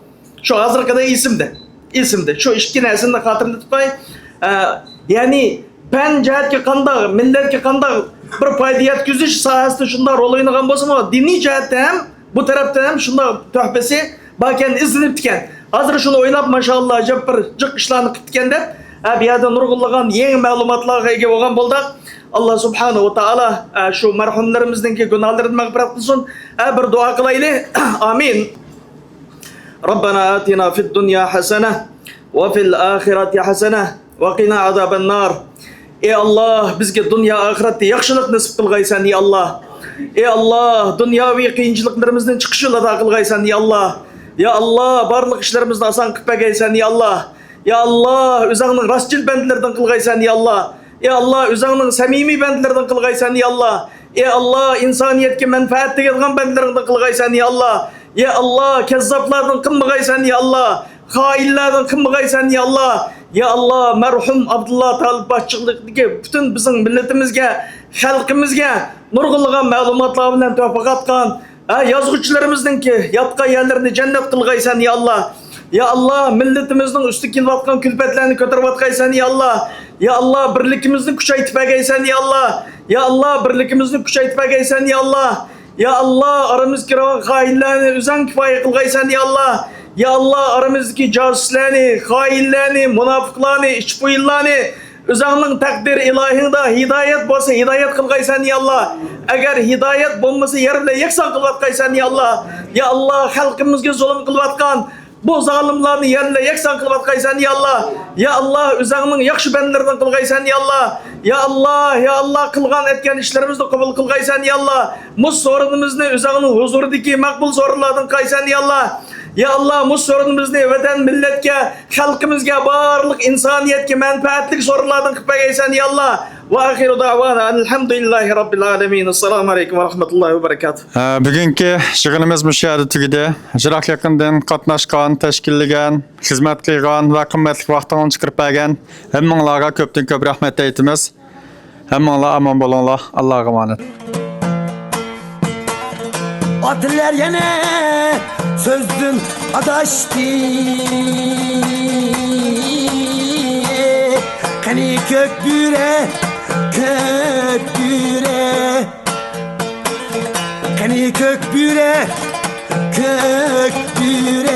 شۇ ھازىرغا قەدەر ئېسىمدە. ئېسىمدە. شۇ ئىككى نەرسىنى خاتىرىمدە تۇتۇپ قوياي. ئە، يەنى پەن جەھەتكە قانداق، مىللەتكە قانداق بىر پايدا يەتكۈزۈش ساھەسىدە شۇنداق رول ئوينىغان بولسىمۇ، دىنىي جەھەتتە ھەم، بۇ تەرەپتە ھەم شۇنداق تۆھپىسى باركەن، ئىزدىنىپتىكەن. ھازىر شۇنى ئويلاپ، ماشائاللا، ئەجەب بىر جىق ئىشلارنى قىپتىكەن دەپ، ئە، بۇ يەردە نۇرغۇنلىغان يېڭى مەلۇماتلارغا ئىگە بولغان بولدۇق. ئاللا سۇبھانەھۇ ۋە تائالا، ئە، شۇ مەرھۇملىرىمىزنىڭكى گۇناھلىرىنى مەغپىرەت قىلسۇن. ئە، بىر دۇئا قىلايلى. ئامىن. ربنا آتنا في الدنيا حسنة وفي الآخرة حسنة وقنا عذاب النار. ئى ئاللا، بىزگە دۇنيا ئاخىرەتتە ياخشىلىق نېسىپ قىلغايسەن، يا ئاللا. ئى ئاللا، دۇنياۋى قىيىنچىلىقلىرىمىزدىن چىقىش يولىدا قىلغايسەن، يا ئاللا. يا ئاللا، بارلىق ئىشلىرىمىزنى ئاسان قىلىپ بەرگەيسەن، يا ئاللا. يا ئاللا، ئۆزۈڭنىڭ راستچىل بەندىلىرىدىن قىلغايسەن، يا ئاللا. ئى ئاللا، ئۆزۈڭنىڭ سەمىمىي بەندىلىرىدىن قىلغايسەن، يا ئاللا. ئى ئاللا، ئىنسانىيەتكە مەنپەئەت تېگىدىغان بەندىلىرىڭدىن قىلغايسەن، يا ئاللا. يا ئاللا، كەززاپلاردىن قىلمىغايسەن، يا ئاللا. خائىنلاردىن قىلمىغايسەن، يا ئاللا. يا ئاللا، مەرھۇم ئابدۇللا تالىپ باشچىلىقىدىكى پۈتۈن بىزنىڭ مىللىتىمىزگە، خەلقىمىزگە نۇرغۇنلىغان مەلۇماتلار بىلەن تۆھپە قاتقان، ھە، يازغۇچىلىرىمىزنىڭكى ياتقان يەرلىرىنى جەننەت قىلغايسەن، يا ئاللا. يا ئاللا، مىللىتىمىزنىڭ ئۈستىگە كېلىۋاتقان كۈلپەتلەرنى كۆتۈرۈۋاتقايسەن، يا ئاللا. يا ئاللا، بىرلىكىمىزنى كۈچەيتىپ بەرگەيسەن، يا ئاللا. يا ئاللا، بىرلىكىمىزنى كۈچەيتىپ بەرگەيسەن، يا ئاللا. يا ئاللا، ئارىمىزدىكى خائىنلارنى ئۆزۈڭ كۇپايە قىلغايسەن، يا ئاللا. يا ئاللا، ئارىمىزدىكى جاسۇسلارنى، خائىنلارنى، مۇناپىقلارنى، ئىچپۇيۇنلارنى ئۆزۈڭنىڭ تەقدىر ئىلاھىڭدا ھىدايەت بولسا ھىدايەت قىلغايسەن، يا ئاللا. ئەگەر ھىدايەت بولمىسا يەر بىلەن يەكسان قىلىۋاتقايسەن، يا ئاللا. يا ئاللا، خەلقىمىزگە زۇلۇم قىلىۋاتقان بۇ زالىملارنى يەر بىلەن يەكسان قىلىۋاتقايسەن، يا ئاللا. يا ئاللا، ئۆزۈڭنىڭ ياخشى بەندىلىرىدىن قىلغايسەن، يا ئاللا. يا ئاللا، يا ئاللا، قىلغان ئەتكەن ئىشلىرىمىزنى قوبۇل قىلغايسەن، يا ئاللا. مۇشۇ سورۇنىمىزنى ئۆزۈڭنىڭ ھۇزۇرىدىكى مەقبۇل سورۇنلاردىن قىلغايسەن، يا ئاللا. يا ئاللا، مۇشۇ سورۇنىمىزنى ۋەتەن، مىللەتكە، خەلقىمىزگە، بارلىق ئىنسانىيەتكە مەنپەئەتلىك سورۇنلاردىن قىلىپ بەرگەيسەن، يا ئاللا. وآخر دعوانا أن الحمد لله رب العالمين. السلام عليكم ورحمة الله وبركاته. ھە، بۈگۈنكى يىغىنىمىز مۇشۇ يەردە تۈگىدى. يىراق يېقىندىن قاتناشقان، تەشكىللىگەن، خىزمەت قىلغان ۋە قىممەتلىك ۋاقتىڭلارنى چىقىرىپ بەرگەن ھەممىڭلارغا كۆپتىن كۆپ رەھمەت ئېيتىمىز. ھەممىڭلار ئامان بولۇڭلار. ئاللاغا ئامانەت. ئاتىلار يەنە سۆزدىن ئاداشتى. قېنى كۆك بۆرە، كۆك بۆرە. قېنى كۆك بۆرە، كۆك بۆرە.